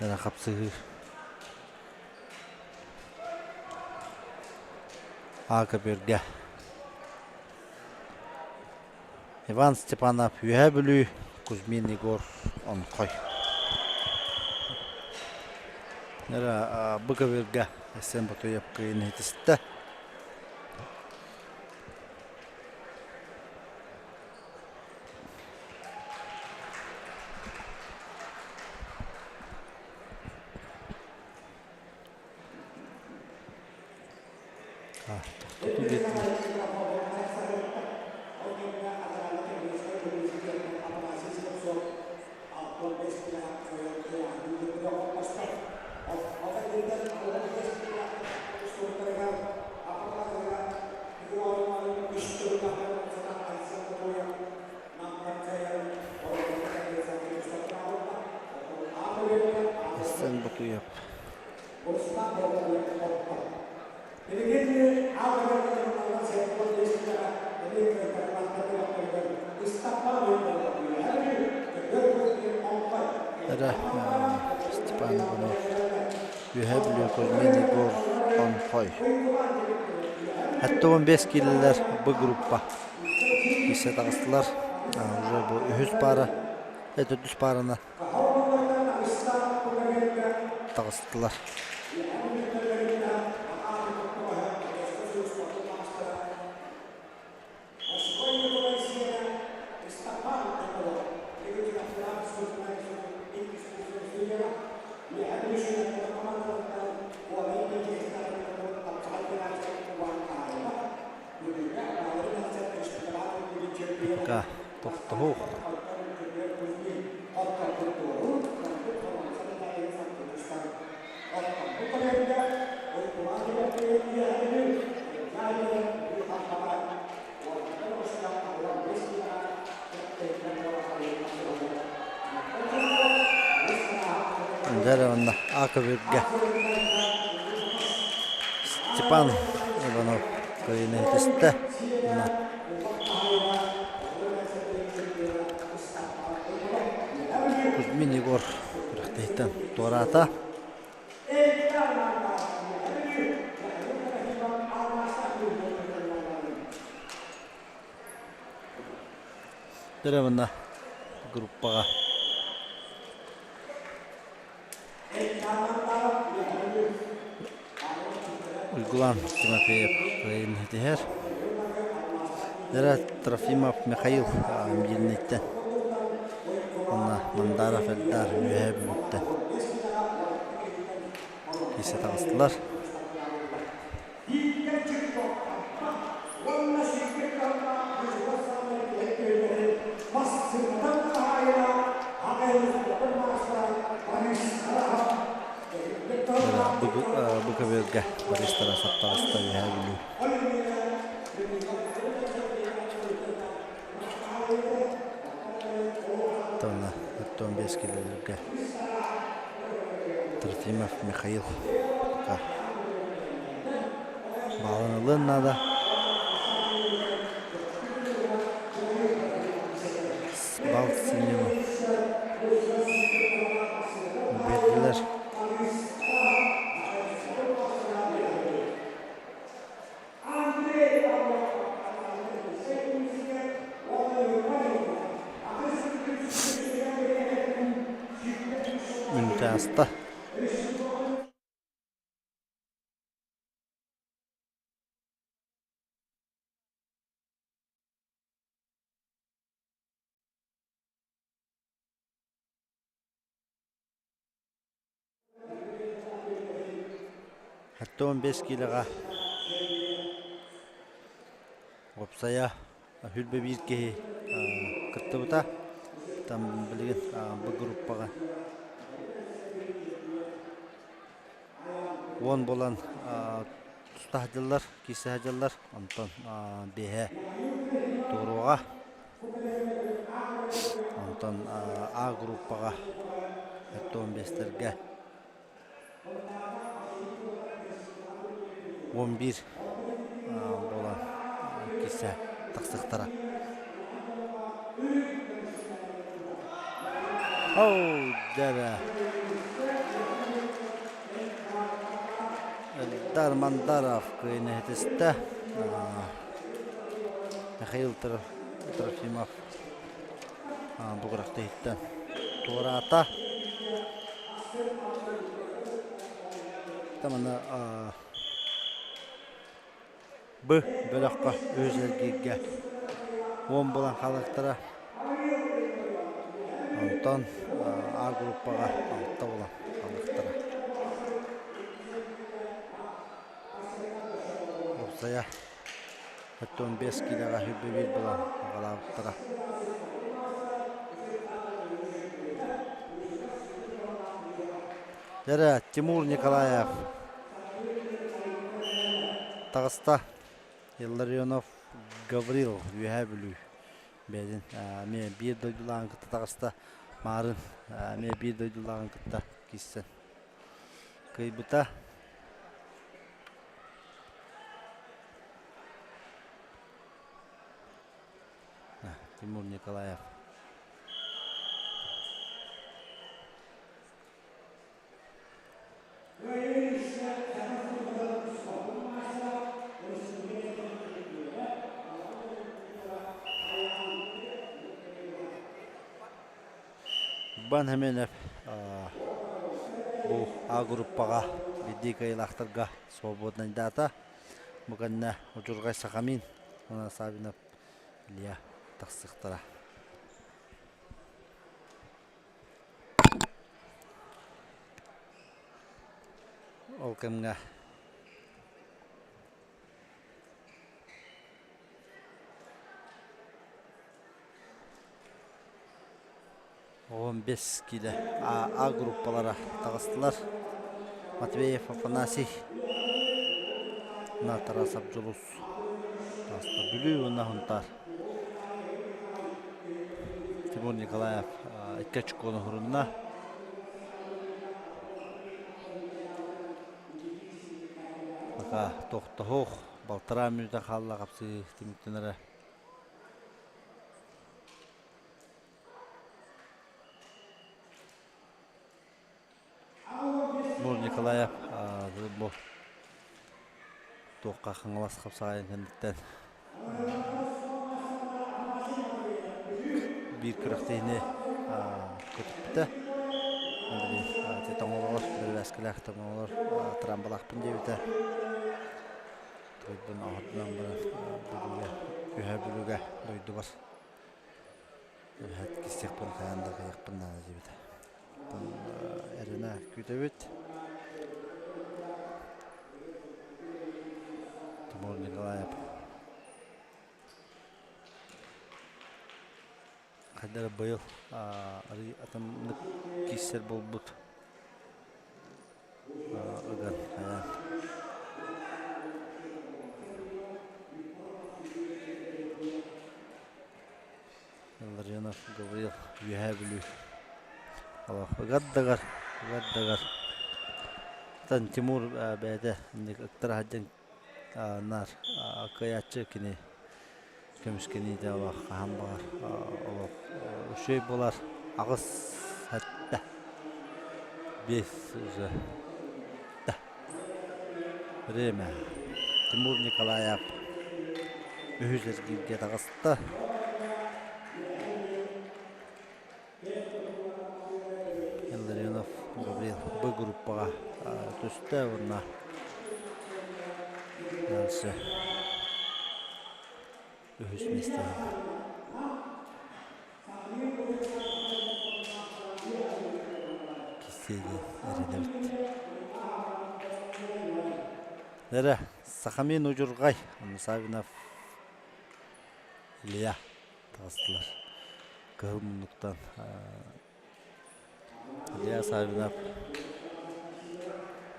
хапсыһыы А көбүөргэ Иван Степанов Үөһээ Бүлүү, Кузьмин Егор Онхой. Бу көбүөргэ Эсен Ботуев кыайын иһитистэ. Тохтотуу биэрдилэр. Эссен Ботуев. Эрэ Степан Иванов Үөһээ Бүлүү Кузьмин Егор Онхой. 75 киилэлэр Б группа. Киирсэ таҕыстылар. Уже бу үһүс пара. Төрдүс паараны таҕыстылар. Пока тохтоһуох. Дьэ онно Аковиргэ Степан Иванов кыайыыны ситистэ. Кузьмин Егор күрэхтэһииттэн туораата. Деревна группаҕа Уйгулан Тимофеев кыайын ситиһэр. Дера Трофимов Михаил Миирниттэн уонна Мандаров Эльдар Үөһээ Бүлүүттэн киирсэ таҕыстылар. Бу көбүөргэ Борис Тарасов таҕыста Үөһээ Бүлүү. Тонна 45 килолерга Трофимов Михаил пока баалын ылыан наада. Бал синему бердилер. Мүнүүтэ ааста. 75 киилэҕэ уопсайа 21 киһи кыттыбыта. Там билигин бу группаҕа 10 буолан туста сылдьаллар, киирсэ сылдьаллар. Онтон биэһэ туоруоҕа. Онтон А группаҕа 75-тэргэ 11 буолан киирсэ тахсыахтара. Оу, дьэ Эльдар Мандаров кыайыыны ситистэ. Михаил Трофимов бу күрэхтэһииттэн туораата. Тамана Б бөлөххө үһүс эргииргэ 10 булан хаалыахтара. Онтон А группаҕа 6 булан хаалыахтара. Уопсайа 45 киилэҕэ 21 булан аҕалаабыттара. Дьэрэ, Тимур Николаев таҕыста. Илларионов Гаврил Үөһээ Бүлүү бэйэтин эмиэ биир дойдулааҕын кытта таҕыста. Маарын эмиэ биир дойдулааҕын кытта киирсэн кыайбыта. Тимур Николаев. Уйбаан Хэмиэнэп бу А группаҕа биирдии кыайыылаахтарга свободнайдаата. Бу кэннэ Удьурҕай Сахамин уонна Савинов Илья тахсыахтара. Ол кэмҥэ 15 киилэ А группалара таҕыстылар. Матвеев Афанасий, Тарасов Дьулус таҕыста. Бүлүү уонна Сунтаар. Тимур Николаев икки очкону уһурунна. Пока тохтоһуох, балтараа мүнүүтэ хаалла хапсыы түмүктэнэрэ. Тимур Николаев бу туохха Хаҥалас хапсаҕайын кэнниттэн биир күрэхтэһиини көтүппүтэ. Тоҥолоҕор, бэрэбээскэлээх тоҥолоҕор трамбалаахпын диэбитэ. Тойбун оһордунан баран Бүлүүгэ, Үөһээ Бүлүүгэ дойдубар эбэһээт кистиэхпин хайаан да кыайыахпын наада диэбитэ. Оттон эрэнэ күүтэбит. Тимур Николаев хайда эрэ быйыл арыый атыннык киирсэр буолбут ыган хайаан Ларионов Гаврил Үөһээ Бүлүү олох ыгардагар ыгардагар Тан Тимур бэйэтэ инник ыктара сылдьан наар кыайааччы кини көмүскэниитэ олох хаһан баҕар олох үчүгэй буолар аҕыс сэттэ биэс уже да время Тимур Николаев үһүс эргииргэ таҕыста Илларионов Гаврил Б группаҕа түстэ уонна дальше үһүс миэстэ Кисиэли эрэнэбит. Эрэ Сахамин Удьурҕай Савинов Илья таҕыстылар. Кыһыл муннуктан Илья Савинов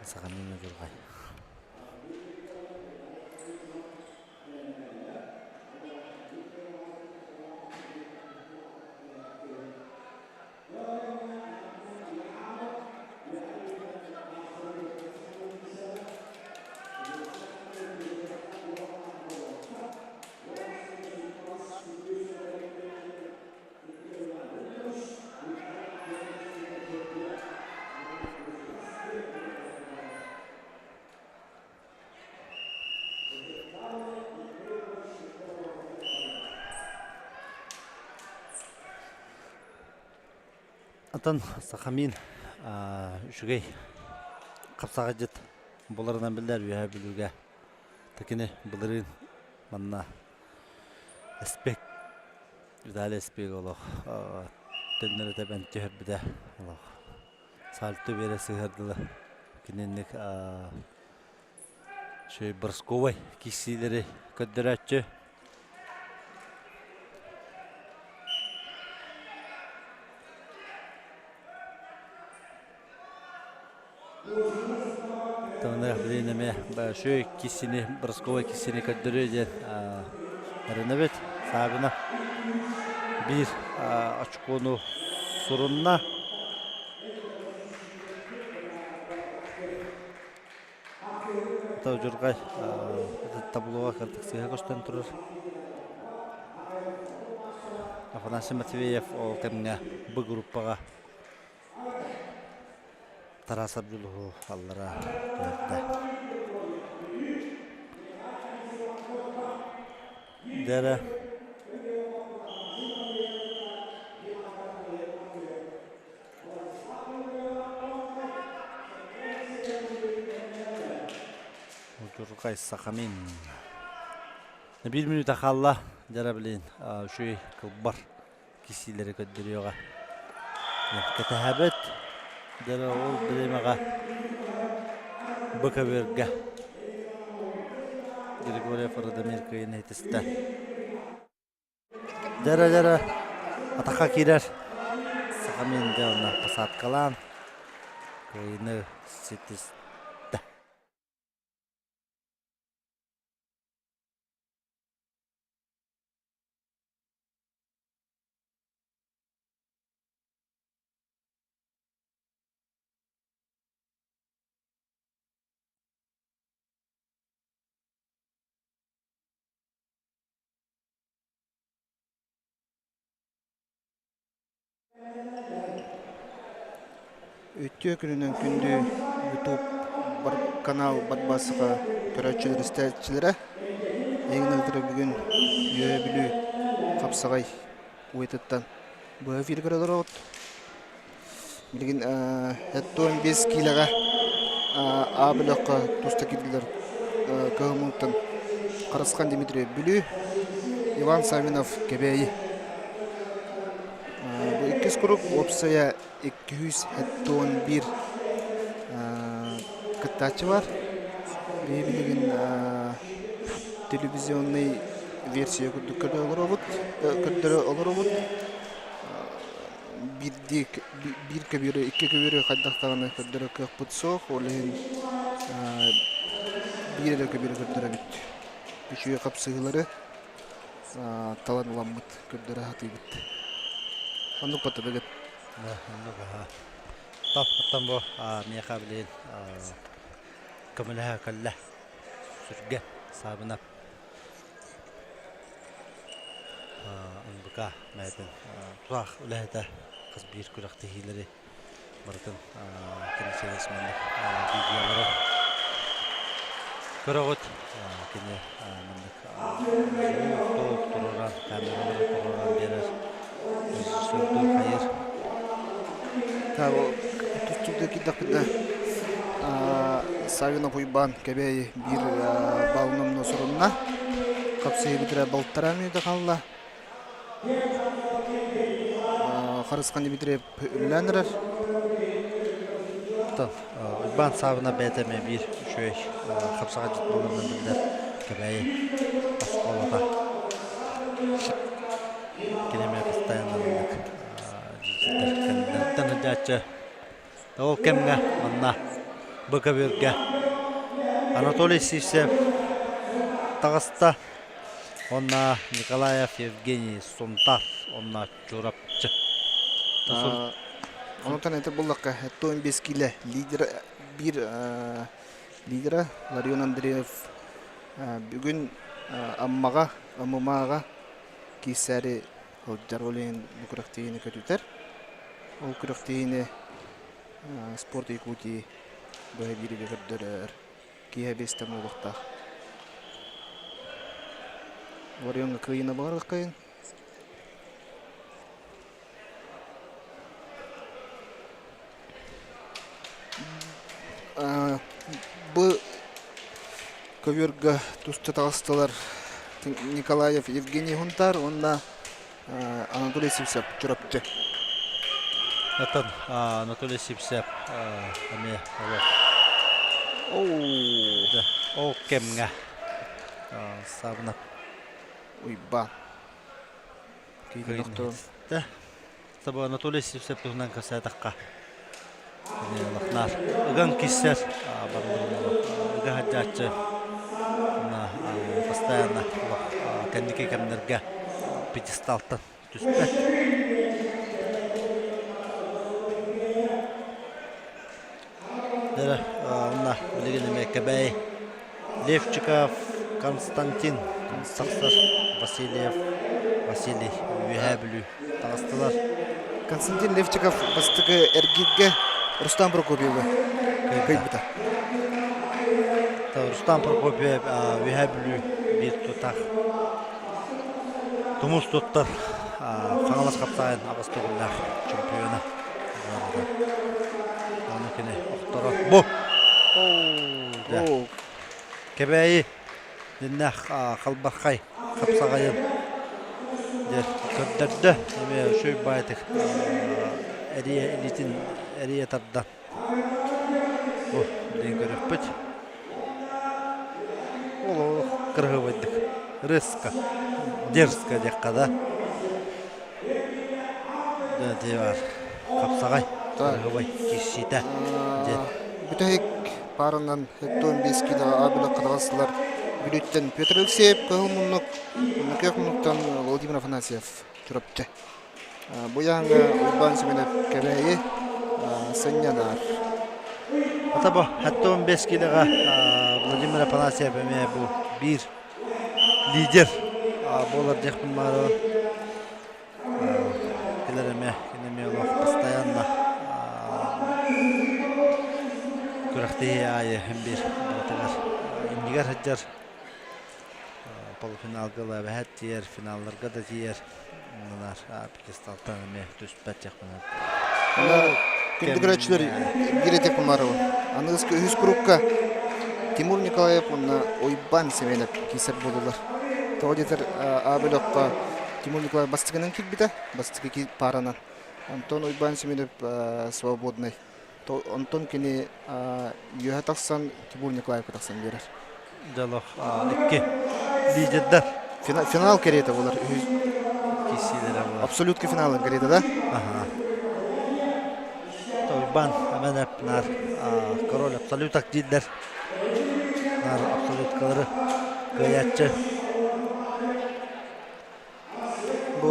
Сахамин Удьурҕай. Атын Сахамин үчүгэй хапсаҕайдьыт буларынан биллэр Үөһээ Бүлүүгэ. Такини былырыын манна Эспек Виталий Эспек олох төннөрү тэбэн түһэрбитэ олох сальто биэрэ сыһыардылар. Кининник үчүгэй бросковай киирсиилэри көрдөрөөччү. Тонна билин эмиэ үчүгэй киирсиини бросковай киирсиини көрдөрүө диэн эрэнэбит. Саабына биир очкону сурунна. Удьурҕай таблоҕа кырдьык сыыһа көстөн турар. Афанасий Матвеев ол кэмҥэ Б группаҕа Тарасов Дьулуһу аллара түһэрдэ. Дэрэ Удьурҕай Сахамин. Биир мүнүүтэ хаалла. Дьара билин үчүгэй кылбар кисиилэри көрдөрүөҕэ. Кэтэһэбит. Дьара ол бириэмэҕэ бу көбүөргэ Григорьев Радомир кыайан иһитистэ. Дьара-дьара атахха киирэр. Сахамин дьэ онно посадкалаан кыайыыны ситистэ. Үтүө күнүнэн күндү YouTube канал Барбасыка көрөөччүлэр истээччилэрэ эйигин ыытара бүгүн Үөһээ Бүлүү хапсаҕай уйатыттан быһа эфир көрө олороҕут. Билигин 75 киилэҕэ А бөлөххө туста киирдилэр Кыһыммыттан Харысхан Дмитриев Бүлүү, Иван Саввинов Кэбээйи. Бу иккис круг уопсайа 271 кыттааччы бар. Биһи билигин телевизионный версия курдук көрдөрө олоробут, көрдөрө олоробут. Биирдии биир көбүөрү, икки көбүөрү хайдах даҕаны көрдөрөр кыахпыт суох. Ол иһин биир эрэ көбүөрү көрдөрөбүт. Үчүгэй хапсыһыылары талан ыламмыт көрдөрө сатыыбыт. Оннук батыбыгыт. Оннук аха. Топ бу миэхэ билигин көмөлөһө кэллэ. Сүргэ Саабынап НБК бэйэтин тутаах үлэһитэ хас биир күрэхтэһиилэри барытын кини сирэс маннык видеолары көрөҕүт. Кини маннык звук туруоран, камералары туруоран биэрэр режиссердуур хайыр. Тустууга киирдэхпитинэ Саввинов Уйбаан Кэбээйи биир баллынан сурунна. Хапсыһыы бүтэрэ балтараа мүнүүтэ хаалла. Харысхан Дмитриев үлэлээн эрэр. Уйбаан Саабына бэйэтэ эмиэ биир үчүгэй хапсаҕайдьыт буоларынан биллэр Кэбээйи оскуолата. Кини эмиэ постоянно маннык кэнниттэн сылдьааччы. Ол кэмҥэ манна бу көбүөргэ Анатолий Сивцев таҕыста уонна Николаев Евгений Сунтар уонна Чурапчы. Онтон это буллахха 75 киилэ лидер биир лидера Ларион Андреев бүгүн Аммаҕа ММА-ҕа киирсээри сылдьар ол иһин бу күрэхтэһиини көтүтэр. Ол күрэхтэһиини Спорт Якутии быһа биэриигэ көрдөрөр. Киэһэ биэстэн буолуохтаах. Ларионҥа кыайыыны баҕарыаххайын. Бу көбүөргэ туста таҕыстылар Николаев Евгений Хунтаар уонна Анатолий Сивцев Чурапчы. Оттон Анатолий Сивцев эмиэ олох ол кэмҥэ сабынап Уйбаан. Саба Анатолий Сивцев туһунан кэпсээтэххэ, лахнаар ыган киссэр ыга сылдьааччы постоянно кэнники кэмнэргэ пьедесталтан түспэт. Дьэ, онно билигин эмиэ Кэбээйи Левчиков Константин тахсар Васильев Василий Үөһээ Бүлүү таҕыстылар. Константин Левчиков бастакы эргииргэ Рустам Прокопьевы кыайбыта. Рустам Прокопьев Үөһээ Бүлүү биир тутаах тумус туттар Хаҥалас хапсаайын аҕыс төгүллээх чемпиона. Аны кини охторо бу. Кэбээйи дьиннээх халбархай хапсаҕайын дьэ көрдөрдө. Эмиэ үчүгэй баайытык эрийэ илиитин эрийэ тардан бу билигин көрүөхпүт. Олох кыраһыабайдык резко, дерзко диэххэ да. Дьэ баар хапсаҕай кыраһыабай киирсиитэ диэн. Бүтэһик пааранан 75 киилэҕэ А бөлөххө таҕыстылар Бүлүүттэн Петр Алексеев кыһыл муннук, Муннукеев муннуктан Владимир Афанасьев Чурапчы. Бу ыйааһыҥҥа Уйбаан Семенов Кэбээйи сынньанар. Ата бу 75 киилэҕэ Владимир Афанасьев эмиэ бу биир лидер буолар диэхпин баҕарабын. Кэлэр эмиэ кини эмиэ олох постоянно күрэхтэһии аайы биир барытыгар иннигэр сылдьар полуфиналга эбэһээт тиийэр, финалларга да тиийэр. Оннунар пьедесталтан эмиэ түспэт диэхпин Күндү көрөөччүлэр биир этиэхпин баҕарабын. Аныгыскы үһүс курукка Тимур Николаев уонна Уйбаан Семенов киирсэр буоллулар. Тоҕо диэтэр А бөлөххө Тимур Николаев бастакынан киирбитэ, бастакы пааранан. Онтон Уйбаан Семенов свободный. Онтон кини үөһэ тахсан Тимур Николаевка тахсан биэрэр. Дьолох икки лидердэр. Финал кэриэтэ буолар. Киирсиилэрэ буолар. Абсолютка финалын кэриэтэ да? Аха. Уйбаан Семенов наар король абсолюток дииллэр. Наар абсолюткалары кыайааччы. Бу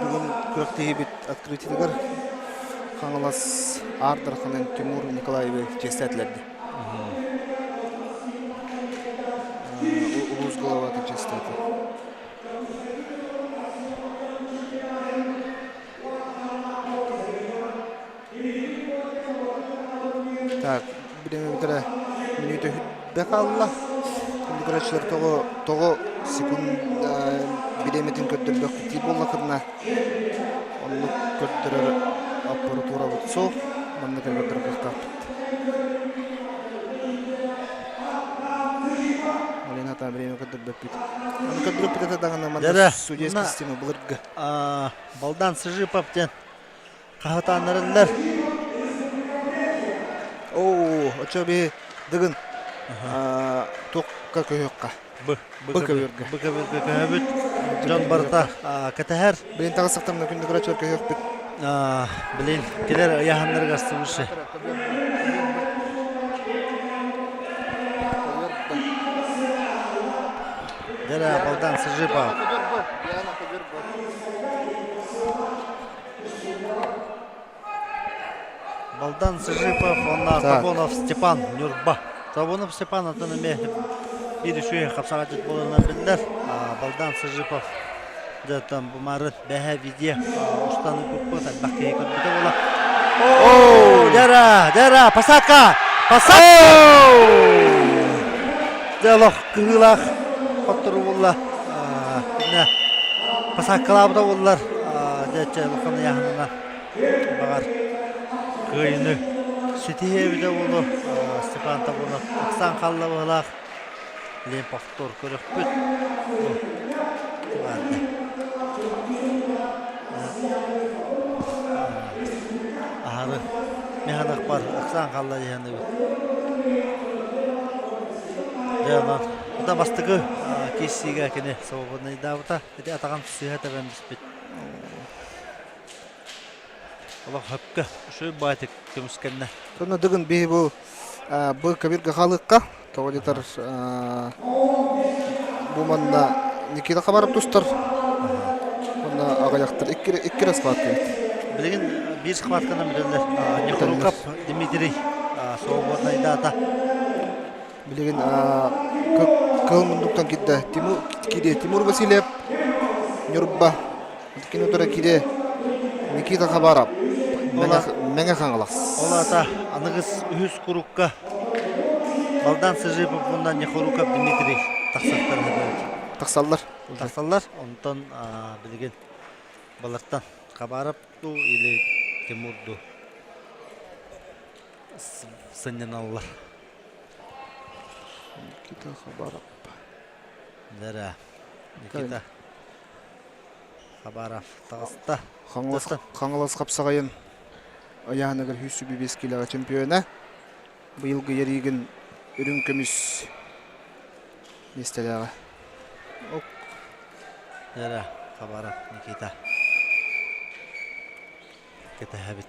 бүгүн күрэхтэһиибит открытиетыгар Хаҥалас Аар Дарханын Тимур Николаевы чиэстээтилэр дии. Улуус главата чиэстээтэ. Так, бириэмэ бүтэрэ мүнүүтэ сүтбэ хаалла. Күндү тоҕо тоҕо секунд бириэмэтин көрдөрбөккүт дии буоллаххытына оннук көрдөрөр аппаратурабыт суох манна көрдөрөр кыахтаахпыт. Алина там время көрдөрбөппүт. Аны көрдөрөппүт этэ даҕаны манна судейская система былыргы. Балдан Сыжипов диэн хаһытааннарыллар. Оо, очо би дыгын туохка көһүөххэ. Б Б көбүөргэ. Б көбүөргэ көһөбүт. Дьон барыта кэтэһэр. Билин таҕыстахтарына күндү көрөөччүлэр көһүөхпүт. Билин килер ыйаһаннарыгар свыше. Дера Балдан Сыжипов. Балдан Сыжипов уонна Табонов Степан Ньурба. Табонов Степан атын эмиэ биир үчүгэй хапсаҕайдьыт буоларынан биллэр. Балдан Сыжипов дьэ там бумары бэһэ видео устан ыыппыппыт элбэх киһи көрбүтэ буола. О, Дера, Дера, посадка! Посадка! Дьэ олох кыһыылаах хоттору булла. Посадкалаабыта буоллар, дьэ чэ улахан ыйааһынынан баҕар кыайыыны ситиһиэ эбитэ буолуо. Степан Табунов ыксаан хаалла быһыылаах. Лен повтор көрөхпүт. Барды. Аһары механах бар ыксаан хаалла диһэнибит. Дьэ онон да бастакы киирсиигэ кини свободнайдаабыта. Ити атаҕын сыыһа тэбэн биспит. Олох хөпкө үчүгэй баайтык көмүскэннэ. Сонно дыгын биһи бу бу көбүргэ хаалыкка тоҕо диэтэр бу манна Никита Хабаров тустар уонна аҕыйахтар икки эрэ схватка эбит. Билигин биир схватканан бүтэллэр. Нехруков Дмитрий свободнайдаата. Билигин кыһыл мундуктан киирдэ Тимур киирэ Тимур Васильев Ньурба кини утары киирэ Никита Хабаров Мэҥэ Хаҥалас. Ол аата аныгыс үһүс курукка Балдан Сыжипов уонна Нехоруков Дмитрий тахсахтар Тахсаллар. Тахсаллар. Онтон билигин балартан Хабаров дуу или Тимур дуу сынньаналлар. Никита Хабаров. Дэрэ. Никита Хабаров таҕыста. Хаҥалас, Хаҥалас хапсаҕайын ыйааһыныгар 125 киилэҕэ чемпиона. Быйылгы Яригин үрүҥ көмүс миэстэлээҕэ. Ок. Дэрэ Хабаров Никита. Кэтэһэбит.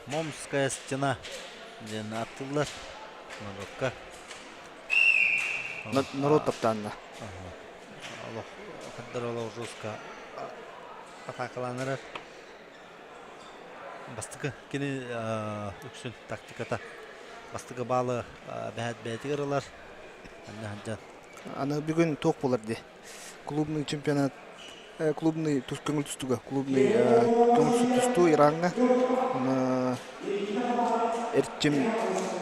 Момская стена диэн ааттыыллар норуокка. Норуот таптаанна. Олох хаддар олох жестко атаакалаан эрэр. Бастакы кини үксүн тактиката бастакы баалы бэһэт бэйэтигэр ылар. Анна сылдьан. Аны бүгүн туох буолар дии? Клубный чемпионат клубный тус көҥүл тустууга клубный көҥүл тустуу Ираҥҥа Эрчим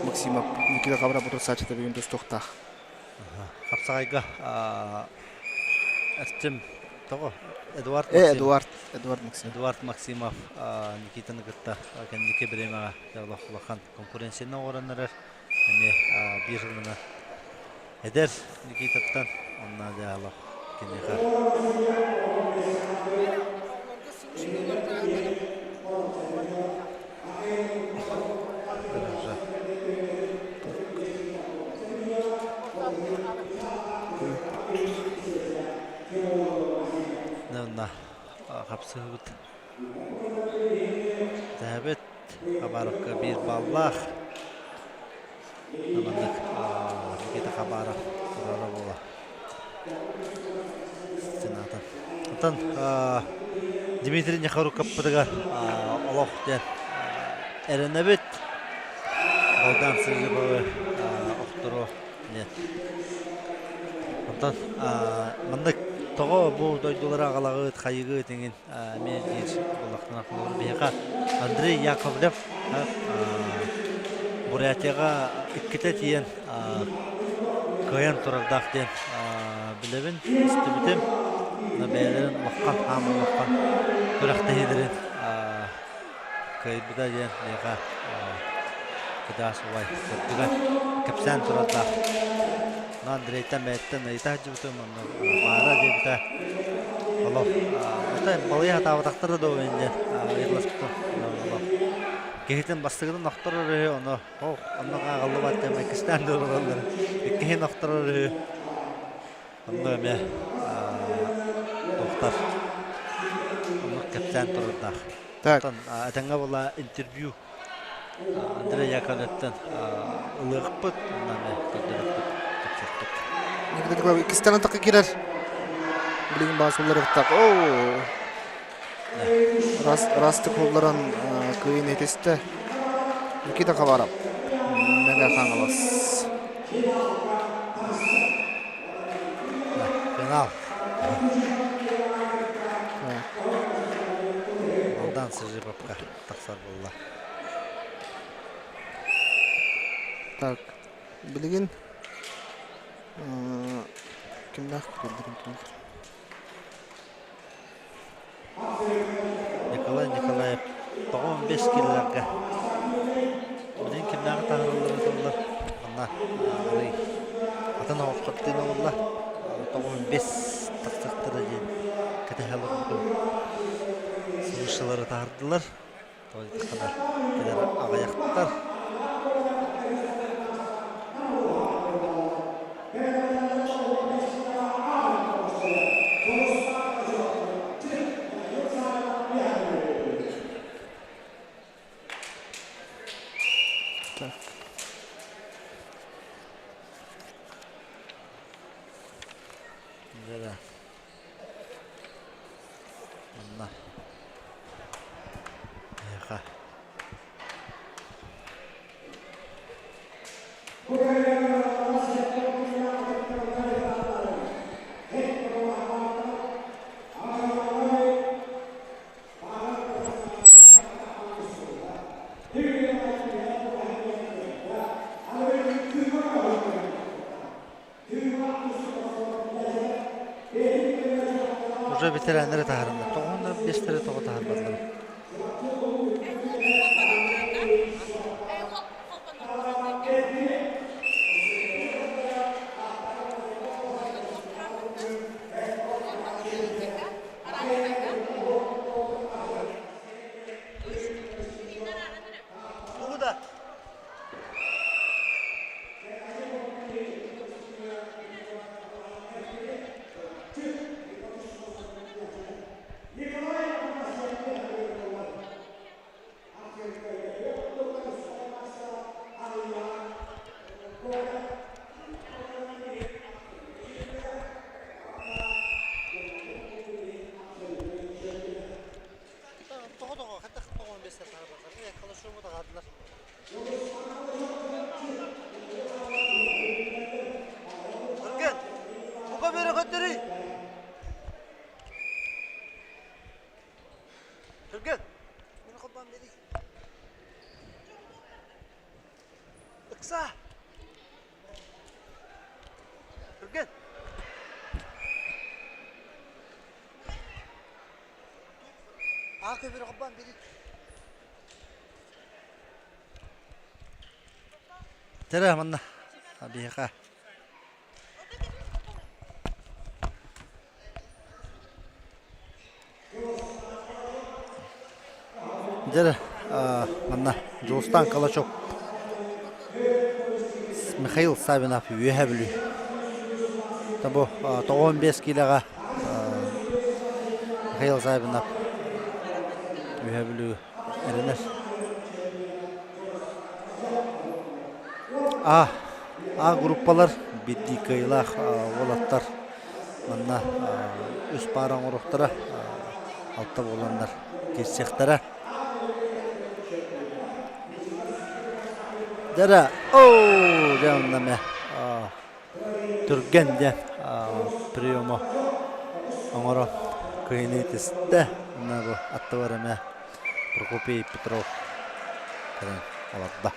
Максимов Никита Хабаров утарсааччыта бүгүн тустуохтаах. Хапсаҕайга Эрчим тоҕо Эдуард Максимов Эдуард Эдуард Максимов Эдуард Максимов Никитаны кытта кэнники бириэмэҕэ улахан конкуренцияны оҥорон эрэр эмиэ биир сылынан эдэр Никитаттан онно дьаһалах киниэхэ Онно хапсыһыбыт. Тэһэбит Хабаровка биир баллаах. Маннык Никита Хабаров турара буола. Сенатор. Оттон Дмитрий Нехорукаппытыгар олох диэн эрэнэбит. Балдан Сыжыбовы охторуо диэн. Онтон маннык тоҕо бу дойдулары аҕалаҕыт, хайыгыт иҥин эмиэ диир буоллахтана холобур биһиэхэ Андрей Яковлев Бурятияҕа иккитэ тиийэн кыайан турардаах диэн билэбин, истибитим. Бэйэлэрин улахан хааман улахан күрэхтэһиилэрин кыайбыта диэн миэхэ кыдаас убай көрдүгэн кэпсээн турардаах. Андрейтан бэйэттэн ыйыта сылдьыбытым, онно баара диэбитэ. Олох отой балыйа сатаабатахтара да диэн ыйыталаспытым. Олох киһитин бастакытын охторор үһү, ону ох, онно ааҕыллыбат диэн иккистээн да олороллор. Иккиһин охторор үһү. Онно эмиэ туохтар оннук кэпсээн турардаах. Так. Оттон этэҥҥэ буолла интервью Андрей Яковлевтан ылыахпыт, онно эмиэ көрдөрүөхпүт, кэпсиэхпит. Никита Николаевич иккистээн атахха киирэр. Билигин баас уларыктак. Оо! Раз, растык улларан кыйын этистэ. Никита Хабаров. Мэҥэ Хаҥалас. Финал. Алдан Сыжиповка тахсар буолла. Так, билигин кимнээх кэллэрин Николай Николаев 95 киллэргэ билигин кимнээҕи таһаараллара тыллар манна арый атын оҕоххоттуун ылла 95 тахсыахтара диэн кэтэһэ олорбутум слышалары таһардылар тоҕо диэтэххинэ кэлэр аҕыйахтар Так. Да-да. Манна. Эха. Уже ветераннары таһаарынна. Тоҕо бестері тоҕо таһаарбатылар. Калашову таһаардылар. Түргэн! Бука бөрө көттөрүй! Түргэн! Мені холбоон бери. Ыкса! Түргэн! Аа көбөрө холбоон бери. Тэрэ манна биһиэхэ Дьэ манна Дьулустаан Калачев Михаил Савинов Үөһээ Бүлүү. Бу 95 киилэҕэ Михаил Савинов Үөһээ Бүлүү эрэнэр. А А группалар биирдии кыайыылаах уолаттар манна үс паара оҥоруохтара, алта буоланнар киирсиэхтэрэ. Дьэ оо дьэ онно эмэ түргэн диэн приему оҥорон кыайыныы түстэ. Онно бу аттыбар эмэ Прокопий Петров кэлэн олордо.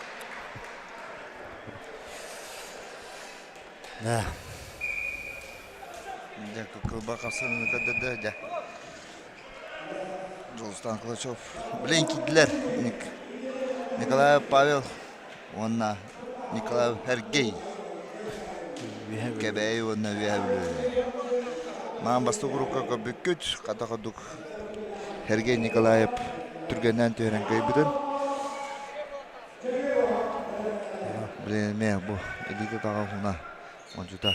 Да. Дьэ, кылба хапсаныыны көрдөрдө дьэ. Дьулустаан Кулачев. Блин, киирдилэр. Николаев Павел уонна Николаев Сергей. Кэбээйи уонна Үөһээ Бүлүү. Маан бастакы урукка көрбүккүт, хата курдук Сергей Николаев түргэннээн түһэрэн кыайбытын. Блин, эмиэ бу илиитэ таҕа уһуна ончута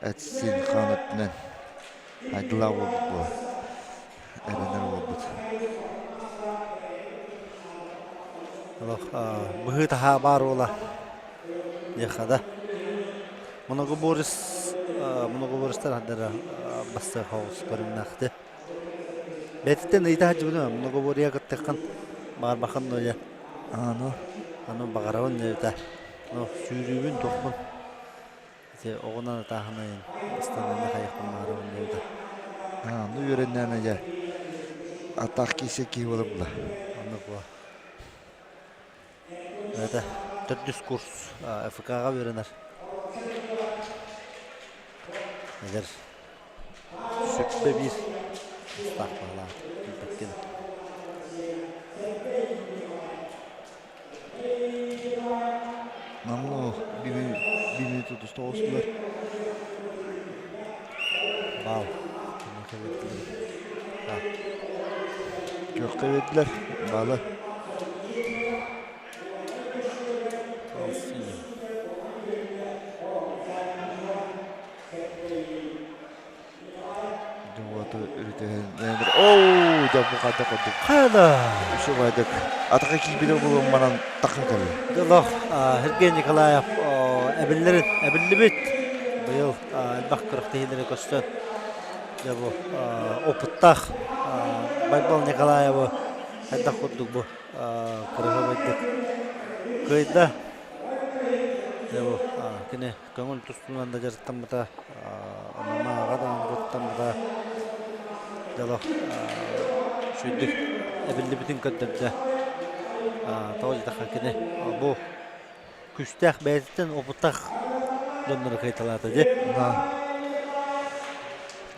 эт-сиин хаан өттүнэн айдылаах буолбут буо эрэнэр буолбут. Олох быһыы-таһаа баар уола диэххэ да. Многоборец многоборецтар хардара бастыах соҕус көрүҥнээхти. Бэйэтиттэн ыйыта сылдьыбытым многоборье кыттыаххын баҕарбаххын дуо диэн. Аны Аны баҕарабын диэбитэ. Ну сүүрүүбүн туохпун ити оҕунан ытааһынайын ыстаныыны хайыахпын баҕарабын диэбитэ. Аны үөрэннээн дьэ атах кисе киһи буолар була. Оннук буо. Это төрдүс курс ФК-ҕа үөрэнэр. Эдэр 101 устаах баһылаах билбэккин. Намно бими тутуста оҕустулар. Баал. Кимиэхэ биэрдилэр? Күөххэ биэрдилэр. Баалы. Дьоҥуоту үрүтүһэн оу дьэ бу хайдах курдук Хайда үчүгэйдик атака киирбитэ буолуон баран таххан кэллэ. Дьолох Сергей Николаев эбиллэрин эбиллибит быйыл элбэх күрэхтэһиилэри көстөн дьэ бу опыттаах Байбал Николаевы хайдах курдук бу кырыһабайдык кыайда. Дьэ бу кини көҥүл тустуунан да дьарыктаммыта, ММА-ҕа даҕаны кыттаммыта дьоло үчүгэйдик эбиллибитин көрдөрдө. Тоҕо диэтэххэ кини бу күүстээх бэйэтиттэн опыттаах дьоннору кыайталаата дии.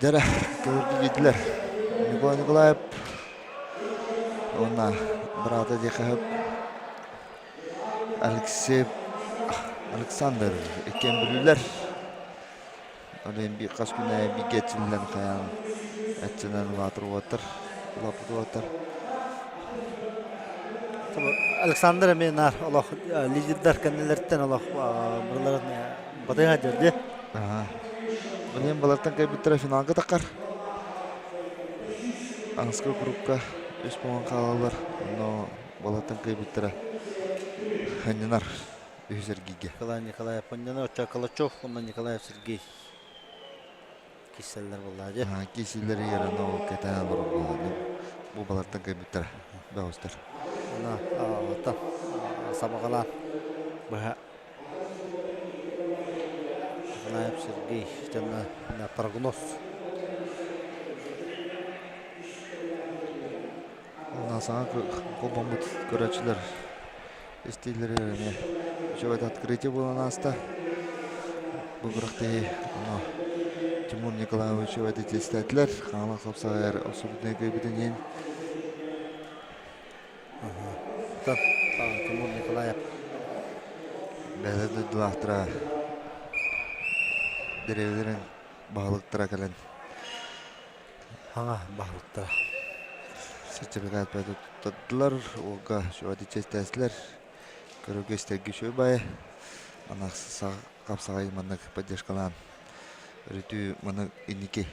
Дьэ көһөргө киирдилэр. Николай Николаев уонна быраата диэхэ Алексей Александр иккиэн бүлүүлэр. Ол иһин биир хас күн аайы бииргэ эрчиллэн хайаан эрчиллэн улаатар уолаттар, улааппыт уолаттар. Александр эмиэ наар олох лидердэр кэннилэриттэн олох быраларын батыһа сылдьар дии. Билигин балартан кэлбиттэрэ финалга таххар. Аҥаска курукка үс буолан хаалаллар. Онно Балартан кыайбыттара анньынар үһүс эргииргэ. Николай Николаев анньынар, оччо Калачев уонна Николаев Сергей киирсэллэр буоллаҕа дии. Киирсиилэр иһэр онно ол кэтээн олорор буолла. Бу балартан кыайбыттара бөҕөстөр. Уонна оттон сабаҕалаан быһа Николаев Сергей на прогноз. Саҥа холбоммут көрөөччүлэр истиилэригэр эмиэ үчүгэй открытие буолан ааста. Бу күрэхтэһии ону Тимур Николаевич үчүгэйдик Хаҥалас хапсаҕайар абсолютнай кыайбытын иһин Тимур Николаев бэйэлэрэ дойдулаахтара дэриэбэлэрин баһылыктара кэлэн Хаҥа баһылыктара сертификат туттардылар, уолга үчүгэйдик чэстэстилэр, көрөргө-истэргэ үчүгэй баайы. Аны хапсаҕай маннык поддержкалаан өрүтүү маны инники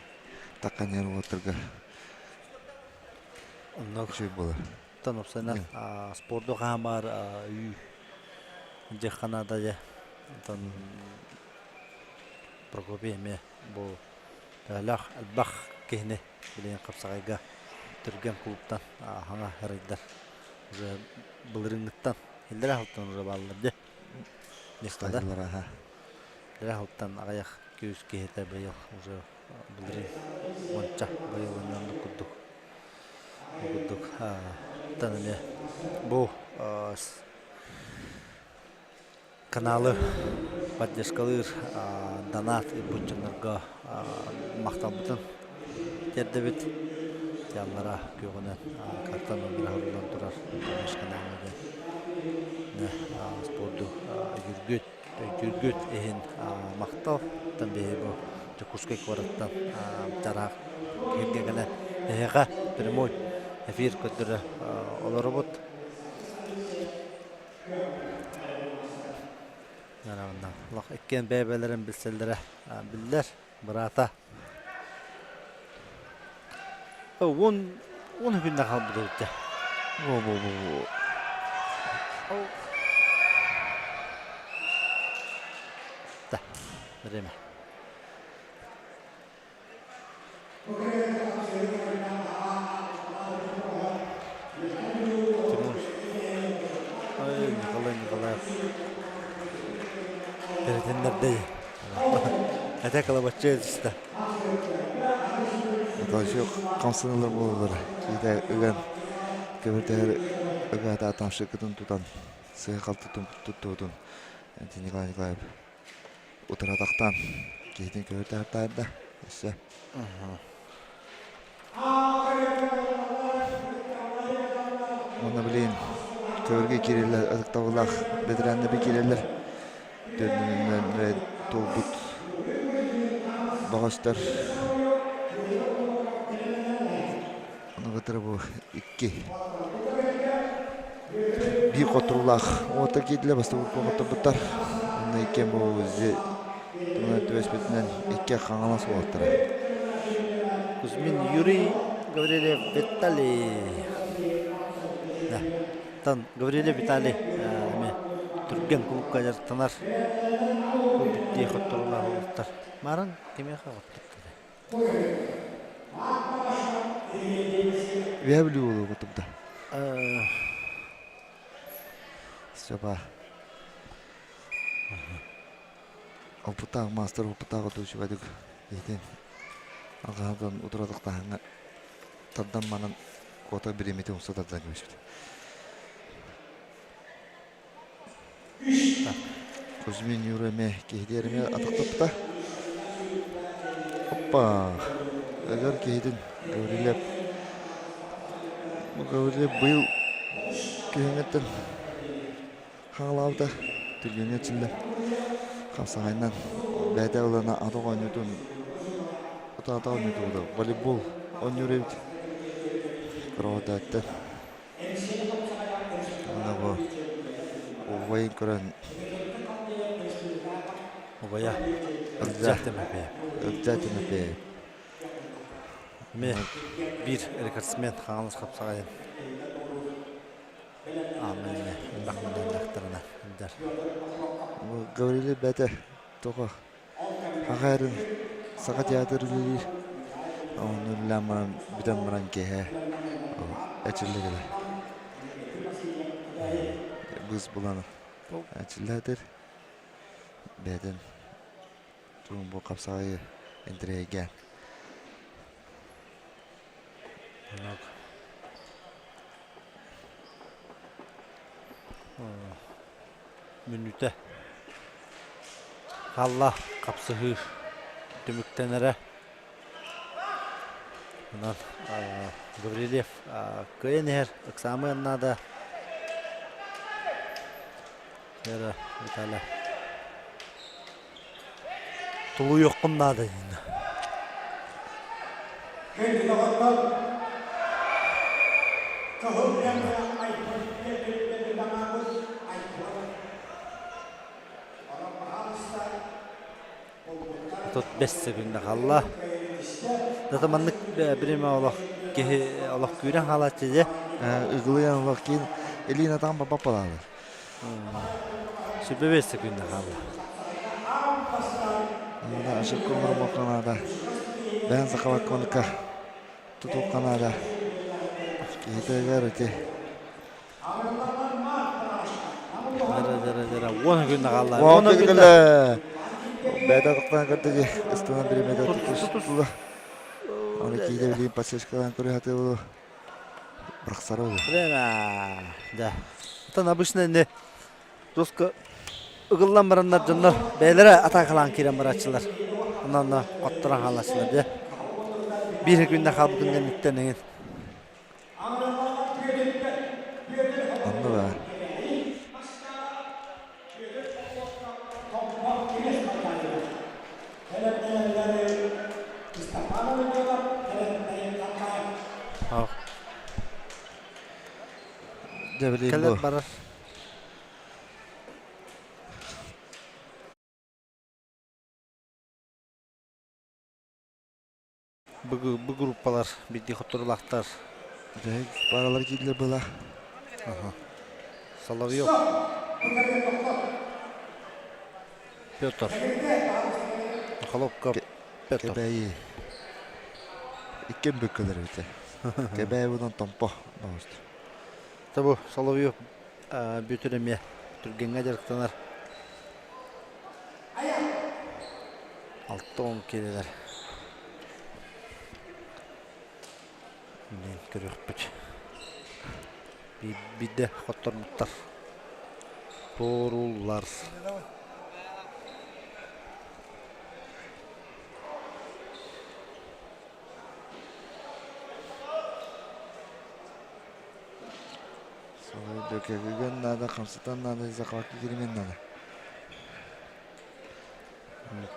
таххан иһэр уолаттарга Онно үчүгэй буолар. Оттон уопсайынан спорду хаамаар үй дьиэххэ наада дьэ. Онтон Прокопий эмиэ бу төһөлөөх элбэх киһини билигин хапсаҕайга түргэн кулууптан хаҥа арыйдар. Уже былырыыҥҥыттан иллэрэ сылтан уже бааллар дьэ. Стадиялара Иллэрэ сылтан аҕыйах күүс киһитэ быйыл уже былырыын уонча быйыл эмиэ оннук курдук Ол курдук тан эмиэ бу каналы поддержкалыыр донат ыыппыт дьоннорго махталбытын тиэрдэбит. Тиаллара күөҕүнэн карта номера аһыллан турар каналга диэн спорду өйүүргүт, өйдүүргүт иһин махтал. Оттон биһиги бу Дьокуускай куораттан чараах киһиргэ кэлэн эһиэхэ прямой эфир көрдөрө олоробут. Олох иккиэн бэйэ-бэйэлэрин билсэллэрэ биллэр. Быраата 10 күннэ хаалбыт эбит дьэ. Во-во-во. Да, время. Тимур. Ай, Николай Николаев. Перетиннэрдэй. Этэ кылабаччы түстэ. Николай хамсаныылар буолаллар. Киитэ ыган көбүрдэһэр ыгаата тамшыкытын тутан сыһа-халты туттубутун Николай Николаев утаратахтаан киһитин көбүрдэһэр таайда. Өссө. Уонна билигин көбүргэ киирэллэр ытыктабыллаах бэтэрээннэр киирэллэр. Төрдүнэн туолбут бөҕөстөр. Ону кытары бу икки биир хотуруулаах уота киирдилэр, бастакы хотторбуттар. Онно иккиэн бу түбэспитинэн икки Хаҥалас уолаттара. Кузьмин Юрий, Гаврилев Виталий. Да. Тан Гаврилев Виталий эми түргэн кулукка дьарыктанар. Бу биттии хотторулаах уолаттар. Марын кимиэхэ хоттуттар? Үөһэ Бүлүү буолуо кутубда. Степа. Опыттаах маастар опыттаах отуучубадык иһитин алҕаһатан утуратыктаһаҥҥа тардан манан куота бириэмэтин умса тардан кэбиспит. Кузьмин Юра эмиэ киһитигэр эмиэ атахтаппыта. Оппа! Эгер киһитин Гаврилев Гаврилев быйыл күһүҥҥэттэн хаалаабыта түргэҥҥэ этиллэ. Хапсаҕайынан бэйэтэ ылана атах оонньуутун атах оонньуутун волейбол оонньуур эбит. Кыраҕатааттан. Уонна бу убайын көрөн Убайа Ылдьаа Тимофеев. Ылдьаа Тимофеев. Эмиэ биир рекордсмен Хаҥалас хапсаҕайын ааммын элбэх миллионнаахтарына сылдьар. Гаврилий бэйэтэ тоҕо Хахайрын Саха театр үлэлиир. Онно үлэлээн баран бүтэн баран киэһэ эчиллэ кэлэр. быыс булан ачыллаатыр. Бэйэтин тугун бу хапсаҕайы интэриэһиргээн. Мүнүүтэ хаалла хапсыһыы түмүктэнэрэ. Онон Гаврильев кыайан иһэр ыксаамыан наада. Вера Виталий тулуйуоххун наада диэн. Күндү доҕоттор, кыһыл кэмҥэ айбыт биэрбит анаабыт айбыт. Онон баһаалыста 35 секунда хаалла. Зато маннык бириэмэ олох киһи олох күүрэн хаалааччы дьэ. Ыгылыйан олох киин илиин атаҕын баппалаалар. 25 секунда хаалла. Анда ошибка оҥорбокко наада. Бэйэн сахалакконка тутуохха наада. Киһитигэр ити Уон күн хаалла. Уон күн Бэйэтэ тохтоон көрдө дии. Ыстана бириэмэтэ тутустула. Оны киитэ билигин подсечкалаан көрө сатыы бырахсара ол. Время. Да. Оттон обычно не доска ыгыллан бараннар дьоннор бэйэлэрэ атаакалаан киирэн барааччылар. Онон хотторон хаалааччылар дьэ. Биир күннэ хаалбытын кэнниттэн эҥин. Онно баар. Дьэ билигин Кэлэр бу барар. Бу бу группалар биирдии хотторулаахтар. Дьэ паралар киирдилэр была. Аха. Соловьев. Петр. Холопко Петр. Кэбээйи. Иккиэн бүккөлөр эбитэ. Кэбээйи bunun Томпо баҕастыр. Табу Соловьев бүтүр эмиэ түргэҥҥэ дьарыктанар. 60 киилэлэр. Билин көрүөхпүт. Биирдэ хотторбуттар. Туорууллар. Дөкөгүгэн наада, хамсатан наада, захватка киримен наада.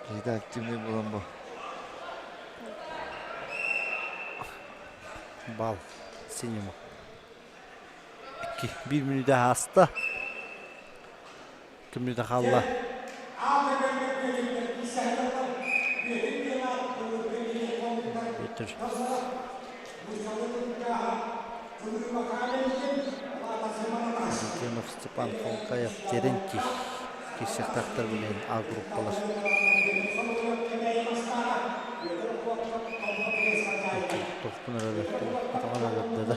Киһитэ активный буолан бу. Бал синему. Икки, биир мүнүүтэ ааста. Икки мүнүүтэ хаалла. Бүөтүр. Константинов Степан Холкаев Терентий киирсиэхтээхтэр билигин А группалар. Тохтун эрэ атаҕын өлөрдө да.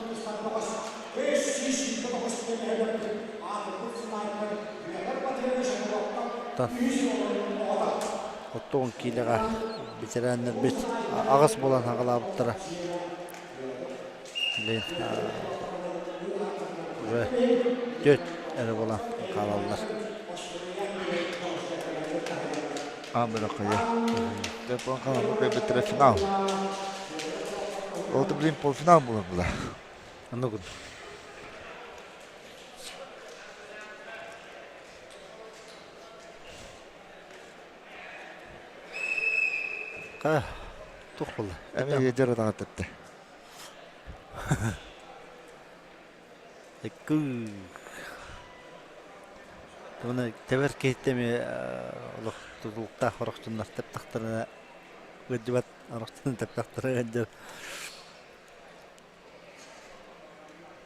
Оттон киилэҕэ ветераннарбыт аҕыс буолан аҕалаабыттара. Блин, уже түөрт эрэ буолан хаалаллар. А бөлөххөйө. Телефон халаммыт кэлбиттэрэ финал. Ол блин полуфинал буолар була. Оннугун. Ха, туох буолла? Эмиэ дьара таҕаттатта. Ыккыы. Уонна тэбэр киһиттэ эмиэ олох тутулуктаах орохтуннар тэптахтарына ыалдьыбат орохтунан тэптахтара ыалдьар.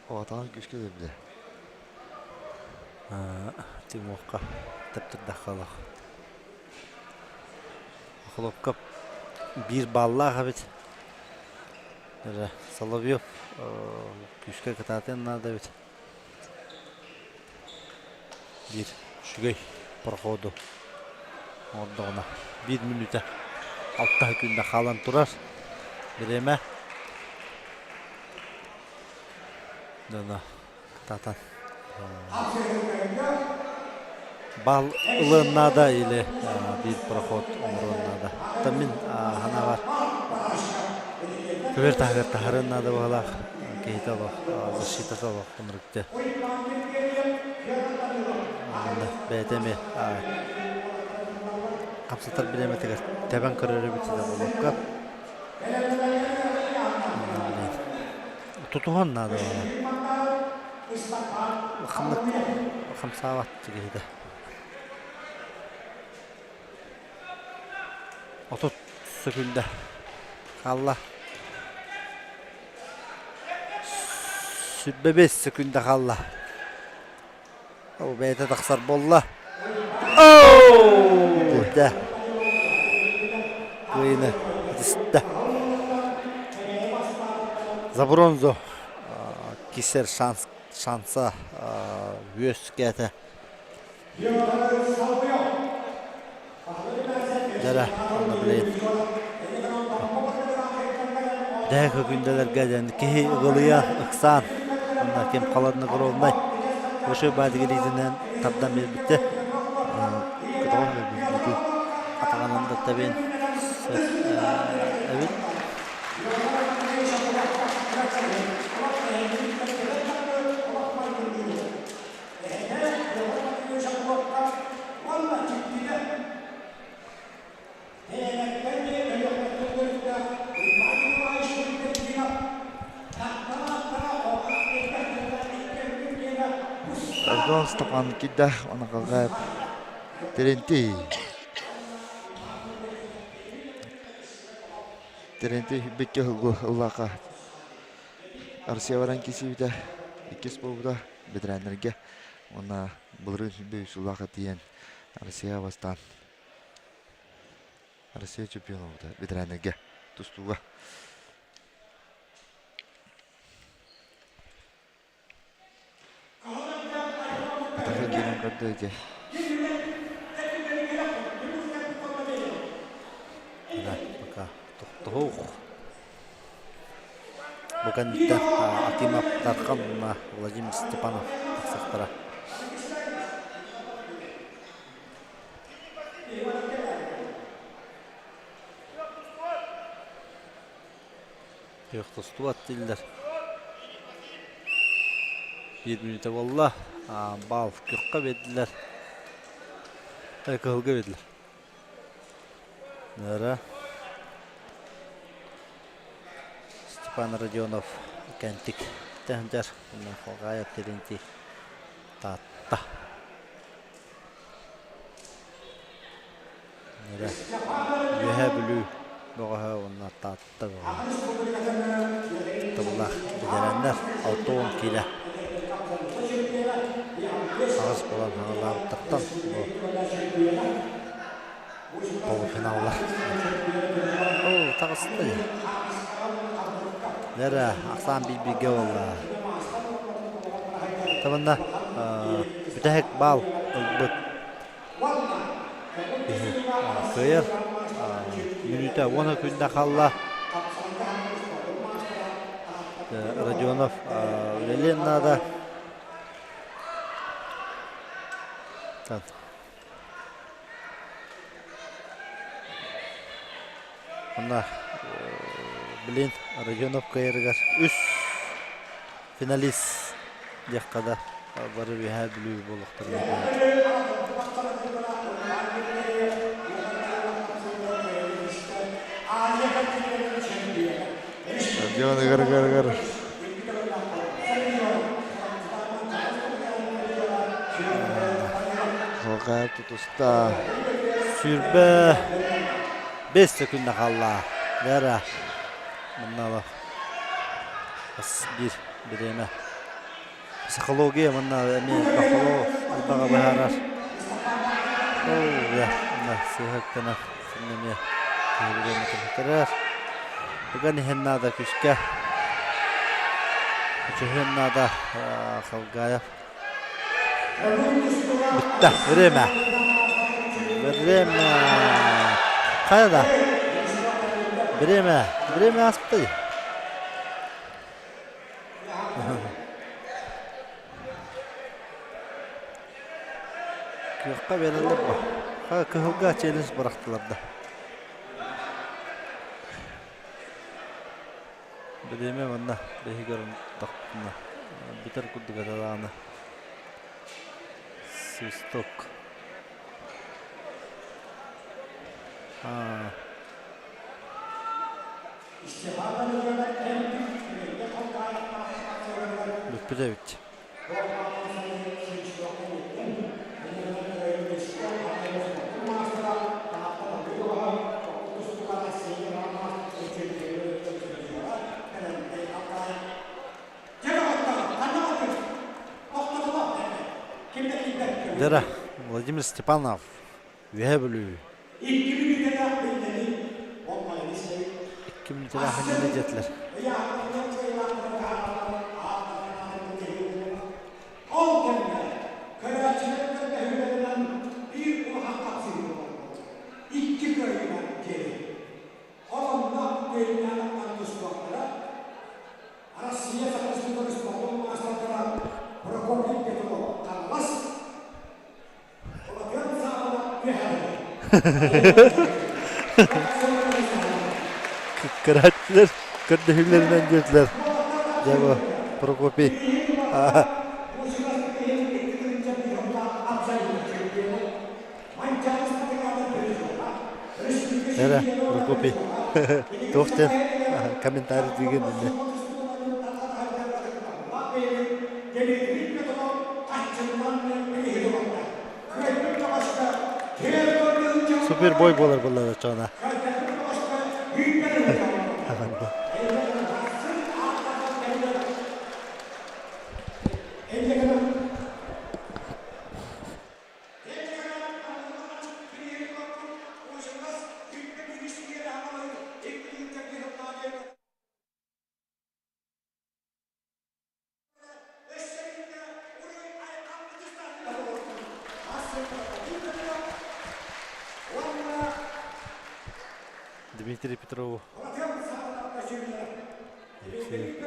Оҕотоҕун күүскэ өлөрдө. Тимохха тэптэрдэххэ олох. Охлопков биир баллаах эбит. Эрэ Соловьев күүскэ кытаатыан наада эбит. Биир үчүгэй проходу оҥордоҕуна биир мүнүүтэ алта күндэ хаалан турар. Бириэмэ дьоно кытаатан бал ылыан наада или биир проход оҥоруон наада. Оттон мин санаабар көбүөр таһыгар таһарыан наада быһыылаах киһитэ олох защитата олох ынырыкты. Манна бэйэтэ эмиэ хамсатар бириэмэтигэр тэбэн көрөр эбит этэ буолуохха. Тутуһан наада буолар. Ханнык хамсаабат киһитэ. 30 сөкүндэ хаалла. 25 сөкүндэ хаалла. Ол бэйэтэ тахсар буолла. Дэ. Кыайыны итистэ. За бронзу кисер шанс, шанса үөскээтэ. Дьэрэ, онно билигин дэһэ көкүндэлэргэ диэн киһи ыгылыйа ыксаан онно ким холоднокровнай Ошой баадигилиитинэн тардан биэрбиттэ. Көтөҕөн биэрбит. Атаҕынан да тэбиэн сөп эбит. Ардон Степан кидда онаҕаҕа Терентий Терентий бикке ыллаха Арсия баран кисибитэ иккис буолбута бэтэрээннэргэ уонна былырыын 23 сыллаахха тиийэн Россия бастаан Россия чемпиона буолбута бэтэрээннэргэ тустууга. Атака киирэн көрдө ити. Да, пока тохтоһуох. Бу кэнниттэн Акимов Дархан уонна Владимир Степанов тахсахтара. Күөх тустубат дииллэр. Биир мүнүүтэ буолла. Баал күөххэ биэрдилэр. Кыһылга биэрдилэр. Нара Степан Родионов Кэнтик тэһэнтэр Холгаев Терентий Таатта. Нара Үөһээ Бүлүү бөҕөһө уонна Таатта бөҕөһө. Тыллаах бэтэрээннэр 60 киилэ аҕыс буолан хаҥалаабыттартан бу полуфиналлар. Оо, таҕыста дии. Нэрэ, ахсаан биир-бииргэ буолла. Табанна бүтэһик баал ылбыт киһи кыайар. Мүнүүтэ уона күндэ хаалла. Родионов үлэлиэн наада. Онно билин Родионов кыайарыгар үс финалист диэххэ да бары Үөһээ Бүлүү буолуохтарын Родион ыгар-ыгар-ыгар Халҕаа тутуста. 25 сөкүндэ хаалла. Вера манна бас биир бириэмэ. Психология манна эмиэ бахоло албаҕа быһаарар. Оо, я, мына сыыһа синнэ эмиэ киһи бириэмэтин бүтэрэр. Ыган иһэн наада күүскэ. Өчөһүөн наада Халгаев. Бүттэ. Время. Время. Хайа да? Время. Время аспытай. Күөххэ биэрэллэр бу. Кыһылга челлендж бырахтылар да. Бириэмэ манна биһиги тохтуна бүтэр курдук этэ даҕаны. Свисток. Аа. Бүппүт эбит. Дера Владимир Степанов, Үөһээ Бүлүү. 2 мүнүүтэлээх иннинэ диэтилэр. Ол кэмҥэ көрөөччүлэр көрдөһүүлэринэн биир улахан хапсыһыы буолбут. Икки кыайыынан диэри. Ол онно күөннээх тустуохтара Россия Саха спортун маастардара Прокопий Петров Хаҥалас, Улатыан Саабана Үөһээ Көрөөччүлэр көрдөһүүлэринэн диэтилэр. Дьэ бу Прокопий. Эрэ Прокопий. Туох диэн комментарий диигин иннэ. Супербой буолар буоллар оччоҕуна. Дмитрий Петрову. Алексей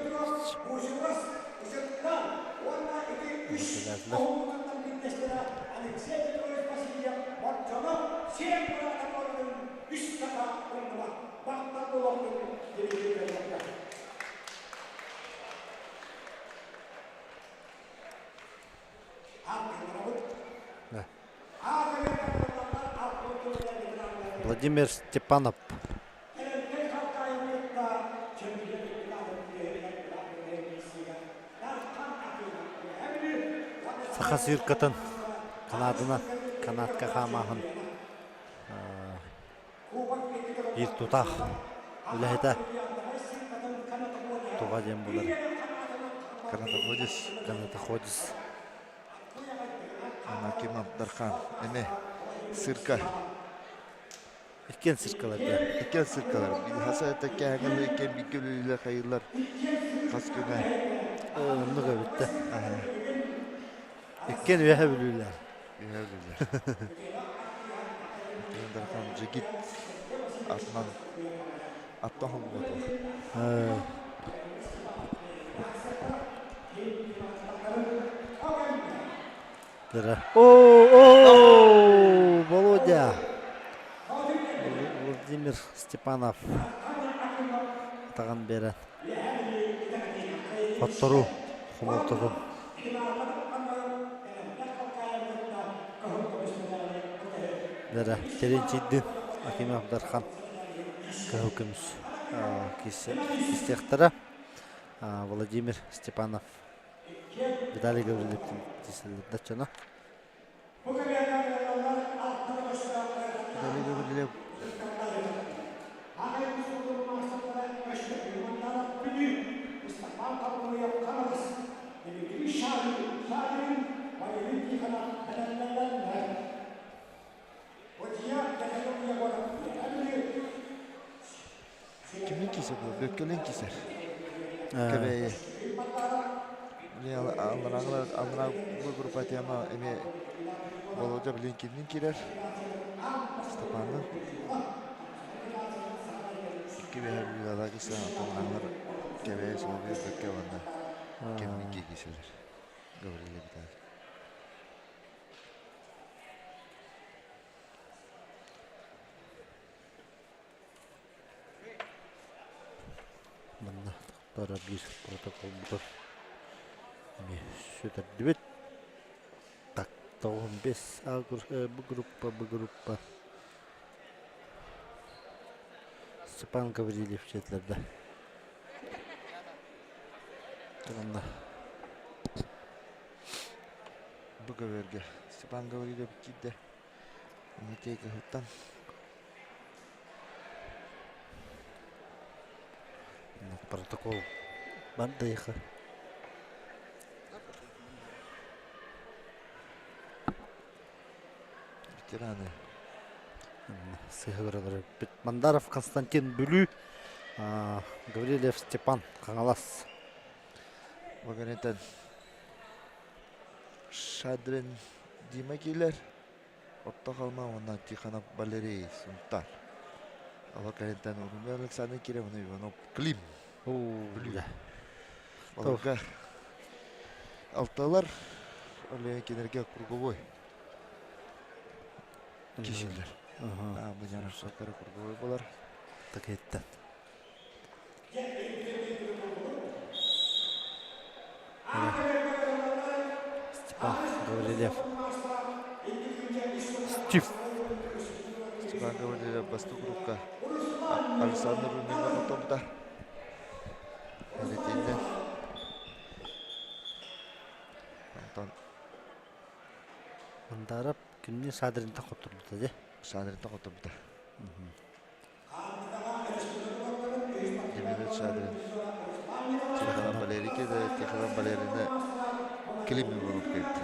Владимир Степанов. Саха циркатын канаатынан канатка хаамааһын Биир тутаах үлэһитэ туга диэн буолар Канатоходец. Канатоходец. Анакимов Дархан. Эме цирка. Иккиэн циркалар да. Иккиэн циркалар. Хаса это кээҥэл иккиэн бииргэ үлэлиилэр хайыылар хас күнэ. Оннук эбит Иккиэн үөһэ бүлүүлэр. Үөһэ бүлүүлэр. Дархан Джигит атынан аттан холбуоту. О, о, Володя. Владимир Степанов атаҕын биэрэн хотторуу хомолтотун Дара Терентийдин Акимов Дархан кыһыл көмүс кистиэхтэрэ Владимир Степанов Виталий Гаврильев даччана Виталий Гаврильев Кимин киисэ буолар? Бөккөлөн киисэр. Кэбээйи. Билин алларааҕылар аллараа бу группа тема эмиэ Володя билин кимнин киирэр? Степаннын. Икки бэһэ Бүлүүлээх кисе антон аалар Кэбээйи Соловьев бэккэ уонна кимнин киирсэлэр. Гаврил Виталий. Манна тохторо биир протоколбутун эмиэ сүтэрдибит. Так, 95 А Б группа, Б группа. Степан Гаврильев дьиэтилэрдэ. Манна Бу көбүөргэ Степан Гаврильев киирдэ. Митей кыһыттан Протокол бардайха. Ветераны. Сыһыгыралар Мандаров Константин Бүлүү, Гаврильев Степан Хаҥалас. Вагонетан Шадрин Дима киилэр. Орто Халыма уонна Тихонов Валерий Сунтаар. Алакарентан Румян Александр Киров уонна Иванов Клим. Бүлүү. Олорго алталар оле кинерге круговой кишилер. Бу шакары круговой болар. Так еттен. Степан Гаврилев. Стив. Степан Гаврилев бастык группа. Александр Руминов потомда. Элетиннен. Антон. Мандарап күнне садринта хотурбута де. Садринта хотурбута. Демирет Шадрин. Тихонов Валерий кede, Тихонов Валерийni Клим Иванов келdi.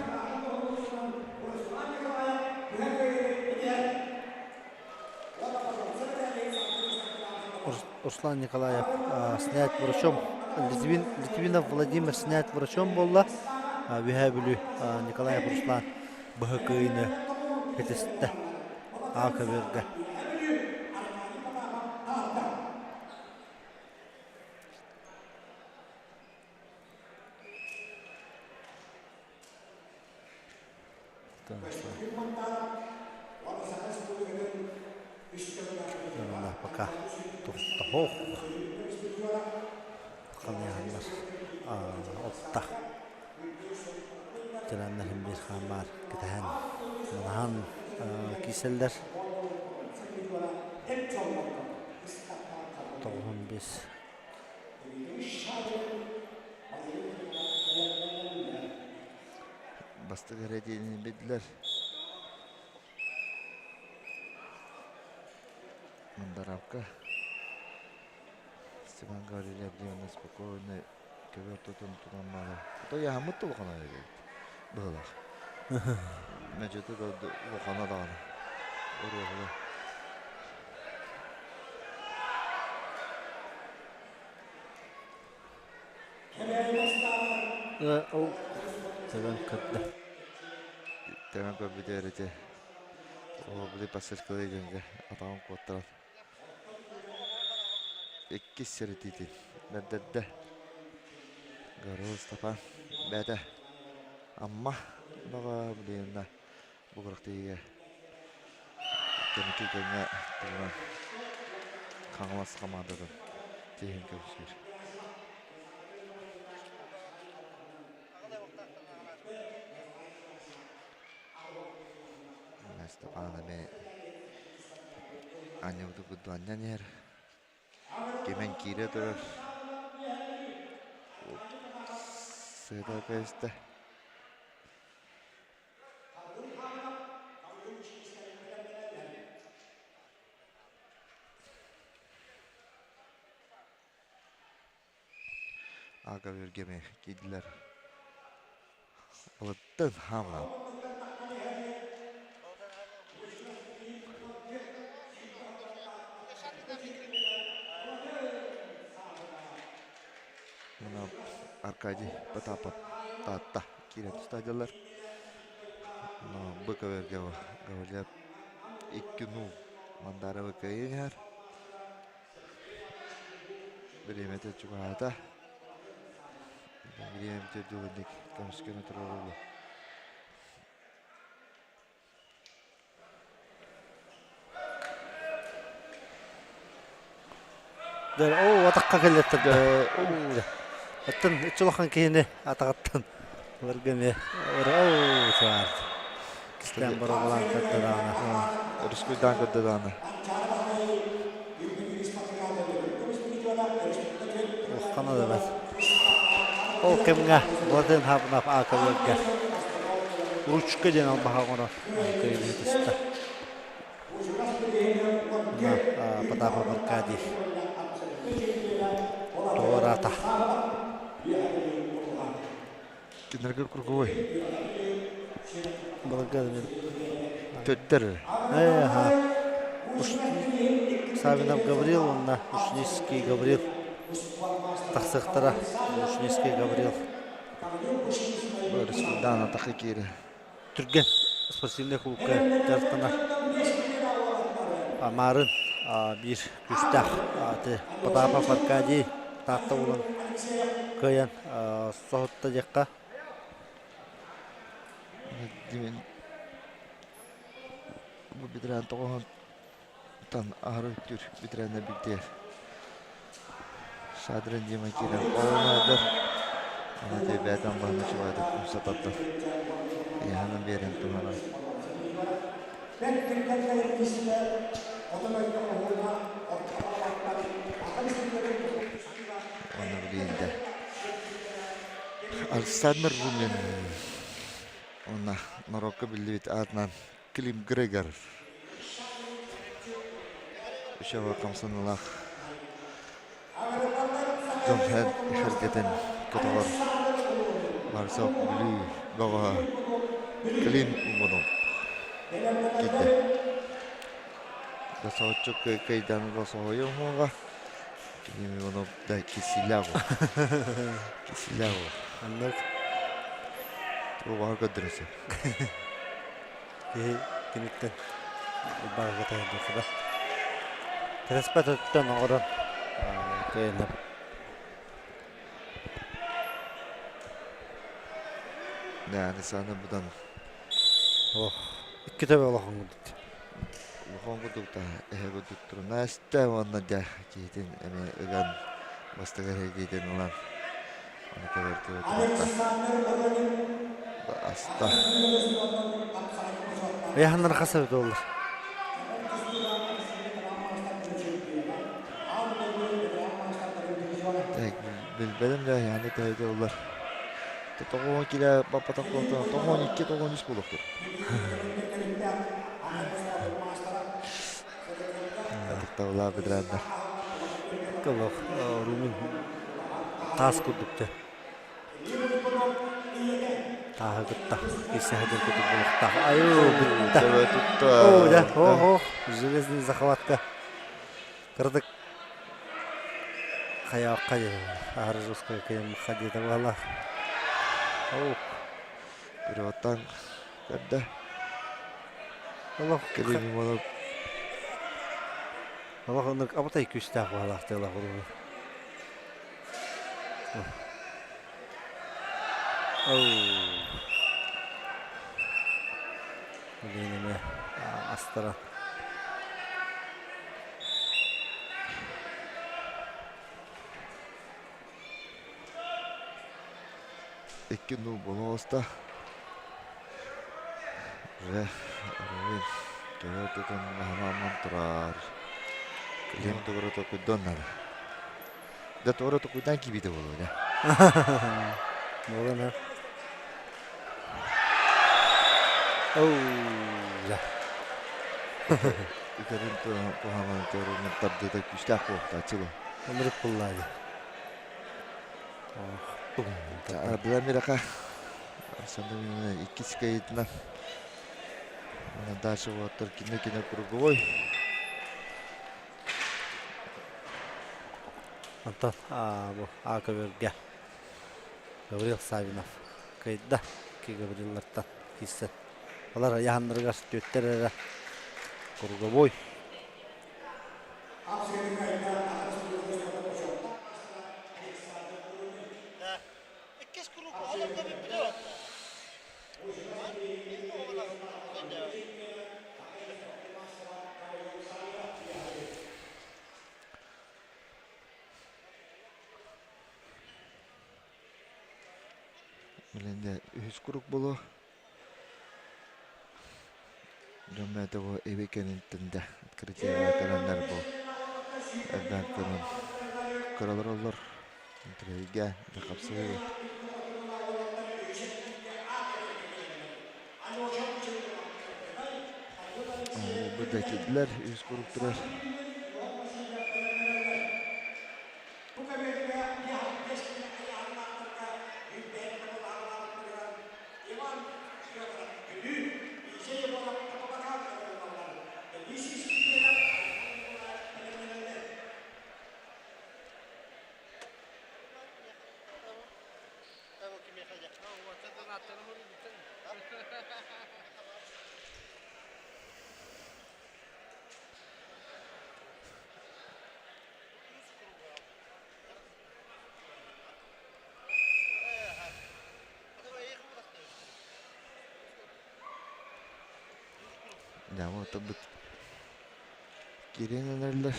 Руслан Николаев снять врачом Литвин, Литвинов Владимир снять врачом буолла. Үһээ Бүлүү Николаев Руслан быһыкыйны кэтистэ. А көбүөргэ. Пока туттахох ханыйаннар отта Тираннар бир хаамаар кэтэһэн манаһан кииселлэр 95 Бастык эрэ диэни билдилэр. Мандаравка Степан Гаврильев диэн спокойно көбөр тутун тутан баара. Ото яһаммыт да улахана эбит. Быһылах. Мөдьөтө да улахана даҕаны. Оруоһула. Ол тэбэн көрдө. Тэбэн көрбүтэ эрити. Ол били пассажкалыы дьонга атаҕын куоттаран. Иккис сэрэтиитин бэрдэрдэ. Гаро Степан бэйэтэ Амма баҕа билигин бу күрэхтэһиигэ кэнники кэмҥэ туһунан Хаҥалас хамаандатын тиһин көмүскүүр. Степан эмиэ анньыбыты курдук анньан иһэр. Кимэн киирэ турар. Сыта көстө. Ага үргеме киирдилэр. Былыттан хаамлаан. Мына Аркадий Потапов. Таатта киирэн стадиялар. Бу көбөргө Гаврилов 2-0 Мандаровы кыайан иһэр. Бириэмэтэ чугаһаата. Бириэмэ бүтүөр көмүскэнэ турар Оо, атахха кэллэттэр дьэ. Оттон үч улахан киһини атаҕыттан ыларга эмиэ оо саар. Кистээн боруобалаан көрдө даҕаны. Өрүскүйдаан көрдө даҕаны. Улахана да бэрт. Ол кэмҥэ Владимир Хабынов аакалыырга ручка диэн албаһа оҥорон кыайыы түстэ. Потапов Аркадий туораата. Кинилэргэ круговой. Былыргы Төттөр. Ага. Савинов Гаврил уонна Ушницкий Гаврил тахсыахтара. Ушницкий Гаврил. Республикадан атака киирэ. Түргэн спортивнай кулукка дьарыктанар Марын биир күүстээх Потапов Аркадий Таатта булан кыайан соһутта диэххэ. Бу бэтэрээн тоҕоһон тан аһары үктүүр бэтэрээннэр билдиэр. Шадрин Дима киирэн олоноодор. Аны бээтэн баһына чугаһатык умса тардар. Ыйаһынан биэрэн туһанан. Уонна билигин да Александр Румин уонна норуокка биллибит аатынан Клим Грегор үчүгэй хамсаныылаах дьон сэргэтин көтөҕөр Барсов Бүлүү бөҕөһө Клим Умунов киирдэ. Соһуччу кыайдан соһуйуо уһуоҕа. Клим Иванов да кисилягу. Кисилягу. Оннук. Туоҕа көрдөрөсө. Киһи киниттэн баҕа таһырдыахха Кэтэспэт өттүттэн оҥорон кыайанар. Нээни сааны будан Ох, икки төбө улахан курдук. Улахан курдук да эһэ курдук турунааста уонна дьэ киһитин эмиэ ыган бастакы эһигиитин ылан ону көбөртүбүт аста. Ыйаһаннар хас эбит буоллар? Билбэтим да яны төһөтө улар. Тоҕуон килэ баппатах буолтан тоҕуон икки тоҕуон үс буолуохтур. Ытыктабылаах ветераннар. Олох Румын таас курдук дьэ. Тааһы кытта киирсэһэ курдук буолуохтаах. Айуу, бүтта. Оо, дьэ, о, железный захватка. Кыратык хайаахха аһары жесткая кыйаммыкка диэтэ буолла. Оо. Переводтан көрдө. Олох Кэлин буолуп Олох оннук абатай күүстээх баҕалаах тыалаах буолуо. Билигин эмиэ астара. Икки нуу буола Уже Рувин төһө тутун маһынан турар. Килиэм тугура токуйдон нары. Да туора токуйдан киибитэ буолуо да. Буолан өр. Оу, я. Үкэрин туһанан төрүнүн тардыыта күүстээх буолуохтааччы бу. Ымырык буллаады. Владимир Александр иккис кыайыытынан дальше уолаттар кино-кино круговой. Антон бу А көбөргө Гаврил Савинов. Кыайда икки Гавриллартан киирсэн. Балар айаһаннарыгар түөттэр эрэ круговой. Билэнде үһүс курук боло. Дьон бу эби кэнниттэн да открытиеҕа кэлэннэр бу элбээн көрөн көрөлөр олор интригэ да хапсыһыы. Бу да киирдилэр үһүс курук турар. Дьэ, оттон киирэн эрэллэр.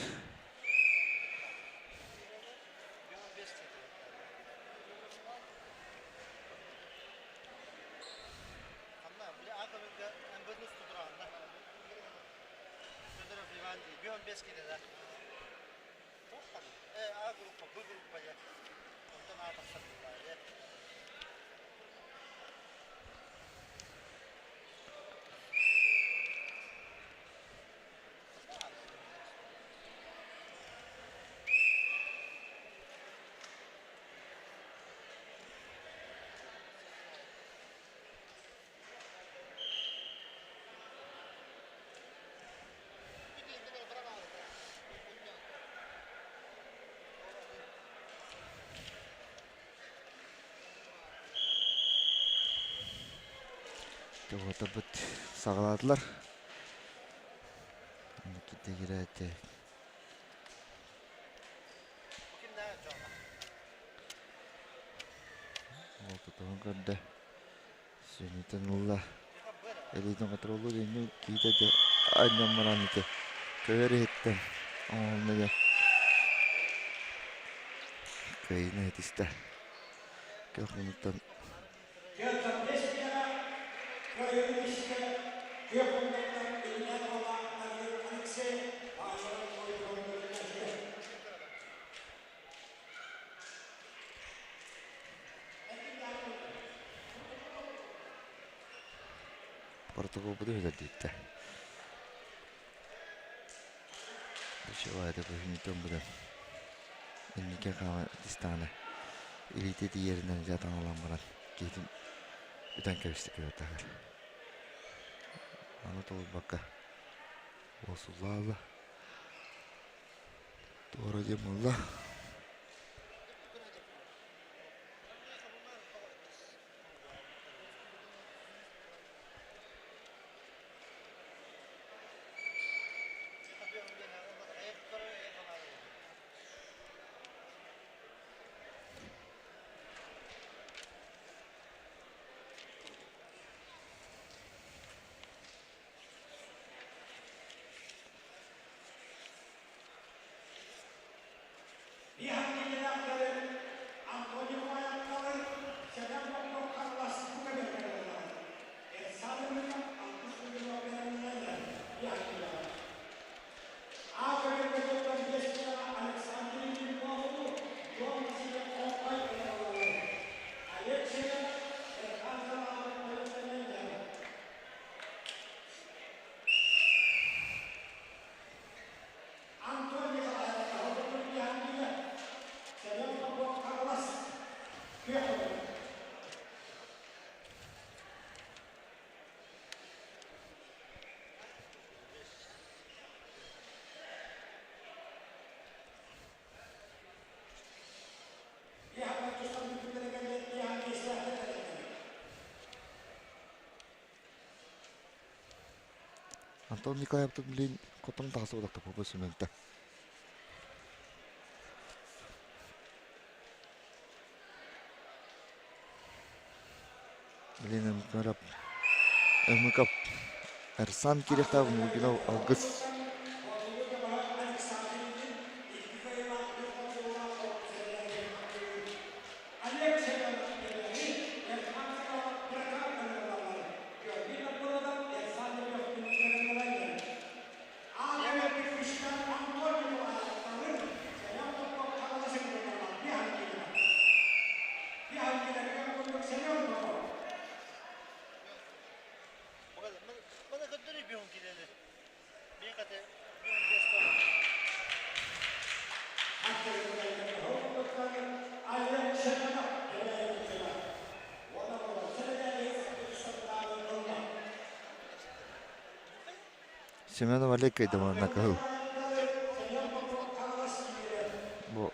Тугутабыт саҕалаатылар. Никита киирээти. Ол тутуһан көрдө. Сүнньүтэн ылла. Илиитин контроллуур диэн киитэ этэ анньан баран ити көйөр иһиттэн оҥоһунна диэн кыайыыны этистэ. Көх муннуктан Протоколбуту үһүлэрдииттэ. Ничего, это күһүнүттэн быдан инники хаама дистаана илиитэ тиийэринэн дьатан ылан баран киһитин үтэн кэбистэ көбөртөһөр. Аны толуйбакка уосуллаала. Туора диэн буолла. Антон Николаевтан билин хотон тахса бодохто Сементэ. Блин, МК МК Эрсан кириэхтээх Мугинов алгыс. Семенов Олег кыйдаманна кыһыл. Бу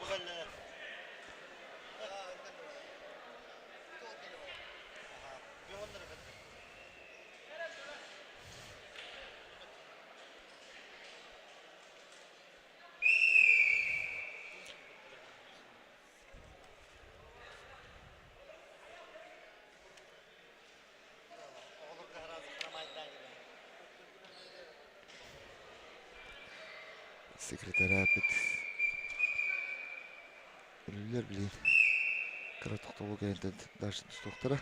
Секретаряпит үлэлэр билин кыра тохтобул кэнниттэн дальше тустуохтара.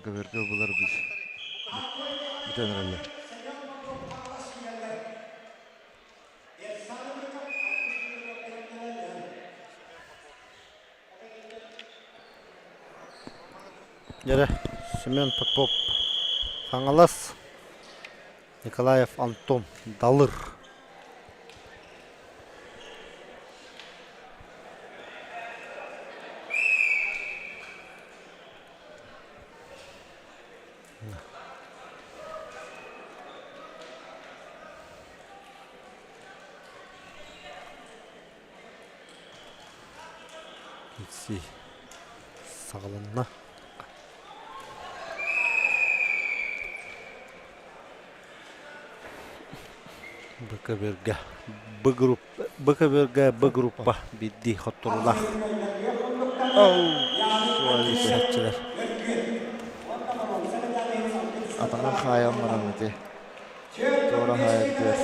Көбөргө булар бүтэн эрэллэр. Дьэрэ, Семен Попов, Хаҥалас, Николаев Антон, Далыр. Киирсии саҕаланна. Б-көбүөргэ Б группа Б-көбүөргэ Б группа биирдии хотторуулаах киирсээччилэр. Атаҕын хаайан баран ити туора хаайаргар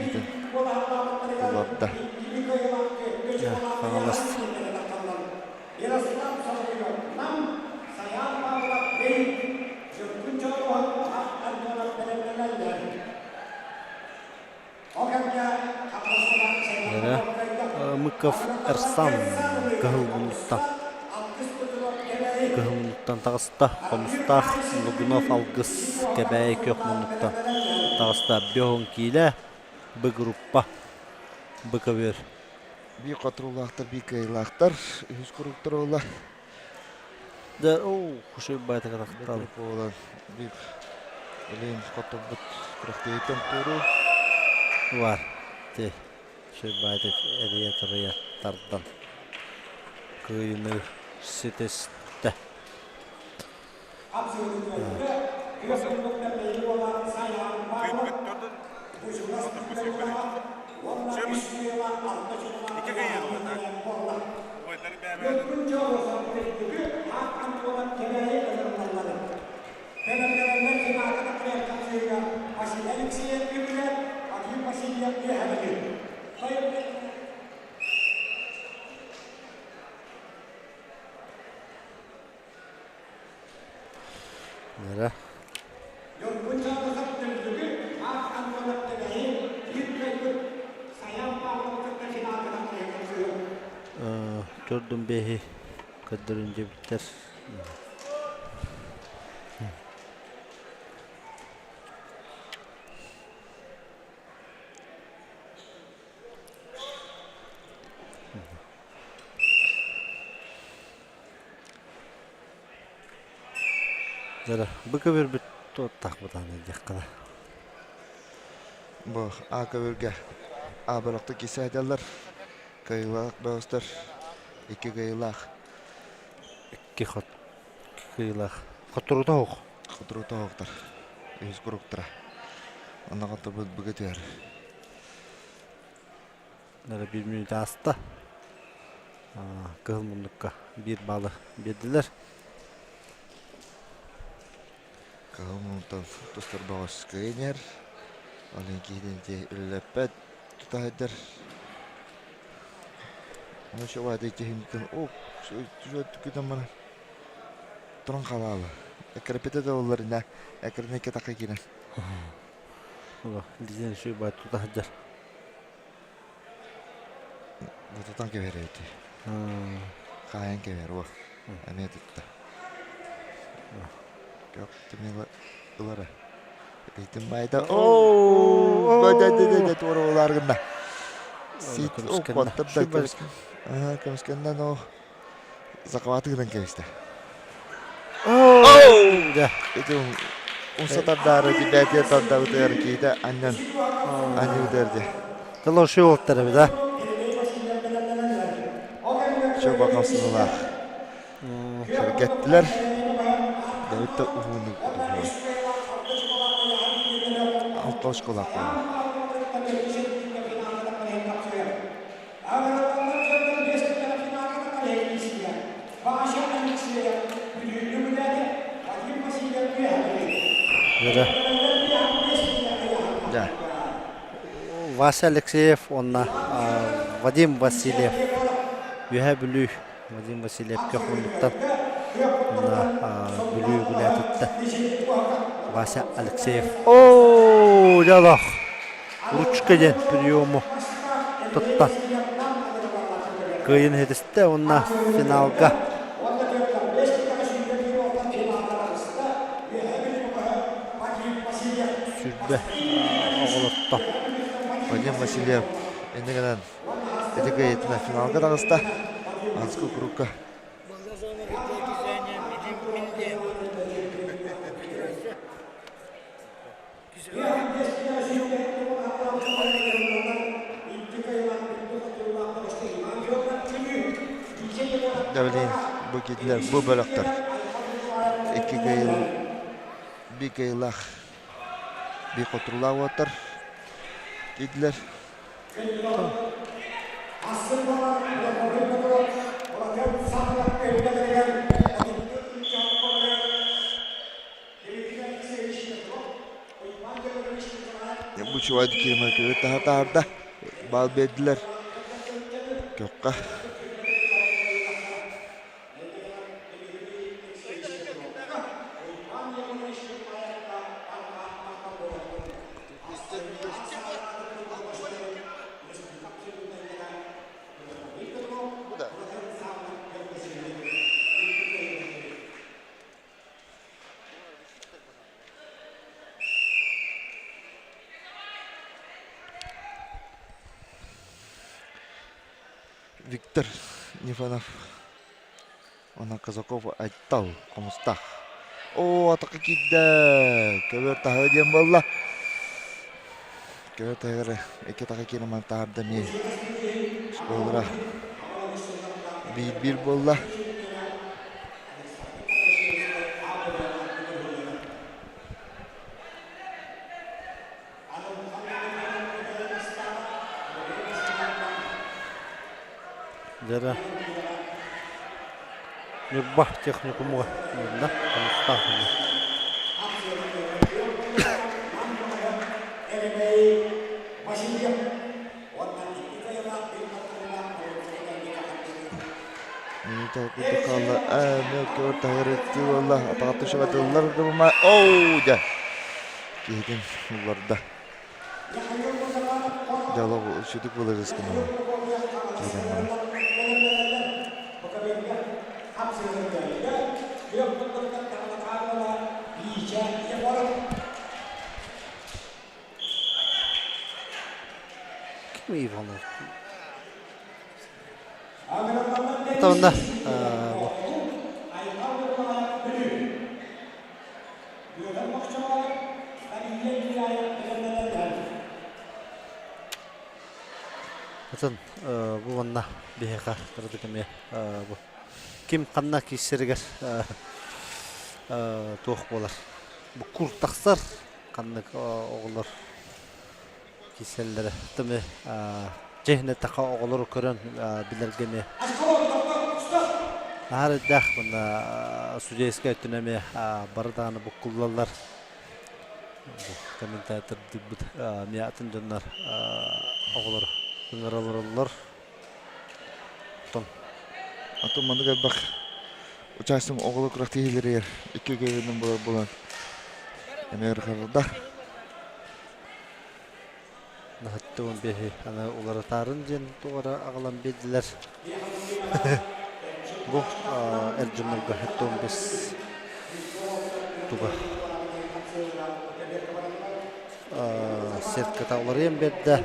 итин уларда. Хаҥалас Мыков Эрсан кыһыл муннуктан кыһыл муннуктан таҕыста Хомустаах Лугунов Алгыс Кэбээйи күөх муннуктан таҕыста Бөһүн киилэ Б группа Б көбүөр Биир хотуруулаахтар, биир кыайыылаахтар, үһүс куруктар буолла. Дэ, оо, хушуй байтыга тахтал. Буолан биир илин хотурбут күрэхтэһииттэн туору. Бар. Ти. Шуй байтык эрийэ тарыйа тардан. Кыйыны ситистэ. Нэрэ. Төрдүн бэһи көрдөрүн дьэбиттэр. Дьэ, бу көбүрбүт туоттаах бытаанай диэххэ да. Бу А көбүргэ А бөлөхтө кисээдэллэр. Кыайыылаах бөҕөстөр. Икки кыайыылаах. Икки хот кыайыылаах. Хотурута оһох. Хотурута оһохтор. Үһүс куруктара. Онно хотурбут быга түһэр. Нара биир мүнүүтэ ааста. Кыһыл муннукка биир баалы биэрдилэр. Кыһыл муннуктан тустар бөҕөс кыайан Ол иһин киһитин үлэлэппэт тутаһайдар. Ну шовады киһинтэн о күтэн мана туран халаалы. Экрепете да олар ина экрene кетака кирен. Дизен шуйбай тутаһайдар. Бутутан кэбиһэр эбит Хаайан кэбиһэр уо. Эмиэ тутта. Көх тимила ылара. Итин майда оо да туора улаар гынна. Сит о куоттар да көмүскэн. Аа көмүскэннэн о захваты гынан кэбистэ. Оо! Ити умсатардаары тибээтиэ тардабытыгар киитэ анньан анньыбытыгар дии. Тылы ошуолтар эбит а. Чө бакалсыналаах. Сэргэттилэр. Давид да уһуунук Алта очколаах буолла. Дьэ. Вася Алексеев уонна Вадим Васильев Үөһээ Бүлүү Вадим Васильев көх муннуктан уонна Бүлүү Үгүлээтиттэн Вася Алексеев Оо, дьолох! Ручка диэн приему тутта. Кыайын иһитистэ уонна финалга 20 оҕолорто. Вадим Васильев иннэ гынан ити кыайыытынан финалга таҕыста. Анскы курукка Давлин бу киһилэр бу бөлөхтөр икки кыайыл биир кыайыылаах биир хотуруулаах уолаттар киирдилэр. Бучуа киирмэ күрүт таһа таарда. Баал биэрдилэр. Көххө. Виктор Нифонов уонна Казаков Айтал Хомустаах. Оо, атака киирдэ! Көбөр таһыы диэн буолла. Көбөр таһыгар икки атака киирэн таһаарда эмиэ. Школара биир-биир буолла. Дьэ Ньурба техникумугар уонна Хомустаах Курдук хаалла. Мелкий таһырыттыы буолла. Атаҕа түшүбэтыллар дыбыма. Оу, дьэ. Киһитин улларда. Дьэ, олох сүтүк буларыс гына. Киирэн баран. Ким Иванов? Онно Атын бу манна биһиэхэ кыратык эмиэ бу ким ханна киирсэригэр туох буолар бу кур тахсар ханнык оҕолор киирсэллэрэ тымы дьиһинэ таха оҕолору көрөн билэргэ эмиэ наһаа эрэйдээх уонна судейскай өттүнэн эмиэ бары даҕаны буккуллаллар бу комментатордыырбыт эмиэ атын дьоннор оҕолор ыҥыра олороллор оттон Атын маннык элбэх участок оҕолор күрэхтэһиилэригэр икки көрүнэн буолар буолан эмиэ ырҕарда. Наһаттыгын биэһи аны уларытаарын диэн туох эрэ аҕалан биэрдилэр. Бу эр дьоннорго 75 туга сетката уларыйан биэрдэ.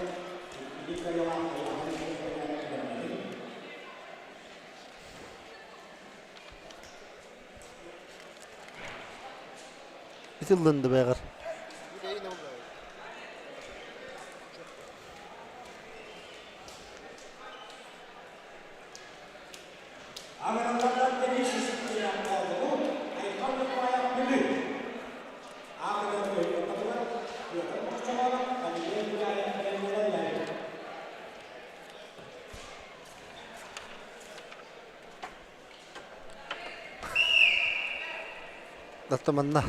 Ити ыллынды бэҕэр. Оттон манна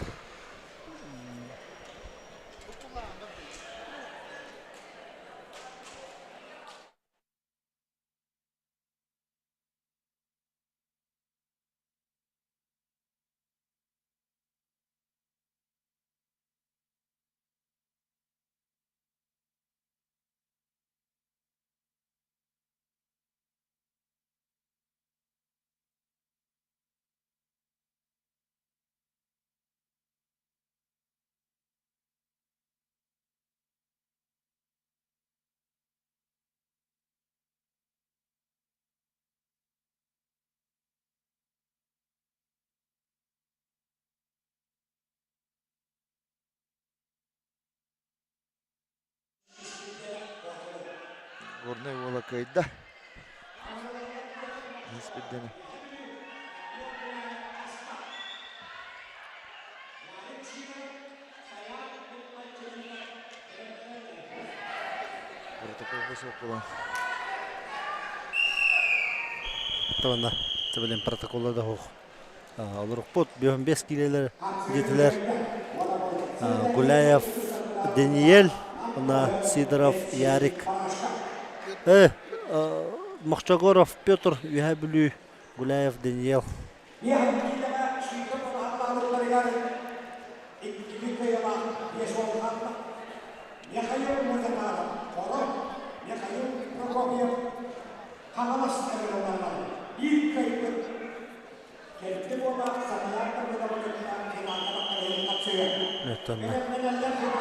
Горнай уола кыайда. Испирдени. Протоколга суох буолан. Табанна, табылен протокола да суох. Олорукпут 5 киилэлэр диэтилэр. Гуляев Даниэль, уонна Сидоров Ярик. Э, Мохчогоров Петр, Үөһээ Бүлүү, Гуляев Даниэл.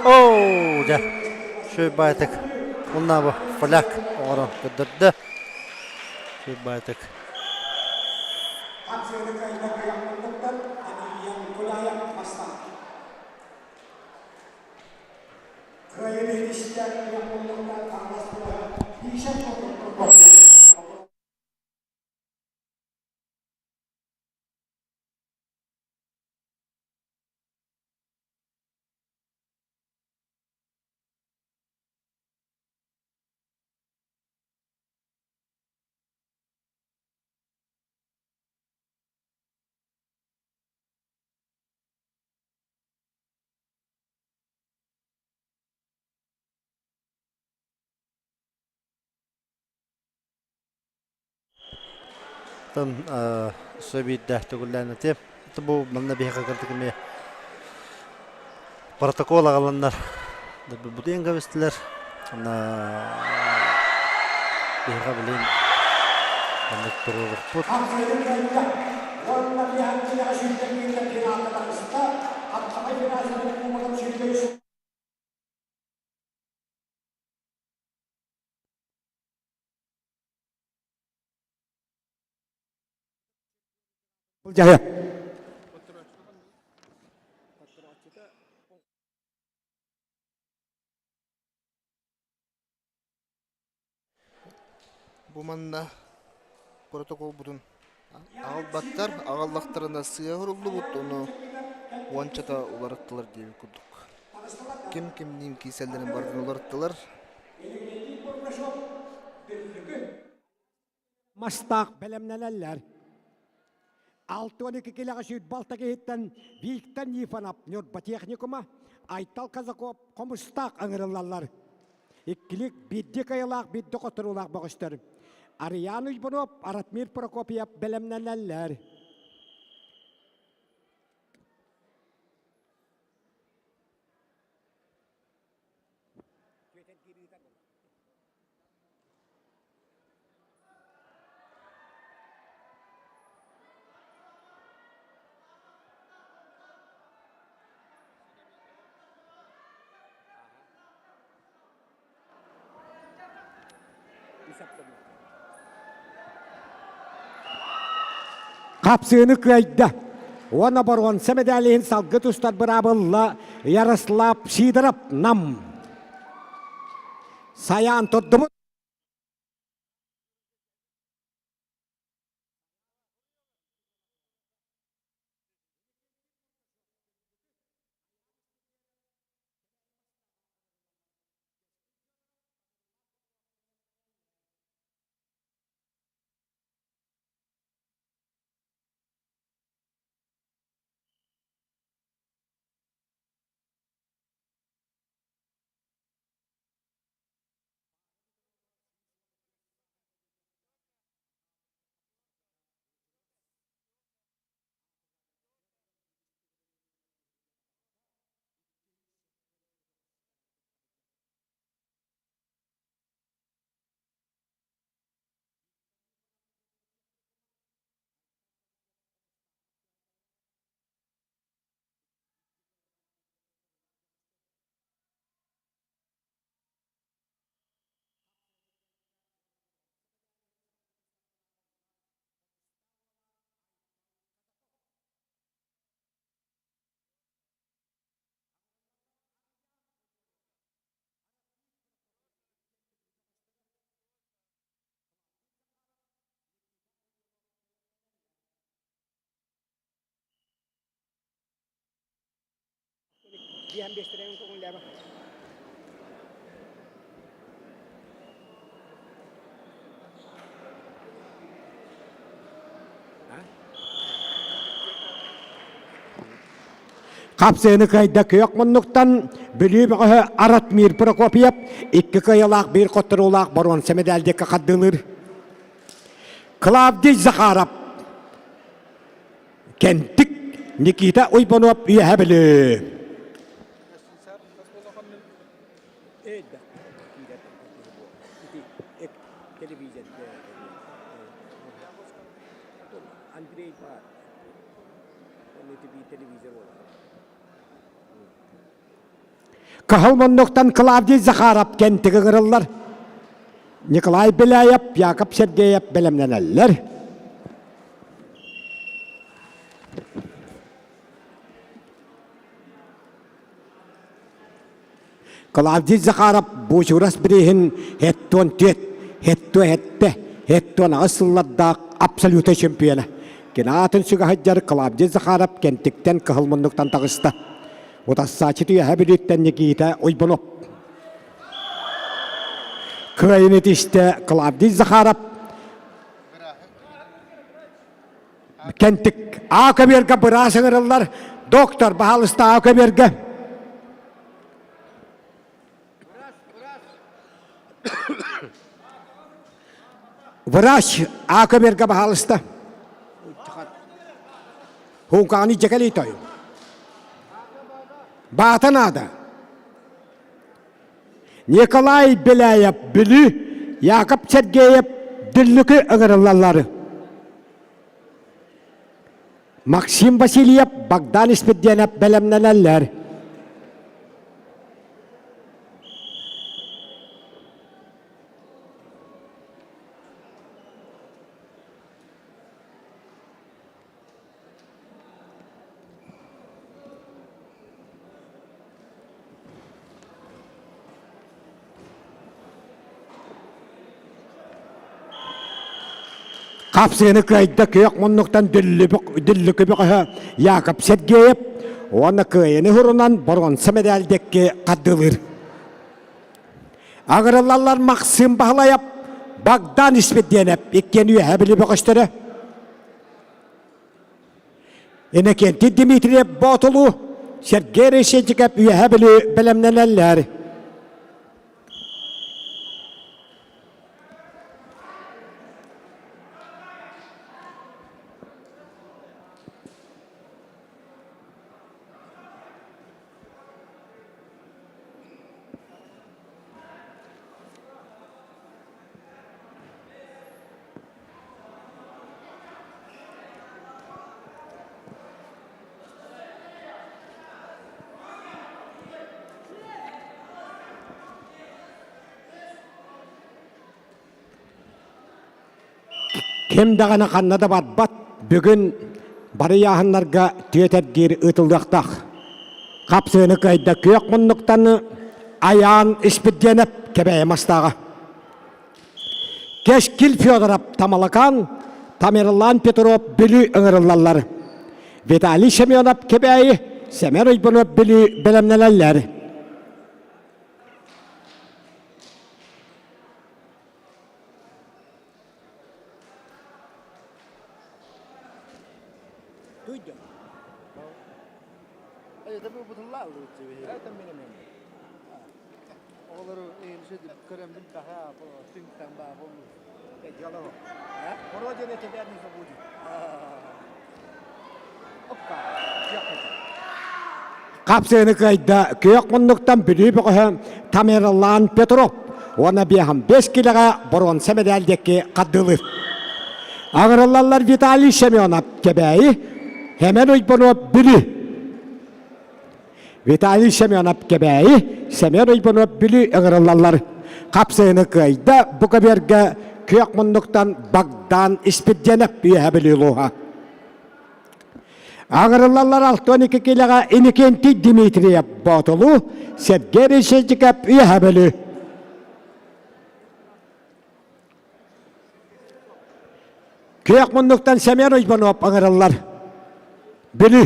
Оо, дьэ, үчүгэй баайтык. Уонна бу поляк оҥорон көрдөрдө. Үчүгэй баайтык. Оттон өссө биирдэ төгүллээн этиэм. Бу манна биһиэхэ кырдык эмиэ протокол аҕаланнар бутуйан кэбистилэр. Уонна биһиэхэ билигин маннык туруорукпут. биэһэн киилэҕэ сүүрдэн киирдэ финалга таҕыста. Хаптаҕай Федерациятын кубогын 23 Былдьаһыа. Бу манна протоколбутун аҕалбаттар, аҕаллахтарына сыа суруллубут, ону уончата уларыттылар диэбит курдук. Ким кимниин киирсэллэрин барытын уларыттылар. Мастаах бэлэмнэнэллэр. 62 килэҕэ 26 киһиттэн Виктор Нифонов Ньурба техникума, Айтал Казаков Хомустаах ыҥырыллаллар. Иккилик биирдии кыайыылаах биирдэ хотторуулаах бөҕөстөр. Арыйаан Уйбунов, Ратмир Прокопьев бэлэмнэнэллэр. Хапсыыны кыайда. Уонна боруонса мэдээлиһин салгы тустар быраабылла Ярослав Сидоров Нам. Сайаан турдубут. Хапсыыны кыайда күөх муннуктан Бүлүү бөҕөһө Аратмир Прокопьев икки кыайыылаах биир хотторуулаах боруонса мэдээлдиккэ хардыылыыр. Клавдий Захаров Кэнтик Никита Уйбанов Үөһэ Бүлүү. Кыһыл муннуктан Клавдий Захаров кэнтик ыҥырыллар. Николай Беляев, Яков Сергеев бэлэмнэнэллэр. Клавдий Захаров Буучурас бирииһин һэттуон түөрт, һэттуо сэттэ, һэттуон аҕыс сыллардаах абсолютнай чемпиона. Кини аатын сүгэ сылдьар Клавдий Захаров Кэнтиктэн кыһыл муннуктан таҕыста. Утассааччы Үөһээ Бүлүүттэн Никита Уйбунов. Кыайыны тистэ Клавдий Захаров Кэнтик А көбүөргэ быраас ыҥырыллар. Доктор, баһаалыста А көбүөргэ. Врач А көбүөргэ баһаалыста. Хуукааны дьэкэлий тойон. Баата наада. Николай Беляев Бүлүү, Яков Сергеев Дүллүкү ыҥырыллаллар. Максим Васильев, Богдан Испирдиэнэп бэлэмнэнэллэр. Хапсыгыны кыайда күөх муннуктан Дүллүкү бөҕөһө Якоб Сергеев уонна кыайыны хурунан боруонса мэдээлдекки хардыылыыр. Агырыллаллар Максим Баһылайап, Богдан Испирдиэнэп иккиэн үөһэ били бөҕөстөрө. Иннокентий Дмитриев Боотулу, Сергей Решетников үөһэ били бэлэмнэнэллэр. Ким даҕаны ханна да барбат, бүгүн бары ыйааһыннарга түөтэргиир ыытыллыахтаах. Хапсыыны кыайда күөх муннуктан Айаан Испирдиэнэп Кэбээйи мастааҕа. Кэскил Федоров Тамалакаан, Тамерлан Петров Бүлүү ыҥырыллаллар. Виталий Семенов Кэбээйи, Сэмэн Уйбунов Бүлүү бэлэмнэнэллэр. Хапсыыны кыайда күөх муннуктан Бүлүү бөҕөһө Тамерлан Петров уонна биэһэн бэс килэҕэ боруонса мэдээль диэки хардыылыыр. Аҥырыллаллар Виталий Семенов Кэбээйи, Хэмэн Уйбанов Бүлүү. Виталий Семенов Кэбээйи, Семен Уйбанов Бүлүү ыҥырыллаллар. Хапсыыны кыайда бу көбүөргэ күөх муннуктан Богдан Испирдиэнэп үөһэ Бүлүү улууһа. Аҥырыллаллар 62 килэҕэ Иннокентий Дмитриев Боотулу, Сергей Решетников Үөһэ Бүлүү. Күөх муннуктан Семен Уйбанов ыҥырыллар. Бүлүү.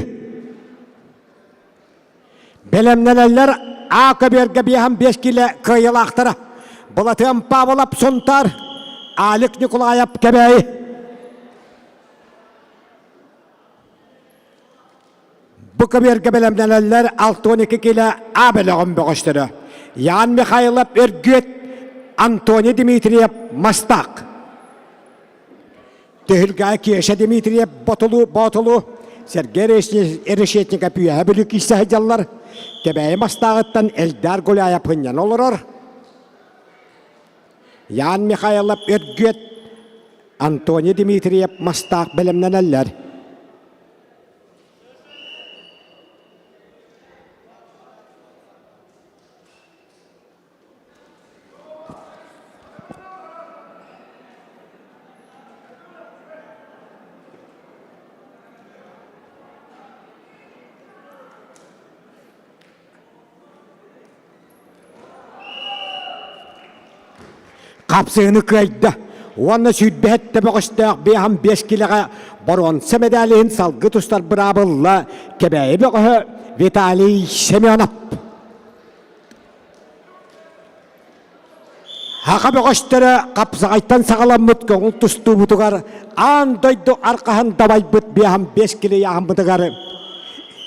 Бэлэмнэнэллэр А көбүөргэ биэһэн биэс килэ кыайыылаахтара. Былатыан Павлов Сунтаар, Алик Николаев Кэбээйи. Бу көбүөргэ бэлэмнэнэллэр 62 килэ А бөлөҕүн бөҕөстөрө. Ян Михайлов Өргүөт, Антоний Дмитриев Мастаах. Түһүлгэ Кеша Дмитриев Ботулу Боотулу, Сергей Решетников Үөһэ Бүлүү киирсэ сылдьаллар. Кэбээйи Мастааҕыттан Эльдар Гуляев хынньан олорор. Ян Михайлов Өргүөт, Антоний Дмитриев Мастаах бэлэмнэнэллэр. Хапсыыны кыайда уонна сүүрбэһэт төбөҕөстөөх биэһэн биэс килэҕэ боруонса мэдээлиһин салгыы тустар быраабылла Кэбээйи бөҕөһө Виталий Семенов. Саха бөҕөстөрө хапсаҕайтан саҕаламмыт көҥүл тустуубутугар аан дойду арҕаһын дабайбыт биэһэн биэс килэ ыйааһыммытыгар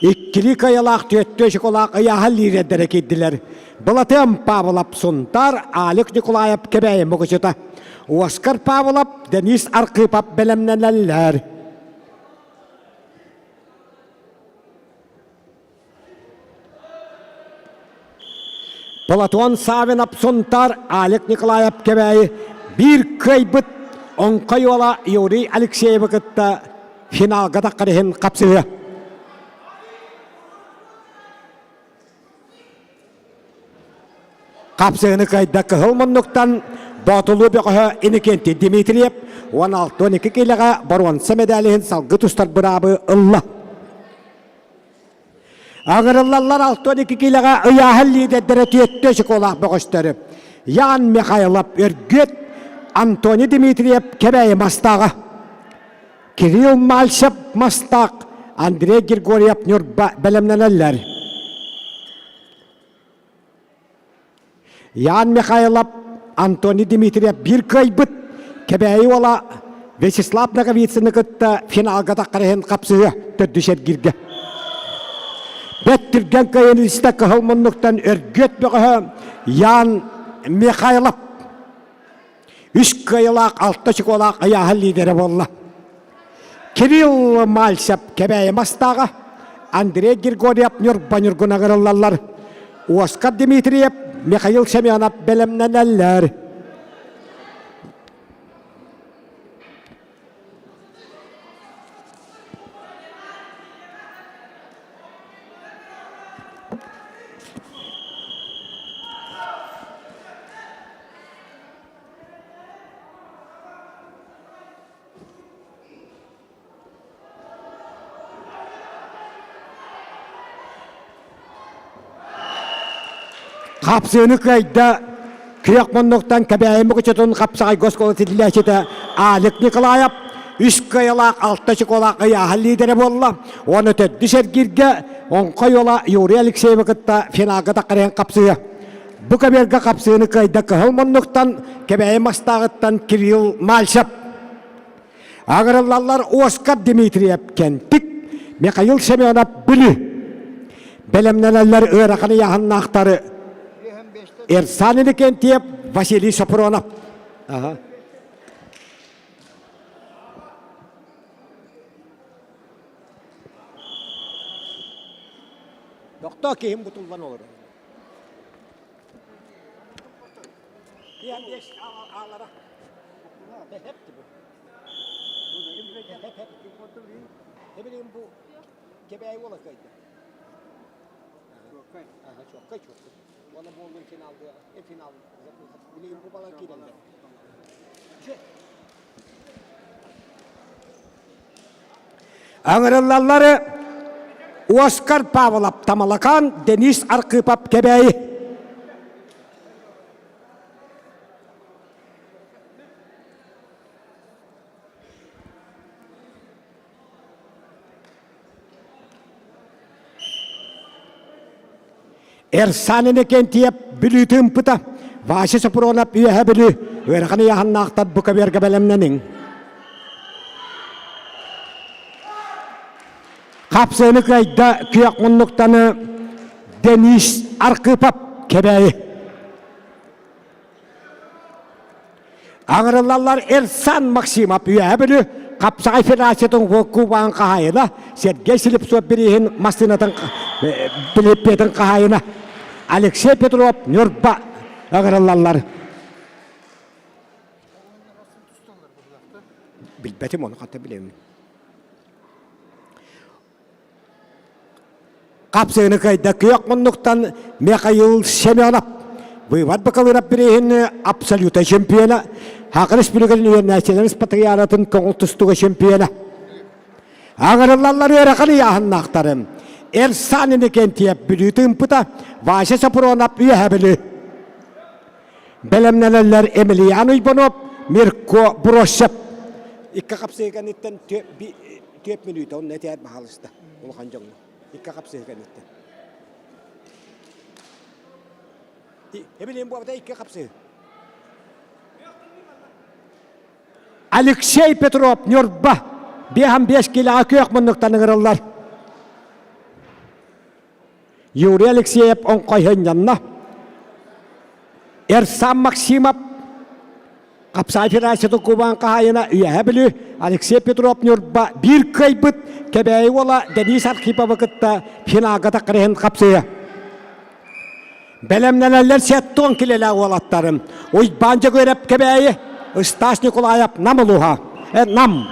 иккилии кыайалаах түөттүө шоколаах ыйааһын лиидэрдэрэ киирдилэр. Былатыан Павлов Сунтаар, Алик Николаев Кэбээйи Мукучута, Оскар Павлов, Денис Архипов бэлэмнэнэллэр. Платон Савинов Сунтаар, Алик Николаев Кэбээйи биир кыайбыт оҥхой уола Юрий Алексеевы кытта финалга таххар иһин хапсыһыа. Хапсыһыны кыайда кыһыл муннуктан Боотулуу бөҕөһө Иннокентий Дмитриев 16-12 киилэҕэ боруонса мэдээлиһин салгыы тустар быраабы ылла. Аҕырыллаллар 62 киилэҕэ ыйааһын лиидэрдэрэ түөттэ очукуолаах бөҕөстөрү Ян Михайлов Өргүөт, Антоний Дмитриев Кэбээйи Мастааҕа, Кирилл Мальцев Мастаах, Андрей Григорьев Ньурба бэлэмнэнэллэр. Ян Михайлов, Антоний Дмитриев биир кыайбыт, Кэбээйи уола Вячеслав Ноговицыны кытта финалга таххар иһин хапсыһыа төрдүс эргииргэ. Бэт түргэн кыайын истэ кыһыл муннуктан өргүөт бөҕөһө Ян Михайлов үс кыайылаах алта очукуолаах ыйааһын лидерэ буолла. Кирилл Мальцев Кэбээйи Мастааҕа, Андрей Григорьев Ньурба Ньургун ыҥырыллаллар. Оскар Дмитриев, Михаил Семенов бэлэмнэнэллэр. Хапсыыны кыайда күөх муннуктан Кэбээйи Мукучутун хапсаҕайга оскуола тиллээччитэ Алик Николаев үс кыайалаах алта очукуолаах ыйааһын лидерэ буолла. Уонна төрдүс эргииргэ Оҥхой уола Юрий Алексеевы кытта финалга таххарыһан хапсыһыа. Бу көбүөргэ хапсыыны кыайда кыһыл муннуктан Кэбээйи Мастааҕыттан Кирилл Мальцев. Агырыллаллар Оскар Дмитриев Кентик, Михаил Семенов Бүлүү. Бэлэмнэнэллэр ыарахан ыйааһыннаахтары Эрсан Иннокентьев, Василий Сопронов. Ага. Тохтоо киһим бутуллан олорор. Аҥырыллаллары Оскар Павлов Тамалакаан, Денис Архипов Кэбээйи. Эрсан Иннокентьев Бүлүү тыымпыта, Вася Сопронов Үөһэ Бүлүү ыарахан ыйааһыннаахтар бу көбүөргэ бэлэмнэниҥ. Хапсыаны кыайда күөх муннуктаны Денис Архипов Кэбээйи. Аҥырыллаллар Эрсан Максимов Үөһэ Бүлүү Хапсаҕай Федерациятын кубогын хаһаайына Сергей Слепцов бирииһин массыынатын билиппиэтин хаһаайына Алексей Петров Ньурба ыҥырыллаллар. Билбэтим ону хата билэбин. Хапсыыны кыайда күөх муннуктан Михаил Семенов. Выбор Бакалыров бирииһин абсолюта чемпиона. Саха Республикатын үөрэнээччилэрин спартакиадатын көҥүл тустууга чемпиона. Аҥырыллаллар ыарахан ыйааһыннаахтары. Эрсан Иннокентьев Бүлүү тыымпыта, Вася Сопронов Үөһэ Бүлүү. Бэлэмнэнэллэр Емельян Уйбанов, Мирко Бросев. Икки хапсыһы кэнниттэн түөрт мүнүүтэ онно этээр баһаалыста улахан дьоҥҥо. Икки хапсыһы кэнниттэн. Эбилиэн буолбата икки хапсыһы. Алексей Петров, Ньурба, 55 килоҕа күөх муннуктан ыҥырыллар. Юрий Алексеев оҥхойһунньанна. Эрсан Максимов Хапсаай Федерациятын кубаан хаһаайына Үөһээ Бүлүү Алексей Петров Ньурба биир кыайбыт Кэбээйи уола Денис Архиповы кытта финалга таххар хапсыйа. Бэлэмнэнэллэр сеттон килэлээх уолаттарым. Уйбаан Дьөгүөрэп Кэбээйи, Стас Николаев Нам улууһа. Нам.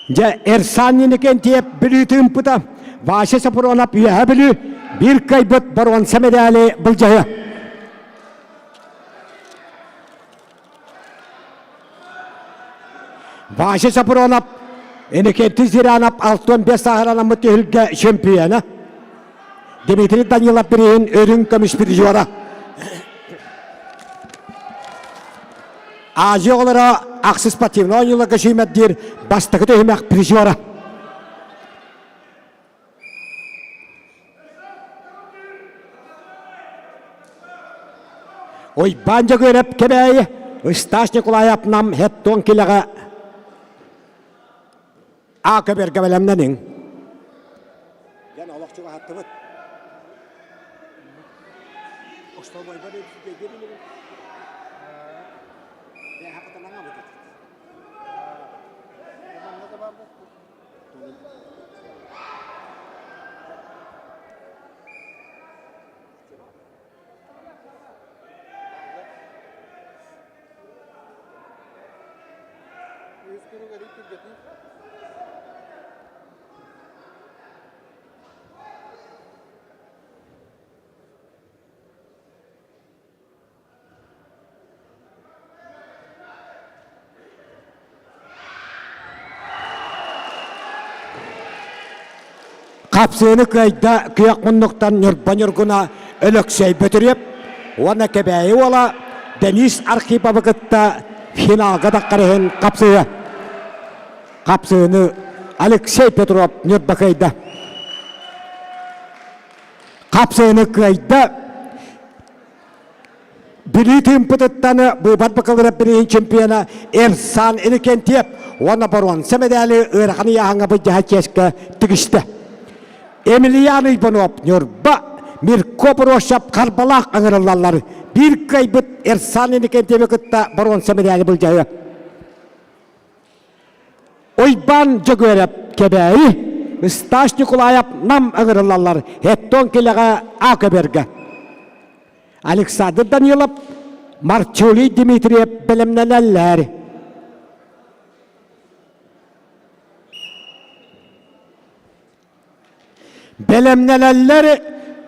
Дьэ, Эрсан Иннокентьев Бүлүү тыымпыта, Вася Сапронов Үөһэ Бүлүү биир кыайбыт боруонса мэдээли былдьаһыа. Вася Сапронов Иннокентий Зырянов 65 сааһыранаммыт түһүлгэ чемпиона. Дмитрий Данилов бирииһин үрүҥ көмүс призера. Азия оҕолоро ахсыс спортивнай оонньууларга сүүмэрдиир бастакы түһүмэх призера. Уйбаан Дьөгүөрэп Кэбээйи, Ыстаас Николаев Нам Хеттон килэҕэ А көбүөргэ бэлэмнэниҥ. Дьэн олох чугаһаттыбыт. Остолбойбар Хапсыыны кыайда күөх муннуктан Ньурба Ньургуна Өлөксөй Бөтүрүөп уонна Кэбээйи уола Денис Архиповы кытта финалга таххар иһин хапсыһыа. Хапсыыны Алексей Петров Ньурба кыайда. Хапсыыны кыайда Бүлүү тыымпытыттан быыбар бакалавриат бирииһин чемпиона Эрсан Иннокентьев уонна боруонса мэдээли ыарахан ыйааһыҥҥа былдьаһа чиэскэ тигистэ. Емельян Иванов Ньурба, Мирко Прощап Харбалаах ыҥырыллаллар. Биир кыайбыт Эрсан Иннокентьевы кытта боруонса мэдээли былдьаһыа. Уйбаан Дьөгүөрэп Кэбээйи, Ыстаас Ньукулаайап Нам ыҥырыллаллар Хеттон килэҕэ А көбүөргэ. Александр Данилов, Марчулий Дмитриев бэлэмнэнэллэр. Бэлэмнэнэллэр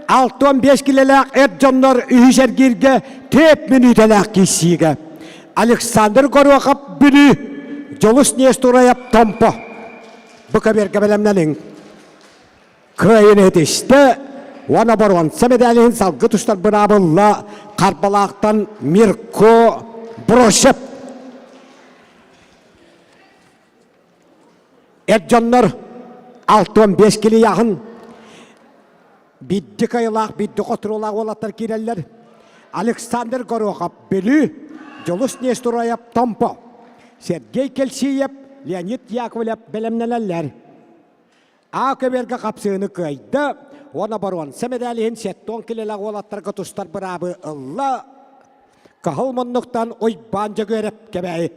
65 килэлээх эр дьоннор үһүс эргииргэ түөрт мүнүүтэлээх киирсиигэ. Александр Горохов Бүлүү, Дьулус Нестурайап Томпо. Бу көбүөргэ бэлэмнэниҥ. Кыайын этистэ уонна боруонса медалиһин салгы тустар быраабылла Харбалаахтан Мирко Бросев. Эр дьоннор 65 килийаһын бидди кайылаах, бидди хотуруулаах уолаттар киирэллэр. Александр Горохов Бүлүү, Дьулус Нестураев Томпо, Сергей Кельсиев, Леонид Яковлев бэлэмнэнэллэр. А көбүөргэ хапсыыны кыайда уонна боруонса медалиһин сеттон килэлэх уолаттарга тустар быраабы ылла. Каһыл муннуктан Уйбаан Дьөгүөрэп Кэбээйи.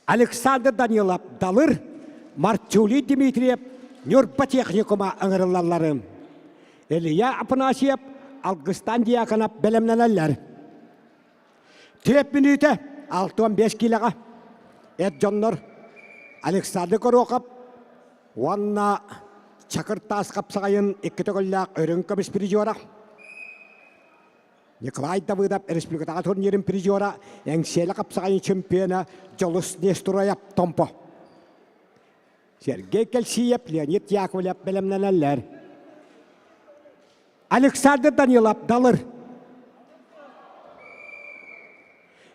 Александр Данилов Далыр, Марчулий Дмитриев Ньурба техникума ыҥырыллалларын. Илья Афанасьев, Алгыстан Дьяконов бэлэмнэнэллэр. Түөрт мүнүүтэ 65 киилэҕэ эр дьоннор Александр Горохов уонна Чакыр таас хапсаҕайын икки төгүллээх үрүҥ көмүс призера Николай Давыдов республикатааҕы турнирын призера, Эҥсиэлэ хапсаҕайын чемпиона Дьолус Нестураев Томпо. Сергей Кельсиев, Леонид Яковлев бэлэмнэнэллэр. Александр Данилов Далыр.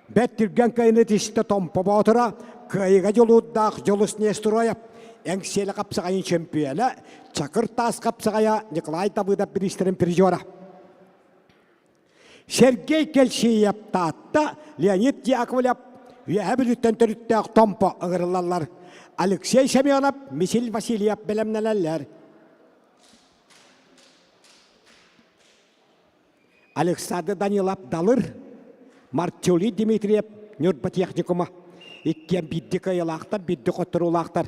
Бэт түргэн кыайыны тистэ Томпо Боотура, кыайыга дьулуурдаах Дьулус Нестроев, Эҥсиэлэ хапсаҕайын чемпиона, Чакыр таас хапсаҕайа Николай Давыдов бириистэрин призера. Сергей Кельсиев Таатта, Леонид Яковлев Үөһэ Бүлүүттэн төрүттээх Томпо ыҥырыллаллар. Алексей Семенов, Мисил Васильев бэлэмнэнэллэр. Александр Данилов Далыр, Марчулий Дмитриев Ньурба техникума. Иккиэн биирдэ кыайыылаахтар, биирдэ хотторуулаахтар.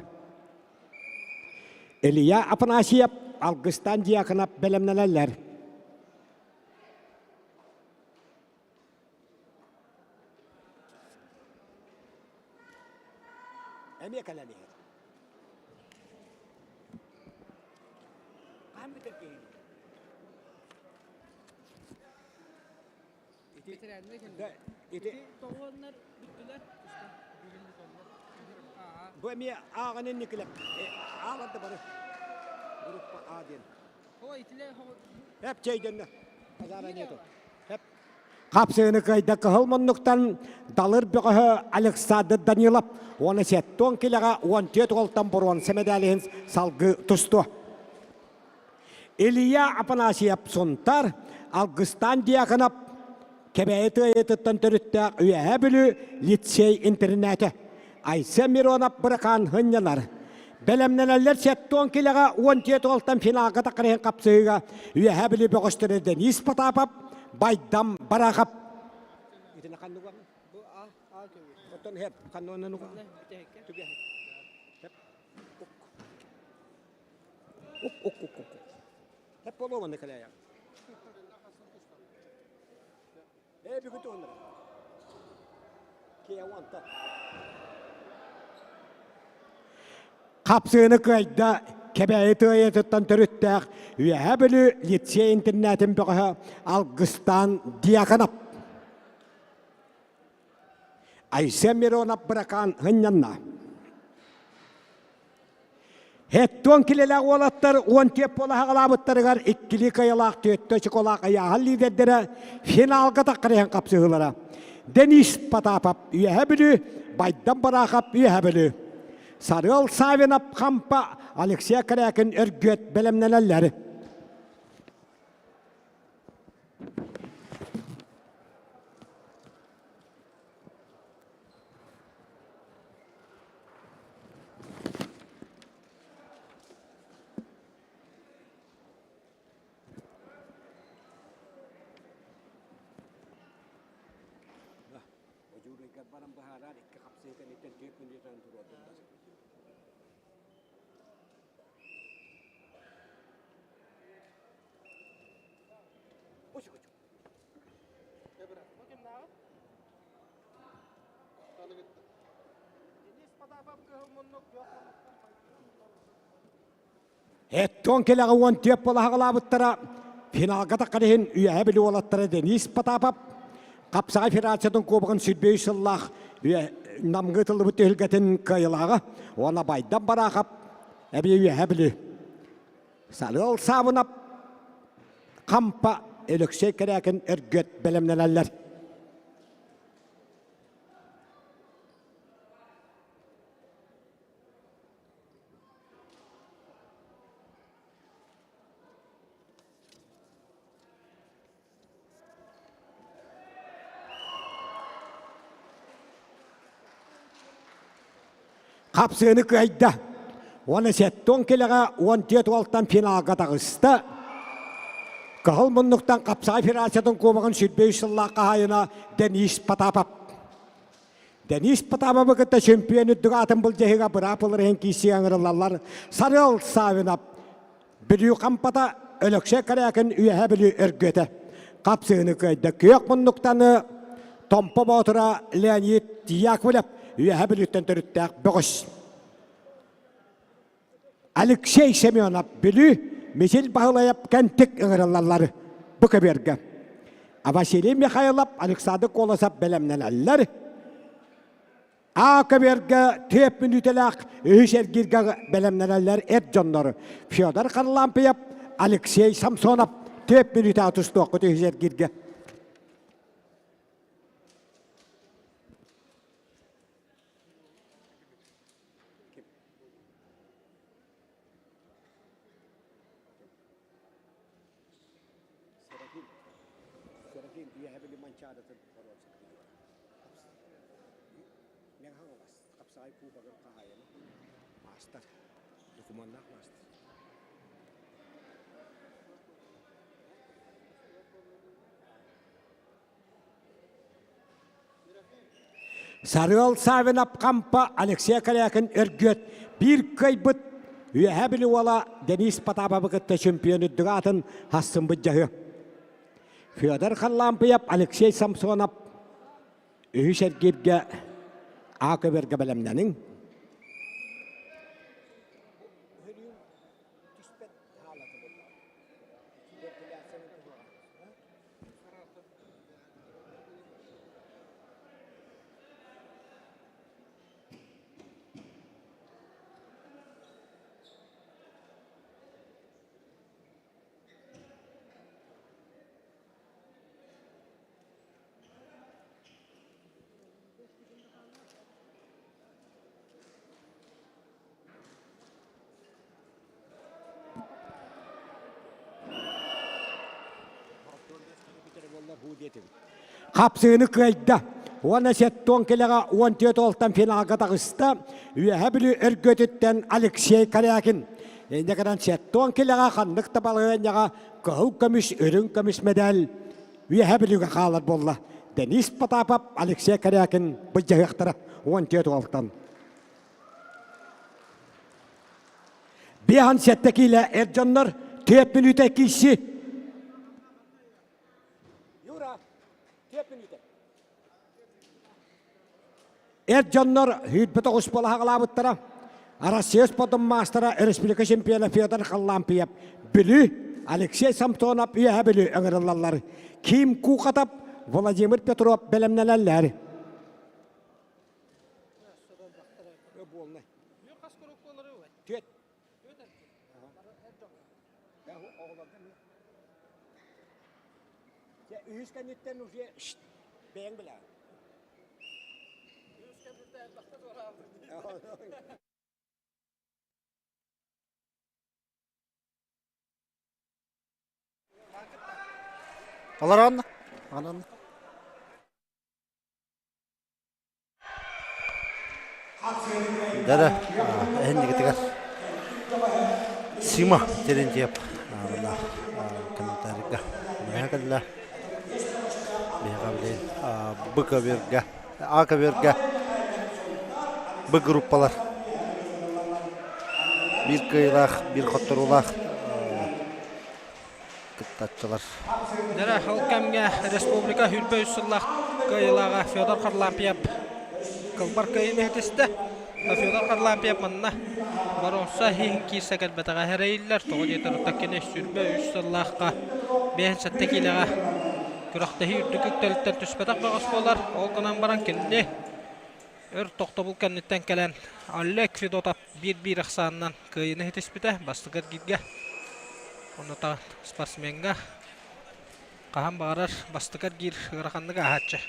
Илья Афанасьев, Алгыстан Дьяконов бэлэмнэнэллэр. Эмиэ кэлэн иһэр. Хаһан бүтэр киһини? Ветеринарнай кэллэ. Ити Тоҕуоннар бүттүлэр. Бүгүн бүтэллэр. Аа. Бу эмиэ ааҕан инникилэр. Аалар да бары. Группа А диэн. О, итиле Хеп чэйдэннэ. Азара нету. Хеп. Хапсыыны кыайда кыһыл муннуктан Далыр бөҕөһө Александр Данилов уонна сеттон килэҕэ 14 уолтан боруонса медалиһин салгыы тустуо. Илья Афанасьев Сунтар, Алгыстаан Дьяконов Кэбээйи тыайытыттан төрүттээх Үөһээ Бүлүү лицей-интэринээтэ. Айсен Миронов быракаан сынньанар. Бэлэмнэнэллэр 70 килэҕэ 14 уолтан финалга таххар иһин хапсыһыыга Үөһээ Бүлүү бөҕөстөрө Денис Потапов, Байдам Барахов. Итини ханнык угаҕын? Бу А, А көбү. Оттон хеп, ханныгынан угаҕын? Бүтэһиккэ. Хеп. Ук ук ук ук. Хеп болуо манна кэлээйэҕин. Ээ бүгүн туһуннара. Киэуанта. Хапсыыны кыайда Кэбээйи тыайатыттан төрүттээх Үөһээ Бүлүү лицей-интернатын бөҕөһө Алгыстаан Дьяконов. Айсен Миронов быракаан сынньанна. Хеттон килэлээх уолаттар уон түөрт буола хаҕалаабыттарыгар иккилии кыайалаах түөттэ очуколаах ыйааһын лидердэрэ финалга таххар иһэн хапсыһыылара. Денис Потапов Үөһэ Бүлүү, Байдам Барахов Үөһэ Бүлүү. Сарыал Савинов Хампа, Алексей Корякин Өргүөт бэлэмнэнэллэр. Одьууруйгар баран быһаараар икки хапсыһы кэнниттэн түөрт мүнүүтэн туруордуннар. Эттон кэлэҕэ уон түөп балаһаҕалаабыттара финалга таххар иһин Үөһээ Бүлүү уолаттара Денис Потапов Хапсаҕай Федерациятын кубогын 23 сыллаах Намҥа ыытыллыбыт түһүлгэтин кыайыылааҕа уонна Байдан Бараахап эбии Үөһээ Бүлүү Сарыал Саабынап Хампа Өлөксөй Кэрээкин Өргүөт бэлэмнэнэллэр. Хапсыыны кыайда. Уонна сеттон килэҕэ 14 уолтан финалга таҕыста. Кыһыл муннуктан Хапсаҕай Федерациятын кубогын 23 сыллаах хаһаайына Денис Потапов. Денис Потаповы кытта чемпион үрдүк аатын былдьаһыыга быраап ылар иһин киирсиигэ ыҥырыллаллар Сарыал Савинов, Бүлүү Хампата, Өлөксөй Корякин Үөһээ Бүлүү Өргүөтэ. Хапсыыны кыайда күөх муннуктаны Томпо Боотура Леонид Яковлев Үөһээ Бүлүүттэн төрүттээх бөҕөс. Алексей Семенов Бүлүү Мичил Баһылайап Кэнтик ыҥырыллаллар бу көбүөргэ. А Василий Михайлов, Александр Колосов бэлэмнэнэллэр. А көбүөргэ түөрт мүнүүтэлээх үһүс эргииргэ бэлэмнэнэллэр эр дьоннор Федор Харлампьев, Алексей Самсонов түөрт мүнүүтэҕэ тустуоххут үһүс эргииргэ. Серафим, Серафим Үөһээ Бүлүү Манчаарытын боруонса кыайыылара. Мэҥэ Хаҥалас хапсаҕай кубогын хаһаайына маастар, докумуоннаах маастар. Сарыал Савинов Хампа Алексей Корякин Өргүөт биир кыайбыт Үөһээ Бүлүү уола Денис Потаповы кытта чемпион үрдүк аатын хассыммыт дьаһы. Федор Харлампьев, Алексей Самсонов үһүс эргииргэ А көбөргө бэлэмнэниҥ. Хапсыыны кыайда. Уонна сеттон килэҕэ 14 уолтан финалга таҕыста. Үөһэ Бүлүү өргөтүттэн Алексей Корякин. Инньэ гынан сеттон килэҕэ ханнык да балаһыанньаҕа кыһыл көмүс, үрүҥ көмүс медаль Үөһэ Бүлүүгэ хаалар буолла. Денис Потапов, Алексей Корякин былдьаһыахтара 14 уолтан. Биэһэн сэттэ киилэ эр дьоннор түөрт мүнүүтэ киирси. Юра, түөрт мүнүүтэ. Эр дьоннор 29 балаһаҕалаабыттара. Россия спортун маастара, республика чемпиона Федор Халлампиев Бүлүү, Алексей Самсонов Үөһэ Бүлүү ыҥырыллаллар. Ким Кухатов, Владимир Петров бэлэмнэнэллэр. Түөт. Үһүс кэнниттэн уже бэйэҥ билэҕин. Олорон, онон. Дара эһиннигитигэр Сима Терентьев комментарийга миэхэ кэллэ. Биһиэхэ билигин Б көбүөргэ, А көбүөргэ Б группалар биир кыайыылаах, биир хотторуулаах кыттааччылар. Дьэ, ол кэмҥэ республика 23 сыллаах кыайыылааҕа Федор Харлампьев кылбар кыайыыны ситистэ. Федор Харлампьев манна боруонса иһин киирсэ кэлбэтэҕэ эрэйиллэр. Тоҕо диэтэр кини 23 сыллаахха 57 киилэҕэ күрэхтэһии үрдүк үктэлиттэн түспэтэх бөҕөс буолар. Ол гынан баран кинини өр тохтобул кэнниттэн кэлэн Олег Федотов биир-биир ахсаанынан кыайыыны ситиспитэ бастакы эргииргэ. Онно спортсмеҥҥа хаһан баҕарар бастакы эргиир ыараханнык ааһааччы.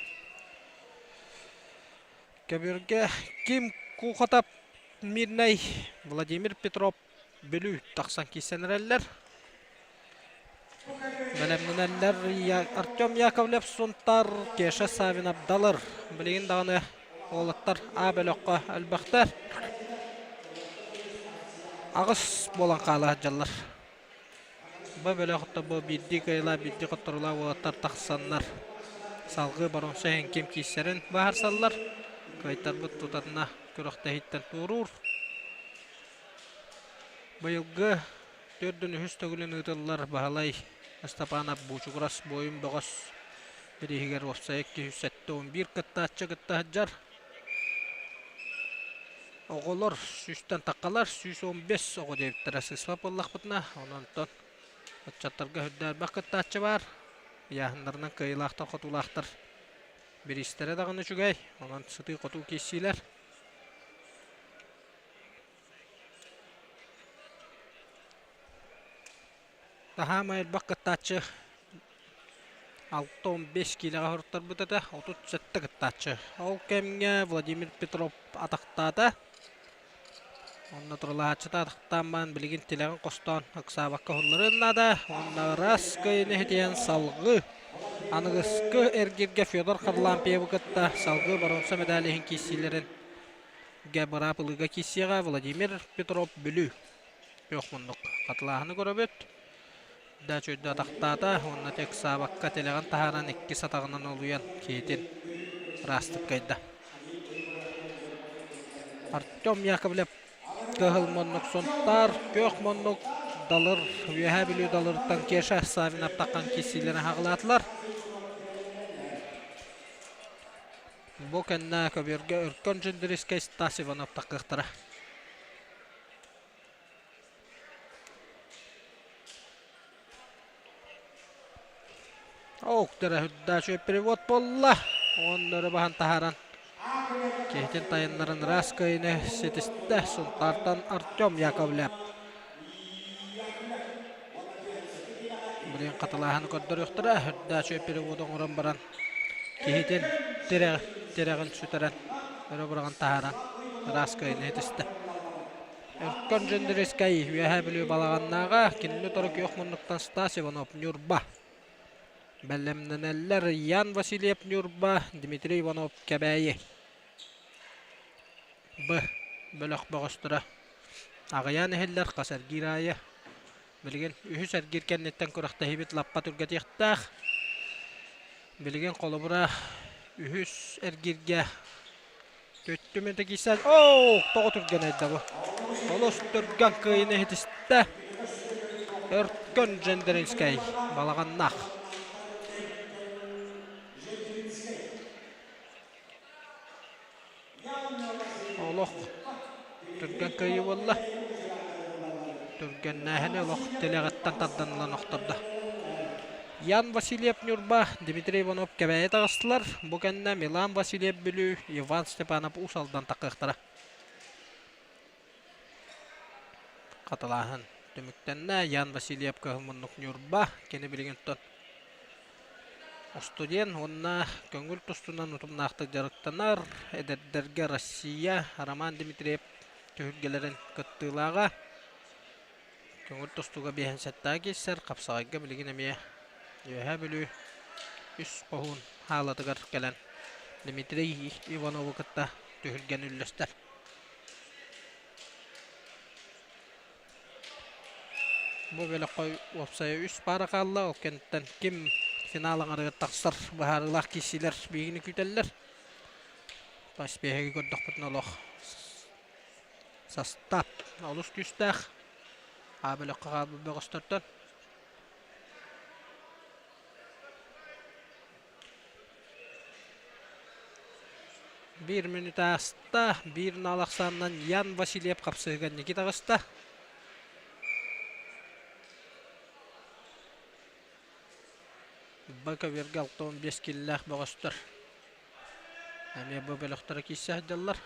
Көбүөргэ Ким Кухотов Мирнэй, Владимир Петров Бүлүү тахсан киирсэн эрэллэр. Бэлэмнэнэллэр Артем Яковлев Сунтар, Кеша Савинов Далыр. Билигин даҕаны уолаттар А бөлөххө элбэхтэр. Аҕыс буолан хаала сылдьаллар. Бу бөлөхтө бу биирдии кыайыылаах, биирдии хотторуулаах уолаттар тахсаннар салгыы боруонса иһин ким киирсэрин быһаарсаллар. Кыайтарбыт тутатына күрэхтэһииттэн туоруур. Быйылгы төрдүн үһүс төгүлүн ыытыллар Баһылай Ыстапаанап Буучугурас буойун бөҕөс бирииһигэр уопсайа 271 кыттааччы кытта сылдьар. Оҕолор сүүстэн таххалар, 115 оҕо диэбиттэрэ сыыспат буоллахпытына, онон ыччаттарга үрдээрбэх кыттааччы баар. Ыйааһыннарынан кыайыылаахтар-хотуулаахтар бириистэрэ даҕаны үчүгэй, онон сытыы-хотуу киирсиилэр. Таһаамай элбэх кыттааччы 65 киилэҕэ суруттарбыт этэ, 37 кыттааччы. Ол кэмҥэ Владимир Петров атахтаата. Онно турулаһааччыта атахтаан баран билигин тилэҕин хостоон ыксаабакка уһулларыан наада. Уонна ыраас кыайыыны ситиһэн салгыы аныгыскы эргиргэ Федор Харлампьевы кытта салгыы боруонса медаль иһин киирсиилэрин гэ быраап ылыыга киирсиэҕэ Владимир Петров Бүлүү күөх муннук хатылааһыны көрөбүт. Да чөйдө атахтаата уонна текстаабакка тилэҕин таһааран иккис атаҕынан олуйан киһитин ыраастык кыайда. Артем Яковлев кыһыл муннук Сунтаар, күөх муннук Далыр, Үөһээ Бүлүү Далырыттан Кеша Савинов таххан киирсиилэрин хаҕылаатылар. Бу кэннэ көбүөргэ Өркөн Дьүндүрүскэй Стас Иванов таххыахтара. Октара үрдээчү перевод буолла. Оннору баһан таһааран киһитин тайыннарын ыраас кыайыыны ситистэ Сунтаартан Артем Яковлев. Билигин хатылааһыны көрдөрүөхтэрэ. Үрдээчү перевод оҥорон баран киһитин тирэҕин сүтэрэн өрө быраҕан таһааран ыраас кыайыыны ситистэ. Өркөн Дьөндүрүскэй Үөһээ Бүлүү Балаҕаннааҕа, кинини утары күөх муннуктан Стас Иванов, Ньурба. Бэлэмнэнэллэр Ян Васильев Ньурба, Дмитрий Иванов Кэбээйи. Б. Бөлөх бөҕөстөрө. Аҕыйаан иһиллэр хас эргиир аайы. Билигин үһүс эргиир кэнниттэн күрэхтэһиибит лаппа түргэтиэхтээх. Билигин холобура үһүс эргииргэ Төттө мүнтэ киирсэн, оо, тоҕо түргэн айда бу. Олус түргэн кыайыыны иһитистэ. Өркөн Жендеринскэй балаҕаннаах. Олох түргэн кыайыы буолла. Түргэннээһини олох тилэҕиттэн тардан ылан охтордо. Ян Васильев Ньурба, Дмитрий Иванов Кэбээйи таҕыстылар. Бу кэннэ Милан Васильев Бүлүү, Иван Степанов Уус Алдан таххыахтара. Хатылааһын түмүктэннэ. Ян Васильев кыһыл муннук Ньурба. Кини билигин оттон студент уонна көҥүл тустунан утумнаахтык дьарыктанар. Эдэрдэргэ Россия, Роман Дмитриев түһүлгэлэрин кыттыылааҕа. Көҥүл тустууга биэһин сэттэҕэ киирсэр, хапсаҕайга билигин эмиэ Үөһээ Бүлүү үс хоһуун хаалатыгар кэлэн Дмитрий Иванову кытта түһүлгэни үллэстэр. Бу бөлөххө уопсайа үс паара хаалла, ол кэнниттэн ким финал аҥарыгар тахсар быһаарыылаах киирсиилэр биһигини күүтэллэр. Паспеһиги көрдөхпүтүнэ олох Састаап олус күүстээх. А бөлөххө хаалбыт бөҕөстөртөн. Биир мүнүүтэ ааста, биир наал ахсаанынан Ян Васильев хапсыһыга инники таҕыста. Б көбүөргэ 65 киллээх бөҕөстөр Эмиэ бу бөлөхтөрө киирсэ сылдьаллар.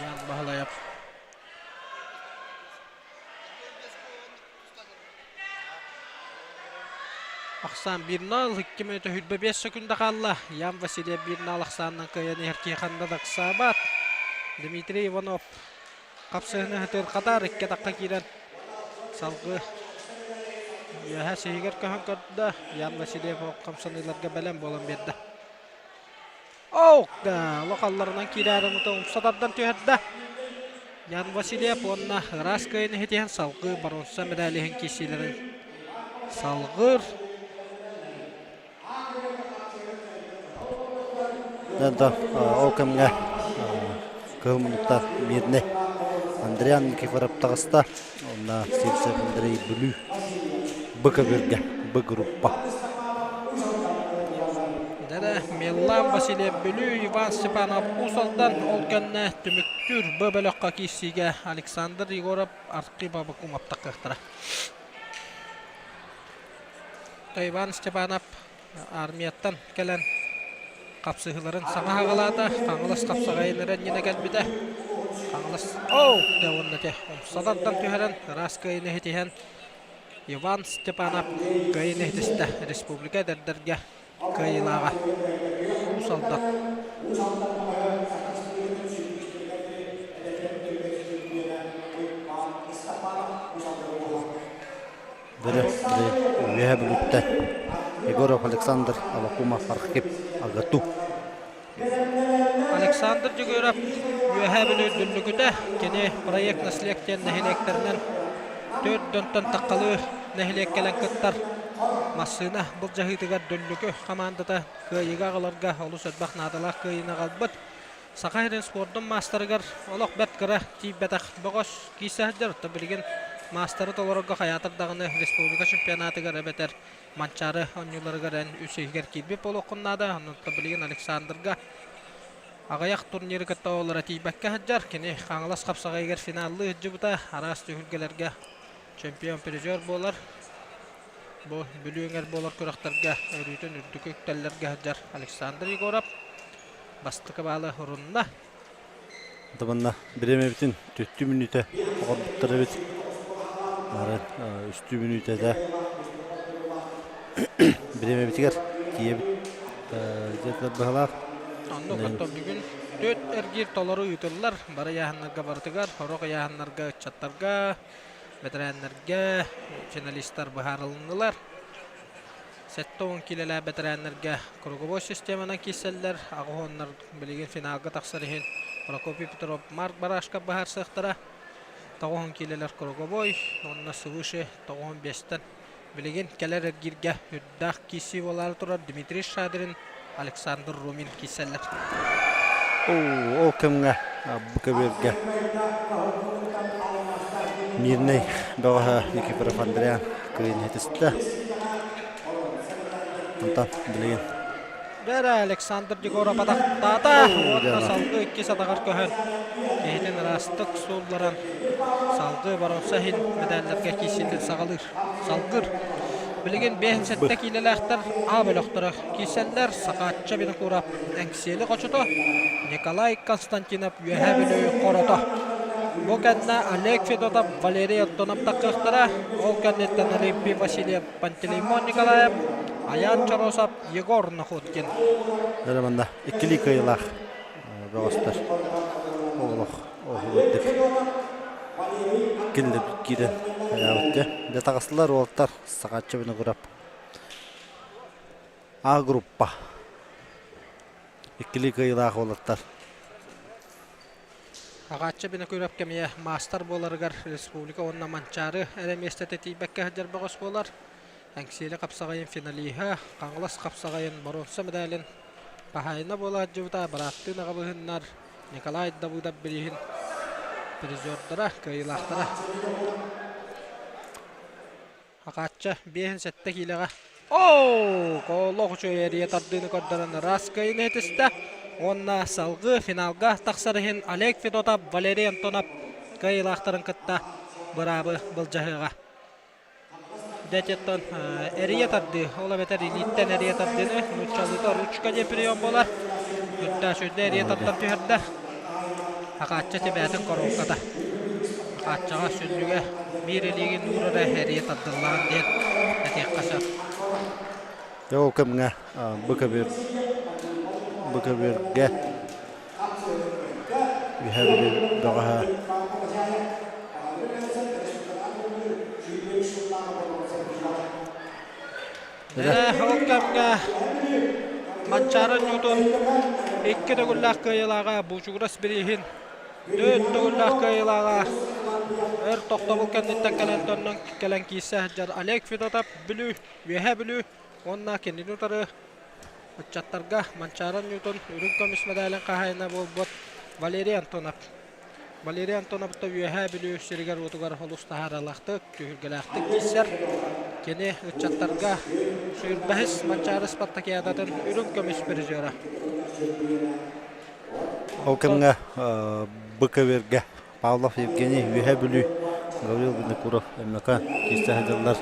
Ян Баһылайап Ахсаан 1-0, 2 мүнүүтэ 25 секунда хаалла. Ян Васильев 1-0 ахсаанынан кыайан иһэр киһи ханна да ыксаабат. Дмитрий Иванов Хапсыһыны хатыырхатар икки атахха киирэн салгыы үөһэ сиһигэр көһөн көрдө. Ян Васильев хамсаныыларга бэлэм буолан биэрдэ. Оок да локалларынан киирээри умса тардан түһэрдэ. Ян Васильев уонна ыраас кыайыны ситиһэн салгыы боруонса медалиһын киирсиилэрин салгыыр. Да, ол кэмҥэ кыһыл муннуктаах мирнэй Андриан Никифоров таҕыста. Онно Сивцев Андрей Бүлүү Б көбүөргэ Б группа. Дэрэ Меллан Васильев Бүлүү, Иван Степанов Уус Алдан ол кэннэ түмүктүүр Б бөлөххө киирсиигэ Александр Егоров Архип Абакумов таххыахтара. Иван Степанов армияттан кэлэн хапсыһыыларын саҥа аҕалаата. Хаҥалас хапсаҕайын эрэ иннинэ кэлбитэ. Хаҥалас оу дэ уонна те умсалартан түһэрэн ыраас кыайыыны иһитиһэн Иван Степанов кыайыыны иһитистэ республика эдэрдэргэ кыайыылааҕа Уус Алдан. Бөрө Үөһэ Бүлүүттэн Егоров Александр Авакумов Архип АГАТУ. Александр Дьөгүөрэп Үөһээ Бүлүү Дүллүкүтэ кини проект наследие диэн нэһилиэктэринэн төрт дьонтон таххалыы нэһилиэк кэлэн кыттар. Массыына былдьаһыытыгар Дүллүкү хамаандата кыайыыга аҕаларга олус элбэх наадалаах кыайыыны аҕалбыт. Саха сирин спордун маастарыгар олох бэрт кыра тиийбэтэх бөҕөс киирсэ сылдьар. Оттон билигин маастары толорорго хайаатар даҕаны республика чемпионатыгар эбэтэр Манчаары оонньууларыгар эн үс иһигэр киирбит буолуоххун наада. Онон билигин Александрга аҕыйах турниры кытта оҕолоро тиийбэккэ сылдьар. Кини Хаҥалас хапсаҕайыгар финаллыы сылдьыбыта. Араас түһүлгэлэргэ чемпион-призер буолар. Бу Бүлүү эҥэр буолар күрэхтэргэ өрүүтүн үрдүкү үктэллэргэ сылдьар Александр Егоров бастакы баалы урунна. Манна бириэмэбитин түттүү мүнүүтэ оҕорбуттар эбит. Ары үстүү мүнүүтэтэ бириэмэбитигэр тиийэбит дьиэтилэр быһалаах. Оннук оттон бүгүн. Түөрт эргиир толору ыытыллар. Бары ыйааһыннарга барытыгар, сорох ыйааһыннарга ыччаттарга, бэтэрээннэргэ финалистар быһаарылыннылар. 70 киилэлээх бэтэрээннэргэ круговой системанан киирсэллэр. Аҕыс уоннар билигин финалга тахсар иһин Прокопий Петров, Марк Барашков быһаарсыахтара. 90 киилэлэр круговой уонна свыше 95-тэн билигин кэлэр эргииргэ үрдээх киирсии буолаары турар Дмитрий Шадрин, Александр Румин киирсэллэр. Ол кэмҥэ бу көбүөргэ Мирнэй бөҕөһө Никифоров Андриан кыайын иһитистэ. Онтон билигин Бэрэ Александр Егоров атахтаата уонна салгыы иккис атаҕар көһөн киһитин ыраастык суулларан салгыы боруонса иһин мэдээллэргэ киирсиитин саҕалыыр. Салгыр. Билигин 57 киилэлээхтэр А бөлөхтөрө киирсэллэр. Сахаачча Винокуров Эҥсиэли хочото, Николай Константинов Үөһээ Бүлүү хорото. Бу кэннэ Олег Федотов, Валерий Антонов таххыахтара. Ол кэнниттэн Олимпий Васильев, Пантелеймон Николаев, Аян Чоросов, Егор Находкин. Дьэ манна иккилии кыайыылаах бөҕөстөр олох оһугурдук кинилэр киирэн хайаабыт дьэ. Дьэ таҕыстылар уолаттар Сахааччы Виногуров А группа иккилии кыайыылаах уолаттар. Аҕааччы Винокуров кэмиэ маастар буоларыгар республика уонна Манчаары эрэ миэстэтэ тиийбэккэ сылдьар бөҕөс буолар. Эҥсиэли хапсаҕайын финалиһа, Хаҥалас хапсаҕайын боруонса мэдээлин хаһаайына буола сылдьыбыта бырааттыы наҕабыһыннар Николай Давыдов бирииһин призердара, кыайыылаахтара. Хакаачча 57 киилэҕэ Оо, олох үчүгэй эрийэ тардыыны көрдөрөн ыраас кыайыыны этистэ уонна салгыы финалга тахсар иһин Олег Федотов, Валерий Антонов кыайыылаахтарын кытта быраабы былдьаһыаҕа. Дэтиттэн эрийэ тардыы, ол эбэтэр илииттэн эрийэ тардыыны нууччалыыта ручка диэн прием буолар. Үрдээх сүрдэ эрийэ тардан түһэрдэ. Хакаачча тибээтин коробката. Хакааччаҕа сүнньүгэ биир илиигин уур эрэ эрийэ тардыллаҕын диэн этиэххэ сөп. Дьэ ол кэмҥэ бу көбүөр бу көбүөргэ Үһэ Бүлүү бөҕөһө Ол кэмҥэ Манчаары Ньуутун икки төгүллээх кыайыылааҕа Буучугурас бирииһин түөрт төгүллээх кыайыылааҕа өр тохтобул кэнниттэн кэлэн төннөн кэлэн киирсэ сылдьар Олег Федотов Бүлүү, Үөһээ Бүлүү уонна кинини утары Ыччаттарга Манчаары Ньютон үрүҥ көмүс мэдээлин хаһаайына буолбут Валерий Антонов. Валерий Антоновта Үөһээ Бүлүү сиригэр-уотугар олус таһаарыылаахтык, түһүлгэлээхтик киирсэр. Кини ыччаттарга сүүрбэһис Манчаары спартакиадатын үрүҥ көмүс призера. Ол кэмҥэ БКВ-гэ Павлов Евгений Үөһээ Бүлүү, Гаврил Винокуров МК киирсэ сылдьаллар.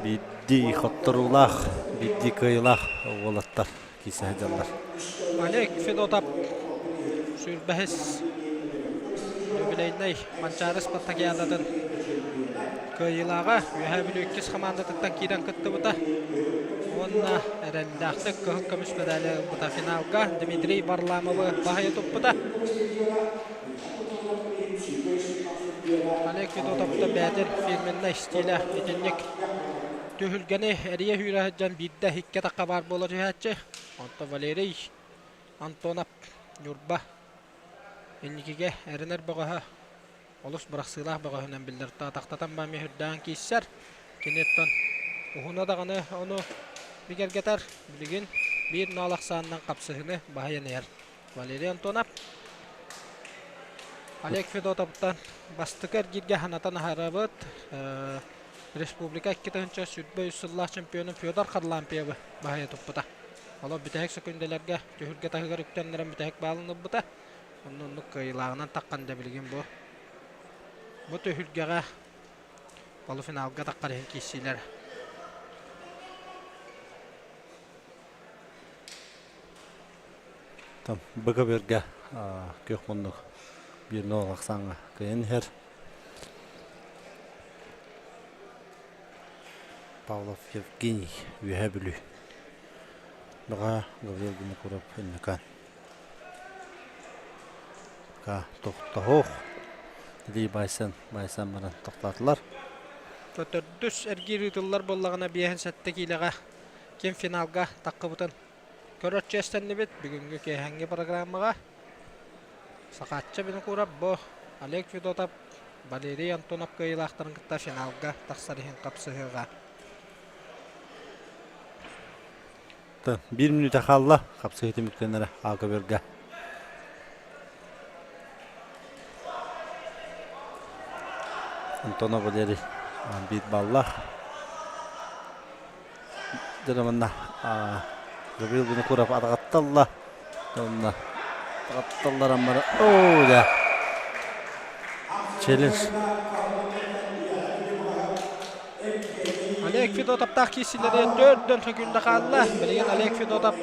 Биирдии хотторуулаах, биирдии кыайыылаах уолаттар киирсэ сылдьаллар. Олег Федотов сүүрбэһис юбилейнай Манчаары спартакиадатын кыайыылааҕа Үөһээ Бүлүү иккис хамаандатыттан киирэн кыттыбыта уонна эрэллээхтик кыһыл көмүс мэдээли ылбыта. Финалга Дмитрий Варламовы баһыйа туппута. Олег Федотовтан бэйэтин фирменнай стилэ итинник түһүлгэни эрийэ сүүрэ сылдьан биирдэ икки атахха баар буола түһээччи. Онтон Валерий Антонов Ньурба инникигэ эрэнэр бөҕөһө олус бырахсыылаах бөҕөһүнэн биллэр. Атахтатан бааммы үрдээн киирсэр. Киниттэн уһуна даҕаны ону бигэргэтэр. Билигин биир ноол ахсаанынан хапсыһыны баһыйан иһэр. Валерий Антонов Олег Федотовтан бастакы эргииргэ санатан аһарабыт. Республика 2023 сыллаах чемпионун Федор Харлампьевы баһыйа туппута. Олор бүтэһик сөкүндэлэргэ түһүлгэ таһыгар үктэннэрэн бүтэһик баалын ылбыта. Онно оннук кыайыылааҕынан таххан да билигин бу бу түһүлгэҕэ полуфиналга таххар иһин киирсиилэр. Там БКБ-га күөх муннук биир нол ахсааҥҥа кыайан иһэр. Павлов Евгений Үөһээ Бүлүү. Баҕа Гаврил Винокуров Иннакан. Пока тохтоһуох. Дии байсан, байсан баран тохтоотулар. Төрдүс эргиир ыытыллар буоллаҕына биэһин сэттэ киилэҕэ ким финалга таххыбытын көрөр чиэстэннибит бүгүҥҥү киэһэҥҥи программаҕа. Сахаачча Винокуров бу Олег Федотов, Валерий Антонов кыайыылаахтарын кытта финалга тахсар иһин хапсыһыаҕа. Биир мүнүүтэ хаалла хапсыһыы түмүктэнэрэ А көбүөргэ. Антонов Валерий биир баллаах. Дьэ манна Гаврил Винокуров араҕатталла. Онно араҕатталларан баран оо да челлендж. Олег Федотовтаах киирсиилэри төрдөн сөкүүндэ хаалла. Билигин Олег Федотов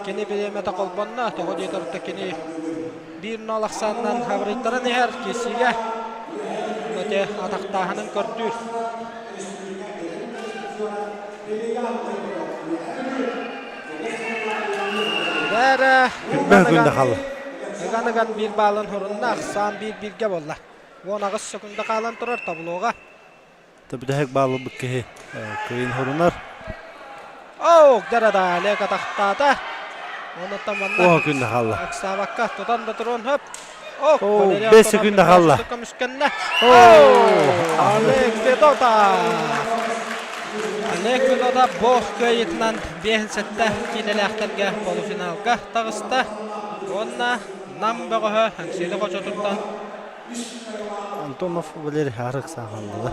кини бириэмэтэ холбонно. Тоҕо диэтэр кини биир нол ахсаанынан хабырыйтаран иһэр киирсиигэ ити атахтааһынын көрдүүр. Бэрэ күндэ хаалла. Ыган-ыган биир баалын хорунна, ахсаан биир-бииргэ буолла. 18 секунда хаалан турар таблоға. Бүтэһик бааллыбыт киһи кыйын хорунар. Оок, дара Олег атахтаата. Онуттан манна О күндэ хаалла. Ыксаабакка тутан да туруон хөп. О, 5 секунда хаалла. Көмүскэннэ. Олег Федотов. Олег Федотов бох кыайыытынан 5-7 киилэлээхтэргэ полуфиналга таҕыста. Уонна Нам бөҕөһө Эҥсиэли хочотуттан Антонов Валерий Харык саахаллыга.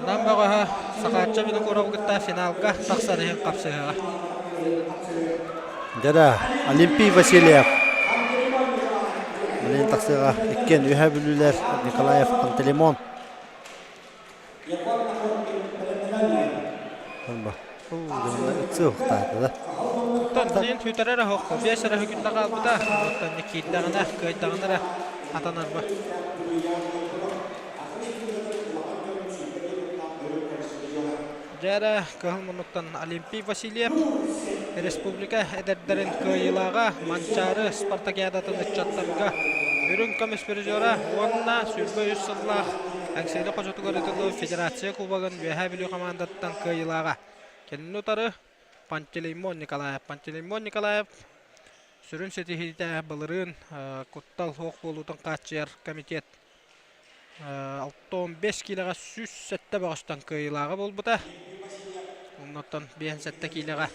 Нам бөҕөһө Сахаачча Винокурову кытта финалга тахсар иһин хапсыһыаҕа. Дьэ Олимпий Васильев. Билин тахсыаҕа иккиэн үһэ бүлүүлэр Николаев Пантелеймон. Оттон билигин сүтэрэр оһох биэс эрэ күндэ хаалбыта. Оттон киирдэҕинэ, кыайдаҕына эрэ хатанарба. Дьэ эрэ кыһыл муннуктан Олимпий Васильев республика эдэрдэрин кыайыылааҕа Манчаары спартакиадатын ыччаттарга үрүҥ көмүс призера уонна 23 сыллаах Эҥсиэли хочотугар ыытыллыбыт Федерация Кубогын Үөһээ Бүлүү хамаандатыттан кыайыылааҕа. Кинини утары Пантелеймон Николаев. Пантелеймон Николаев сүрүн ситиһиитэ былырыын куттал суох буолуутун хааччыйар комитет 65 киилэҕэ 107 бөҕөстөн кыайыылааҕа буолбута. Оннуттан 57 киилэҕэ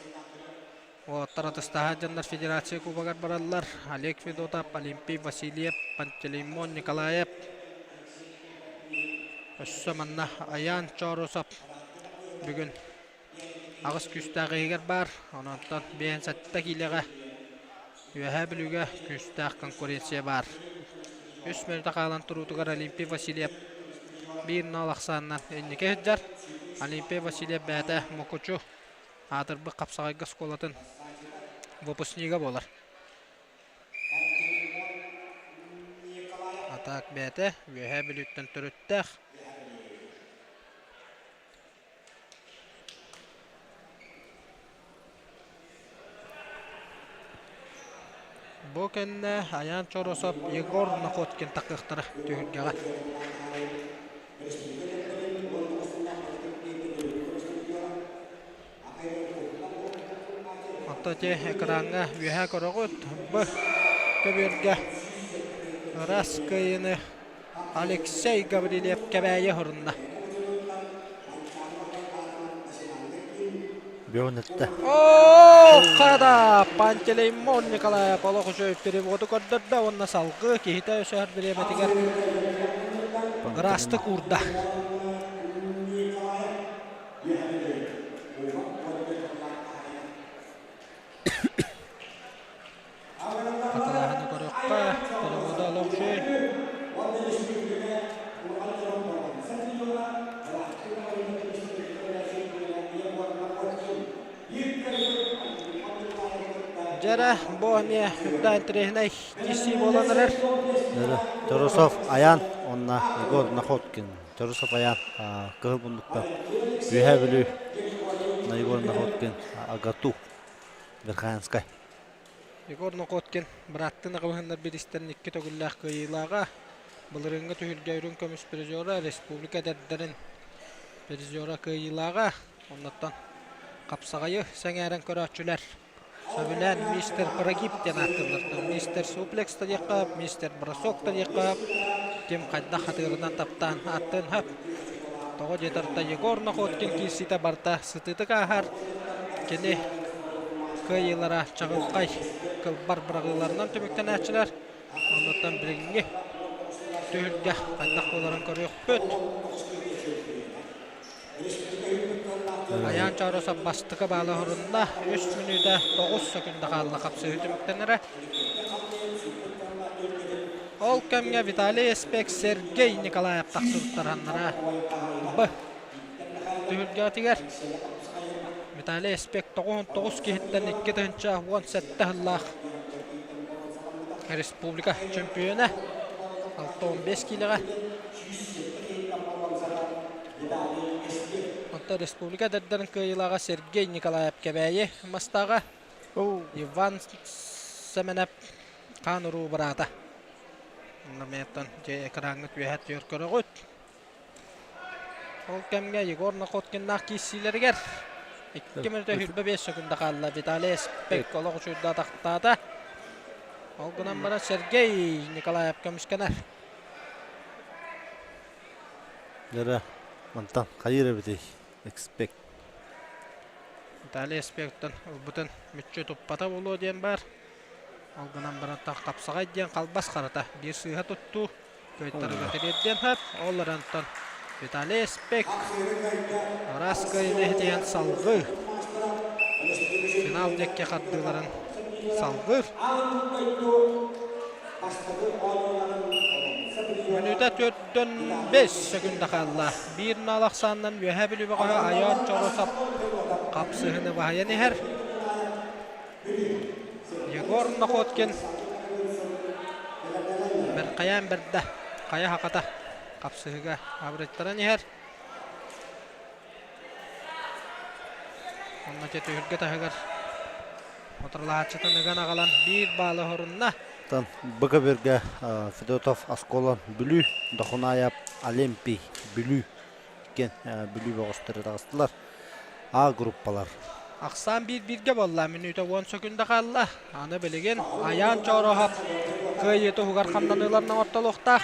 уолаттар атыстаһа дьоннор Федерация Кубогар бараллар. Олег Федотов, Олимпий Васильев, Пантелеймон Николаев. Өссө манна Аян Чорусов бүгүн аҕыс күүстээх иһигэр баар. Ононтон 57 киилэҕэ Үөһээ Бүлүүгэ күүстээх конкуренция баар. Үс мүнүүтэ хаалан туруутугар Олимпий Васильев биир нол ахсаанынан инники сылдьар. Олимпий Васильев бэйэтэ Мукучу аатырбыт хапсаҕайга оскуолатын выпускнига буолар. Атаак бэйэтэ Үөһээ Бүлүүттэн төрүттээх. Бу кэннэ Айаан Чоросов, Егор Находкин таххыахтара түһүлгэҕэ. Оттон ити экраҥҥа үөһэ көрөҕүт, Б көбүөргэ ыраас кыайыыны Алексей Гаврильев Кэбээйи оһорунна. Бионетте. Оо, хада! Пантелеймон Николаев олох үчүгэй переводу көрдөрдө уонна салгыы киһитэ өсөһөр бириэмэтигэр ыраастык уурда. Хатылааһыны көрүөххэ, перевода олох үчүгэй. Дьэ эрэ, бу эмиэ үрдээх интэриэһинэй киирсии буолан эрэр. Торосов Аян уонна Егор Находкин. Торосов Аян кыһыл муннукта Үөһээ Бүлүү Егор Находкин Агату Верхоянскай. Егор Нокоткин бырааттыы наҕылыһыннар бириистэрин икки төгүллээх кыайыылааҕа, былырыыҥҥы түһүлгэ үрүҥ көмүс призера, республика эдэрдэрин призера кыайыылааҕа. Оннуттан хапсаҕайы сэҥээрэн көрөөччүлэр сөбүлээн мистер Прогиб диэн ааттыыллар. Мистер Суплекс да диэххэ, мистер Бросок да диэххэ, ким хайдах хатыырынан таптаан ааттыан сөп. Тоҕо диэтэр да Егор Находкин киирсиитэ барыта сытыытык ааһар. Кини кыайыылара чаҕылхай кылбар быраҕыыларынан түмүктэнээччилэр. Оннуттан билиҥҥи түһүлгэ хайдах буоларын көрүөхпүт. Айаан Чооросов бастакы баала оһорунна. Үс мүнүүтэ 9 сөкүндэ хаалла хапсыһыы түмүктэнэрэ. Ол кэмҥэ Виталий Эспек Сергей Николаев тахсыбыттар Б. Түһүлгэтигэр Виталий Эспек 99 киһиттэн 2017 сыллаах республика чөмпүйүөнэ 65 киилэҕэ. Онтон республика эдэрдэрин кыайыылааҕа Сергей Николаев Кэбээйи мастааҕа Иван Сэмэнэп хаан уруу быраата. Онно дьэ экраҥҥа түөһэ түөр көрөҕүт. Ол кэмҥэ Егор Находкиннаах киирсиилэригэр 2 мүнүүтэ 25 секунда хаалла. Виталий Эспек олох үчүгэй атахтаата. Ол гынан баран Сергей Николаев көмүскэнэр. Дьэ, мантан хайыыр эбитий? Экспект. Виталий Эспектан ылбытын мүччү туппата буолуо диэн баар. Ол гынан баран хапсаҕай диэн халбас харата биир сыыһа туттуу кыайтарыга тириэрдиэн сөп. Ол эрэн Виталий Эспек араас кыайыыны иһитийэн салгыы финал диэки хардыыларын салгыыр. Мүнүүтэ 4-5 сөкүндэ хаалла. Биир наал ахсаанынан Үөһээ Бүлүү бөҕөһө Айаан Чоросов хапсыһыны баһыйан иһэр. Егор Находкин бэркайаан бэрдэ хайа хахата хапсыһыга абырыттаран иһэр. Онно дьэ түһүлгэ таһыгар Утарылаһааччытын ыган аҕалан биир баалы оһорунна. Тан БК-биргэ Федотов Осколон Бүлүү, Дохунаев Олимпий Бүлүү диэн Бүлүү бөҕөстөрө таҕыстылар. А группалар. Ахсаан биир-бииргэ буолла. Мүнүүтэ 10 сөкүндэ хаалла. Аны билигин Айаан Чоороһоп кыайыы туһугар хамнаныыларын оҥортолуохтаах.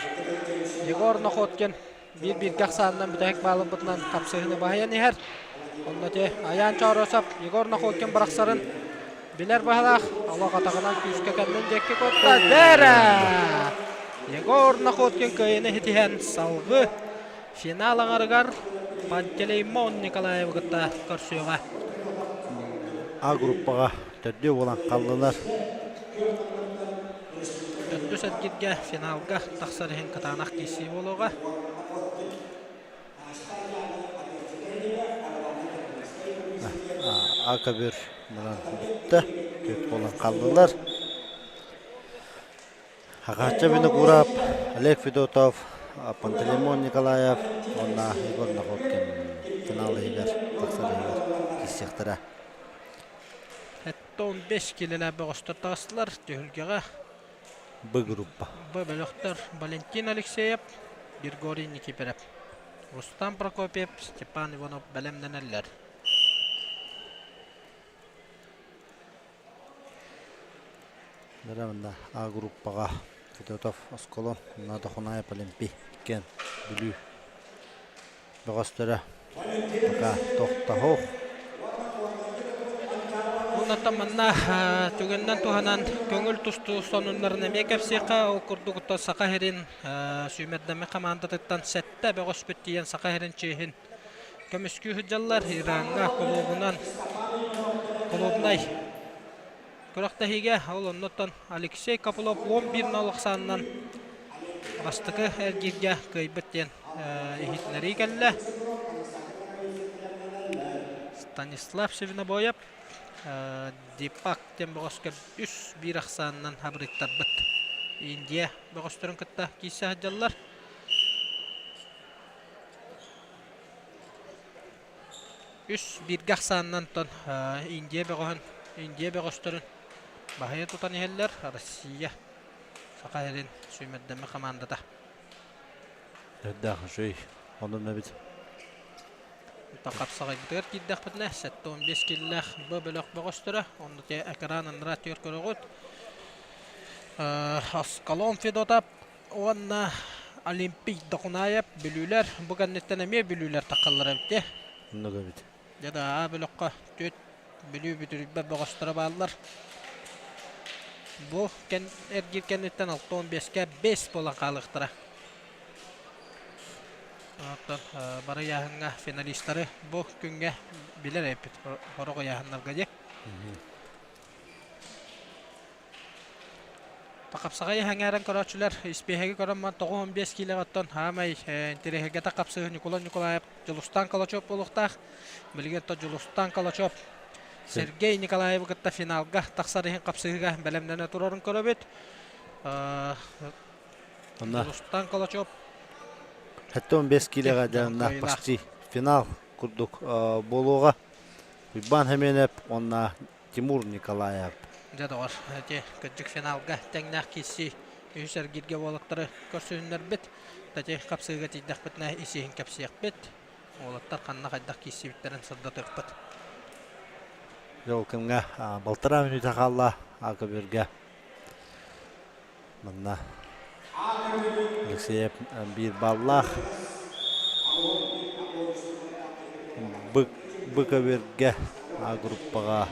Егор Находкин биир-бииргэ ахсаанынан бүтэһик баалыммытынан хапсыһыыны баһыйан иһэр. Онно ити Айаан Чооросов Егор Находкин бырахсарын билэр баһылаах олох атаҕынан күүскэ кэннин диэки кутта. Дэрэ! Егор Находкин кыайыыны ситиһэн салгыы финал аҥарыгар Пантелеймон Николаевы кытта көрсүөҕэ. А группаҕа төрдүө буолан халлылар. Төрдүс эргиргэ финалга тахсар иһин кытаанах киирсии буолуоҕа. А көбүр мынан бүттэ. Төрт буолан халлылар. Хахачча Винокуров, Олег Федотов, Пантелеймон Николаев уонна Егор Находкин финал иһигэр тахсар иһигэр киирсиэхтэрэ. 15 киилэлээх бөҕөстөр таҕыстылар түһүлгэҕэ. Б группа. Б бөлөхтөр Валентин Алексеев, Григорий Никифоров, Рустам Прокопьев, Степан Иванов бэлэмнэнэллэр. Манна А группаҕа Федотов Осколон, Надохунаев Олимпий иккиэн Бүлүү бөҕөстөрө пока тохтоһуох. Оннуттан манна түгэнинэн туһанан көҥүл тустуу сонуннарын эмиэ кэпсиэххэ. Ол курдук Саха сирин сүүмэрдэммит хамаандатыттан сэттэ бөҕөспүт тиийэн Саха сирин чиэһин көмүскүү сылдьаллар. Ираҥҥа кулуубунан кулуубунай күрэхтэһиигэ ол оннуттан Алексей Копылов 11 ахсаанынан бастакы эргииргэ кыайбыт диэн иһитиннэрии кэллэ. Станислав Севинобоев Дипак диэн бөҕөскө үс биир ахсаанынан хабырыттарбыт. Индия бөҕөстөрүн кытта киирсэ сылдьаллар. Үс бииргэ ахсаанынан тон Индия бөҕөһүн, Индия бөҕөстөрүн. Баһыйа тутан иһэллэр Россия Саха сирин сүүмэрдэммит хамаандата. Эрдээх үчүгэй. Онон эбит. Хапсаҕайбытыгар киирдэхпитинэ 75 киллээх Б бөлөх бөҕөстөрө. Онно те экран анараа өттүгэр көрөҕүт. Аскалон Федотов уонна Олимпий Дохунаев бүлүүлэр. Бу кэнниттэн эмиэ бүлүүлэр таххаллар эбит дии. Оннук эбит. Дьэ да А бөлөххө түөрт Бүлүү бүтүрүйбэт бөҕөстөрө бааллар. Бу кэн эргиир кэнниттэн 65-кэ 5 буолан хаалыахтара. Оттон бары ыйааһыҥҥа финалистары бу күҥҥэ билэр эбиппит сорох ыйааһыннарга дии. Хапсаҕай эҥээрин көрөөччүлэр испиэһэги көрөн баран 95 киилэҕэ оттон хаамай интэриэһиргэтэ хапсыһы Ньукулай Ньукулаев Дьулустаан Калачев буолуохтаах. Билигин оттон Дьулустаан Калачев Сергей Николаевы кытта финалга тахсар иһин хапсыһыыга бэлэмнэнэ турарын көрөбүт. Дьулустаан Калачев 75 киилэҕэ дьаһаннаах почти финал курдук буолуоҕа. Уйбаан Хэмиэнэп уонна Тимур Николаев. Дьэ доҕор, ити кырдьык финалга тэҥнээх киирсии үһүс эргииргэ уолаттары көрсүһүннэрбит. Тати хапсыыга тиийдэхпитинэ ис-иһин кэпсиэхпит. Уолаттар ханна хайдах киирсибиттэрин сырдатыахпыт. Дьэ ол кэмҥэ балтараа мүнүүтэ хаалла Акабүргэ. Манна Алексеев биир баллаах. Быковергэ А группаҕа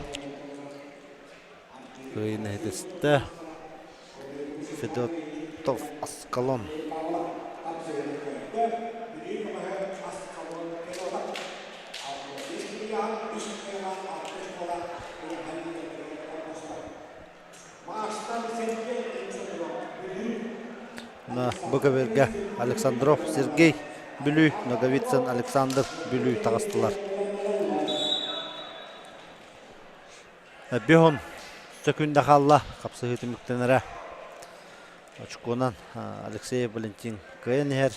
кыайыыны ситистэ. Федотов Аскалон. Бу көбүөргэ Александров Сергей Бүлүү, Ноговицын Александр Бүлүү таҕыстылар. Биһон сөкүндэ хаалла, хапсыһыы түмүктэнэрэ. Очкуонан Алексей Валентин кыайан иһэр.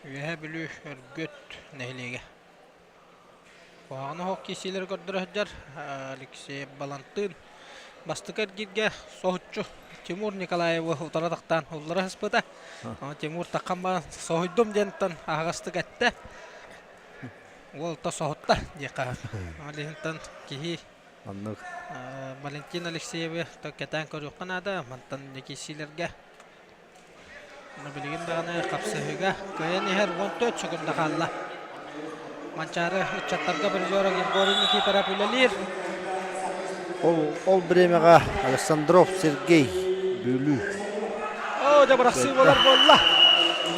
Үөһээ Бүлүү Өргөт нэһилиэгэ. Куһаҕаны оһох киирсиилэри көрдөрө сылдьар Алексей Балантыын бастакы эргииргэ соһуччу Тимур Николаевы утары тахтаан уллара сыспыта. Тимур таххан баран соһуйдум диэнтэн аһаҕастык эттэ. Уол то соһутта диэххэ. Ол иһинтэн киһи Оннук. Валентин Алексеевы кэтээн көрүөххэ наада. Мантан киирсиилэргэ Билигин даҕаны хапсыһыыга кыайан иһэр 14 секунда хаалла. Манчаары ыччаттарга призера Григорий Никифоров үлэлиир. Ол, ол бириэмэҕэ Александров Сергей Бүлүү. Оо, дьэ бырахсыы буолар буолла.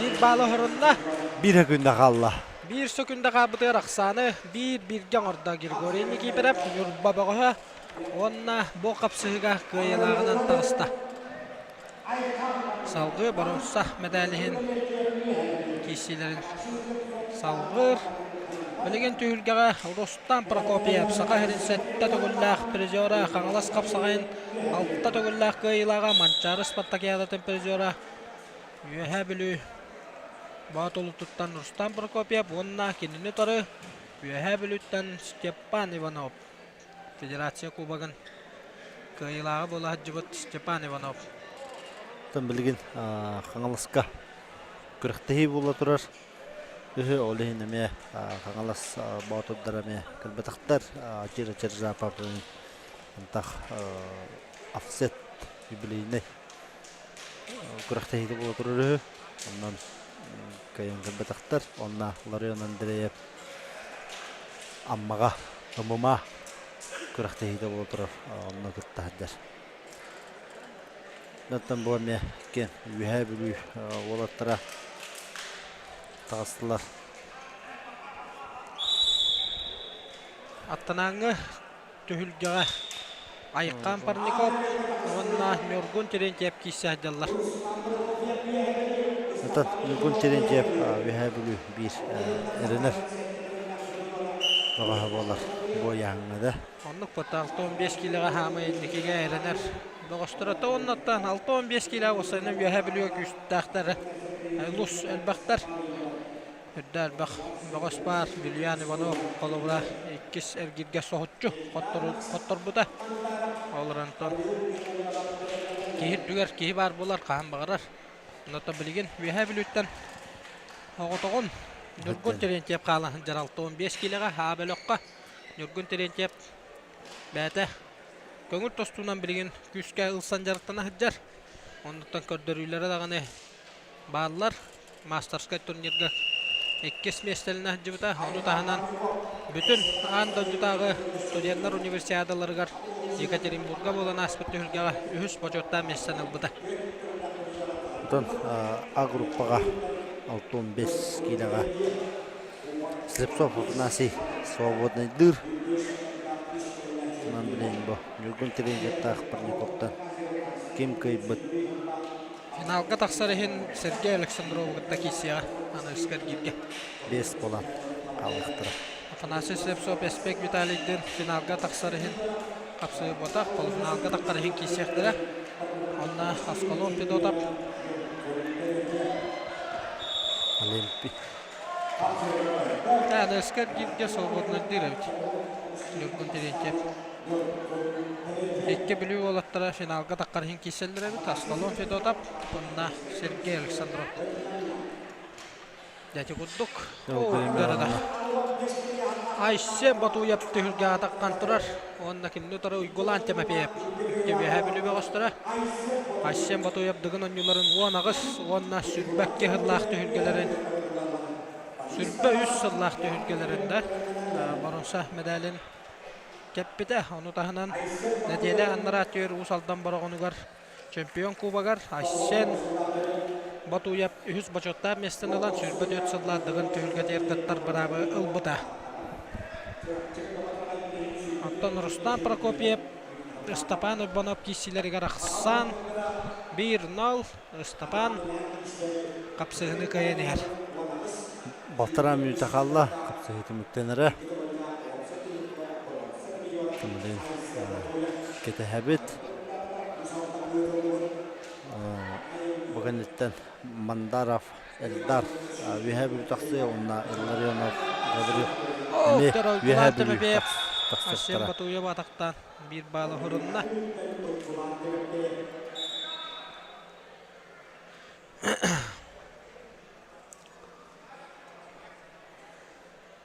Биир баала оһорунна. Биир сөкүндэ хаалла. Биир сөкүндэ хаалбытыгар ахсааны биир бииргэ оҥордо Григорий Никифоров Ньурба бөҕөһө уонна бу хапсыһыыга кыайыылааҕынан таҕыста. Салгыы боруонса мэдээл иһин киирсиилэрин салгыыр. Билигин түһүлгэҕэ Рустам Прокопьев Саха сирин сэттэ төгүллээх призера, Хаҥалас хапсаҕайын алта төгүллээх кыайыылааҕа, Манчаары спартакиадатын призера, Үөһээ Бүлүү Боотулутуттан Рустам Прокопьев уонна кинини утары Үөһээ Бүлүүттэн Степан Иванов. Федерация Кубогын кыайыылааҕа буола сылдьыбыт Степан Иванов. Оттон билигин Хаҥаласка күрэхтэһии буола турар. Үһү ол иһин эмиэ Хаҥалас боотурдара эмиэ кэлбэтэхтэр. Чир Чержапов антах офсет юбилейный күрэхтэһиитэ буола турар үһү. Онон кыайан кэлбэтэхтэр. Онно Ларион Андреев Аммаҕа ММА күрэхтэһиитэ буола турар, онно кытта сылдьар. Оттон бу эмиэ иккиэн Үөһээ Бүлүү уолаттара таҕыстылар. Аттанааҥҥы түһүлгэҕэ Айыккаан Парников уонна Ньургун Терентьев киирсэ сылдьаллар. Оттон Ньургун Терентьев Үөһээ Бүлүү биир эрэнэр бөҕөһө буолар бу ыйааһыҥҥа да. Оннук бата 65 киилэҕэ хаамай инникигэ эрэнэр бөҕөстөрө уоннаттан 65 киилэ уопсайынан Үөһээ Бүлүүгэ күүстээхтэр олус элбэхтэр. Үрдэ элбэх бөҕөс баар Вильян Иванов холобура иккис эргииргэ соһуччу хотторбута. Ол онтон киһи үрдүгэр киһи баар буолар хаһан баҕарар. Онон билигин Үөһээ Бүлүүттэн оҕотоҕун Ньургун Терентьев хаалан сылдьар 65 киилэҕэ А бөлөххө Ньургун Терентьев бэйэтэ көҥүл тостуунан билигин күүскэ ылсан дьарыктана сылдьар. Оннуттан көрдөрүүлэрэ даҕаны бааллар. Мастерскай турнирга иккис миэстэлэнэ сылдьыбыта. Ону таһынан бүтүн аан дойдутааҕы студеннар универсиадаларыгар Екатеринбурга буолан ааспыт түһүлгэҕэ үһүс бочуоттаах миэстэни ылбыта. Онтон А группаҕа 65 киилэҕэ Слепцов Афанасий свободнайдыыр. Онон билигин бу Ньургун Терентьевтаах Парниковтан ким кыайбыт Финалга тахсар иһин Сергей Александровы кытта киирсиэҕэ аныгыскы эргииргэ. Биэс буолан хаалыахтара. Афанасий Слепцов Эспек Виталийдыын финалга тахсар иһин хапсыһыы буотах, полуфиналга тахсар иһин киирсиэхтэрэ. Онно Аскалон Федотов Олимпий. Аныгыскы эргииргэ свободнайдыыр эбит. Ньургун Терентьев. Икки Бүлүү уолаттара финалга таххар иһин киирсэллэр эбит. Аскалон Федотов уонна Сергей Александров. Дьэ ити курдук. Айсен Батуев түһүлгэҕэ атаххан турар. Уонна кинини утары Уйгулаан Тимофеев. Үөһээ Бүлүү бөҕөстөрө. Айсен Батуев Дыгын оонньууларын 18 уонна 22 сыллаах түһүлгэлэрин 23 сыллаах түһүлгэлэрин да боруонса медалин кэппитэ. Ону таһынан нэдиэлэ анараа өттүгэр Уус Алдан Бороҕонугар чемпион кубогар Айсен Батуев үһүс бочуоттаах миэстэни ылан 24 сыллаах Дыгын түһүлгэтигэр кыттар быраабы ылбыта. Оттон Рустам Прокопьев Ыстапаан Уйбанов киирсиилэригэр ахсаан 1-0 Ыстапаан хапсыһыны кыайан иһэр. Балтараа мүнүүтэ хаалла. Хапсыһыы түмүктэнэрэ. Блин, кэтэһэбит. Бу кэнниттэн Мандаров Эльдар үөһээ Бүлүү тахсыа уонна Илларионов Гаврил эмиэ Үөһээ Бүлүү Арсен тахсыахтара. Батуев атахтаан биир баалы хурунна.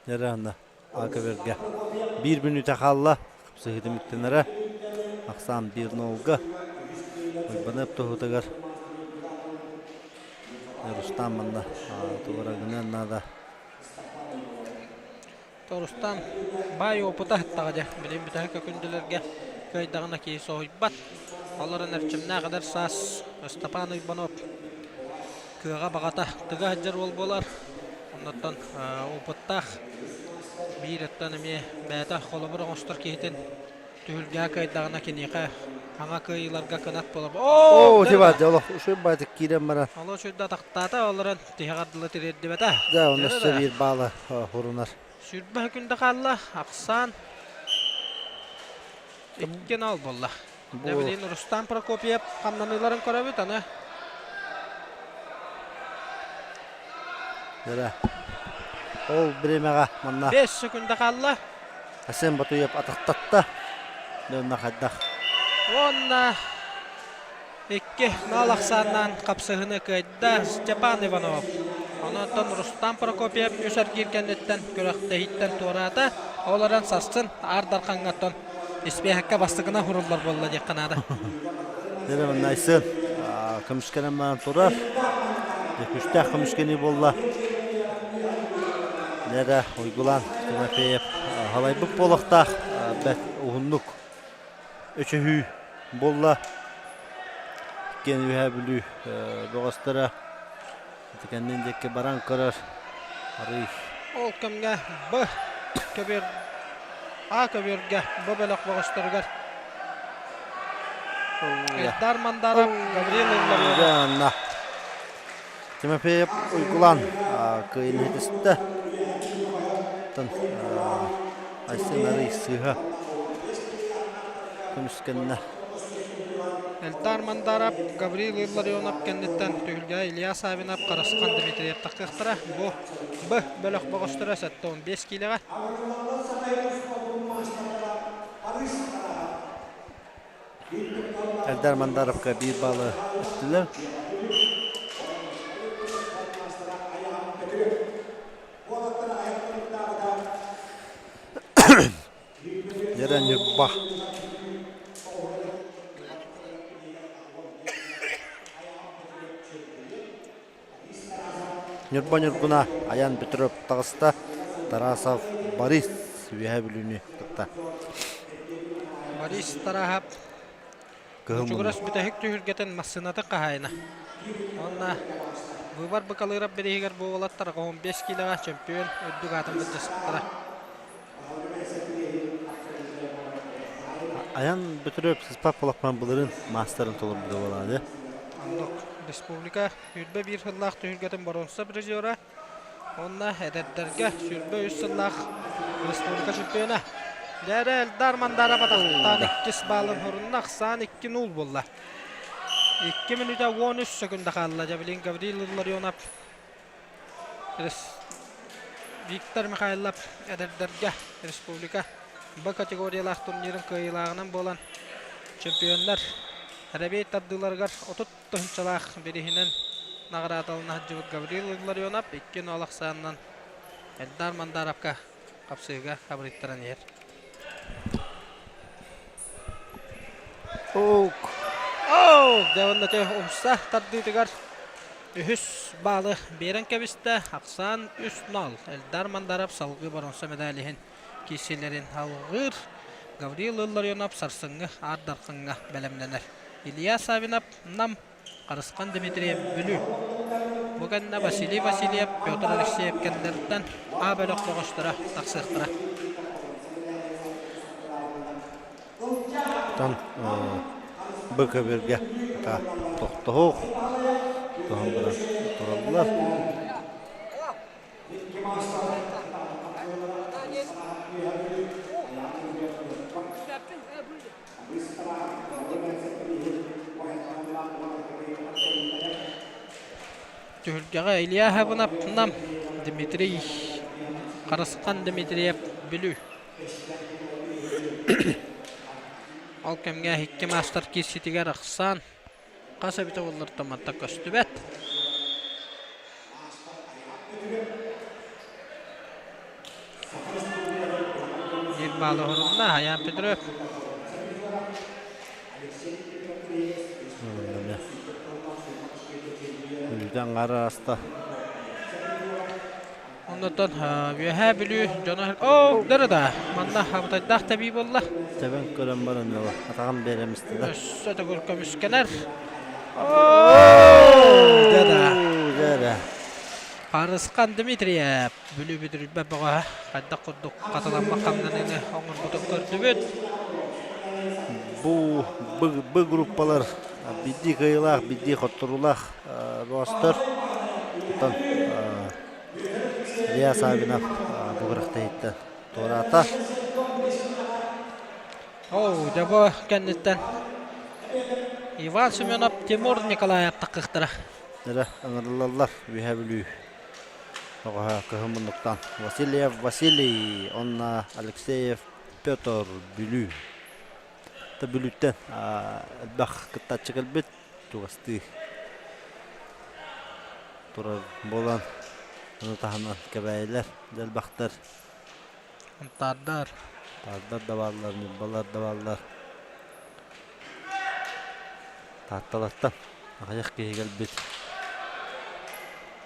Эрэ Акавергэ биир мүнүүтэ хаалла. Сыһыы түмүктэнэрэ. Ахсаан биир нолга. Уйбаныап туһутугар Рустам манна тугара гыныан наада. Рустам баай опыта ыһыттаҕа дьэ. Билигин бүтэһик өкүндүлэргэ кыайдаҕына киһи соһуйбат. Олорон эрчимнээх эдэр саас Ыстапаан Уйбанов кыаҕа баҕата тыга сылдьар уол буолар. Оннуттан опыттаах биир өттөн эмиэ бэйэтэ холобур оҥостор киһитин түһүлгэҕэ кыайдаҕына киниэхэ хаҥа кыайыыларга кынат буолар. Оо, тиба, олох үчүгэй баайдык киирэн баран. Олох үчүгэй атахтаата, олорон тиһэҕэр дылы тириэрдибэтэ. Да, онно өссө биир баала хурунар. 20 күндэ хаалла, ахсаан 2-0 буолла. Дьэ билигин Рустам Прокопьев хамнаныыларын көрөбүт аны. Дьэ ол бириэмэҕэ манна 5 секунда хаалла. Асен Батуев атахтатта. Дьонно хайдах? Уонна Икки мал ахсааннаан хапсыһыны кыайда Степан Иванов. Онон Рустам Прокопьев үс эргиир кэнниттэн күрэхтэһииттэн туораата. Ол эрэн сарсын Аар Дархаҥҥаттан испиэһэккэ бастакынан суруллар буолла диэххэ наада. Дьэ, Айсен көмүскэнэн баран турар. Күүстээх көмүскэнии буолла. Дьэ, Уйгулаан Тимофеев халайбыт буолуохтаах бэрт уһуннук өчөһүү буолла. Иккиэн Үөһээ Бүлүү бөҕөстөрө ити кэннин диэки баран көрөр арый. Ол кэмҥэ Б көбүөр А көбүөргэ Б бөлөх бөҕөстөрүгэр Эльдар Мандаров, Гаврил Илларионов. Тимофеев Уйгулаан кыайын иһитистэ. Оттон Айсен арый сыыһа көмүскэннэ. Эльдар Мандаров, Гаврил Илларионов кэнниттэн түһүлгэҕэ Илья Савинов, Харысхан Дмитриев тахсыахтара. Бу Б бөлөх бөҕөстөрө 75 киилэҕэ. Эльдар Мандаровка биир баалы өттүлэр. Дьэрэ Ньурба. Ньурба Ньургуна Аян Петров таҕыста. Тарасов Борис Үөһээ Бүлүүнү кытта. Борис Тараһап Кучугурас бүтэһик түһүлгэтин массыынатын хаһаайына. Уонна Выбор Быкалыырап бирииһигэр бу уолаттар 15 киилэҕэ чөмпүйүөн үрдүк аатын былдьаспыттара. Аян Бөтүрүөп сыспат буолахпынан былырыын маастарын толорбута буолаады. Оннук. Республика 21 сыллаах түһүлгэтин боруонса призера Уонна эдэрдэргэ 23 сыллаах республика чемпиона. Дээрэ Эльдар Мандаров атахтаан иккис баалын хорунна, ахсаан 2-0 буолла. 2 мүнүүтэ 13 секунда хаалла. Жавелин Гаврил Илларионов Виктор Михайлов эдэрдэргэ республика Б категориялаах турнирын кыайыылааҕынан буолан чемпионнар Рабей тардыыларыгар 30 тыһыынчалаах бирииһинэн наҕараадалана сылдьыбыт Гаврил Илларионов 2-0 ахсаанынан Эльдар Мандаровка хапсыһыыга хабырыйтаран иһэр. Оук. Оу! Дьэ уонна умса тардыытыгар үһүс баалы биэрэн кэбистэ. Ахсаан 3-0. Эльдар Мандаров салгыы боруонса медаль иһин киирсиилэрин алҕыыр. Гаврил Илларионов сарсыҥҥы Аар Дархаҥҥа бэлэмнэнэр. Илья Савинов, Нам, Харысхан Дмитриев, Бүлүү. Бу кэннэ Василий Васильев, Петр Алексеев кэннилэриттэн А бөлөх бөҕөстөрө тахсыахтара. Оттон Б көбүөргэ тохтоһуох туһан баран тураллар. Түһүлгэҕэ Илья Хабынов Нам, Дмитрий Харысхан Дмитриев Бүлүү. Ол кэмҥэ икки маастар киирситигэр ахсаан Хас эбитэ буоллар манта көстүбэт. Биир баалы оһорунна Аян Петров. Бүлүүтэн аҥаара аста. Оннуттан Үөһээ Бүлүү дьоно оо дөрө да манна абытайдаах тэбии буолла. Тэбэн көрөн баран ыла атаҕын биэрэн истэ да. Өссө төгүл көмүскэнэр. Оо дьэ да. Дьэ да. Харысхан Дмитриев Бүлүү бүдүрүйбэт бөҕөһө хайдах курдук хатыламмат хамнаныыны оҥорбутун көрдүбүт. Бу б группалар биирдии кыайыылаах, биирдии хотторуулаах бөҕөстөр. Оттон Илья Савинов бу күрэхтэһииттэн туораата. Оо, дьэ бу кэнниттэн Иван Семенов, Тимур Николаев таххыхтара. Эрэ ыҥырыллаллар Үөһээ Бүлүү оҕоһо кыһын муннуктан Васильев Василий уонна Алексеев Петр Бүлүү. Бүлүүттэн элбэх кыттааччы кэлбит чугастыы турар буолан ону таһынан кэбээйилэр дьэ элбэхтэр Антаардар. Таардар да бааллар, ньурбалар да бааллар. Таатталартан аҕыйах киһи кэлбит.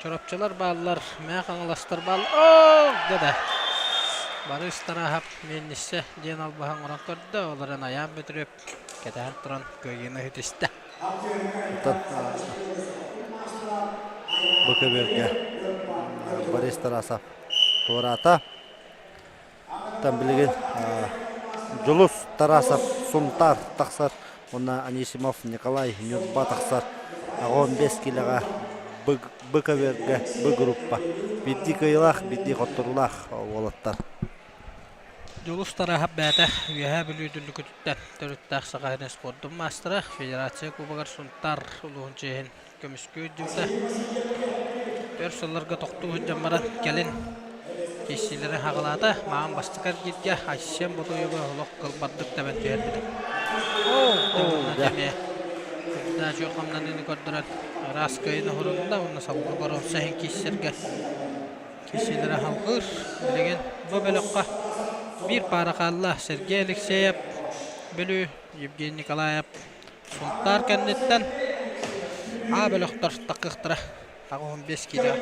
Чурапчылар бааллар, Мээх Хаҥаластар бааллар. Оо, дьэ да. Барыс Тараһап миэнниссэ диэн албаһы оҥорон көрдө, ол эрэн Айаан Бөтүрүөп кэтэһэн туран кыайыыны ситистэ. Оттон бу көбүөргэ Борис Тарасов туораата. Оттон билигин Дьулус Тарасов Сунтаар тахсар уонна Анисимов Николай Ньурба тахсар. 15 киилэҕэ Б көбүөргэ Б группа. Биирдии кыайыылаах, биирдии хотторуулаах уолаттар. Дьулус Тараһап бэйэтэ Үөһээ Бүлүү Дүллүкүтүттэн төрүттээх Саха сирин спордун маастара, Федерация Кубогар Сунтаар улууһун чиэһин көмүскүү илдьибитэ. Өр сылларга тохтуу сылдьан баран кэлин киирсиилэри хаҕылаата. Маҕан бастакы эргииргэ Айсен Ботуевы олох кылбардык тэбэн түһэрбитэ. Оо, эмиэ Дачу хамнаныыны көрдөрөн ыраас кыайыыны оһорунна уонна салгыы боруонса иһин киирсэргэ Киирсиилэрэ салҕыыр. Билигин бу бөлөххө биир паара хаалла. Сергей Алексеев, Бүлүү, Евгений Николаев, Сунтаар кэнниттэн А бөлөхтөр такыахтара 85 киилэҕэ.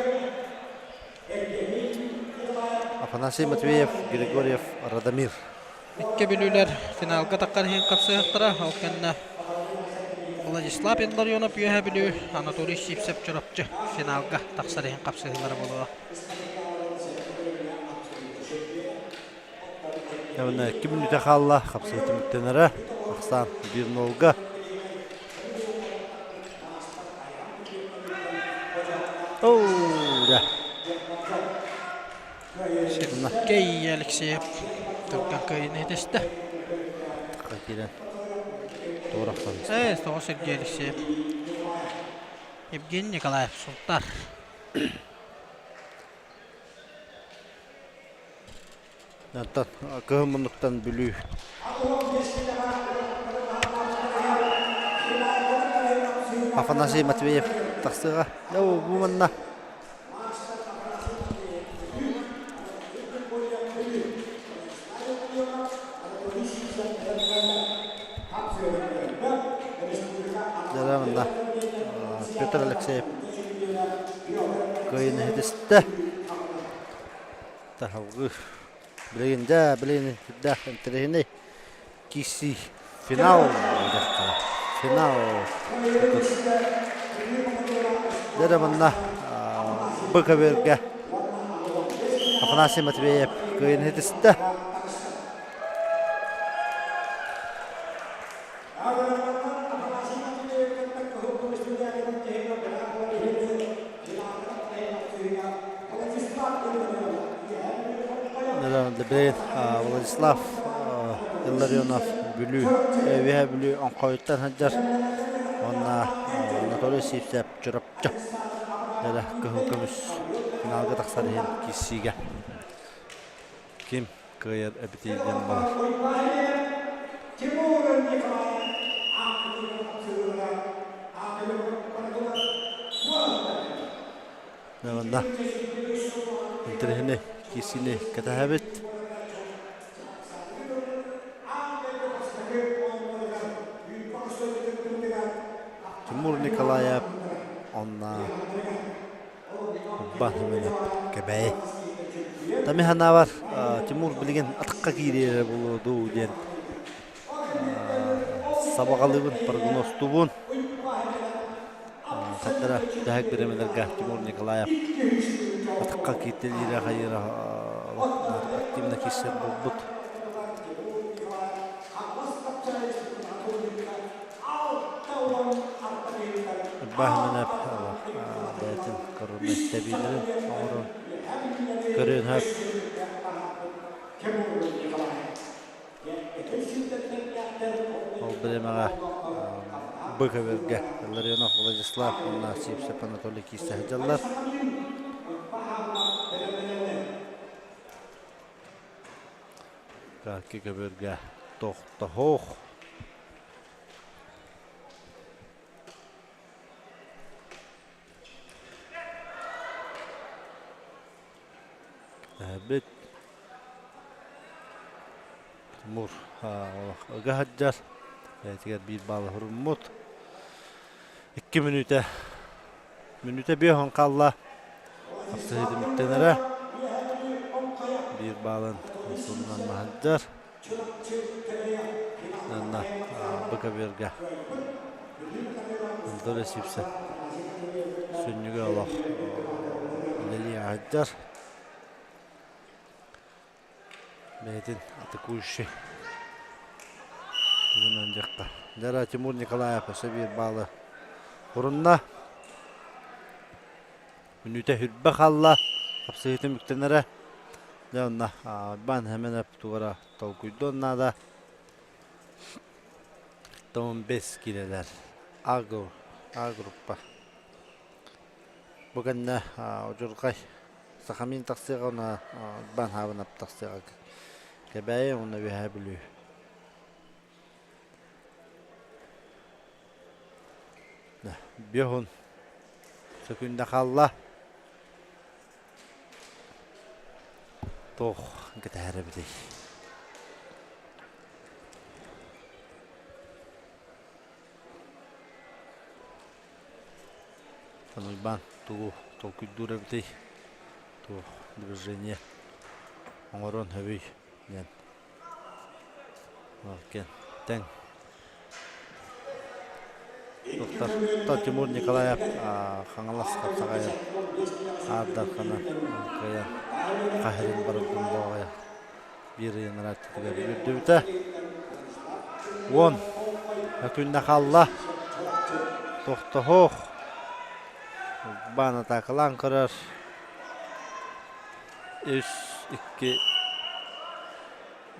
Афанасий Матвеев, Григорьев Радомир. Икки бүлүүлэр финалга таххар иһин хапсыһыахтара. Ол кэннэ Владислав Илларионов Үөһээ Бүлүү, Анатолий Сивцев Чурапчы финалга тахсар иһин хапсыһыылара буолуо. Явно 2 мүнүүтэ хаалла, хапсыһыы түмүктэнэрэ. Ахсаан 1-0-га. Оу, да. Сергей Алексеев түргэн кыайыыны ситистэ. Киирэн туора охсон Ээ, тоҕо Сергей Алексеев. Евгений Николаев, Сунтаар. Онтон кыһыл муннуктан Бүлүү. Афанасий Матвеев тахсыаҕа. Бу манна Дьэ манна Петр Алексеев кыайыыны ситистэ. Таһалгыы. Билигин дьэ, билигин сүрдээх интэриэһинэй киирсии. Финал Финал. Дьэ манна Б көбүөргэ Афанасий Матвеев кыайыыны ситистэ. Билигин Владислав Илларионов Бүлүү, Үөһээ Бүлүү Оҥхойуттан сылдьар уонна Анатолий Сивцев Чурапчы эрэ кыһыл көмүс финалга тахсар иһин киирсиигэ ким кыайар эбитий диэн буолар. Манна интэриэһинэй киирсиини кэтэһэбит. Тимур Николаев онно Урбаан Семенов Кэбээйи. Тами санаабар Тимур билигин атахха киириэрэ буолуо дуу диэн сабаҕалыыбын, прогнозтуубун. Хаттара дэһэк бириэмэлэргэ Тимур Николаев атахха кииртэлиирэ хайыыра активно киирсэр буолбут. Баһыманап бэйэтин короннай тэбиилэрин оҥорон көрүөн сөп. Ол бириэмэҕэ Быковергэ Ларионов Владислав уонна Сивцев Анатолий киирсэ сылдьаллар. Каки көбүргэ тохтоһуох. Бит Тимур ыга сылдьар. Бэйэтигэр биир баалы хуруммут. 2 мүнүүтэ. Мүнүүтэ биэһон хаалла. Хапсыһыы түмүктэнэрэ. Биир баалын сурунан маһырдьар. Манна Быковерга Анатолий Сивцев сүнньүгэ олох үлэлии сылдьар. Бэйэтин атакующий тугунан диэххэ. Дьара Тимур Николаев өссө биир баалы урунна. Мүнүүтэ хүрбэ хаалла. Хапсыһыы түмүктэнэрэ. Дьэ онно Уйбаан Сэмэнэп тугара толкуйдуон наада. 15 киилэлэр А, А группа. Бу кэннэ Удьурҕай Сахамин тахсыаҕа уонна Уйбаан Хаабынап тахсыаҕа Кэбээйи уонна Үөһээ Бүлүү. Биэһун сөкүүндэ хаалла. Туох кэтэһэр эбитий? Уйбаан тугу толкуйдуур эбитий? Туох движение оҥоруон сөбүй диэн. Тэҥ. Доктор Тимур Николаев Хаҥалас хапсаҕайын аардархана кыайан хаһырын барылдын боҕайа биир ыйын ырааттытыгар үрдүбүтэ. 10 күннэ хаалла. Тохтоһуох. Баан атаакалаан көрөр. Үс, икки,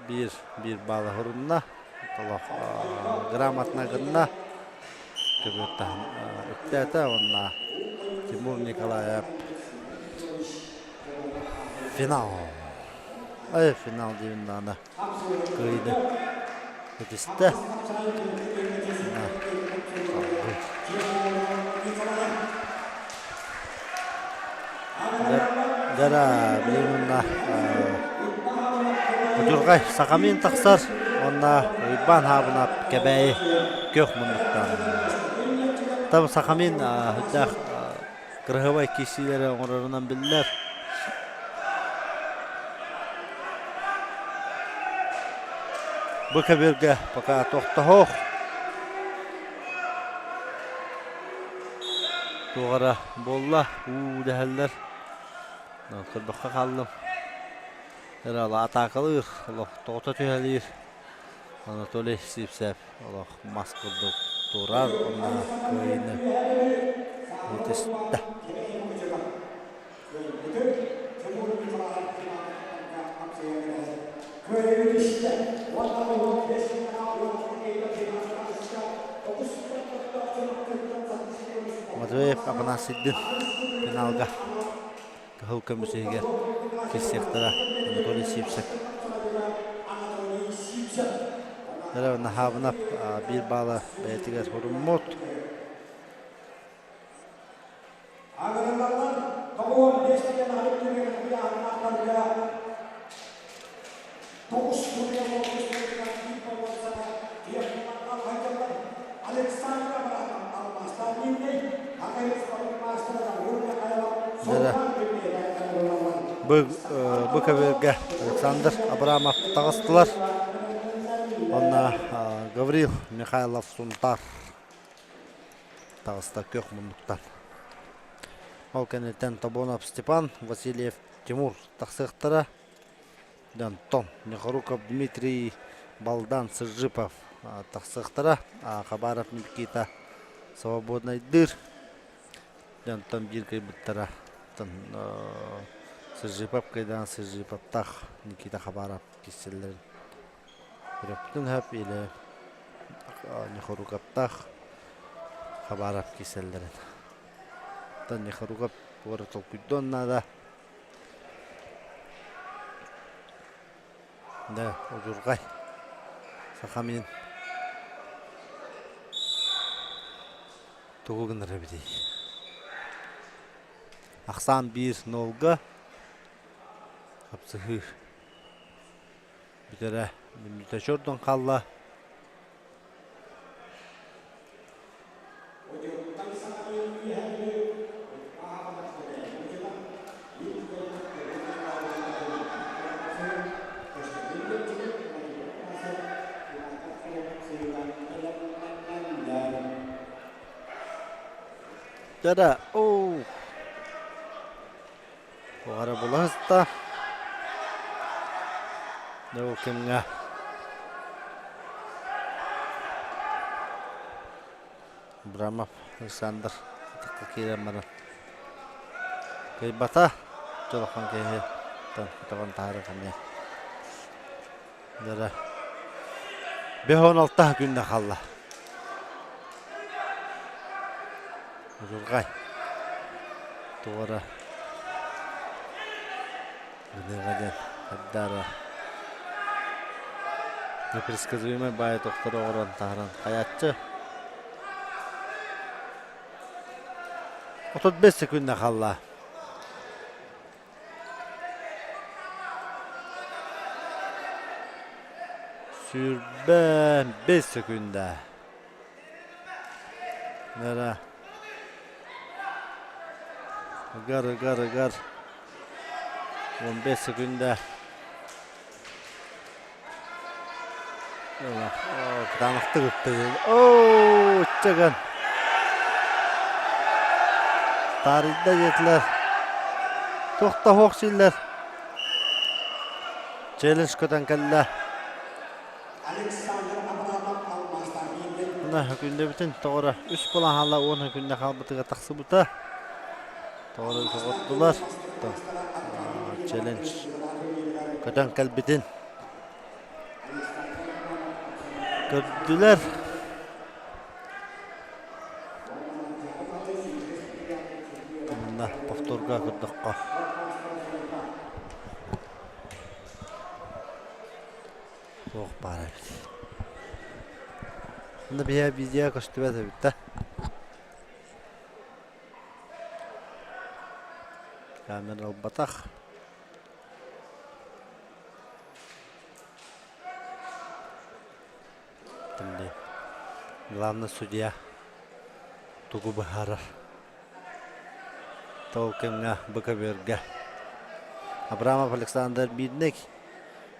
биир, биир баала хорунна. Олох грамотно гынна. Көбүөттаһын үктээтэ уонна Тимур Николаев финал. Ай, финал диибин даҕаны кыайыыны ситистэ. Дьара билигин уонна Удьурҕай Сахамин тахсар уонна Уйбаан Хаабынап Кэбээйи күөх муннуктаах. Там Сахамин сүрдээх кыраһыабай киирсиилэри оҥорорунан биллэр. Бу көбүөргэ пока тохтоһуох. Туох эрэ буолла, уу дэһэллэр. Көрбөххө хааллым. Эрэ атаакалыыр, олох тоҕото түһэлиир. Анатолий Сивцев олох мас курдук турар уонна кыайыыны ситистэ. Матвеев Афанасийдыын финалга кыһыл көмүс иһигэр киирсиэхтэрэ Анатолий Сивцев. Эрэ Наһаабынап биир баала бэйэтигэр хоруммут. Агырылалар 95 деген арык түгэн ыйааһыннаахтарга тоҕус туруйа олохтоохторугар биир боруонсаны техникаларга хайдаллар Александр Абрамов алмаастаах Мирнэй Агаев маастара Гаврил Михайлов Соломон Бу көбүөргэ Александр Абрамов таҕыстылар. Онно Гаврил Михайлов Сунтар таҕыста күөх муннуктан. Ол кэнниттэн Тобонов Степан, Васильев Тимур тахсыахтара. Антон Нехоруков Дмитрий Балдан Сыжипов тахсыахтара. Хабаров Никита свободнайдыыр. Онтон биир кыайбыттара Сыжипов кыайдаан Сыжиповтаах Никита Хабаров киирсэллэрин Өрөппүтүн сөп или Нехоруковтаах Хабаров киирсэллэрин. Оттон Нехоруков туора толкуйдуон наада. Да, удьурҕай. Сахамин тугу гынар эбитий? Ахсаан биир нолга хапсыһыы. Бүтэрэ мүнүүтэ чордон хаалла. Дьэ оо Туох эрэ була сыста. Дьэ ол кэмҥэ Абрамов Александр атахха киирэн баран кыайбата. Дьолохон киһи. Көтөҕөн таһаарар эмиэ. Дара. 56 күннэ хаалла. Удурҕай. Туора. Гыныаҕа диэн Ардара. Непредсказуемый баайы тохтор оҕорон таһаран хайааччы. 35 секунда хаалла. 25 секунда. Нара. Ыгар, ыгар, ыгар. 15 секунда. Кытаанахтык ыкта. Оо, ыччаган. Таарыйда диэтилэр. Туох да суох сииллэр. Челлендж көтөн кэллэ. Мына күндэбитин тоҕоро үс балаһала уон күннэ хаалбытыгар тахсыбыта. Тоҕоро тоҕоттулар. Челлендж көтөн кэлбитин көрдүлэр. Манна повторга көрдөххө. Туох баар эбит. Онно биһиэхэ видео көстүбэт эбит да. Камера ылбатах. Главный судья тугу быһаарар? Ол кэмҥэ БКБ-га Абрамов Александр Бидник,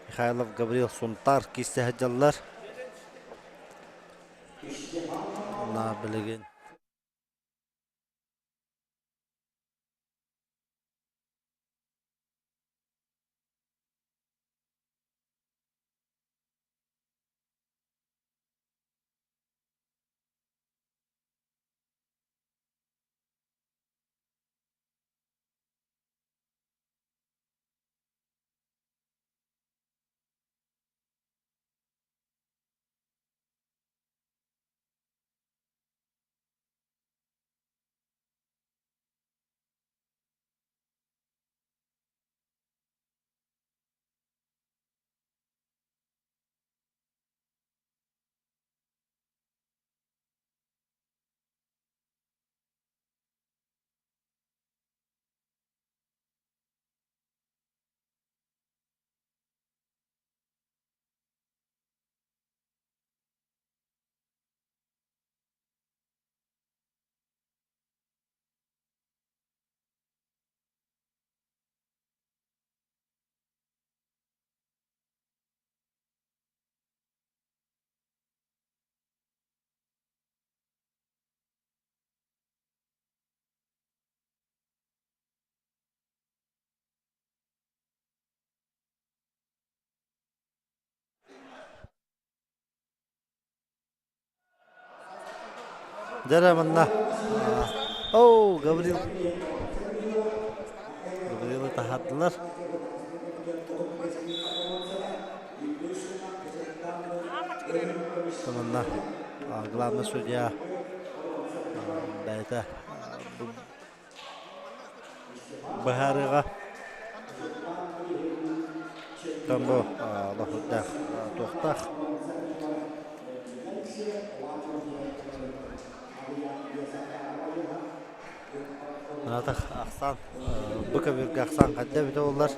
Михайлов Гаврил Сунтаар киирсэ сылдьаллар. На билигин Дьэ манна Оо, Гаврил Гаврилы таһаардылар. Манна главный судья бэйэтэ быһаарыыга Там бу лоһурдаах туохтаах Атах ахсаан бу көбүргэ ахсаан хайда эбитэ буоллар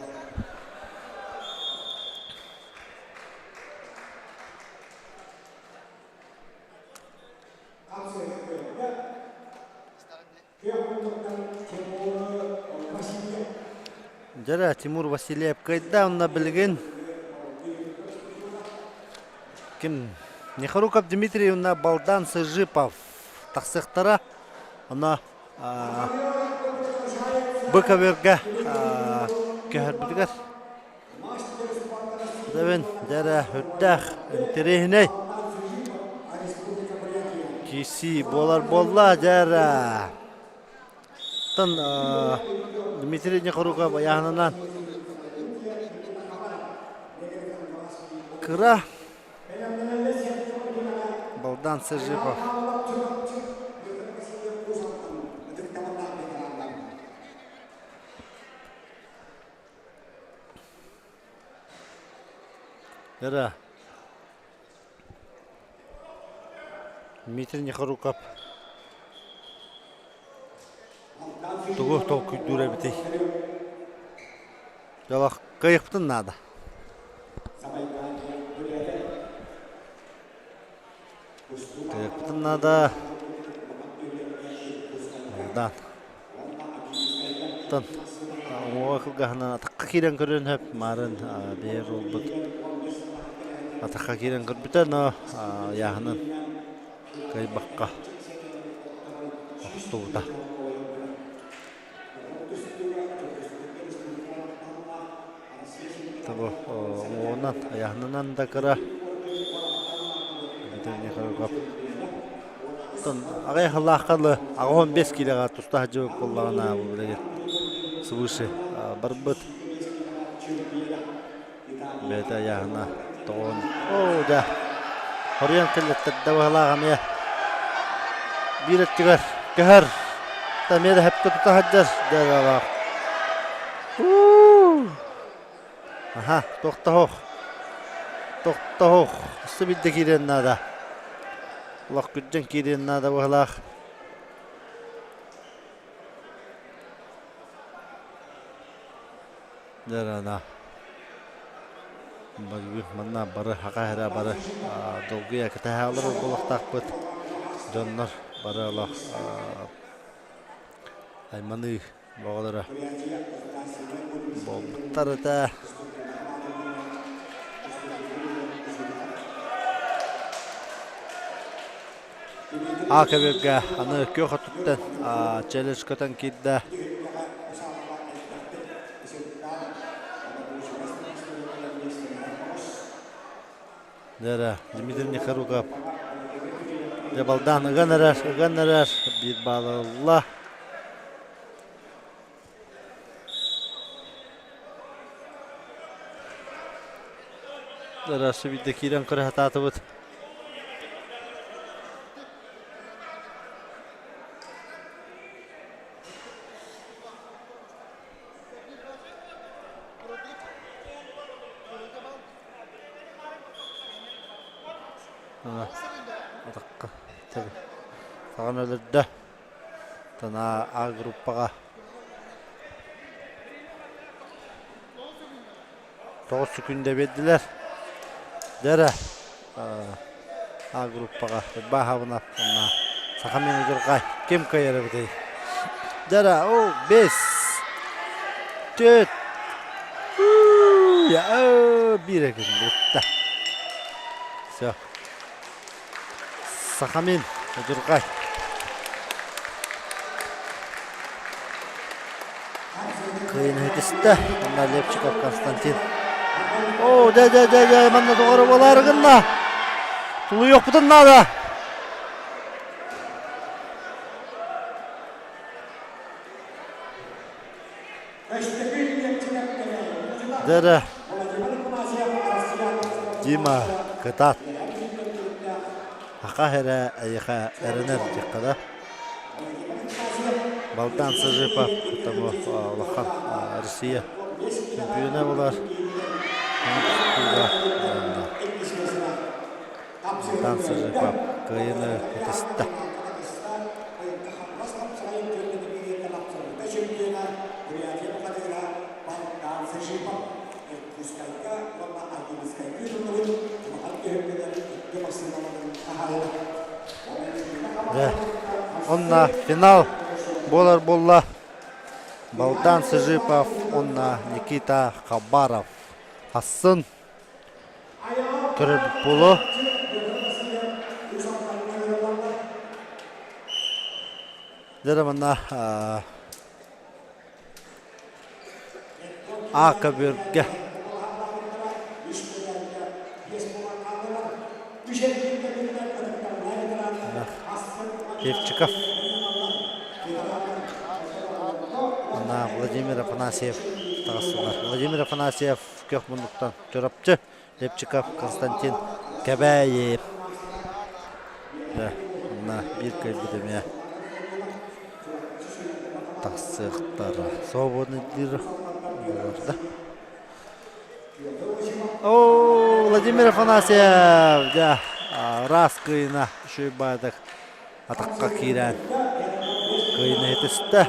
Дьэ Тимур Васильев кыайда онно билигин ким Нехоруков Дмитрий уонна Балдан Сыжипов тахсыахтара. Онно бу көбүөргэ көһөрбүтүгэр Дэбин дьэрэ үрдээх интэриэһинэй киирсии буолар буолла дьэрэ. Оттон Дмитрий Нехоруков айааһынынан. кыра. Балдан Сыжипов. Ера. Дмитрий Нехоруков тугу толкуйдуур эбитий? Дьолох кыайыахпытын наада. Кыайыахпытын наада. Дан. Тан уҥуоҕа кылгаһынан атахха киирэн көрүөн сөп. Маарын биһиги буолбут атахха киирэн көрбүтэ, но ыйааһынын кыайбакка охтубута. Того уҥуоҕунан, айаһынынан да кыра. Оттон аҕыйах сыллаахха дылы 85 киилэҕэ туста сылдьыбыт буоллаҕына бу билигин свыше барбыт. Бэйэтэ айааһына тоҕон оо дьэ хоруйан кэллэттэрдэ быһалаах эмиэ биир өттүгэр көһөр эмиэ да сөпкө тута сылдьар дьэ Аха, тохтоһуох. Тохтоһуох. Өссө биирдэ киириэн наада. Олох күрдьэн киириэн наада быһалаах. Дьэ, Манна бары хаха эрэ бары долгуйа кэтэһэ олорор буолуохтаахпыт. Дьоннор бары олох айманыы бөҕөлөрө буолбуттар этэ. А көбүөргэ аны күөх өттүттэн челлендж көтөн киирдэ. Дьэ, Дмитрий Нехоруков дьэ балдаан ыган эрэр, ыган эрэр, биир баалы ылла. Дьэ, биирдэ киирэн көрө сатаатыбыт. Атахха саҕан өлөрдө. Тана А группаҕа 9 секунда биэрдилэр. Дьэ А группаҕа Баһабына уонна саха менеджерга ким кыайар эбитий? Дьэ о, 5 4 биир күн бутта. Все. Сахамин, удурҕай. Кыайын үтүстэ. Манна Лепчиков Константин. О, дэ дэ дэ дэ манна доҕоро буолаары гынна. Тулуйуохпутун наада. Дэрэ Дима кытаат Аха эрэ эйиэхэ эрэнэр диэххэ да. Балдан Сыжипов тому улахан Россия чемпиона буолар. Балдан Сыжипов кыайыыны ситистэ. Дьэ, онно финал буолар буолла. Балдан Сыжипов уонна Никита Хабаров. Хассын көрөрбүт буолуо. Дьэ манна А көбүөргэ Левчиков уонна Владимир Афанасьев таҕыстылар. Владимир Афанасьев көх муннуктан Чурапчы. Лепчиков Константин Кэбээйи. Онно биир кыайбыт эмиэ тахсыахтара. Свободный диир буолар да. О, Владимир Афанасьев, дьэ, ыраас кыйына үчүгэй баайдык атахха киирэн кыйына этистэ.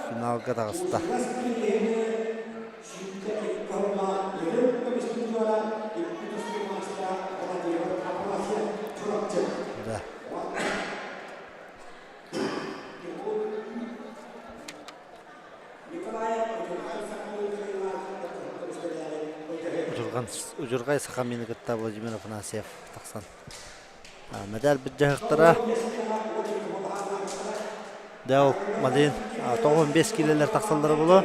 Финалга таҕыста. Да. Удьурҕан Удьурҕай Сахамины кытта Владимир Афанасьев тахсан мэдээл былдьаһыктара. Дьэ ол Малин 95 киилэлэр тахсаллара буолуо.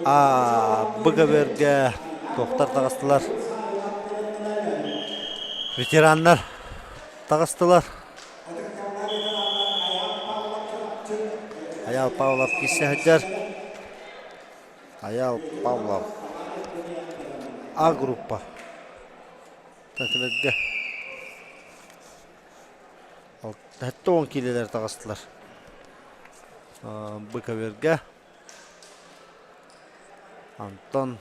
А БГБРгэ туохтар таҕыстылар. Ветераннар таҕыстылар. Айаал Павлов киирсэ сылдьар. Айаал Павлов. А группа. Тэтилэргэ. 70 киилэлэр таҕыстылар. Быковергэ. Антон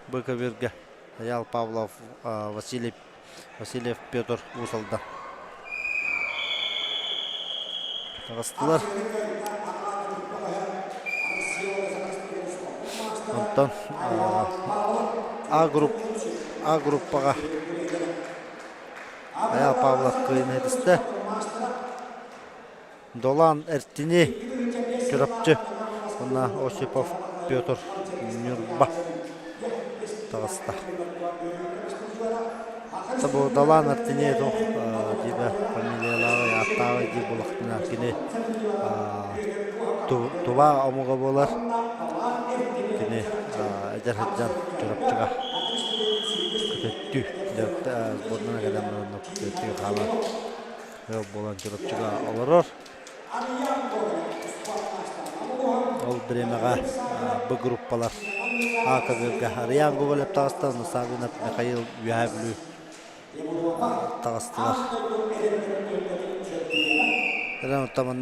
Быковергэ Айаал Павлов, Василий Васильев Петр Уус-Алдан таҕыстылар. Онтон А групп А группаҕа Айаал Павлов кыайыыны ситистэ. Долан Эртини Чурапчы уонна Осипов Петр Ньурба таҕыста. Бу Далан Эртини туох диэбэ фамилиялааҕый, ааттааҕый диир буоллахтына кини Тува омуга буолар. Кини эдэр сылдьан Чурапчыга көтөттүү сборнана кэлэн баран көтөттүү хаалан Ыал буолан Чурапчыга олорор. Ол бириэмэҕэ бу группалар А-көбүөргэ Арыйаан Гоголев таҕыста, Саввинов Михаил Үөһээ Бүлүү таҕыстылар. Рен оттон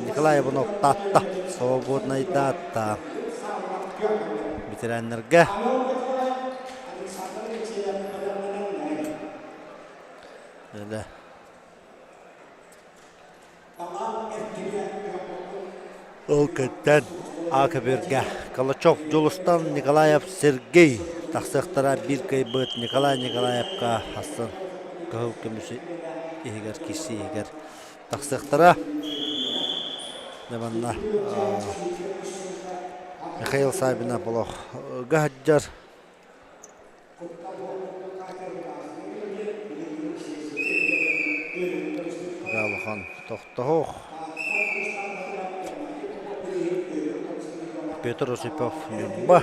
Николай Иванов Таатта, свободный Таатта ветераннарга Элэ. Ол кэттэн А-көбүөргэ Калачев Дьулустан Николаев Сергей тахсыахтара биир кыайбыт Николай Николаевка хассан кыһыл көмүс иһигэр киирсии иһигэр тахсыахтара. Дьэ манна Михаил Саввинов олох ыга сылдьар. Улахан тохтоһуох. Петр Осипов Ньурба.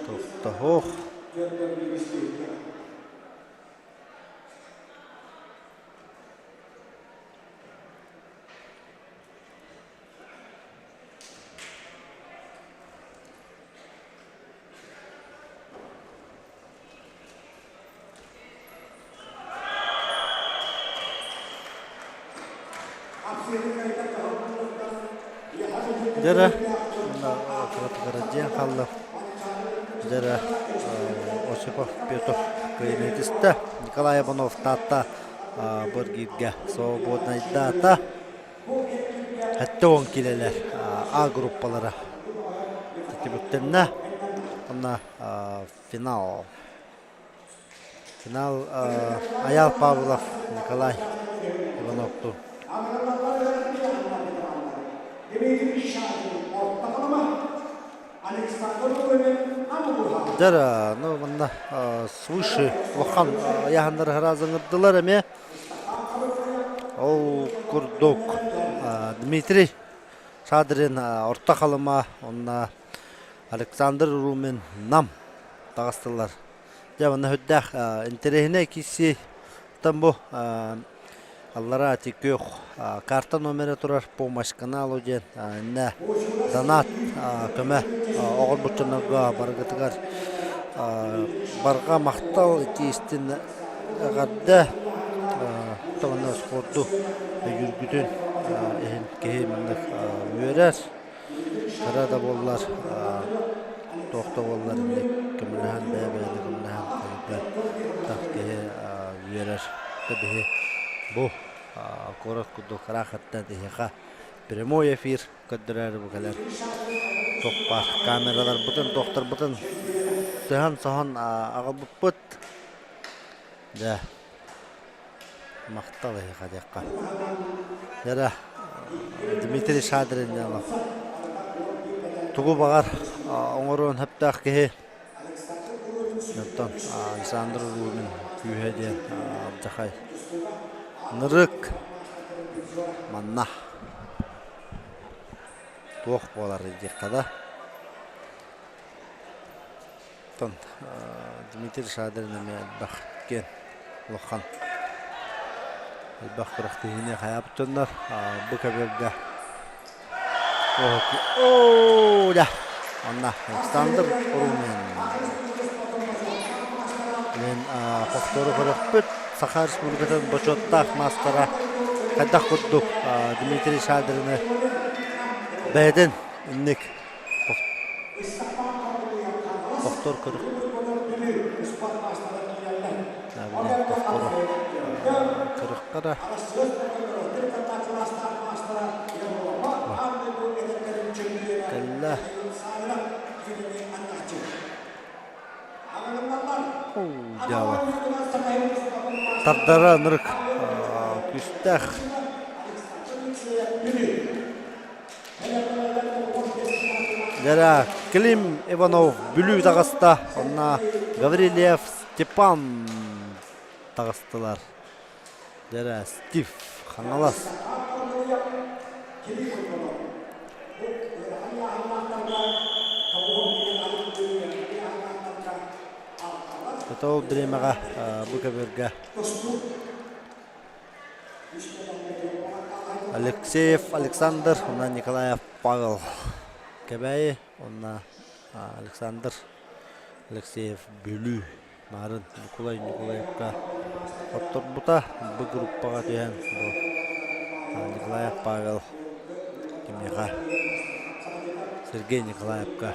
Тохтоһуох. Дьэрэ диэн хаалла. Дьэрэ Осипов Петр кыайыытыста. Николай Иванов Таатта Быргииргэ свободнайдаата. 70 килэлэр А группалара түмүктэннэ. Онно финал. Финал Айаал Павлов, Николай Ивановту. Дьэ, ну манна свыше улахан ыйааһыннары ыҥырдылар эмиэ. Ол курдук Дмитрий Шадрин Орто Халыма уонна Александр Румин Нам таҕыстылар. Дьэ, манна сүрдээх интэриэһинэй киирсии. Оттон бу аллараа ити күөх карта номера турар помощь каналу диэн иннэ донат көмө оҕорбут дьоннорго барыгытыгар барҕа махтал ити истин эҕэрдэ оттон спорду өйүүргүтүн иһин киһи маннык үөрэр Кыра да буоллар, туох да буоллар инник көмөлөһөн бэйэ-бэйэни көмөлөһөн хайда тах киһи үөрэр. Биһи бу куорат курдук ыраахаттан эһиэхэ прямой эфир көрдөрөөрү бу кэлэр туох баар камераларбытын, туохтарбытын сыһан-соһон аҕалбыппыт. Дьэ Махтал эһиэхэ диэххэ. Дьэ Дмитрий Шадрин тугу баҕар оҥоруон сөптөөх киһи. Оттон Александр Рубин күүһэ диэн алдьархай нырык манна туох буолар диэххэ да. Оттон Дмитрий Шадрин эмиэ элбэх киэн улахан элбэх күрэхтэһиини хайаабыт дьоннор бу көбүөргэ оо да онно Александр Румин мен повтору көрөхпүт Саха Республикатын бочуоттаах маастара хайдах курдук Дмитрий Шадрины бэйэтин инник Тохтор көрүк. Тохтору көрүккара. Кэллэ. Дьаала. Тардара нырык күүстээх. Дьэ, Клим Иванов Бүлүү таҕыста, онно Гаврильев Степан таҕыстылар. Дьэ, Стив Хаҥалас. Это ол бириэмэҕэ бу көбүөргэ Алексеев Александр уонна Николаев Павел Кэбээйи уонна Александр Алексеев Бүлүү Марын Ньукулай Ньукулаевка хотторбута. Бу группаҕа түһэн бу Николаев Павел кимиэхэ Сергей Николаевка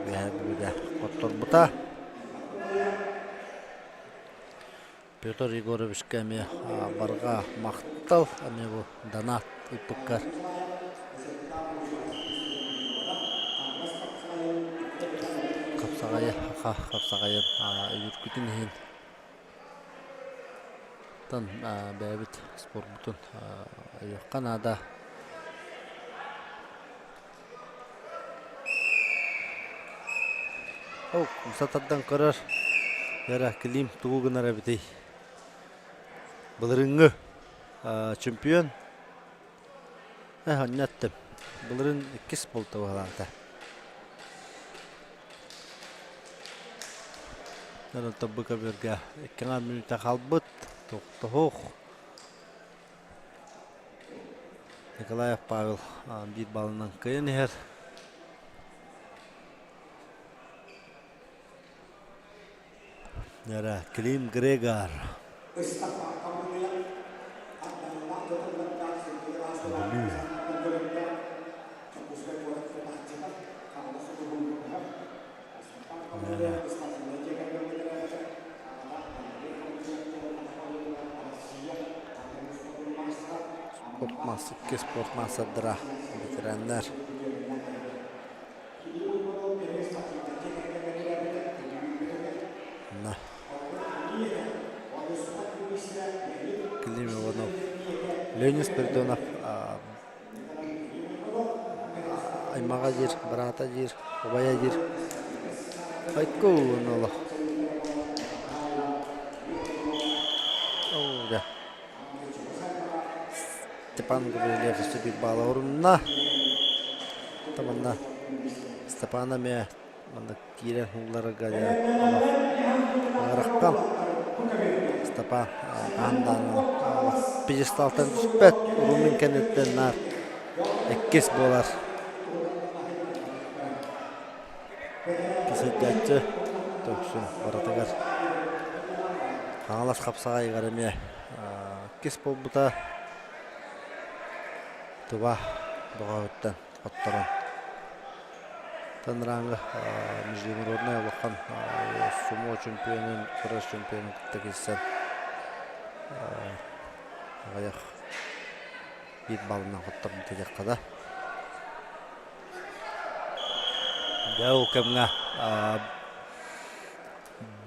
Үөһээ Бүлүүгэ хотторбута. Петр Егоровичка эмиэ барҕа махтал, эмиэ бу донат ыыппыккар. Хапсаҕайы, хапсаҕайын өйүүргүтүн иһин тан бэйэбит спорпутун өйүөххэ наада. Ол умса тардан көрөр, эрэ Клим тугу гынар эбитий? Былырыыҥҥы чемпион э онньо эттим. Былырыын иккис буолта быһалаата. Онтон бу көбүөргэ икки мүнүүтэ хаалбыт. Тохтоһуох. Николаев Павел биир баллынан кыайан иһэр. Нера Клим Грегор. Бүлүү. Нера Спорт икки спорт маастардара, ветераннар. На. Клим Иванов, Ленин Спиридонов. аймаҕа диир, быраата диир, убайа диир. Айкуун олох. Оо, дьэ. Степан Гаврильев өссө биир баала орунна. Манна Степан эмиэ манна киирэн уулларарга дьэ олох ыараххан. Степан хаһан даҕаны олох пьедесталтан түспэт, урумун кэнниттэн наар иккис буолар. Сылдьааччы төхсүн барытыгар Хаҥалас хапсаҕайыгар эмиэ иккис буолбута Тыва бөҕөһүттэн хотторон Тынраҥы международнай улахан сумо чемпионун, күрэс чемпионун кытта киирсэн аҕыйах биир баллынан хотторбута диэххэ да. Дьэ ол кэмҥэ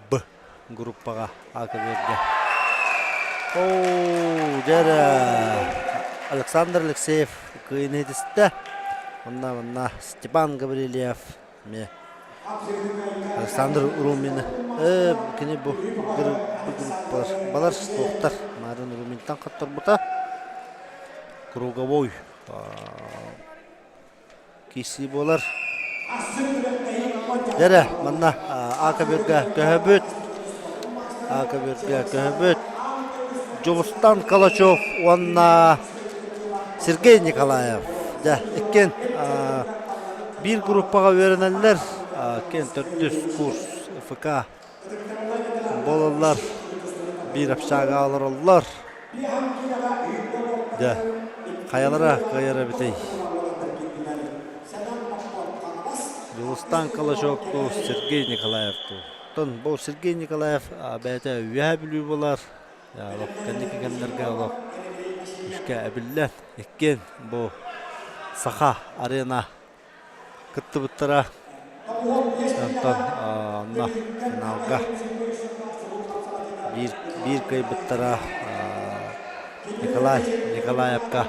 Б группаҕа А көбүөргэ. Оо, дьэ эрэ Александр Алексеев кыайыыны ситистэ. Онно манна Степан Гаврильев эмиэ Александр Румины кини бу группалар балар суохтар Марын Руминтан хотторбута. Круговой киирсии буолар. Дьэрэ, манна А көбүөргэ көһөбүт. А көбүөргэ көһөбүт. Дьулустан Калачев уонна Сергей Николаев. Дьэ, иккиэн биир группаҕа үөрэнэллэр. Иккиэн төрдүс курс ФК буолаллар. Биир общага олороллор. Дьэ, хайалара кыайар эбитий? Дьулустан Калачев дуу, Сергей Николаев дуу. Оттон бу Сергей Николаев бэйэтэ Үөһээ Бүлүү буолар. Олох кэнники кэмнэргэ олох күүскэ эбиллэн, иккиэн бу Саха арена кыттыбыттара. Онтон онно финалга биир, биир кыайбыттара Николай Николаевка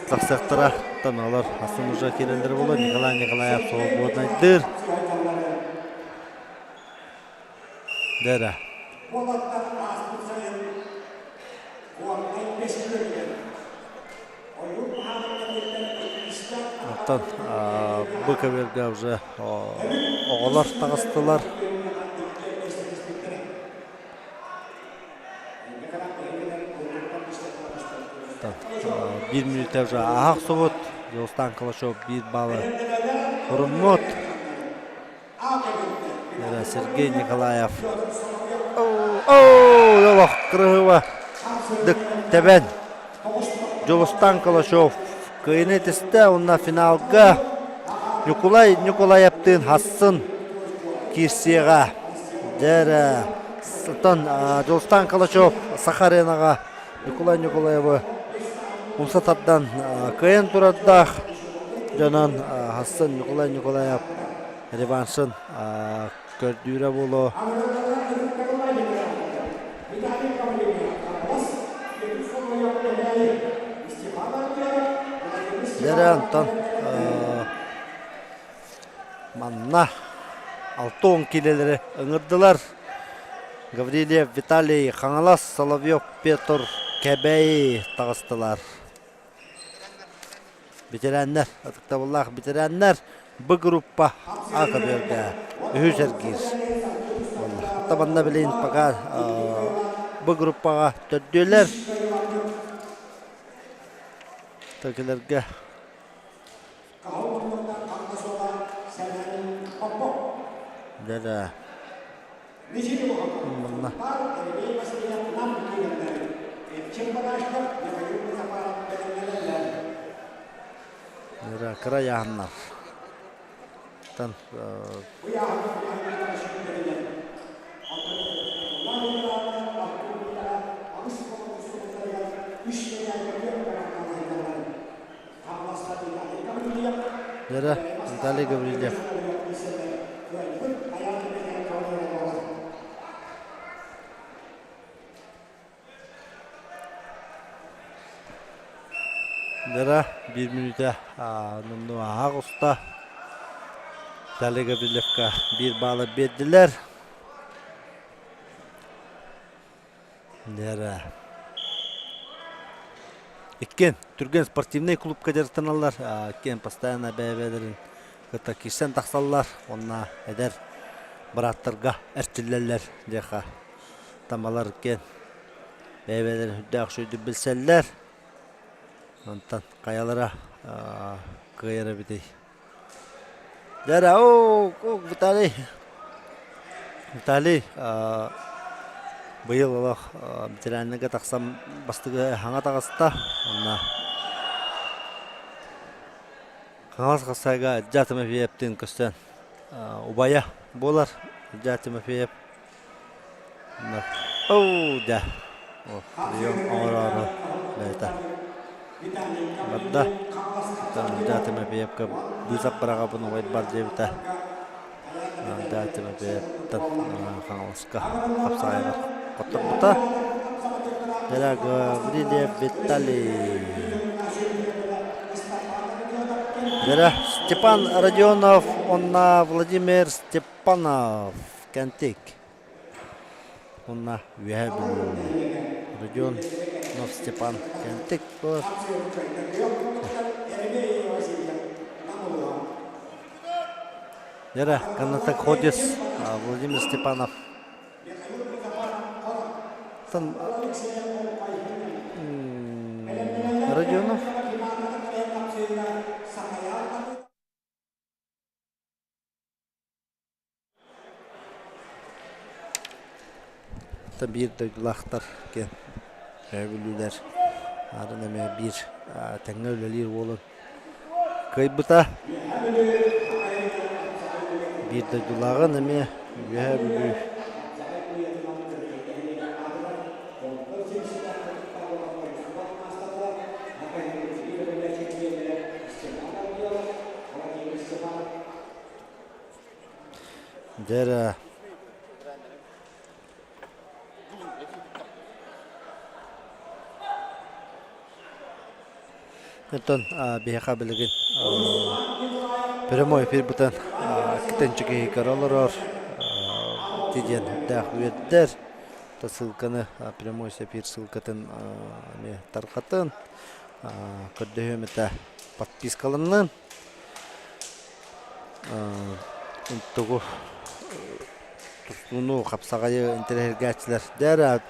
тахсыахтара. Оттон олор атын уже киирэллэрэ буолуо. Николай Николаев свободнайдыыр. Дэрэ. Оттон бу көбүөргэ уже оҕолор таҕыстылар. Биир мүнүүтэ уже ааһа охсубут. Дьулустан Калачев биир баалы оруммут. Сергей Николаев. Оо, олох кырыһыба дык тэбэн. Дьулустан Калачев кыайыны тистэ уонна финалга Ньукулай Ньукулаевтыын хассын киирсиэҕэ. Дьэ оттон Дьулустан Калачев Саха аренаҕа Ньукулай Ньукулаевы умса тардан кыайан турардаах дьонон хассын Ньукулай Ньукулаев реваншын көрдүүрэ буолуо. Дьэрэ онтон манна 60 киилэлэри ыҥырдылар. Гаврильев Виталий Хаҥалас, Соловьев Петр Кэбэйи таҕыстылар. Бэтэрээннэр, ытыктабыллаах бэтэрээннэр Б группа А көбүөргэ үһүс эргиир. Оттон манна билигин пока Б группаҕа төрдүөлэр. Төкүлэргэ Дьэ Манна Кыра ыйааһыннар. Дьэрэ Виталий Гаврильев. Дара биир мүнүүтэ номнуо ааһа оҕуста. Виталий Гаврильевка биир баалы биэрдилэр. Дара Иккиэн Түргэн спортивнай клубка дьарыктаналлар. Иккиэн постоянно бэйэ-бэйэлэрин кытта киирсэн тахсаллар. Уонна эдэр бырааттарга эрчиллэллэр диэхэ тамалар иккиэн бэйэ-бэйэлэрин үрдээх үчүгэйдик билсэллэр. Онтон хайалара кыайар эбитий? Дьэ оо, Виталий Виталий быйыл олох ветераннарга тахсан бастакы хаҥа таҕыста. Онно Хаҥалас Хасайга Илья Тимофеевтыын көстөн убайа буолар Илья Тимофеев. Оо, дьэ, прием оҥороору бэйэтэ барда. Илья Тимофеевка быысап быраҕабын убайбар диэбитэ. Илья Тимофеевтан Хаҥаласка хапсаҕайыгар хотторбута. Дьэ, Гаврильев Виталий. Дьэ, Степан Родионов уонна Владимир Степанов Кэнтик. Уонна Үөһээ Бүлүү Родионов Степан Кэнтик буолар. Дьэ, Канатоходец Владимир Степанов Там Родионов Биир дойдулаахтар диэн бүлүүлэр арын эмиэ биир тэҥҥэ үлэлиир уолун кыайбыта. Биир дойдулааҕын эмиэ Үөһээ Бүлүү Дьэ Оттон биһиэхэ билигин прямой эфирбытын китенчик киһи көрө олорор ити диэн үрдээх үөрдэр ссылканы прямой эфир ссылкатын эмиэ тарҕатын көрдөһүөм этэ подпискаланнын Тугу тустууну, хапсаҕайы интэриэһиргээччилэр дээрэ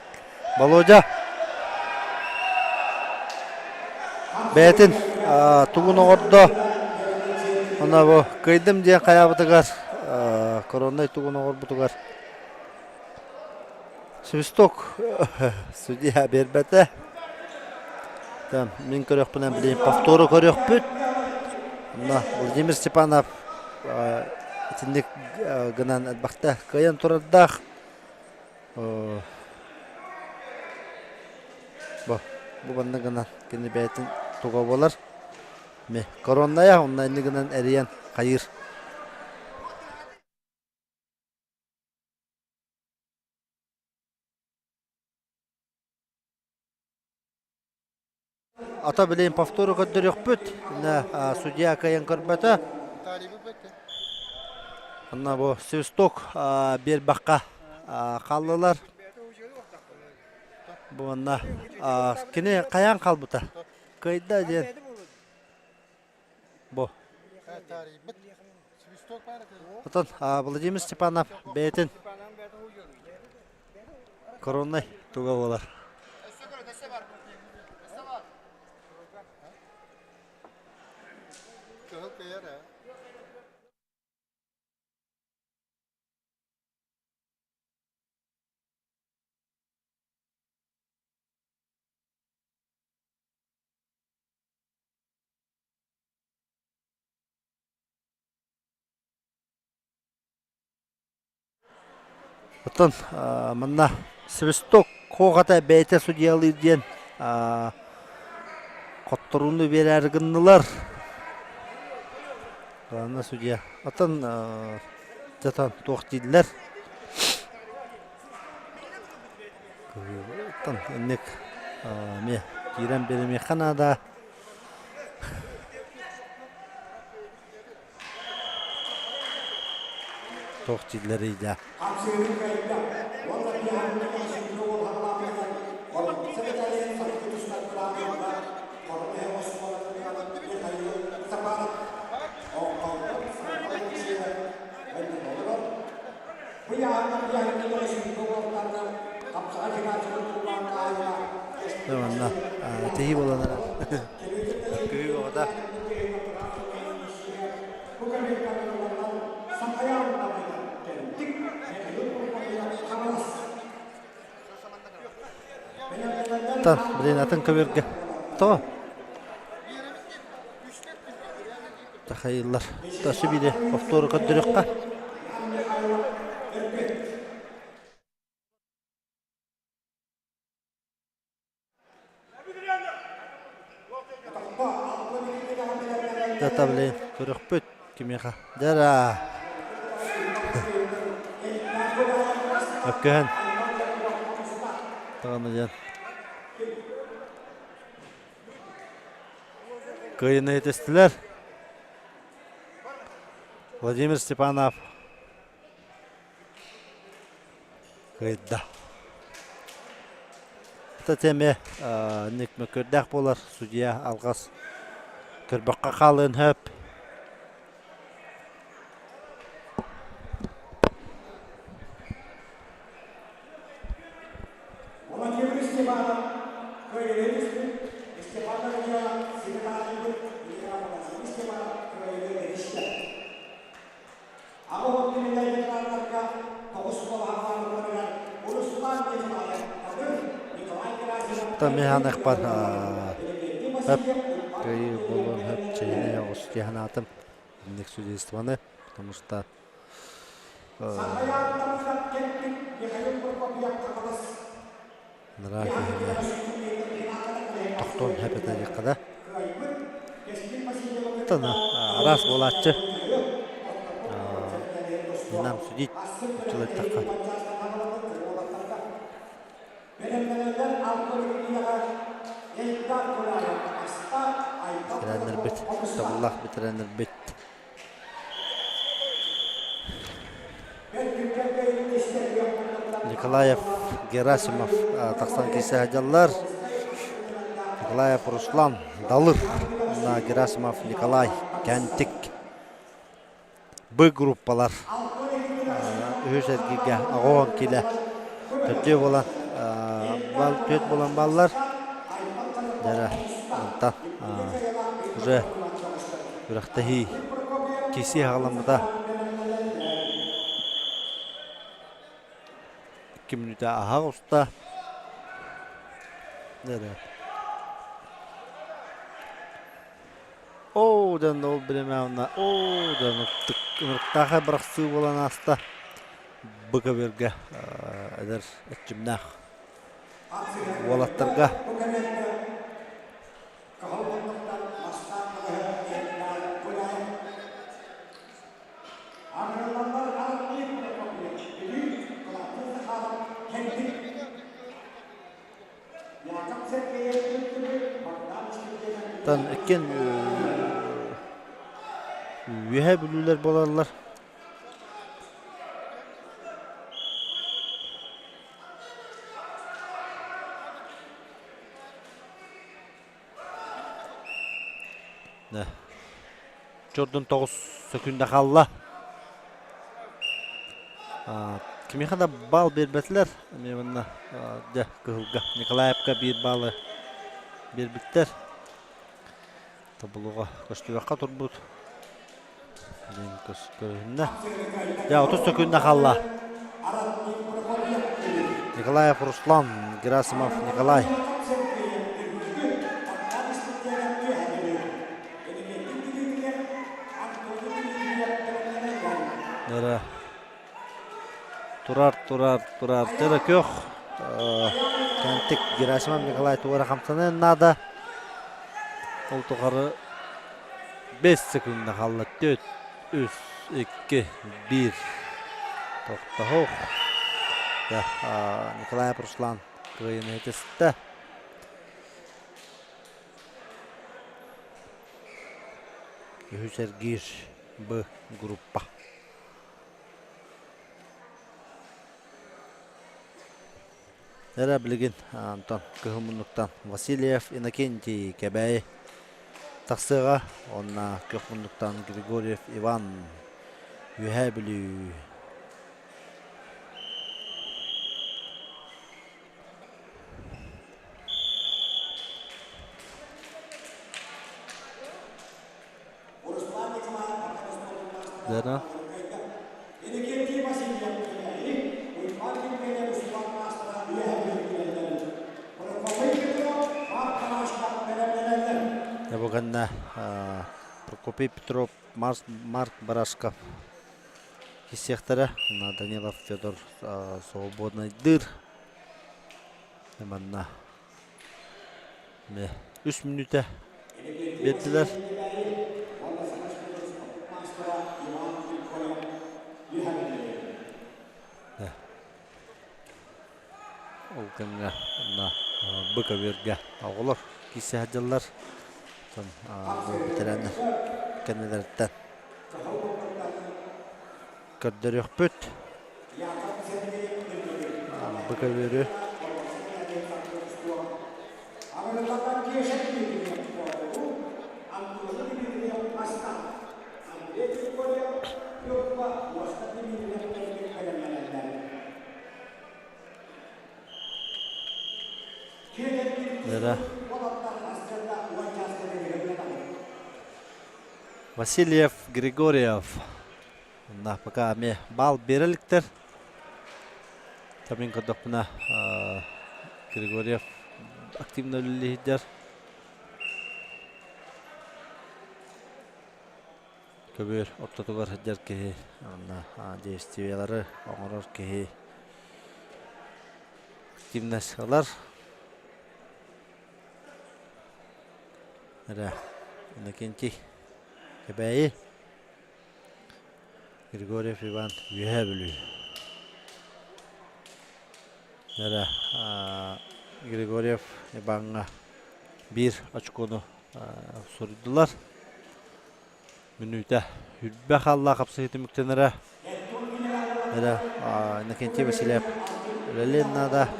Володя бэйэтин тугун оҥордо уонна бу кыайдым диэн хайаабытыгар короннай тугун оҥорбутугар Свисток судья биэрбэтэ. Там мин көрүөхпүнэн билигин повтору көрүөхпүт. Онно Владимир Степанов итинник гынан элбэхтэ кыайан турардаах. Бу бу манна гынан кини бэйэтин туга буолар. Коронная онно инни гынан эрийэн хайыыр. Ата билигин повтору көрдөрүөхпүт. Судья кыайан көрбөтө. Онно бу свисток биэрбэххэ хааллылар. Бу манна кини хайаан хаалбыта? Кыайда диэн. Бу. Отон Владимир Степанов бэйэтин короннай туга буолар. Оттон манна свисток куохата бэйэтэ судьуйалыыр диэн хотторууну биэрээри гыннылар. Главное судья. Оттон дьэ туох дииллэр. Оттон инник эмиэ киирэн биэримиэххэ наада. Туох дииллэрий да. Манна тэһии буолан эрэр. Күһүү оҕото. Тан, блин, атын көбүргэ. Тоҕо? Тахайыллар. Тасы бири повтору көрдөрүөххэ. Дата, блин, көрөхпүт кимиэхэ. Дара. Өккөһөн. Таҕаны диэн. Кыайыыны этистилэр. Владимир Степанов кыайда. Это теме ник мөккүөрдээх буолар судья алҕас көрбөххө хаалыан сөп. Владимир Степанов кыайыыны түспүт Степанов Илья Светланович Владимир Степанов кыайыыны эристэ. Аҕа уон кинилэр ветераннарга тоҕус балаһалаабыттарыгар Руслан Николаев Табыр, Николай Герасимов Тамиһаныхпар хөп кыайыы буолуон хөп чэйинэй оҕус дии инник судействоны, потому что Нара киһини тохтуон сөп этэ диэххэ да. Тана араас буолааччы. Не нам судить учулайтахха. Битирэннэрбит, табыллаах битирэннэрбит. Николаев Герасимов тахсан киирсэ сылдьаллар. Николаев Руслан Далыр уонна Герасимов Николай Кэнтик Б группалар үһүс эргииргэ аҕоон килэ төрдүө буолан бал түөрт буолан баллар. Дьэ онтон уже күрэхтэһии киси аҕаламмыта. 2 мүнүүтэ аһа оҕуста. Дьэ Оо, дьон ол бириэмэ уонна оо, дьон ынырыктаахай бырахсыы буолан ааста. Бу көбүөргэ эдэр эрчимнээх уолаттарга Тан иккиэн үөһээ бүлүүлэр буолаллар. Чордун 9 сөкүндэ хаалла. Кимиэхэ да баал биэрбэтилэр. Эмиэ манна дьэ кыһылга Николаевка биир баалы биэрбиттэр. Тобулуга көстүбэххэ турбут. Диэн көрүһүннэ. Дьэ 30 сөкүндэ хаалла. Николаев Руслан, Герасимов Николай. Нара турар, турар, турар. Тера көх. Кэнтик Герасимов Николай туора хамсаныан наада. Ол тухары 5 секунда хаалла. 4, 3, 2, 1. Тохтоһуох. Николаев Руслан кыайыыны этистэ. Үһүс эргиир Б группа. Эрэ билигин Антон кыһыл муннуктан Васильев Иннокентий Кэбээйи тахсыаҕа уонна күөх муннуктан Григорьев Иван Үөһээ Бүлүү. Дара. Бу гэннэ Прокопий Петров, Марс, Марк Барашков киссиэхтэрэ. Данилов Федор свободнайдыыр. Манна Үс мүнүүтэ биэрдилэр. Ол кэмҥэ онно быка-үөргэ оҕолор киирсэ сылдьаллар. Оттон бу бэтэрээннэр кэннилэриттэн көрдөрүөхпүт. Быка-үөрү Лера Васильев Григорьев Онно пока эмиэ баал биэрэ иликтэр. Мин көрдөхпүнэ Григорьев активно үлэлиир. Көбүөр ортотугар сылдьар киһи уонна действиелары оҥорор киһи активность ылар. Эрэ Иннокентий Кэбээйи Григорьев Иван Үөһээ Бүлүү. Эрэ Григорьев Иваҥҥа биир очкону суруйдулар. Мүнүүтэ үрбэ хаалла хапсыһыы түмүктэнэрэ. Эрэ Иннокентий Васильев үлэлиэн наада.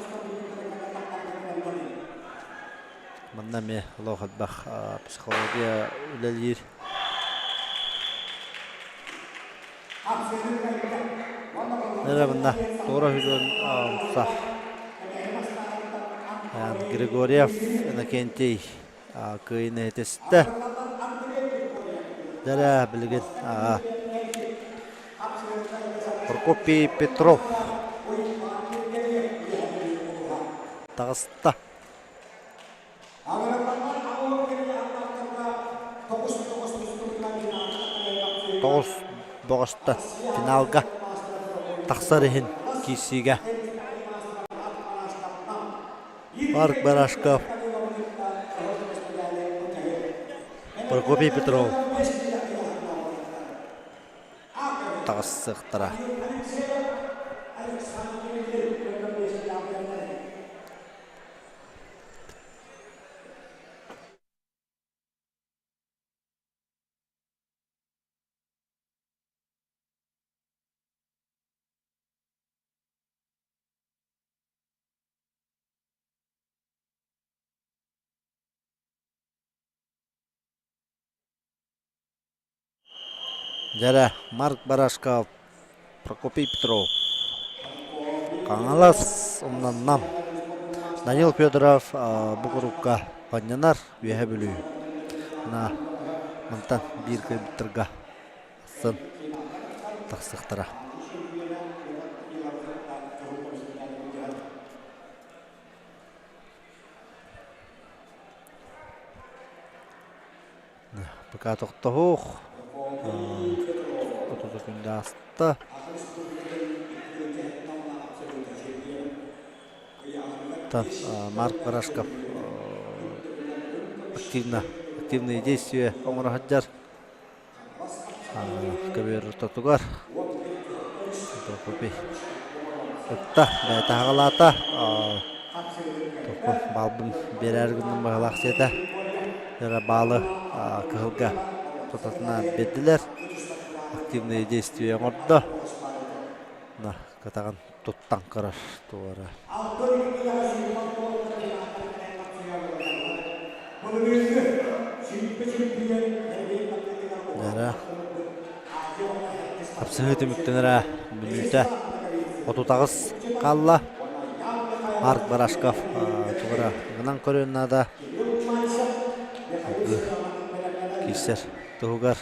Манна эмиэ олох элбэх психология үлэлиир. Эрэ мында туора хүлүөн сах Григорьев Иннокентий кыайыны этистэ. Дэрэ билигин Прокопий Петров таҕыста. Тоҕус боҕоста финалга тахсар иһин киирсиигэ Марк Барашков, Прокопий Петров таҕыссыахтара. Дьэрэ, Марк Барашков, Прокопий Петров, Хаҥалас умнаннам. Данил Федоров бу курукка хонньонор Үөһэ Бүлүү. На мантан биир кыайбыттарга сын тахсыахтара. Пока тохтоһуох. Отут күндэ ааста. Марк Барашков активно активные действия оҥоро сылдьар. Көбүөр ортотугар Прокопий ыкта бэйэтэ хаҕалаата. Баалбын биэрээр гынным быһалаах сиэтэ. Эрэ баалы кыһылга тутатына биэрдилэр. Активные действия оҥордо. Кытаҕын туттан көрөр туора. Хапсыһыы түмүктэнэрэ мүнүүтэ 38 хаалла. Марк Барашков тугура гынан көрүөн наада. Киирсэр туһугар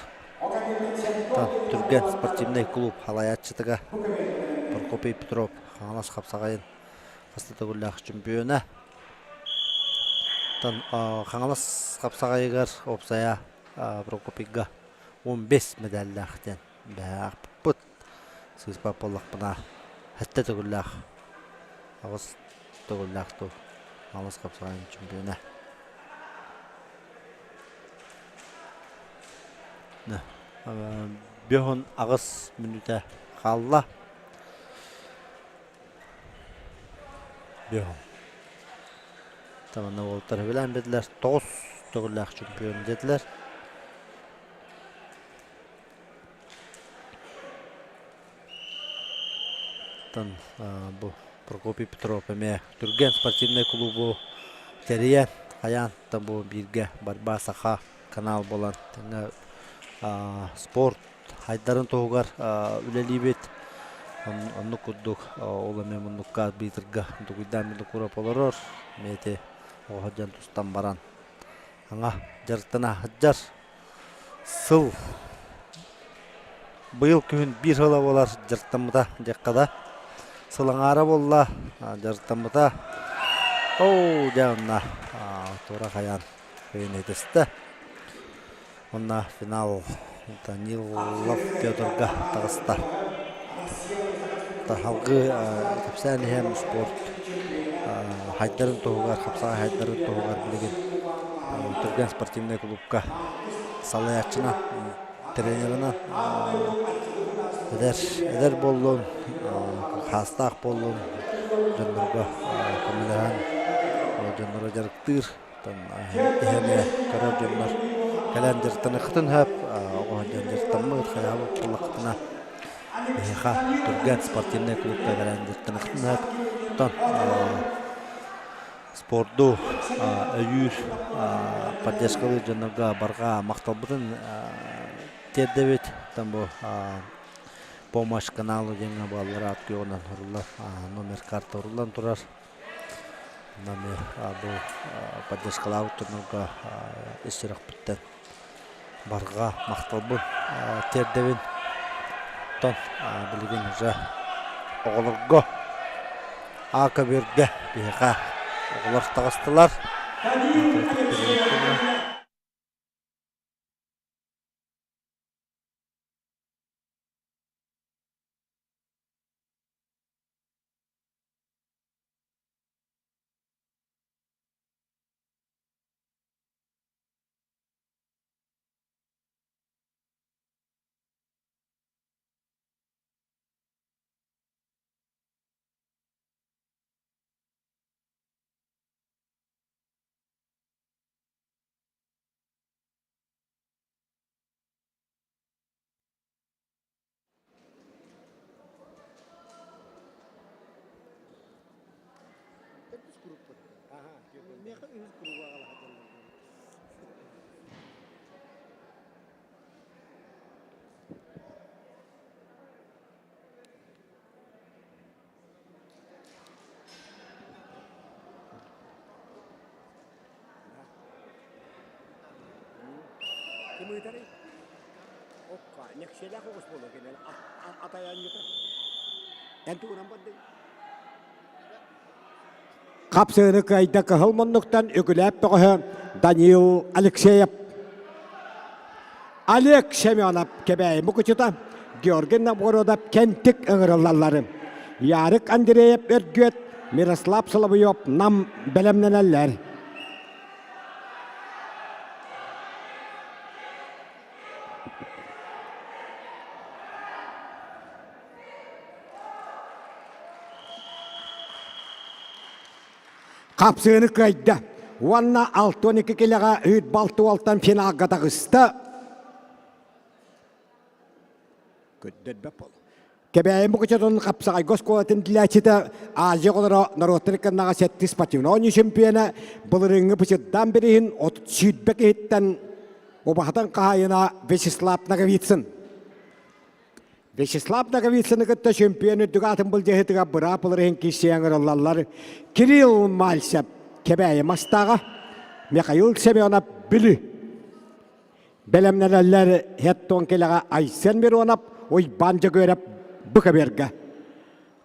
Түргэн спортивнай клуб халайааччытыга Прокопий Петров Хаҥалас хапсаҕайын хас да төгүллээх чемпиона. Хаҥалас хапсаҕайыгар уопсайа Прокопийга 15 мэдээллээх диэн бэһээхпит. Сыыспат буоллахпына, сэттэ төгүллээх, аҕыс төгүллээх дуу Хаҥалас хапсаҕайын чемпиона. Бөһүн аҕыс мүнүүтэ хаалла. Бөһүн. Таманна уолаттар сөбүлээн биэрдилэр. Тоҕус төгүллээх чемпион диэтилэр. Оттон бу Прокопий Петров эмиэ Түргэн спортивнай клубу тэрийэн, хайаан да бу бииргэ Борьба Саха канал буолан тэҥҥэ спорт хайдарын туһугар үлэлиибит. Оннук курдук ол эмиэ муннукка арбитрга Дугуйдаан Винокуров олорор. Эмиэ ити оҕо сылдьан тустан баран аҥа дьарыктана сылдьар. Сыл быйыл күһүн биир сыла буолар дьарыктаммыта диэххэ да. Сыл аҥаара буолла дьарыктаммыта. Оо, дьэ онно туора хайаан кыайан этистэ. Уонна финал Данилов Федорга таҕыста. Салгыы кэпсээн иһэн спорт хайдарын туһугар, хапсаҕай хайдарын туһугар билигин Түргэн спортивнай клубка салайааччынан, тренерынан эдэр, эдэр буоллун, хаастаах буоллун дьоннорго көмөлөһөн, дьоннору дьарыктыыр Иһэни көрөр дьоннор кэлэн дьарыктаныаххытын сөп. Оҕо дьон дьарыктаммыт, хайаабыт буоллаххытына биһиэхэ Түргэн спортивнай клубка кэлэн дьарыктаныаххытын сөп. Оттон спорду өйүүр, поддержкалыыр дьоннорго барҕа махталбытын тиэрдэбит. Оттон бу помощь каналу диэҥҥэ буоллар аат күөҕүнэн уруллар, номер карта уруллан турар. Онно бу поддержкалаабыт дьоннорго ис сүрэхпиттэн барҕа махталбын тиэрдэбин. Оттон билигин уже оҕолорго А көбүөргэ биһиэхэ оҕолор таҕыстылар. Ким ыытарый? Окка, нэксиэлээх оҕус буолуо кэлэн атайаанньыта. Эн тугунан бардыҥ? Хапсыыны кыайда кыһыл муннуктан Үгүлээп бөҕөһө Данил Алексеев. Олег Семенов Кэбээйи мукучута, Георгий Новгородов Кентик ыҥырыллаллары. Ярик Андреев Өргүөт, Мирослав Соловьев Нам бэлэмнэнэллэр. Хапсыыны кыайда уонна 62 килэҕэ үүт балты уолтан финалга таҕыста. Көрдөрбөт буолла. Кэбээйи Мукучатын хапсаҕайга оскуолатын тилээччитэ Азия оҕолоро норуоттар ыкканнаҕа сэттис спортивнай оонньуу чемпиона былырыыҥҥы Пычырдаан бирииһин 30 киһиттэн убаһатын хаһаайына Вячеслав Ноговицын. Вячеслав Ноговицыны кытта чемпион үрдүк аатын былдьаһыытыгар быраап ылар иһин киирсиэн ыҥырыллаллар Кирилл Мальцев Кэбээйи Мастааҕа, Михаил Семенов Бүлүү. Бэлэмнэнэллэр Хеттон килэҕэ Айсен Миронов, Уйбаан Дьөгүөрэп Быкаберга.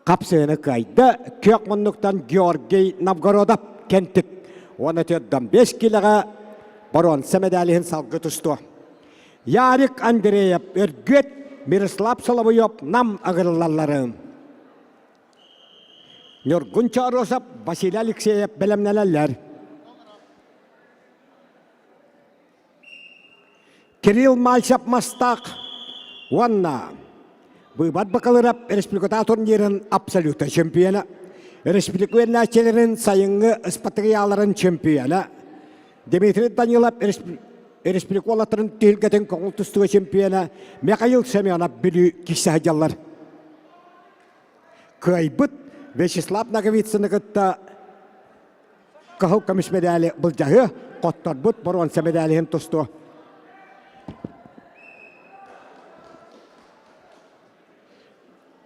Хапсыһыны кыайда күөх муннуктан Георгий Новгородов Кентик уонна төрдөн 5 килэҕэ боруонса медалиһын салгы тустуо. Ярик Андреев Өргүөт, Мирослав Соловьев Нам ыгырыллалларын. Ньургун Чооросов, Василий Алексеев бэлэмнэнэллэр. Кирилл Мальцев Мастаах уонна Быыбар Бакалырап республиката турнирын абсолюта чемпиона, республика үөрэнээччилэрин сайыҥҥы ыспатыйааларын чемпиона, Дмитрий Данилов республика уолаттарын түһүлгэтин көҥүл тустууга чемпиона Михаил Семенов Бүлүү киирсэ сылдьаллар. Кыайбыт Вячеслав Ноговицыны кытта Кыһыл көмүс мэдээли былдьаһыа, хотторбут боруонса мэдээлиһин тустуо.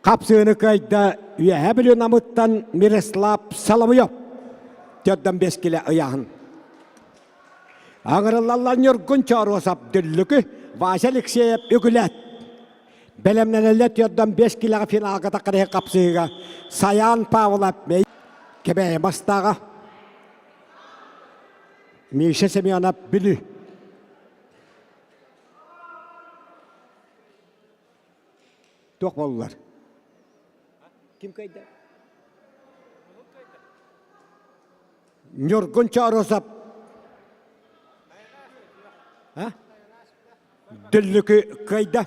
Хапсыыны кыайда Үөһээ Бүлүү Намыттан Мирослав Соловьев. Төрдөн бес килэ ыйааһын. Аҥырыллаллар Ньургун Чооруосап Дүллүкү, Вася Алексеев Үгүлээт. Бэлэмнэнэллэр төрдөн бес килэҕэ финалга таххарыһы хапсыһыыга Саян Павлов Кэбээйи бастааҕа Миша Семенов Бүлүү. Туох буоллулар? Ким кыайда? Ньургун Чооросов. А? Дүллүкү кыайда.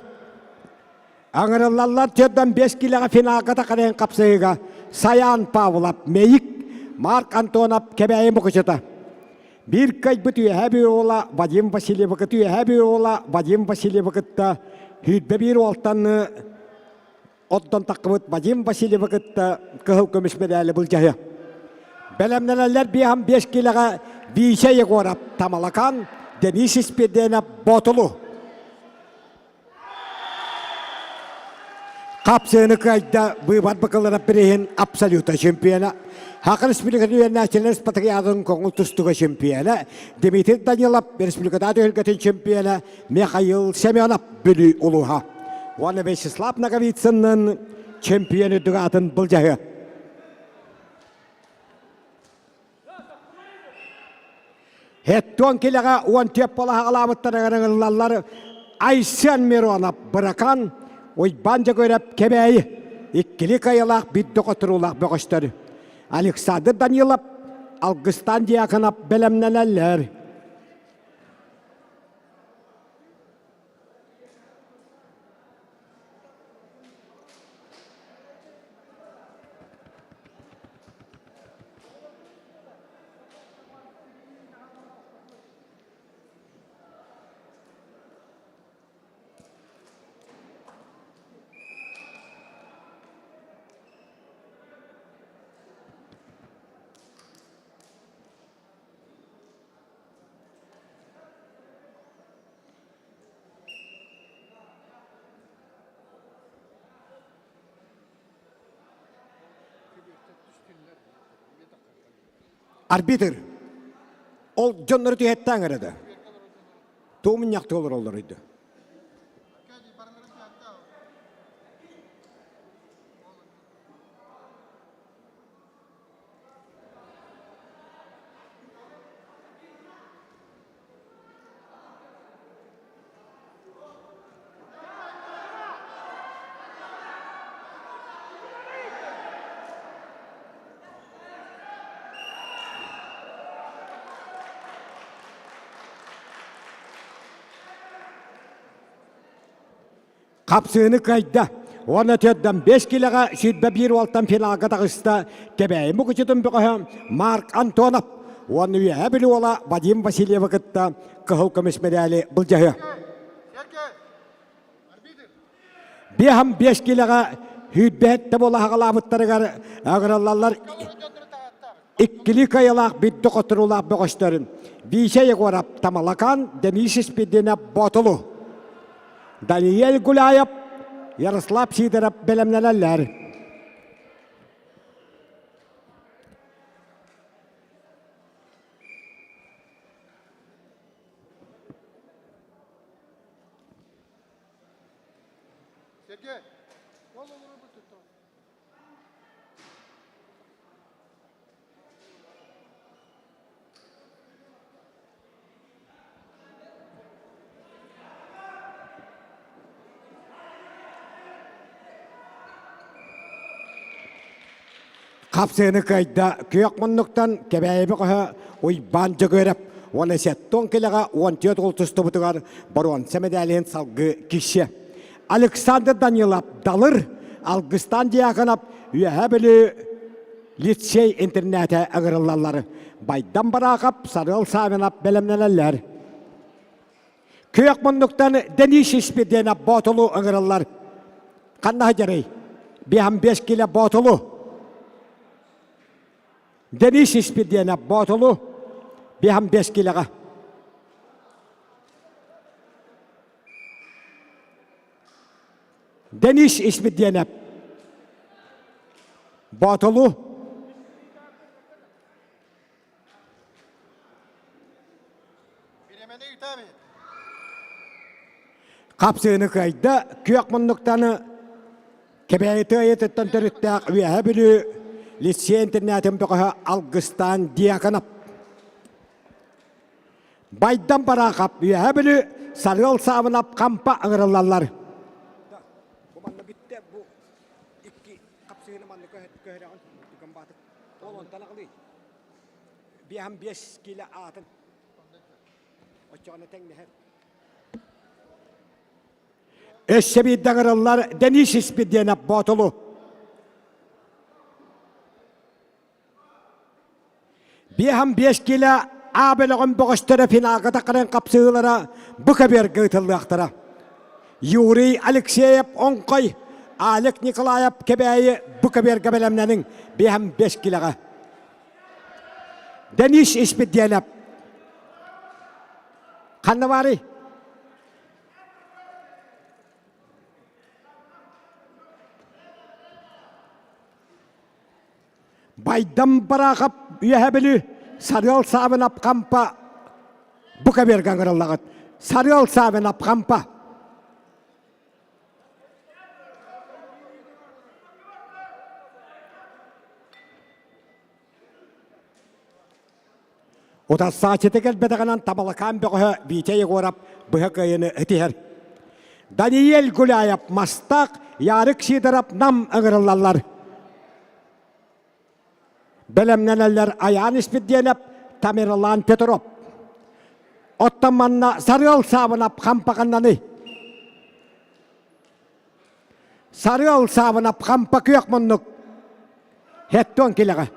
Аҥырыллаллар төрдөн 5 килэҕэ финалга тахарыан хапсыһыыга Саян Павлов Мэйик, Марк Антонов Кэбээйи Мукучута. Биир кыайбыт үөһээ Бүлүү уола Вадим Васильевы кытта үөһээ Бүлүү уола Вадим Васильевы кытта 21 уолтан Оттон таххыбыт Вадим Васильевы кытта кыһыл көмүс мэдээли былдьаһыа. Бэлэмнэнэллэр биэһэн биэс киилэҕэ Витя Егоров Тамалакан, Денис Испирдиэнэп Боотулу. Хапсыыны кыайда быыбар быкыллара бириһин абсолюта чемпиона. Саха Республикатын үөрэнээччилэр спартакиадатын көҥүл тустууга чемпиона Дмитрий Данилов республикатааҕы түһүлгэтин чемпиона Михаил Семенов Бүлүү улууһа уонна Вячеслав Ноговицыннын чемпион үрдүк аатын былдьаһыа. Хеттон килэҕэ уон түөп балаһаҕалаабыттарыгар ыҥырыллаллар Айсен Миронов Быракан, Уйбаан Дьөгүөрэп Кэбээйи, иккили кыайыылаах биирдэ хотуруулаах бөҕөстөр. Александр Данилов, Алгыстаан Дьяконов бэлэмнэнэллэр. Арбитр ол дьоннору түһэттээн эрэ да. Тугу мунньахтыы олороллор өйдө. Хапсыыны кыайда. Уонна төрдөн 5 килэҕэ 21 уолтан финалга таҕыста Кэбээйи Мукучутун бөҕөһө Марк Антонов уонна Үөһээ Бүлүү уола Вадим Васильевы кытта кыһыл көмүс мэдээли былдьаһыа. Биэһэн биэс килэҕэ сүүрбэһиттэ буола хаҕалаабыттарыгар ыҥырыллаллар иккилии кыайыылаах биирдэ хотуруулаах бөҕөстөрүн Витя Егоров Тамалакан, Денис Испирдинов Боотулу, Даниэль Гуляев. Ярослав Сидоров бэлэмнэнэллэр. Сергей, ол олору Хапсыаны кыайда күөх муннуктан Кэбээйи көһө Уйбаан Дьөгүөрэп уонна сеттон килэҕэ 14 гол тустубутугар боруонса мэдээлиһин салгыы киирсиэ. Александр Данилов Далыр, Алгыстаан Дьяконов Үөһээ Бүлүү лицей интернатэ ыҥырыллаллар. Байдам Бараахап, Сарыал Савинов бэлэмнэнэллэр. Күөх муннуктан Денис Испирдиэнэп Боотулу ыҥырыллар. Ханна сылдьарый? Биэһэн биэс килэ Боотулу. Денис Испирдиэнэп Боотулу биэһэн биэс килэҕэ. Денис Испирдиэнэп Боотулу Хапсыыны кыайда, күөх муннуктаны Кэбээйи тыайытыттан төрүттээх Үөһээ Бүлүү лицей интернатын бөҕөһө Алгыстаан Дьяконов. Байдам Бараахап Үөһээ Бүлүү Сарыал Саабынап Хампа ыҥырыллаллар. Бу манна бүттэ бу икки хапсыыны манна көһөрөҕүн Ол онтон аҕалый. Биэһэн биэс киилэ аатын. Оччоҕуна тэҥнэһэр. Өссө биирдэ ыҥырыллар Денис Испирдиэнэп Боотулу. Биэһэн биэс киилэ А бөлөҕүн бөҕөстөрө финалга таххарын хапсыһыылара бу көбүөргэ ыытыллыахтара. Юрий Алексеев Оҥхой, Алек Николаев Кэбээйи бу көбүөргэ бэлэмнэниҥ биэһэн биэс киилэҕэ. Денис Испирдиэнэп ханна баарый? Байдам Бараахап Үөһэ Бүлүү Сарыал Саабынап Хампа бу кэбиэргэ ыҥырыллаҕыт. Сарыал Саабынап Хампа. Утарсааччыта кэлбэтэҕинэн Табалакаан бөҕөһө Витя Егоров быһа кыайыыны итиһэр. Даниэль Гуляев Мастаах, Ярик Сидоров Нам ыҥырыллаллар. Бэлэмнэнэллэр Айаан Испирдиэнэп, Тамерлан Петров. Оттон манна Сарыал Саабынап хампаханнаный. Сарыал Саабынап хампа күөх муннук Хеттон килэҕэ.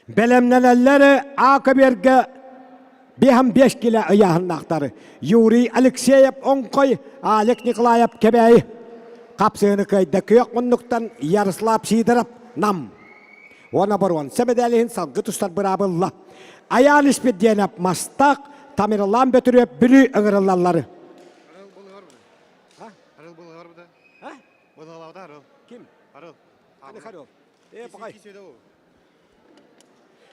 Бэлэмнэнэллэр А көбүөргэ биэһэн биэс килэ ыйааһыннаахтар. Юрий Алексеев Оҥхой, Алек Николаев Кэбээйи. Хапсыһыны кыайда күөх муннуктан Ярослав Сидоров Нам. Уонна боруонса мэдээлиһин салгы тустар быраабылла. Айаан Испирдиэнэп Мастаах, Тамерлан Бөтүрүөп Бүлүү ыҥырыллаллар. Арыл булар буда. Булалауда арыл. Ким? Арыл. Аны Харыл. Э, пакай.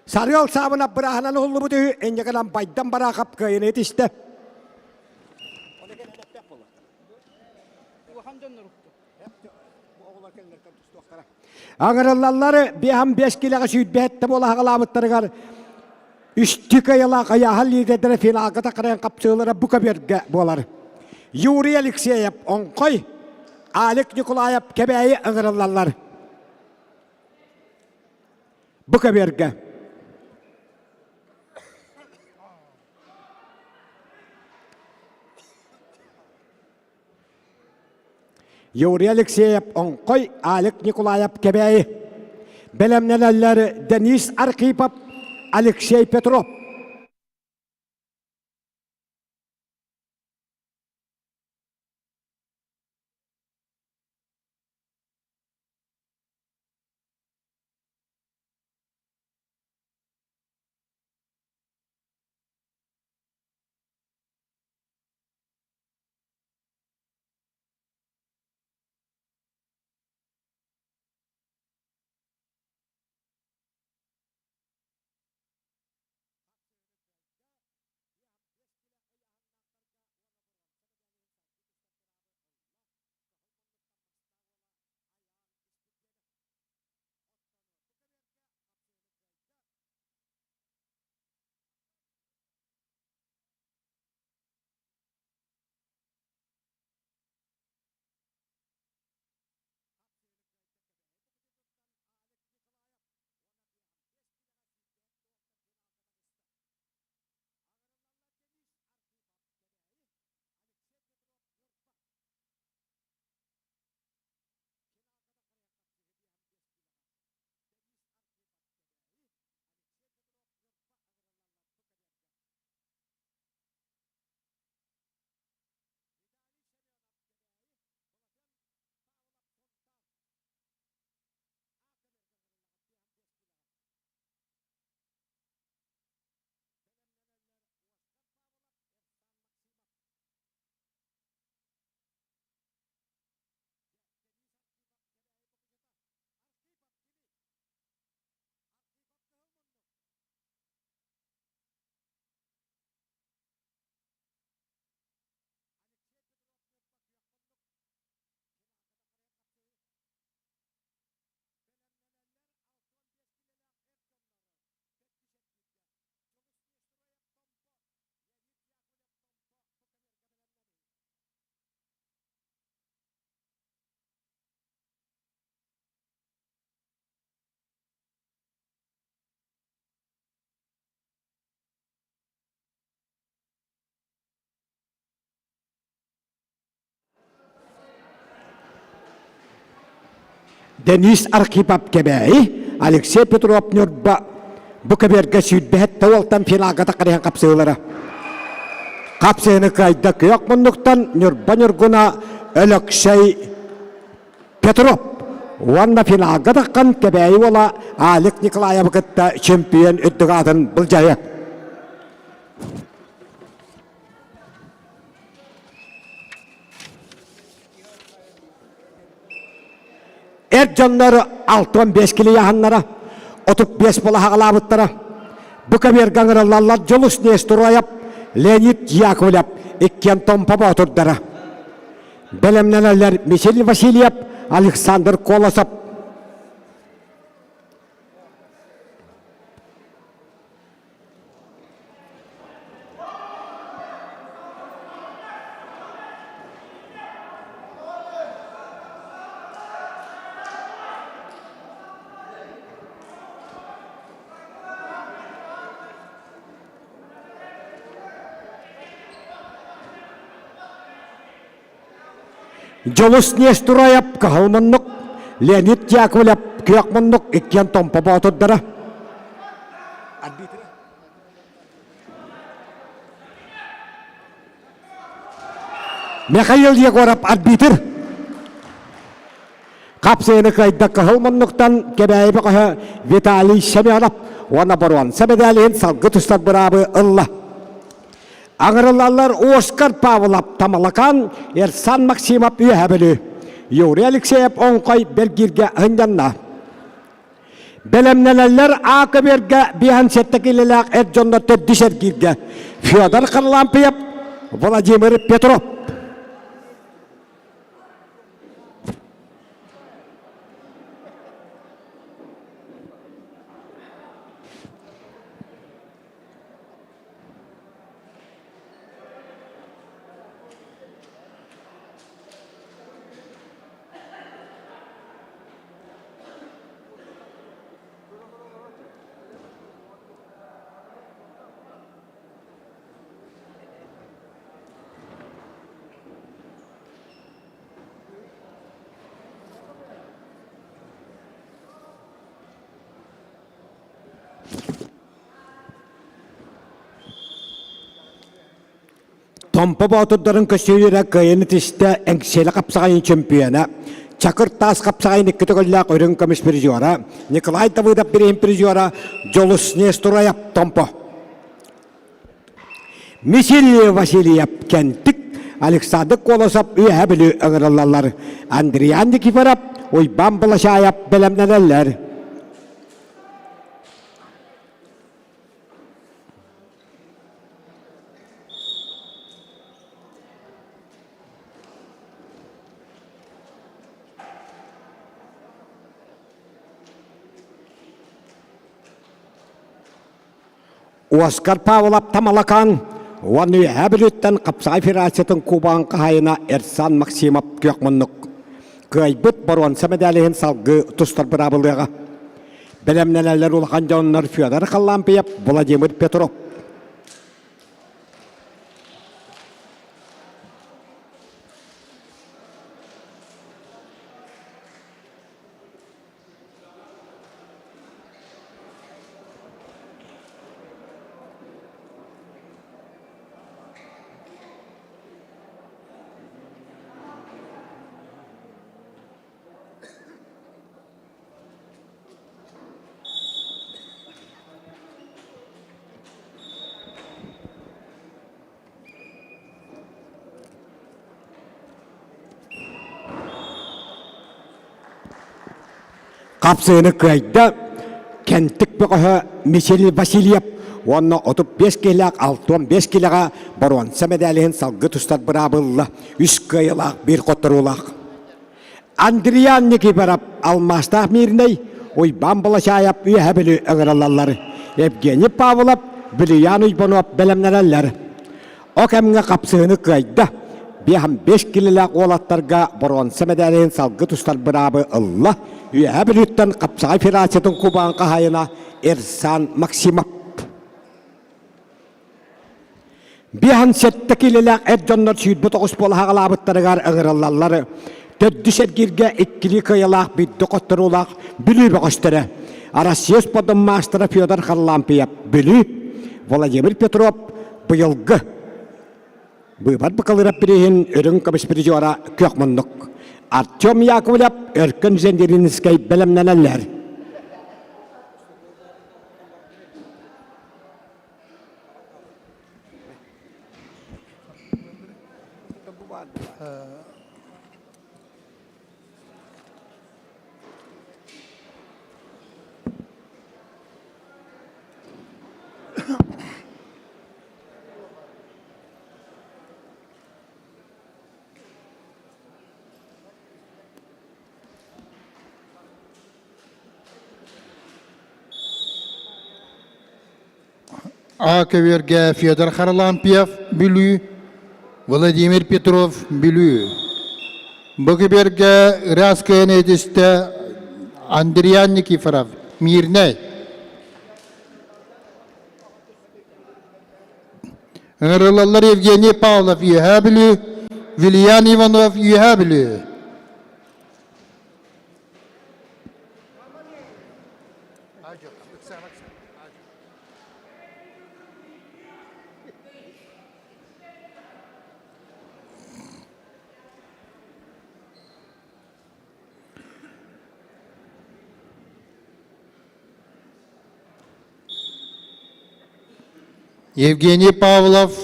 Сарыал саабына бырааһынан уһуллубут үһү, инньэ гынан Байдам Бараахап кыайыны этистэ. Аҥырыллаллары биэһэн биэс килэҕэ сүүрбэһэттэ буола аҕалаабыттарыгар үстүү кыайылаах айааһа лидердэрэ финалга тахарайан хапсыылара бу көбүөргэ буолар. Юрий Алексеев Оҥхой, Алик Николаев Кэбээйи ыҥырыллаллар. Бу көбүөргэ. Юрий Алексеев Оҥхой, Алик Николаев Кэбээйи. Бэлэмнэнэллэр Денис Архипов, Алексей Петров. Денис Архипов Кэбээйи, Алексей Петров Ньурба бу кэбиэргэ сүүрбэһэт уолтан финалга таххарыһан хапсыылара. Хапсыыны кыайда күөх муннуктан Ньурба Ньургуна Өлөксөй Петров уонна финалга таххан Кэбээйи уола Алик Николаевы кытта чемпион үрдүк аатын былдьаһыа. Эр дьоннор 65 килийаһаннара, 35 балаһаҕалаабыттара. Бу кэмиэргэ ыҥырыллаллар Дьулус Нестороев, Леонид Яковлев иккиэн Томпо боотурдара. Бэлэмнэнэллэр Михаил Васильев, Александр Колосов. Дьолус Нестураев кыһыл муннук, Леонид Яковлев күөх муннук иккиэн Томпо боотурдара. Михаил Егоров арбитр. Хапсыйаны кыайда кыһыл муннуктан Кэбээйи бөҕөһө Виталий Семенов уонна боруонса медалиһин салгы тустар быраабы ылла. Аҥырылаллар Оскар Павлов Тамалакан, Эрсан Максимов Үөһэ Бүлүү, Юрий Алексеев Оҥхой Бэргииргэ сынньанна. Бэлэмнэнэллэр А көбүөргэ биэһэн сэттэ киилэлээх эр дьоннор төрдүс эргииргэ Федор Харлампьев, Владимир Петров. Томпо боотурдарын көссүүлэрэ кыайыны тистэ Эҥсиэли хапсаҕайын чемпиона, Чакыр таас хапсаҕайын икки төгүллээх үрүҥ көмүс призера, Николай Давыдов бирииһин призера Дьулус Нестураев Томпо. Мисил Васильев Кентик, Александр Колосов Үөһэ Бүлүү ыҥырыллаллар. Андриан Никифоров, Уйбаан Балашаев бэлэмнэнэллэр. Оскар Павлов Тамалакаан уонна Үөһээ Бүлүүттэн хапсаҕай федерациятын кубогын хаһаайына Эрсан Максимов күөх муннук. Кыайбыт боруонса мэдээлиһин салгыы тустар быраабылыаҕа. Бэлэмнэнэллэр улахан дьоннор Федор Халлампиев, Владимир Петров. Хапсыыны кыайда Кэнтик бөҕөһө Мичил Васильев уонна 35 киһилээх 65 килэҕэ боруонса мэдээлиһин салгыы тустар быраабылла үс кыайыылаах биир хотторуулаах. Андриан Никифоров алмаастаах Мирнэй, Уйбаан Балачаайап Үөһэ Бүлүү ыҥырыллаллар. Евгений Павлов, Бүлүйээн Уйбанов бэлэмнэнэллэр. О кэмҥэ хапсыһыны кыайда. 5 килилээх уолаттарга боруонса мэдээлин салгы тустар быраабы ылла. Үөһэ Бүлүүттэн хапсаҕай федерациятын кубаан хаһаайына Эрсан Максимов. 57 киилэлээх эр дьоннор 29 буола хаҕалаабыттарыгар ыҥырыллаллар. Төрдүс эргииргэ иккилии кыайыылаах биирдэ хотторуулаах Бүлүү бөҕөстөрө. Россия спордун маастара Федор Харлампьев Бүлүү, Владимир Петров быйылгы быыбар бакалыырап бирииһин үрүҥ көмүс призера күөх муннук. Артем Яковлев, Өркөн Зендеринскэй бэлэмнэнэллэр. А көбүөргэ Федор Харлампьев, Бүлүү, Владимир Петров, Бүлүү. Бу көбүөргэ ыраас кыайан этистэ Андриан Никифоров, Мирнэй. Ыҥырыллаллар Евгений Павлов, Үөһээ Бүлүү, Вильян Иванов, Үөһээ Бүлүү. Евгений Павлов,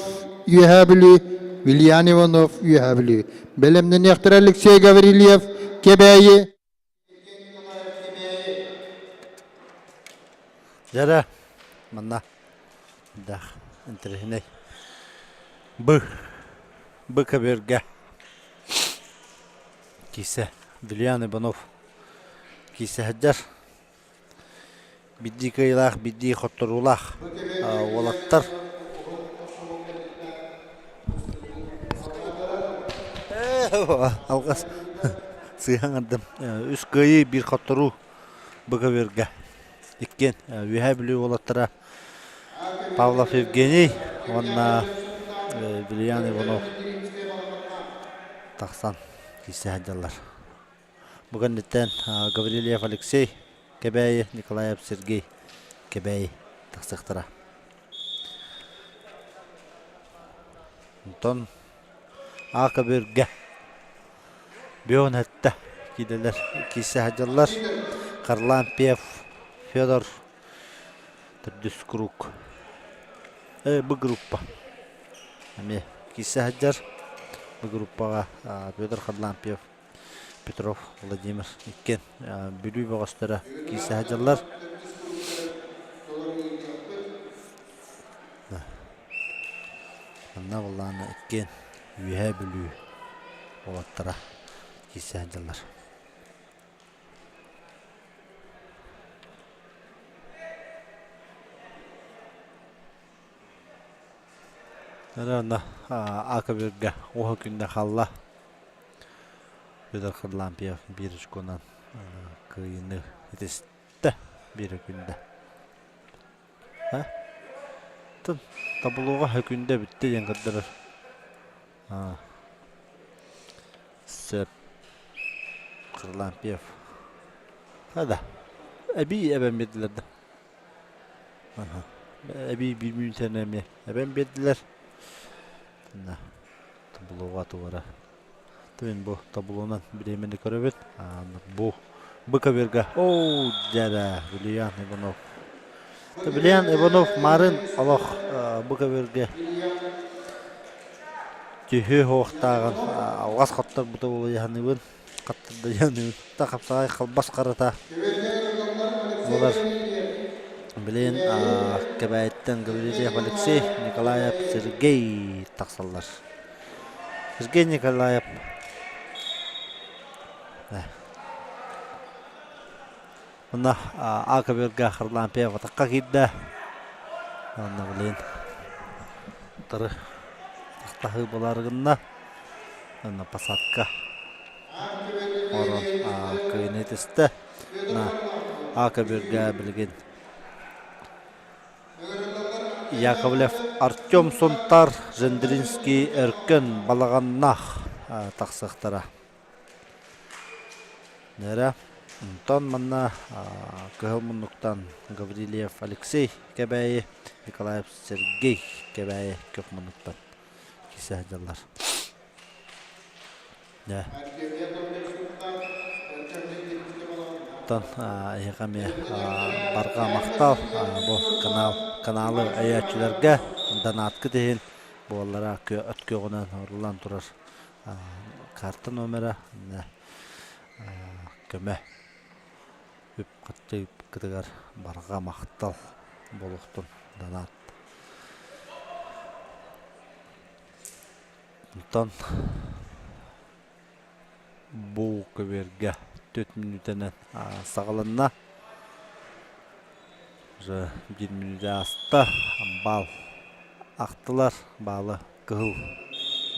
Үөһээ Бүлүү, Вильян Иванов, Үөһээ Бүлүү. Бэлэмнэниэхтэрэ Алексей Гаврильев, Кэбээйи. Дьэрэ, манна дах интэриэһинэй. Б. Б көбүөргэ киисэ Вильян Иванов киисэ сылдьар. Биирдии кыайыылаах, биирдии хотторуулаах уолаттар. Алҕас сыыһа ыҥырдым. Үс кыайыы, биир хотторуу бу көбүөргэ. Иккиэн Үөһээ Бүлүү уолаттара Павлов Евгений уонна Вильян Иванов тахсан киирсэ сылдьаллар. Бу кэнниттэн Гаврильев Алексей Кэбээйи, Николаев Сергей Кэбээйи тахсыахтара. Онтон А көбүөргэ Бион эттэ киирэлэр киирсэ сылдьаллар. Харлампьев Федор төрдүс круг. Б группа. Эмиэ киирсэ сылдьар. Б группаҕа Федор Харлампьев, Петров Владимир иккиэн Бүлүү бөҕөстөрө киирсэ сылдьаллар. Манна буоллаҕына иккиэн Үөһээ Бүлүү уолаттара киирсэ сылдьаллар. Аны Акабирга уһа күндэ халла. Федор Харлампьев биир очконан кыайыыны итистэ биир күндэ. Тын таблоҕа хөкүндэ бүттэ диэн көрдөрөр. Сөп. Харлампьев. Да. Эбии эбэн биэрдилэр да. Эбии биир мүнүүтэнэ эмиэ эбэн биэрдилэр. Таблоҕа тугара. Тыын бу таблонан бириэмэни көрөбүт. Бу Быковерга. Оо, дьэрэ, Вильян Иванов. Вильян Иванов марын олох Быковерга түһүү хуохтааҕын алҕас хоттор бута буолуйаһаныбын хаттырдайаныбын та хапсаҕай халбас харата буолар билин Кэбээйиттэн Гаврильев Алексей Николаев Сергей тахсаллар Сергей Николаев Онно А көбүөргэ Харлампьев атахха киирдэ. Онно билигин утары атахтаһыы буолаары гынна. Онно посадка оҥорон кыайыыны түстэ. А көбүөргэ билигин Яковлев Артем Сунтар, Жендринский Өркөн Балаҕаннаах тахсыахтара. Нэрэ онтон манна Кыһыл муннуктан Гаврильев Алексей Кэбээйи, Николаев Сергей Кэбээйи Күөх муннуктан киирсэ сылдьаллар. Дьэ. Оттон эһиэхэ эмиэ барҕа махтал бу канал каналы өйөөччүлэргэ донаткыт иһин буоллара өт күөҕүнэн оруллан турар карта номера көмө үп-харчы ыыппыккытыгар барҕа махтал буолуохтун донат. Онтон бу көбүөргэ 4 мүнүүтэнэн саҕаланна. Уже биир мүнүүтэ ааста. Баал ахтылар. Баалы кыһыл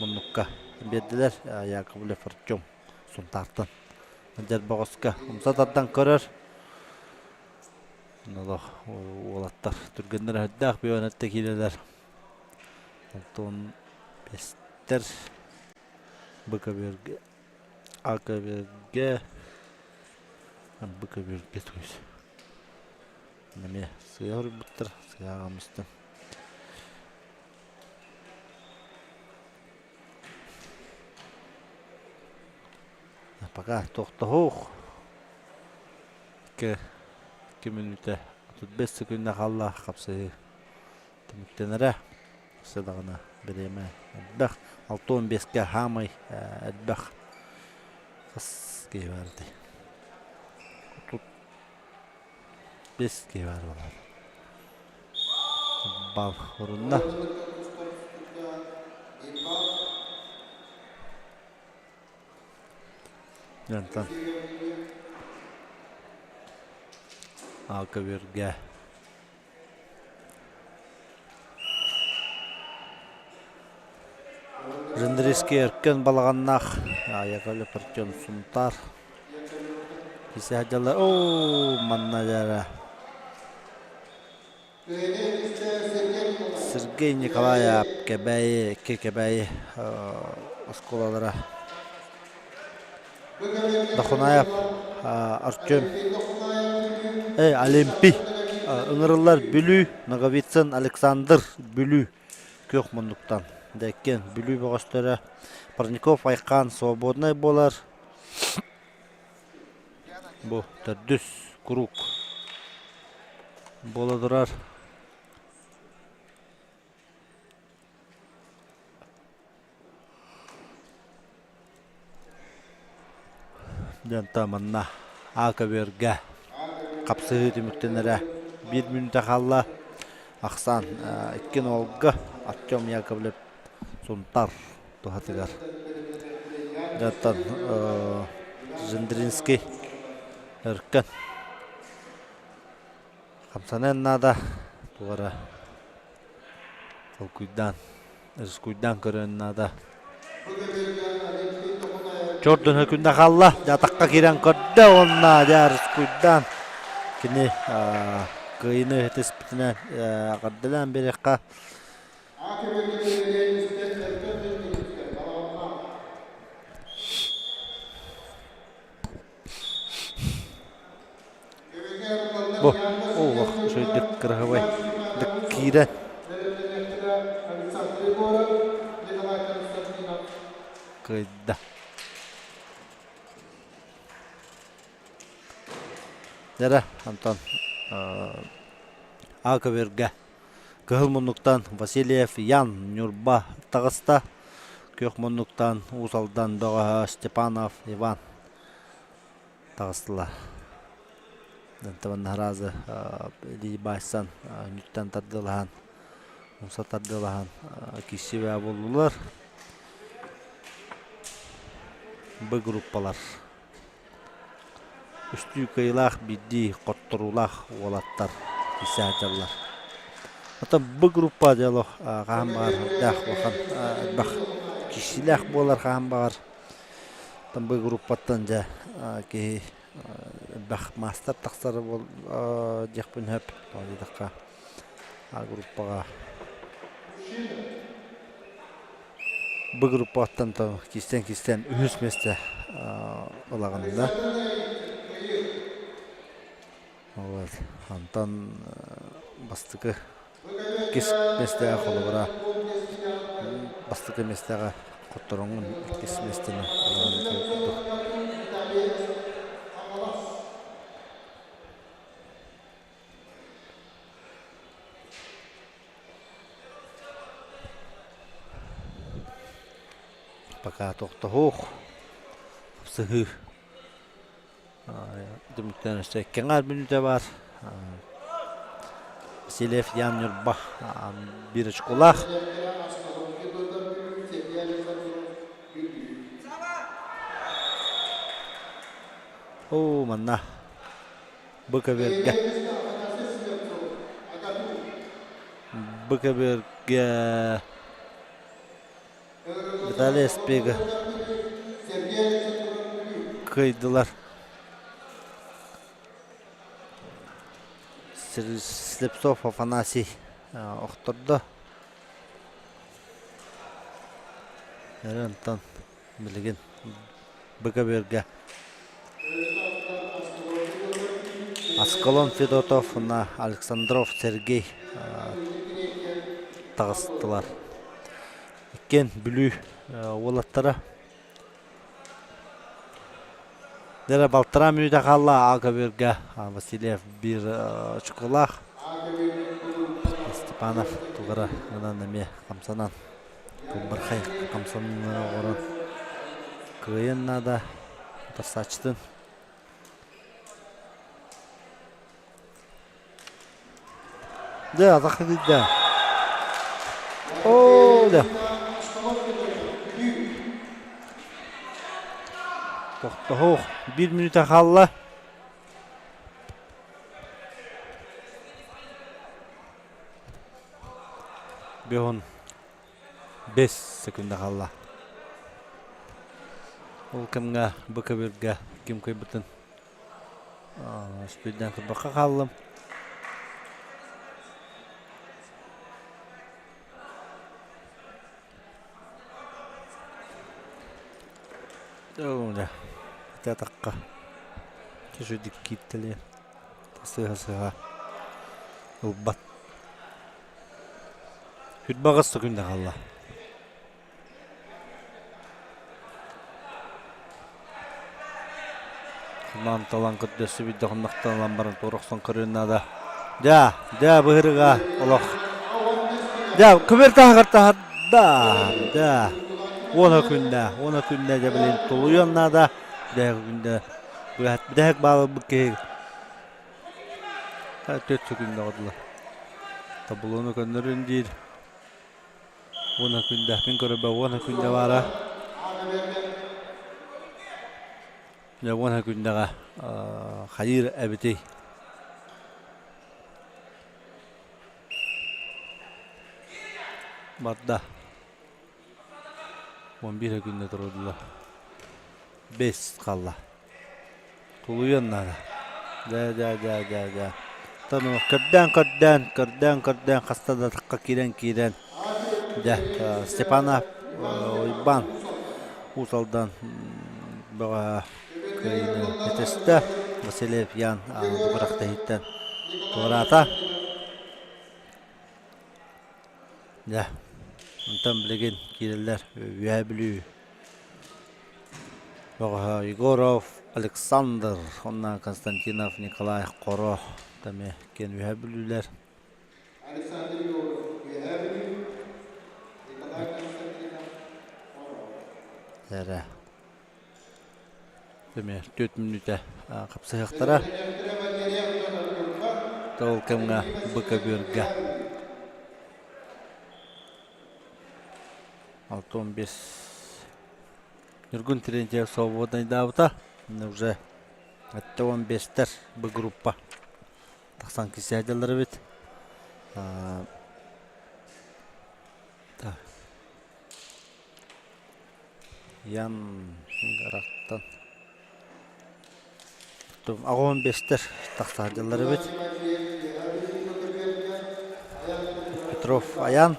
муннукка биэрдилэр. Яковлев Артем Сунтаартан Дьэрбоҕоско умса тардан көрөр. Олох уолаттар түргэннэр өһөрдөөх бүөнэтте киирэлэр. Онтон бэстэр Быкаберге Акаберге Быкаберге туйс. Эмиэ сыа хоруйбуттар, сыа аҕамыстан. Пока тохтоһуох. Икки икки мүнүүтэ 35 секунда хаалла хапсыһыы түмүктэнэрэ. Өссө даҕаны бириэмэ элбэх. 65-кэ хаамай элбэх хас киһи баар этэй? 35 киһи баар буолар. Бал урунна. Онтон Алкабүргэ Жендрийский Өркөн балаҕаннаах Яковлев Артем Сунтаар Кисээдьэлэ оо манна дьара Сергей Николаев Кэбээйи икки Кэбээйи оскуолалара Дохунаев Артем Олимпий ыҥырыллар Бүлүү Ноговицын Александр Бүлүү күөх муннуктан. Дэккен Бүлүү бөҕөстөрө Парников Айхаан свободнай буолар. Бу төрдүс круг буола турар. Дьон манна А көбүөргэ хапсыһыы түмүктэнэрэ биир мүнүүтэ хаалла. Ахсаан 2-0-га Артем Яковлев Сунтар туһатыгар. Дьонтон Жендринский Өркөн хамсаныан наада туора толкуйдаан Рискуйдаан көрөн наада. Чордун күндэ хаалла. Дьатахха киирэн көрдө уонна дьэ Рискуйдаан кини кыайыыны түспүтүнэн эҕэрдэлээн биэриэххэ. Бу олох үчүгэйдик кыраһыбай киирэн кыайда. Дьэрэ, Антон А көбүөргэ кыһыл муннуктан Васильев Ян Ньурба таҕыста. Күөх муннуктан Уус Алдан бөҕөһө Степанов Иван таҕыстылар. Дантабан аразы илии баайсан, нүттэн тардыалаһан, умса тардыалаһан киирсибэ буоллулар. Б группалар. Үстүү кыайыылаах биирдии хотторуулаах уолаттар киирсэ сылдьаллар. Оттон Б группа дьэ хаһан баҕар үрдээх улахан элбэх киирсиилээх буолар хаһан баҕар Оттон Б группаттан дьэ киһи элбэх маастар тахсар диэхпин сөп. Тоҕо диэтэххэ А группаҕа Б группаттан кистэн-кистэн үһүс миэстэ ылаҕын да. Вот. Онтон бастакы иккис миэстэҕэ холобура бастакы миэстэҕэ хоттороҥҥун иккис миэстэни ылаҕын курдук. Пока тохтоһуох сыһыы Түмүктэн өссө кэҥэр мүнүүтэ баар. Васильев Ян Ньурба биир очколаах. Оо, манна Быкабергэ. Быкабергэ Виталий Спига кыайдылар. Слепцов Афанасий охтордо. Онтон билигин БКБ-га Аскалон Федотов уонна Александров Сергей таҕыстылар. Иккиэн Бүлүү уолаттара. Дьэ балтараа мүнүүтэ хаалла А көбүөргэ Васильев биир очколаах. Степанов тугара ынан эмиэ хамсанан кылбархай хамсаныы оҥорон кыайан наада утарсааччытын. Дьэ, атахха киирдэ. Оо, дьэ. Тохтоһуох. Биир мүнүүтэ хаалла. Бөһун 5 секунда хаалла. Ол кэмҥэ бу көбүргэ ким кыайбытын Спирдэн кырбакка хааллым. Дьэ, ити атахха үчүгэйдик кииртэлиэ. Сыыһа-сыыһа ылбат. Сүрбэҕис секунда хаалла. Туман талан көрдөстүбүт да хоннохтон ылан баран туора охсон көрүөн наада. Дьэ, дьэ быһырыга олох. Дьэ, көмөр таһыгар таһарда. Дьэ, уона күннэ, уона күннэ дьэ билин тулуйуон наада. Дэһик күндэ бүтэһик баалбыт киһи төрт күндэ оҕодулар. Таблону көннөрүн диир. Уона күндэ, мин көрөрбө уона күндэ баара. Дьэ уона күндэҕэ хайыыр эбитий? Барда. 11 күндэ турдулар. Бэс хаалла. Тулуйуон наада. Дьэ, дьэ, дьэ, дьэ, дьэ. Оттон көрдөөн, көрдөөн, көрдөөн, көрдөөн хаста да атахха киирэн киирэн. Дьэ, Степанов Уйбаан Уус Алдан бөҕө кыайыыны этистэ. Васильев Ян бу күрэхтэһииттэн туораата. Дьэ, онтон билигин киирэллэр Үөһээ Бүлүү бөҕөһө Егоров Александр уонна Константинов Николай Хоро эмиэ киэн Үөһээ Бүлүүлэр. Александр Егоров Үөһээ Бүлүү, Николай Константинов Хоро. Эрэ. Эмиэ түөрт мүнүүтэ хапсыһыахтара. Ол кэмҥэ Быкабүөргэ 65 Ньургун Терентьев свободнайдаабыта. Уже 75-тэр Б группа тахсан кисээдэлэр эбит. Ян ырахтан аҕыс бэстэр тахсаадьыллар эбит. Петров Аян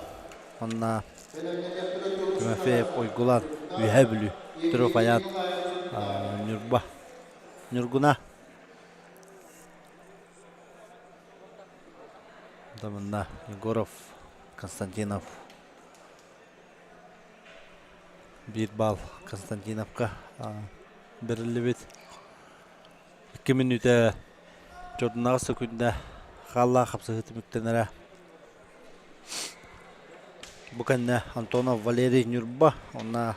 уонна Тимофеев Уйгулан Үөһээ Бүлүү. Петров Аян Ньурба Ньургуна. Манна Егоров Константинов Биир баал Константиновка бэриллибит. Икки мүнүүтэ Чордунаҕа сөкүүндэ хааллаах хапсыһыы түмүктэнэрэ. Бу кэннэ Антонов Валерий Ньурба уонна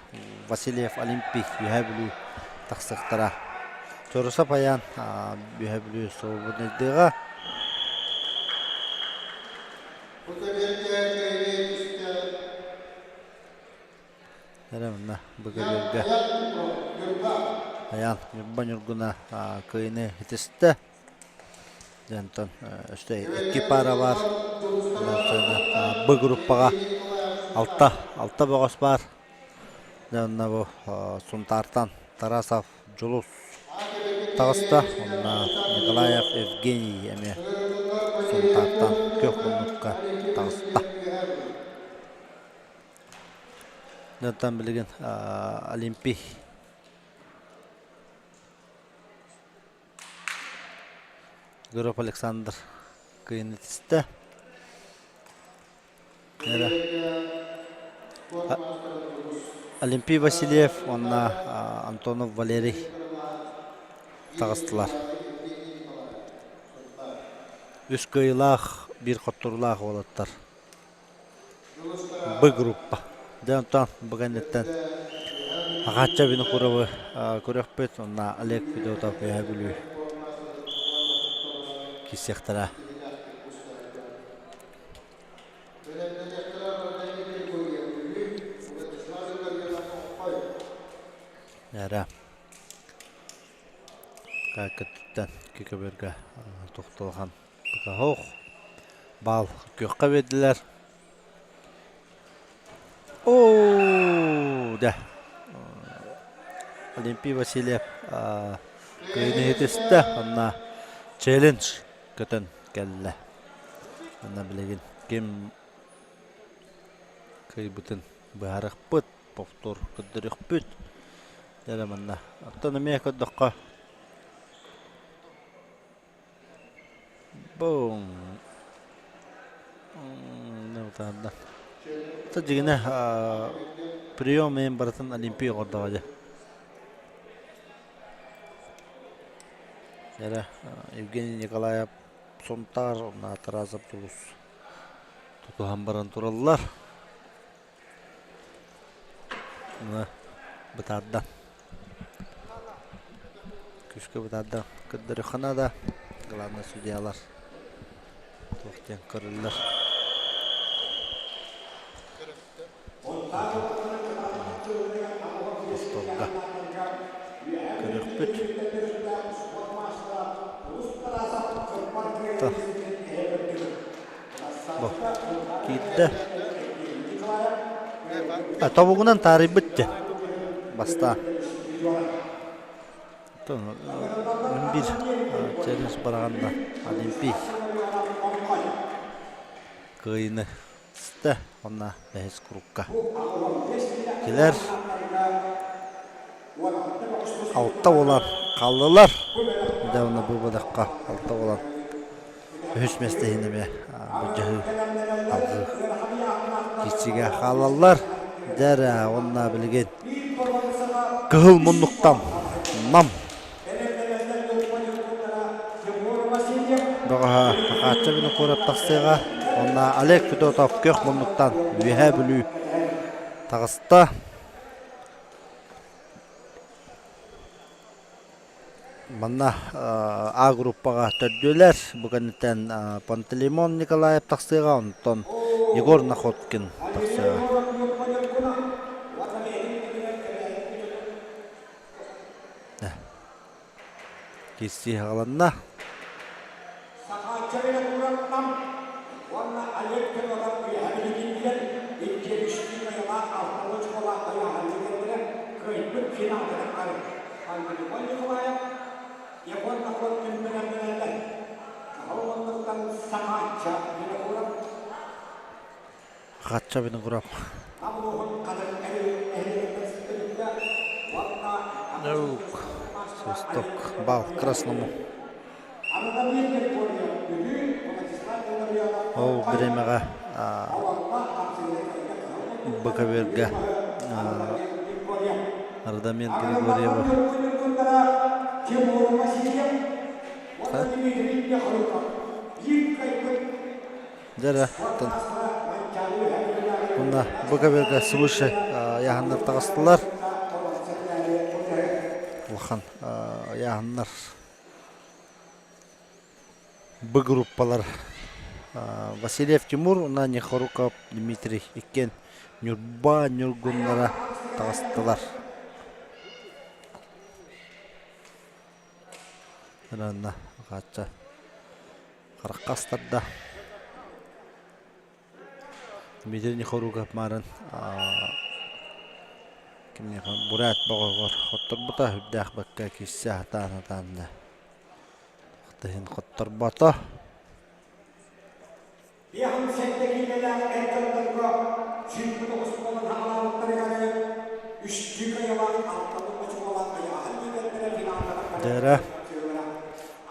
Васильев Олимпий Үөһээ Бүлүү тахсыахтара. Чорусов Айаан Үөһээ Бүлүү свободнайдыаҕа. Бу көбүөргэ кыайыы түстэ Эрэ манна бу көбүөргэ Айаан Ньурба Ньургуна кыайыыны ситистэ. Дьэ онтон өссө икки паара баар. Б группаҕа алта алта бөҕөс баар. Дьэ онно бу Сунтаартан Тарасов Дьулус таҕыста. Онно Николаев Евгений эмиэ Сунтаартан күөх муннукка таҕыста. Онтон билигин Олимпий Гуров Александр кыайыыны түстэ. Олимпий Васильев уонна Антонов Валерий таҕыстылар. Үс кыайыылаах, биир хотторуулаах уолаттар. Б группа. Дьэ онтон бу кэнниттэн Ахаачча Винокуровы көрүөхпүт уонна Олег Федотов Үөһээ Бүлүү киирсиэхтэрэ. Эрэ Кааккыттан кикөбөргө тохтолхан Покаһох баал күөххэ биэрдилэр. Оо, дэ. Олимпий Васильев кыайыыны түстэ. Онно челлендж көтөн кэллэ. Онно билигин ким кыайбытын быһаарыахпыт, повтор көрдөрүөхпүт. Дьэ манна. Оттон эмиэ көрдөххө Бум. Дьиҥинэ прием иһин барытын Олимпия оҥордоҕо дии. Эрэ Евгений Николаев Сунтаар уонна Тарасов Дьулус тутуһан баран тураллар. Бытаарда. Күүскэ бытаарда. Көрдөрүөххэ наада. Главное судьялар туох диэн көрөллөр. Остуолга көрүөхпүт. Бу киирдэ. Тобугунан таарыйбыт дьэ. Бастаан. Мин биир челлендж бараҕанна Олимпий кыайыыны Сыта уонна бэһис курукка кэлэр алта буолан хааллылар. Дьэ уонна бу бөлөххө алта буолан үһүс миэстэ иһин эмиэ былдьаһыы алгыы киирсиигэ хаалаллар. Дьэ эрэ уонна билигин кыһыл муннуктан Нам Бөҕөһө Хахаачча Винокуров тахсыаҕа уонна Олег Федотов күөх муннуктан Үөһээ Бүлүү таҕыста. Манна А группаҕа төрдүөлэр. Бу кэнниттэн Пантелеймон Николаев тахсыаҕа, онтон Егор Находкин тахсыаҕа. Киирсии аҕаланна. Сахаачча Винокуровтан уонна Олег Федотов үөһэ билигиннилэр иккиэн-үстүү айылаах алталыы очколаах хайааһынньык эрдэрэ кыайбыт финалга таххары Пантелеймон Николаев, Егор Находкин бэлэмнэнэллэр. Кыһыл муннуктан Сахаачча Винокуров Хатча Винокуров. Свисток. Бал красному. Ол бириэмэҕэ Быковерга Радомир Григорьева Дьэ эрэ, оттон уонна бу көбүөргэ свыше ыйааһыннар таҕыстылар. Улахан ыйааһыннар Б группалар Васильев Тимур уонна Нехоруков Дмитрий иккиэн Ньурба ньургуннара таҕыстылар. Ранна хаачча харахха астарда. Дмитрий Нехоругов маарын кимиэхэ бурят боҕоҕор хотторбута үрдээх бакка киирсэ сатаан-сатаан да тыһын хотторбото. 57 киилэлээх эр дьоннорго 29 буолан хаалаабыттарыгар үстүү кыайалаах алталыы очукуолаах айааһын лиидэрдэрэ финалга Дьэ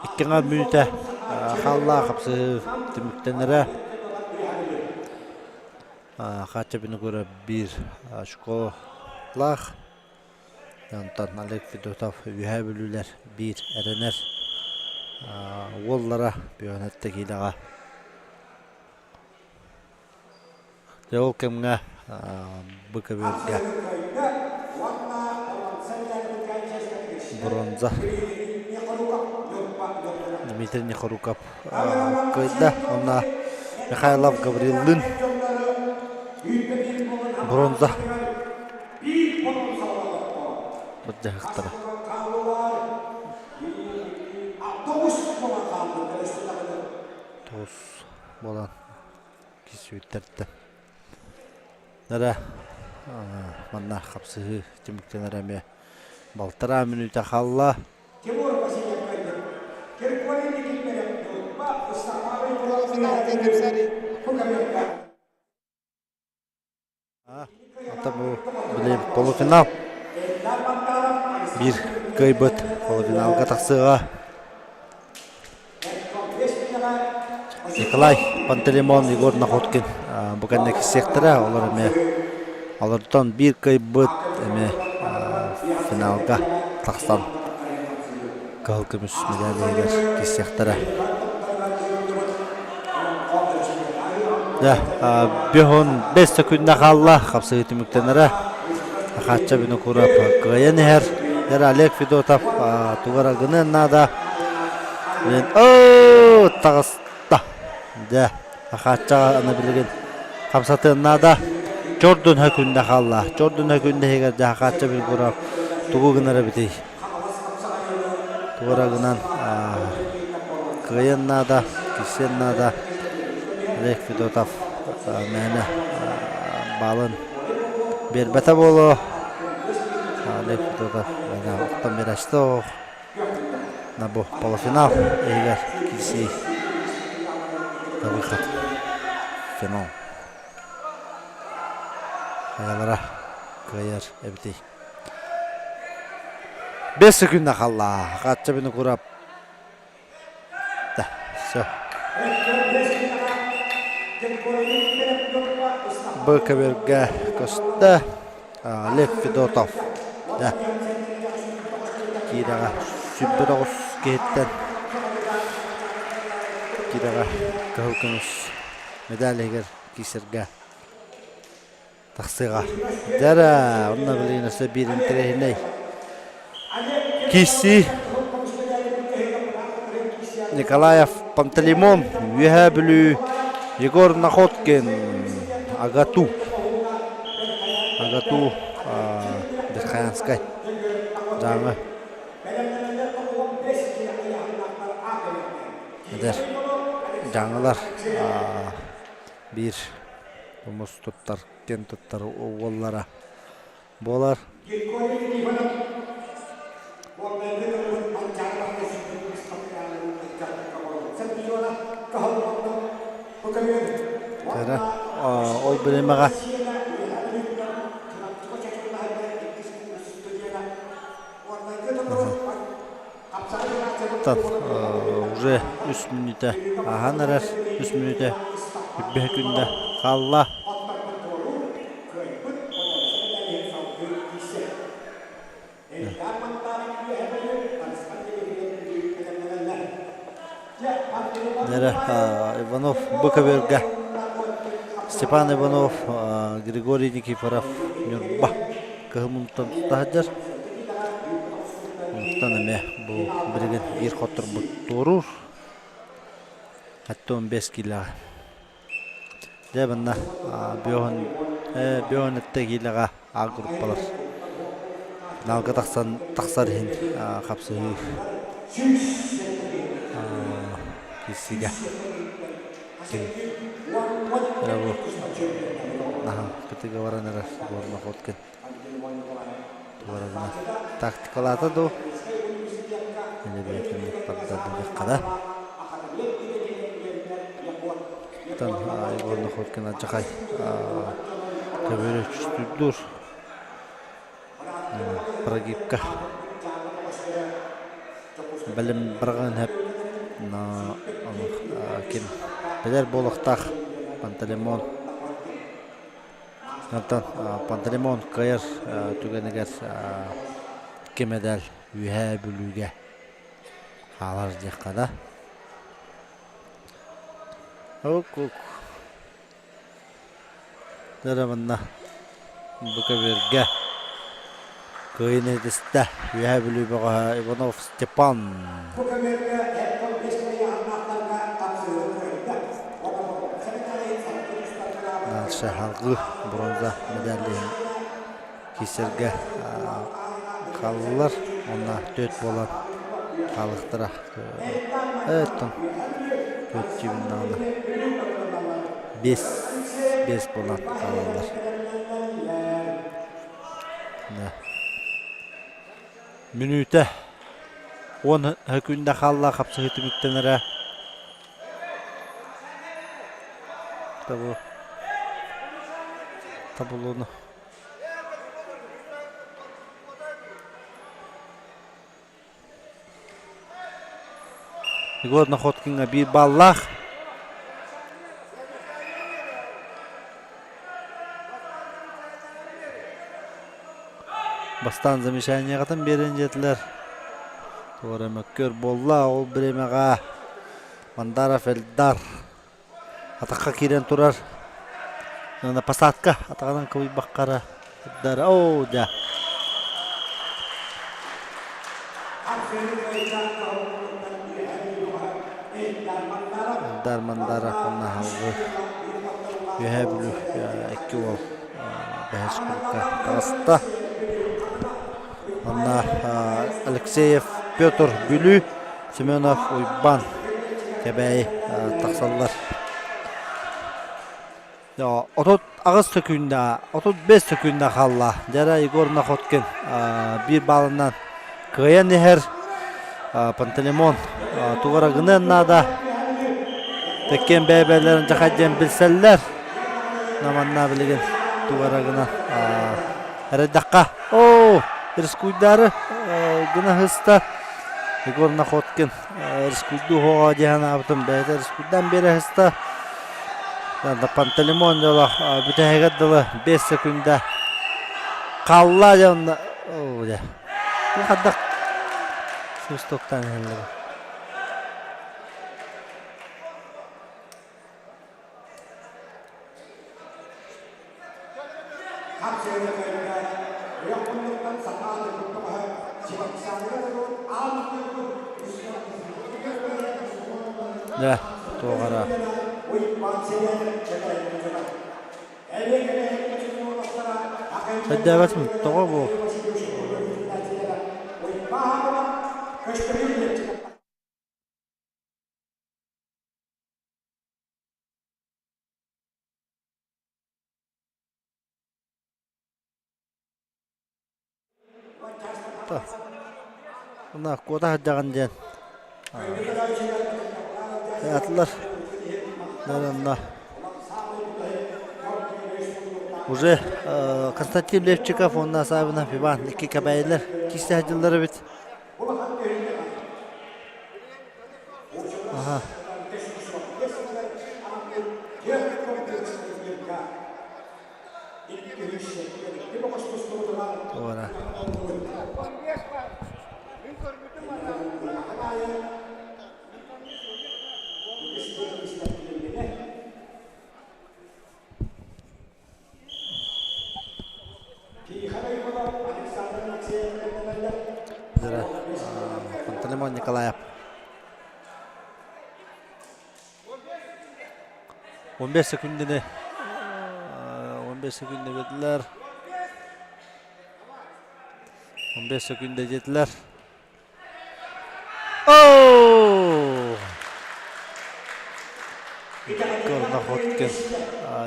икки аҥаар мүнүүтэ хаалла хапсыһыы түмүктэнэрэ. Хаачча Винокуров биир очколаах. Онтон Олег Федотов Үөһээ Бүлүүлэр биир эрэнэр уоллара Бүөнэттэ киилэҕэ. Дьэ ол кэмҥэ бу көбүөргэ бронза Дмитрий Нехоруков кыайда уонна Михайлов Гавриллыын бронза Былдьаһыктара. Тоҕус буолан кисүүттэрдэ. Эрэ манна хапсыһыы түмүктэнэр эмиэ балтараа мүнүүтэ хаалла. Ата бу били полуфинал биир кыайбыт полуфиналга тахсыаҕа. Николай Пантелеймон, Егор Находкин бу кэннэ киссиэхтэрэ. Олор эмиэ олортон биир кыайбыт эмиэ финалга тахсан. Кыһыл көмүс мэдээлигэр киирсиэхтэрэ. Дьэ, 55 секунда хаалла, хапсыһыы түмүктэнэрэ. Хачча Винокуров кыайан иһэр. Дьэ, Олег Федотов тугара гыныан наада. Оо, таҕыста. Дьэ, Хаччаҕа аны билигин хамсатыан наада. Чордун күндэ хаалла. Чордун күндэ иһигэр дьэ Хачча Винокуров тугу гынар эбитий? Туора гынан кыайан наада, киирсиэн наада. Олег Федотов мээнэ баалын биэрбэтэ буолуо. Олег Федотов мээнэ охтон биэрээччитэ суох. На бу полуфинал иһигэр киирсии на выход финал. Хайалара кыайар эбитий? Бес секунда хаалла. Хатча Винокуров. Да, все. Б көбүөргэ көстө. Олег Федотов. Да. Киирэҕэ 109 киһиттэн киирэҕэ кыһыл көмүс медаль иһигэр киирсэргэ Тахсыаҕа. Дьэ эрэ, онно билигин өссө биир интэриэһинэй киирсии. Николаев Пантелеймон, Үөһээ Бүлүү, Егор Находкин, АГАТУ. АГАТУ Верхоянскай Дьааҥы. Эдэр дьааҥылар биир тумус туттар киэн туттар уоллара буолар. Кэрэ ол бириэмэҕэ Уже үс мүнүүтэ ааһан эрэр, үс мүнүүтэ үрбэһэ күндэ хаалла. Эрэ Иванов бу көбүөргэ Степан Иванов, Григорий Никифоров Ньурба кыһыл муннуктан тута сылдьар. Онтон эмиэ бу билигин биир хотторбут туоруур. 75 киилэҕэ. Дьэ манна биоһун биоһун эттэ киилэҕэ А группалар финалга тахсан тахсар иһин хапсыһыы киирсиигэ ким бу наһаа кытыга баран эрэр Егор Находкин туорабына тактикалаата дуу или бэйэтин барда диэххэ да Оттон Егор Находкин алдьархай көбүөрү түстүүрдуур прогибка бэлэм быраҕан иһэп ким билэр буолуохтаах Пантелеймон Онтон Пантелеймон кыайар түгэнигэр ким эдэр Үөһээ Бүлүүгэ хаалар диэххэ да. Ок-ок. Дьэ манна бу көбүөргэ кыайыыны ситистэ Үөһээ Бүлүү бөҕөһө Иванов Степан. Бу көбүөргэ Эппл бэстибээллаахтарга хапсыһыы кыайда. Дальше салгыы бронза медалиһын киирсэргэ хааллылар. Уонна төрт буолан хаалыахтара. Оттон төрт дьиибиннаҕына биэс биэс буолан хаалаллар. Мүнүүтэ уон күндэ хаалла хапсыһыы түмүктэнэрэ. Табу табулуну Егор Находкиҥҥа биир баллаах. Бастаан замечаниеҕытын биэрэн дьиэтилэр. Туора мөккүөр буолла, ол бириэмэҕэ Мандаров Эльдар атахха киирэн турар. Уонна посадка атаҕынан кыбыйбакка эрэ оо дьэ. Эльдар Мандаров уонна салгыы Үөһээ Бүлүү икки уол бэһис курукка таҕыста. Онно Алексеев Петр Бүлүү, Семенов Уйбаан Кэбээйи тахсаллар. 38 сөкүүндэ, 35 сөкүүндэ хаалла. Дьара Егор Находкин биир баалынан кыайан иһэр. Пантелеймон тугара гыныан наада. Тэккиэн бэйэ-бэйэлэрин дьахай диэн билсэллэр. Наманна билигин тугара гынан эрэйдэххэ оо рискуйдары гына сыста Егор Находкин рискуйдуу хоҕо диэн аабытым бэйэтэ рискуйдан биэрэ сыста Пантелеймон дьоло бүтэһигэр дылы 5 секунда хаалла дьэ онно оо дьэ хайдах свистоктаан иһэллэр Дьэ, туох эрэ Өйдөөбөтүм, тоҕо бу Мына куота сылдьаҕын диэн атлар онно уже Константин Левчиков уонна Савинов Иван икки кэбээйилэр киирсэ сылдьаллар эбит. Аха. Туора. Пантелеймон Николаев. 15 секунданы 15 секунда бердилер. 15 секунда диэтилэр. Оо! Горноходкин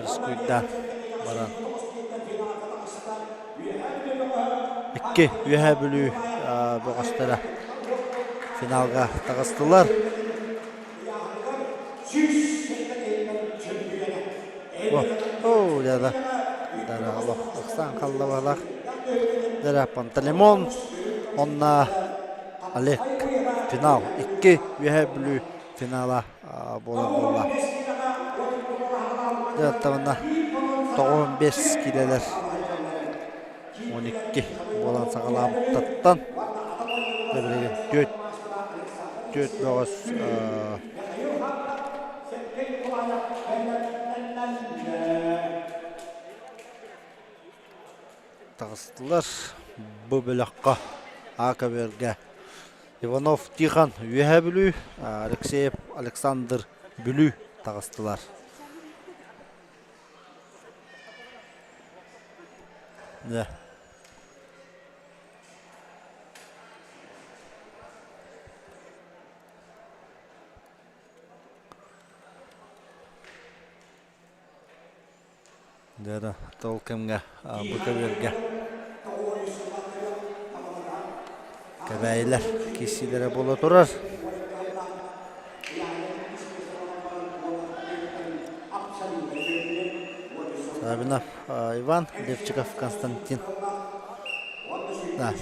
рискуйдаан баран. Икки Үөһээ Бүлүү бөҕөстөрө финалга таҕыстылар. Оо, дьэ да олох ыксаан халлабалах. Дьэ Пантелеймон онно Олег финал икки Үөһээ Бүлүү финала буолар буолла. Дьэ оттон 95 киилэлэр 12 буолан саҕалаабыттартан дьэ билигин түөрт түөрт бөҕөс таҕыстылар. Бу бөлөххө А көбүөргэ Иванов Тихон Үөһээ Бүлүү, Алексеев Александр Бүлүү таҕыстылар. Дьэ. Дьэ, ол кэмҥэ бу көбүөргэ Кэбээйилэр киирсиилэрэ буола турар. Савинов Иван, Левчиков Константин. Да.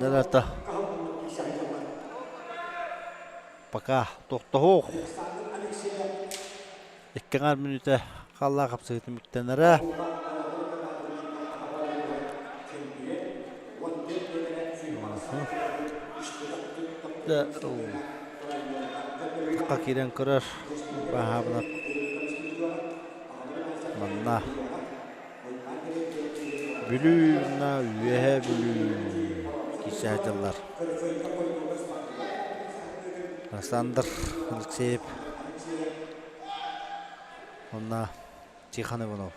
Дэрата пока тохтоһуох. Икки аҥаар мүнүүтэ хаалла хапсыһыы түмүктэнэрэ. Тахха киирэн көрөр баһаабына манна Бүлүү уонна Үөһээ Бүлүү киирсэ сылдьаллар. Александр Алексеев уонна Тихон Иванов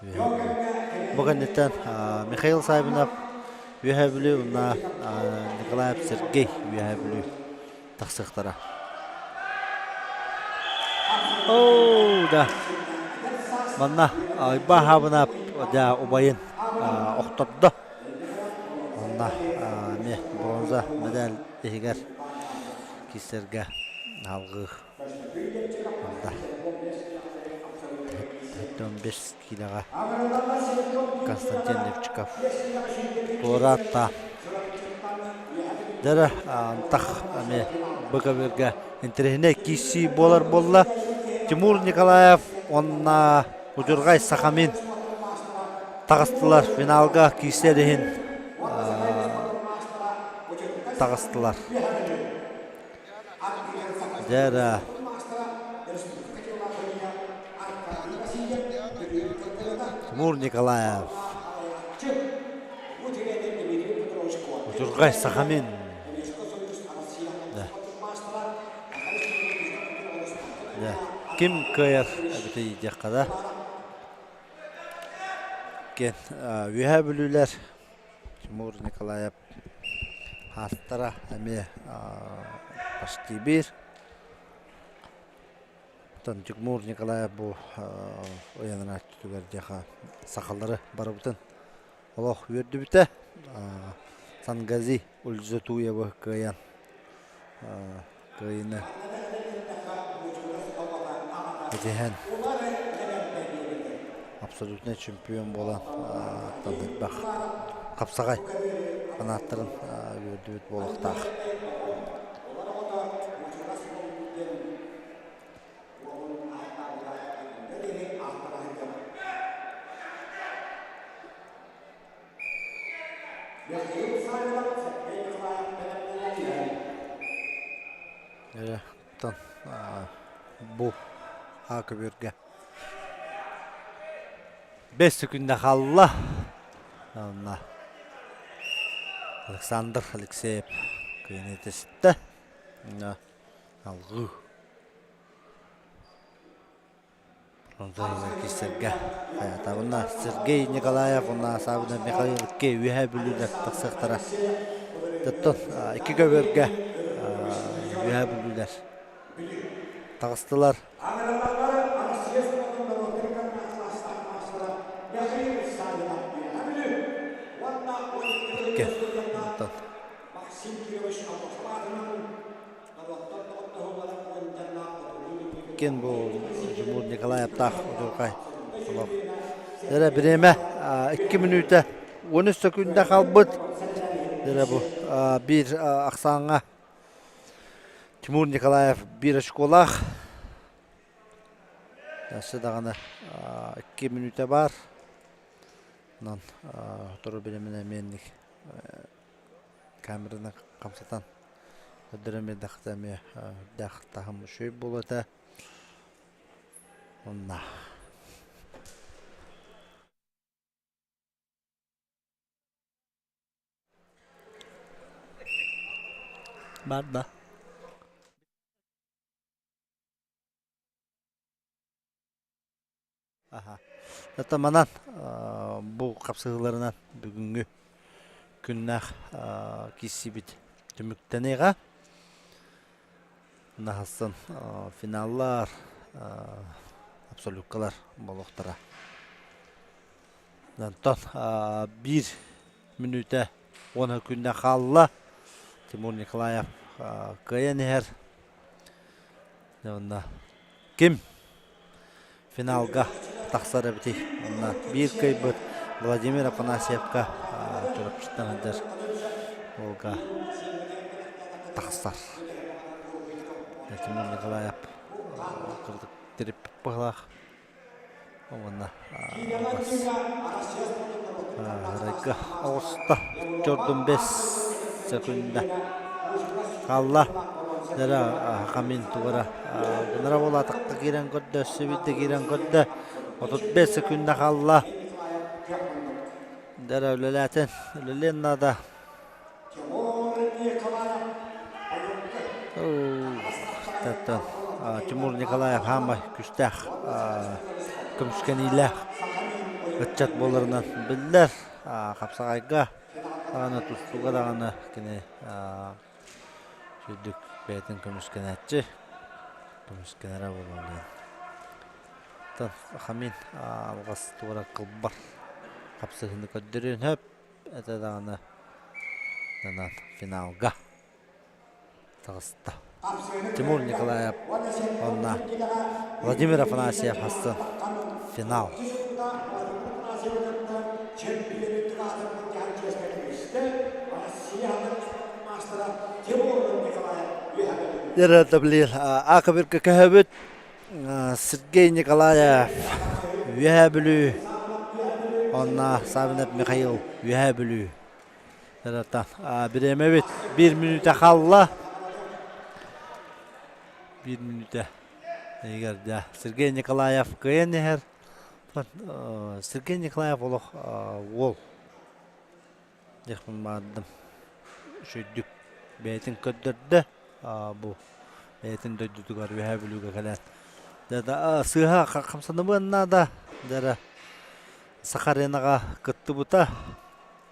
Үөһээ Бүлүү. Бу кэнниттэн Михаил Саввинов Үөһээ Бүлүү уонна Николаев Сергей Үөһээ Бүлүү тахсыахтара. Оо, да. Манна Айба Хаабынап дьэ убайын охтордо. Онно эмиэ бронза медаль иһигэр киирсэргэ алгыы ылла. 45 киилэҕэ Константин Левчиков туораатта. Дьэ антах эмиэ БКБ-га интэриэһинэй киирсии буолар буолла. Тимур Николаев уонна Удьурҕай Сахамин таҕыстылар финалга киирсэр иһин таҕыстылар. Дьэ Тимур Николаев Удьурҕай Сахамин Да. Ким кыайар эбитий диэххэ да. Кен Үөһээ Бүлүүлэр Тимур Николаев хаастара эмиэ почти биир. Оттон Тимур Николаев бу ыйанар өттүгэр диэхэ сахалары барыбытын олох үөрдүбүтэ. Сангази Ульзатуевы кыайан кыайыыны итиһэн абсолютнай чемпион буолан элбэх хапсаҕай фанаттарын үөрдүбүт буолуохтаах. Эрэ оттон бу аа көбүөргэ бэс күннэ хаалла. Онно Александр Алексеев кыайыыны түстэ. Алгыы. Киирсэргэ хайаатаҕына Сергей Николаев уонна Саввина Михаил икки Үөһээ Бүлүүлэр тахсыахтара. Оттон икки көбүөргэ Үөһээ Бүлүүлэр таҕыстылар. Икки. Оттон Иккиэн бу Тимур Николаевтаах удьурҕай олох. Эрэ бириэмэ 2 мүнүүтэ 13 сөкүүндэ хаалбыт. Эрэ бу биир ахсааҥҥа Тимур Николаев биир очколаах. Өссө даҕаны 2 мүнүүтэ баар. Онон сотору бириэмэнэ эмиэ камераны хамсатан көрдөрөн биэрдэххэ эмиэ үрдээх таһым үчүгэй буолуо этэ уонна Бар да. Ата манан бу хапсыһыыларынан бүгүҥҥү күннээх киирсибит түмүктэниэҕэ. Наһасын финаллар, абсолюткалар буолуохтара. Онтон биир мүнүүтэ уон күннэ хаалла. Тимур Николаев кыайан иһэр. Уонна ким финалга тахсар эбитий? Онно биир кыайбыт Владимир Афанасьевка. Чурапчыттан сылдьар уолга тахсар. Тимур Николаев кырдык тириппит быһылаах. Уонна Райга оҕуста чордун бэс секунда хаалла. Дара хамин тугара гынара буолаатахха киирэн көрдө, өссө биирдэ киирэн көрдө. 35 секунда хаалла. Дара үлэлээтин, үлэлиэн наада. Тимур Николаев хаамай күстээх көмүскэниилээх ыччат буоларынан биллэр. Хапсаҕайга даҕаны тустууга даҕаны кини сүрдүк бэйэтин көмүскэнээччи, көмүскэнэрэ буолуо диэн. Хамин алҕас туора кылбар хапсыһыыны көрдөрүөн сөп. Это даҕаны нанат финалга таҕыста. Тимур Николаев уонна Владимир Афанасьев хассын финал. Ира Акабирка көһөбүт Сергей Николаев Үөһээ Бүлүү уонна Савинов Михаил Үөһээ Бүлүү. Бириэмэбит биир мүнүүтэ хаалла. Биир мүнүүтэ иһигэр дьэ Сергей Николаев кыайан иһэр. Сергей Николаев олох уол диэхпин баҕардым. Үчүгэйдик бэйэтин көрдөрдө. Бу бэйэтин дойдутугар Үөһээ Бүлүүгэ кэлэн сыыһа хамсанымыан наада. Дьэ Саха аренаҕа кыттыбыта.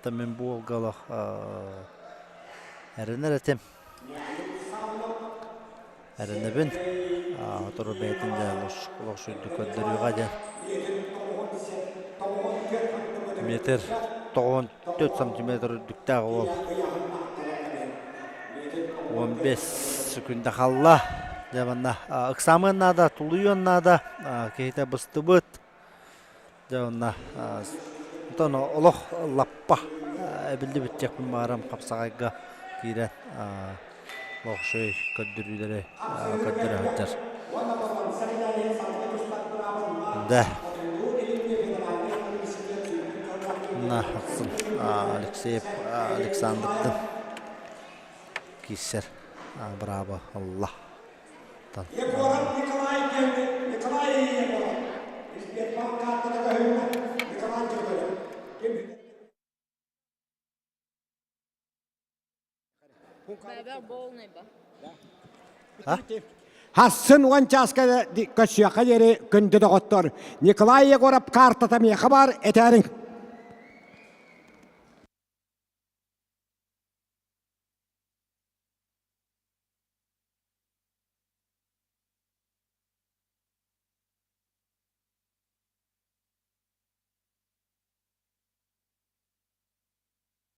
Мин бу уолга олох эрэнэр этим. Эрэнэбин. Сотору бэйэтин да олохсуйдук көрдөрүөҕэ диэн. Метр 94 сантиметр үрдүктээх уол. 15 секунда хаалла. Дьэ манна ыксаамыан наада, тулуйуон наада. Киһитэ быстыбыт. Дьэ онно онтон олох лаппа эбиллибит диэхпин баҕарам хапсаҕайга киирэн лохшой көрдөрүүлэри көрдөрө сылдьар. Да. На ахсын Алексеев Александрдын киирсэр браво Аллах. Егоров Николай диэн Николай Егоров. Сбербанк картата көһүннэ. Николай Дьөгүөрү. Ким Хассын уон чааска көрсүөххэ диэри күндү доҕоттор. Николай Егоров картата миэхэ баар этээриҥ.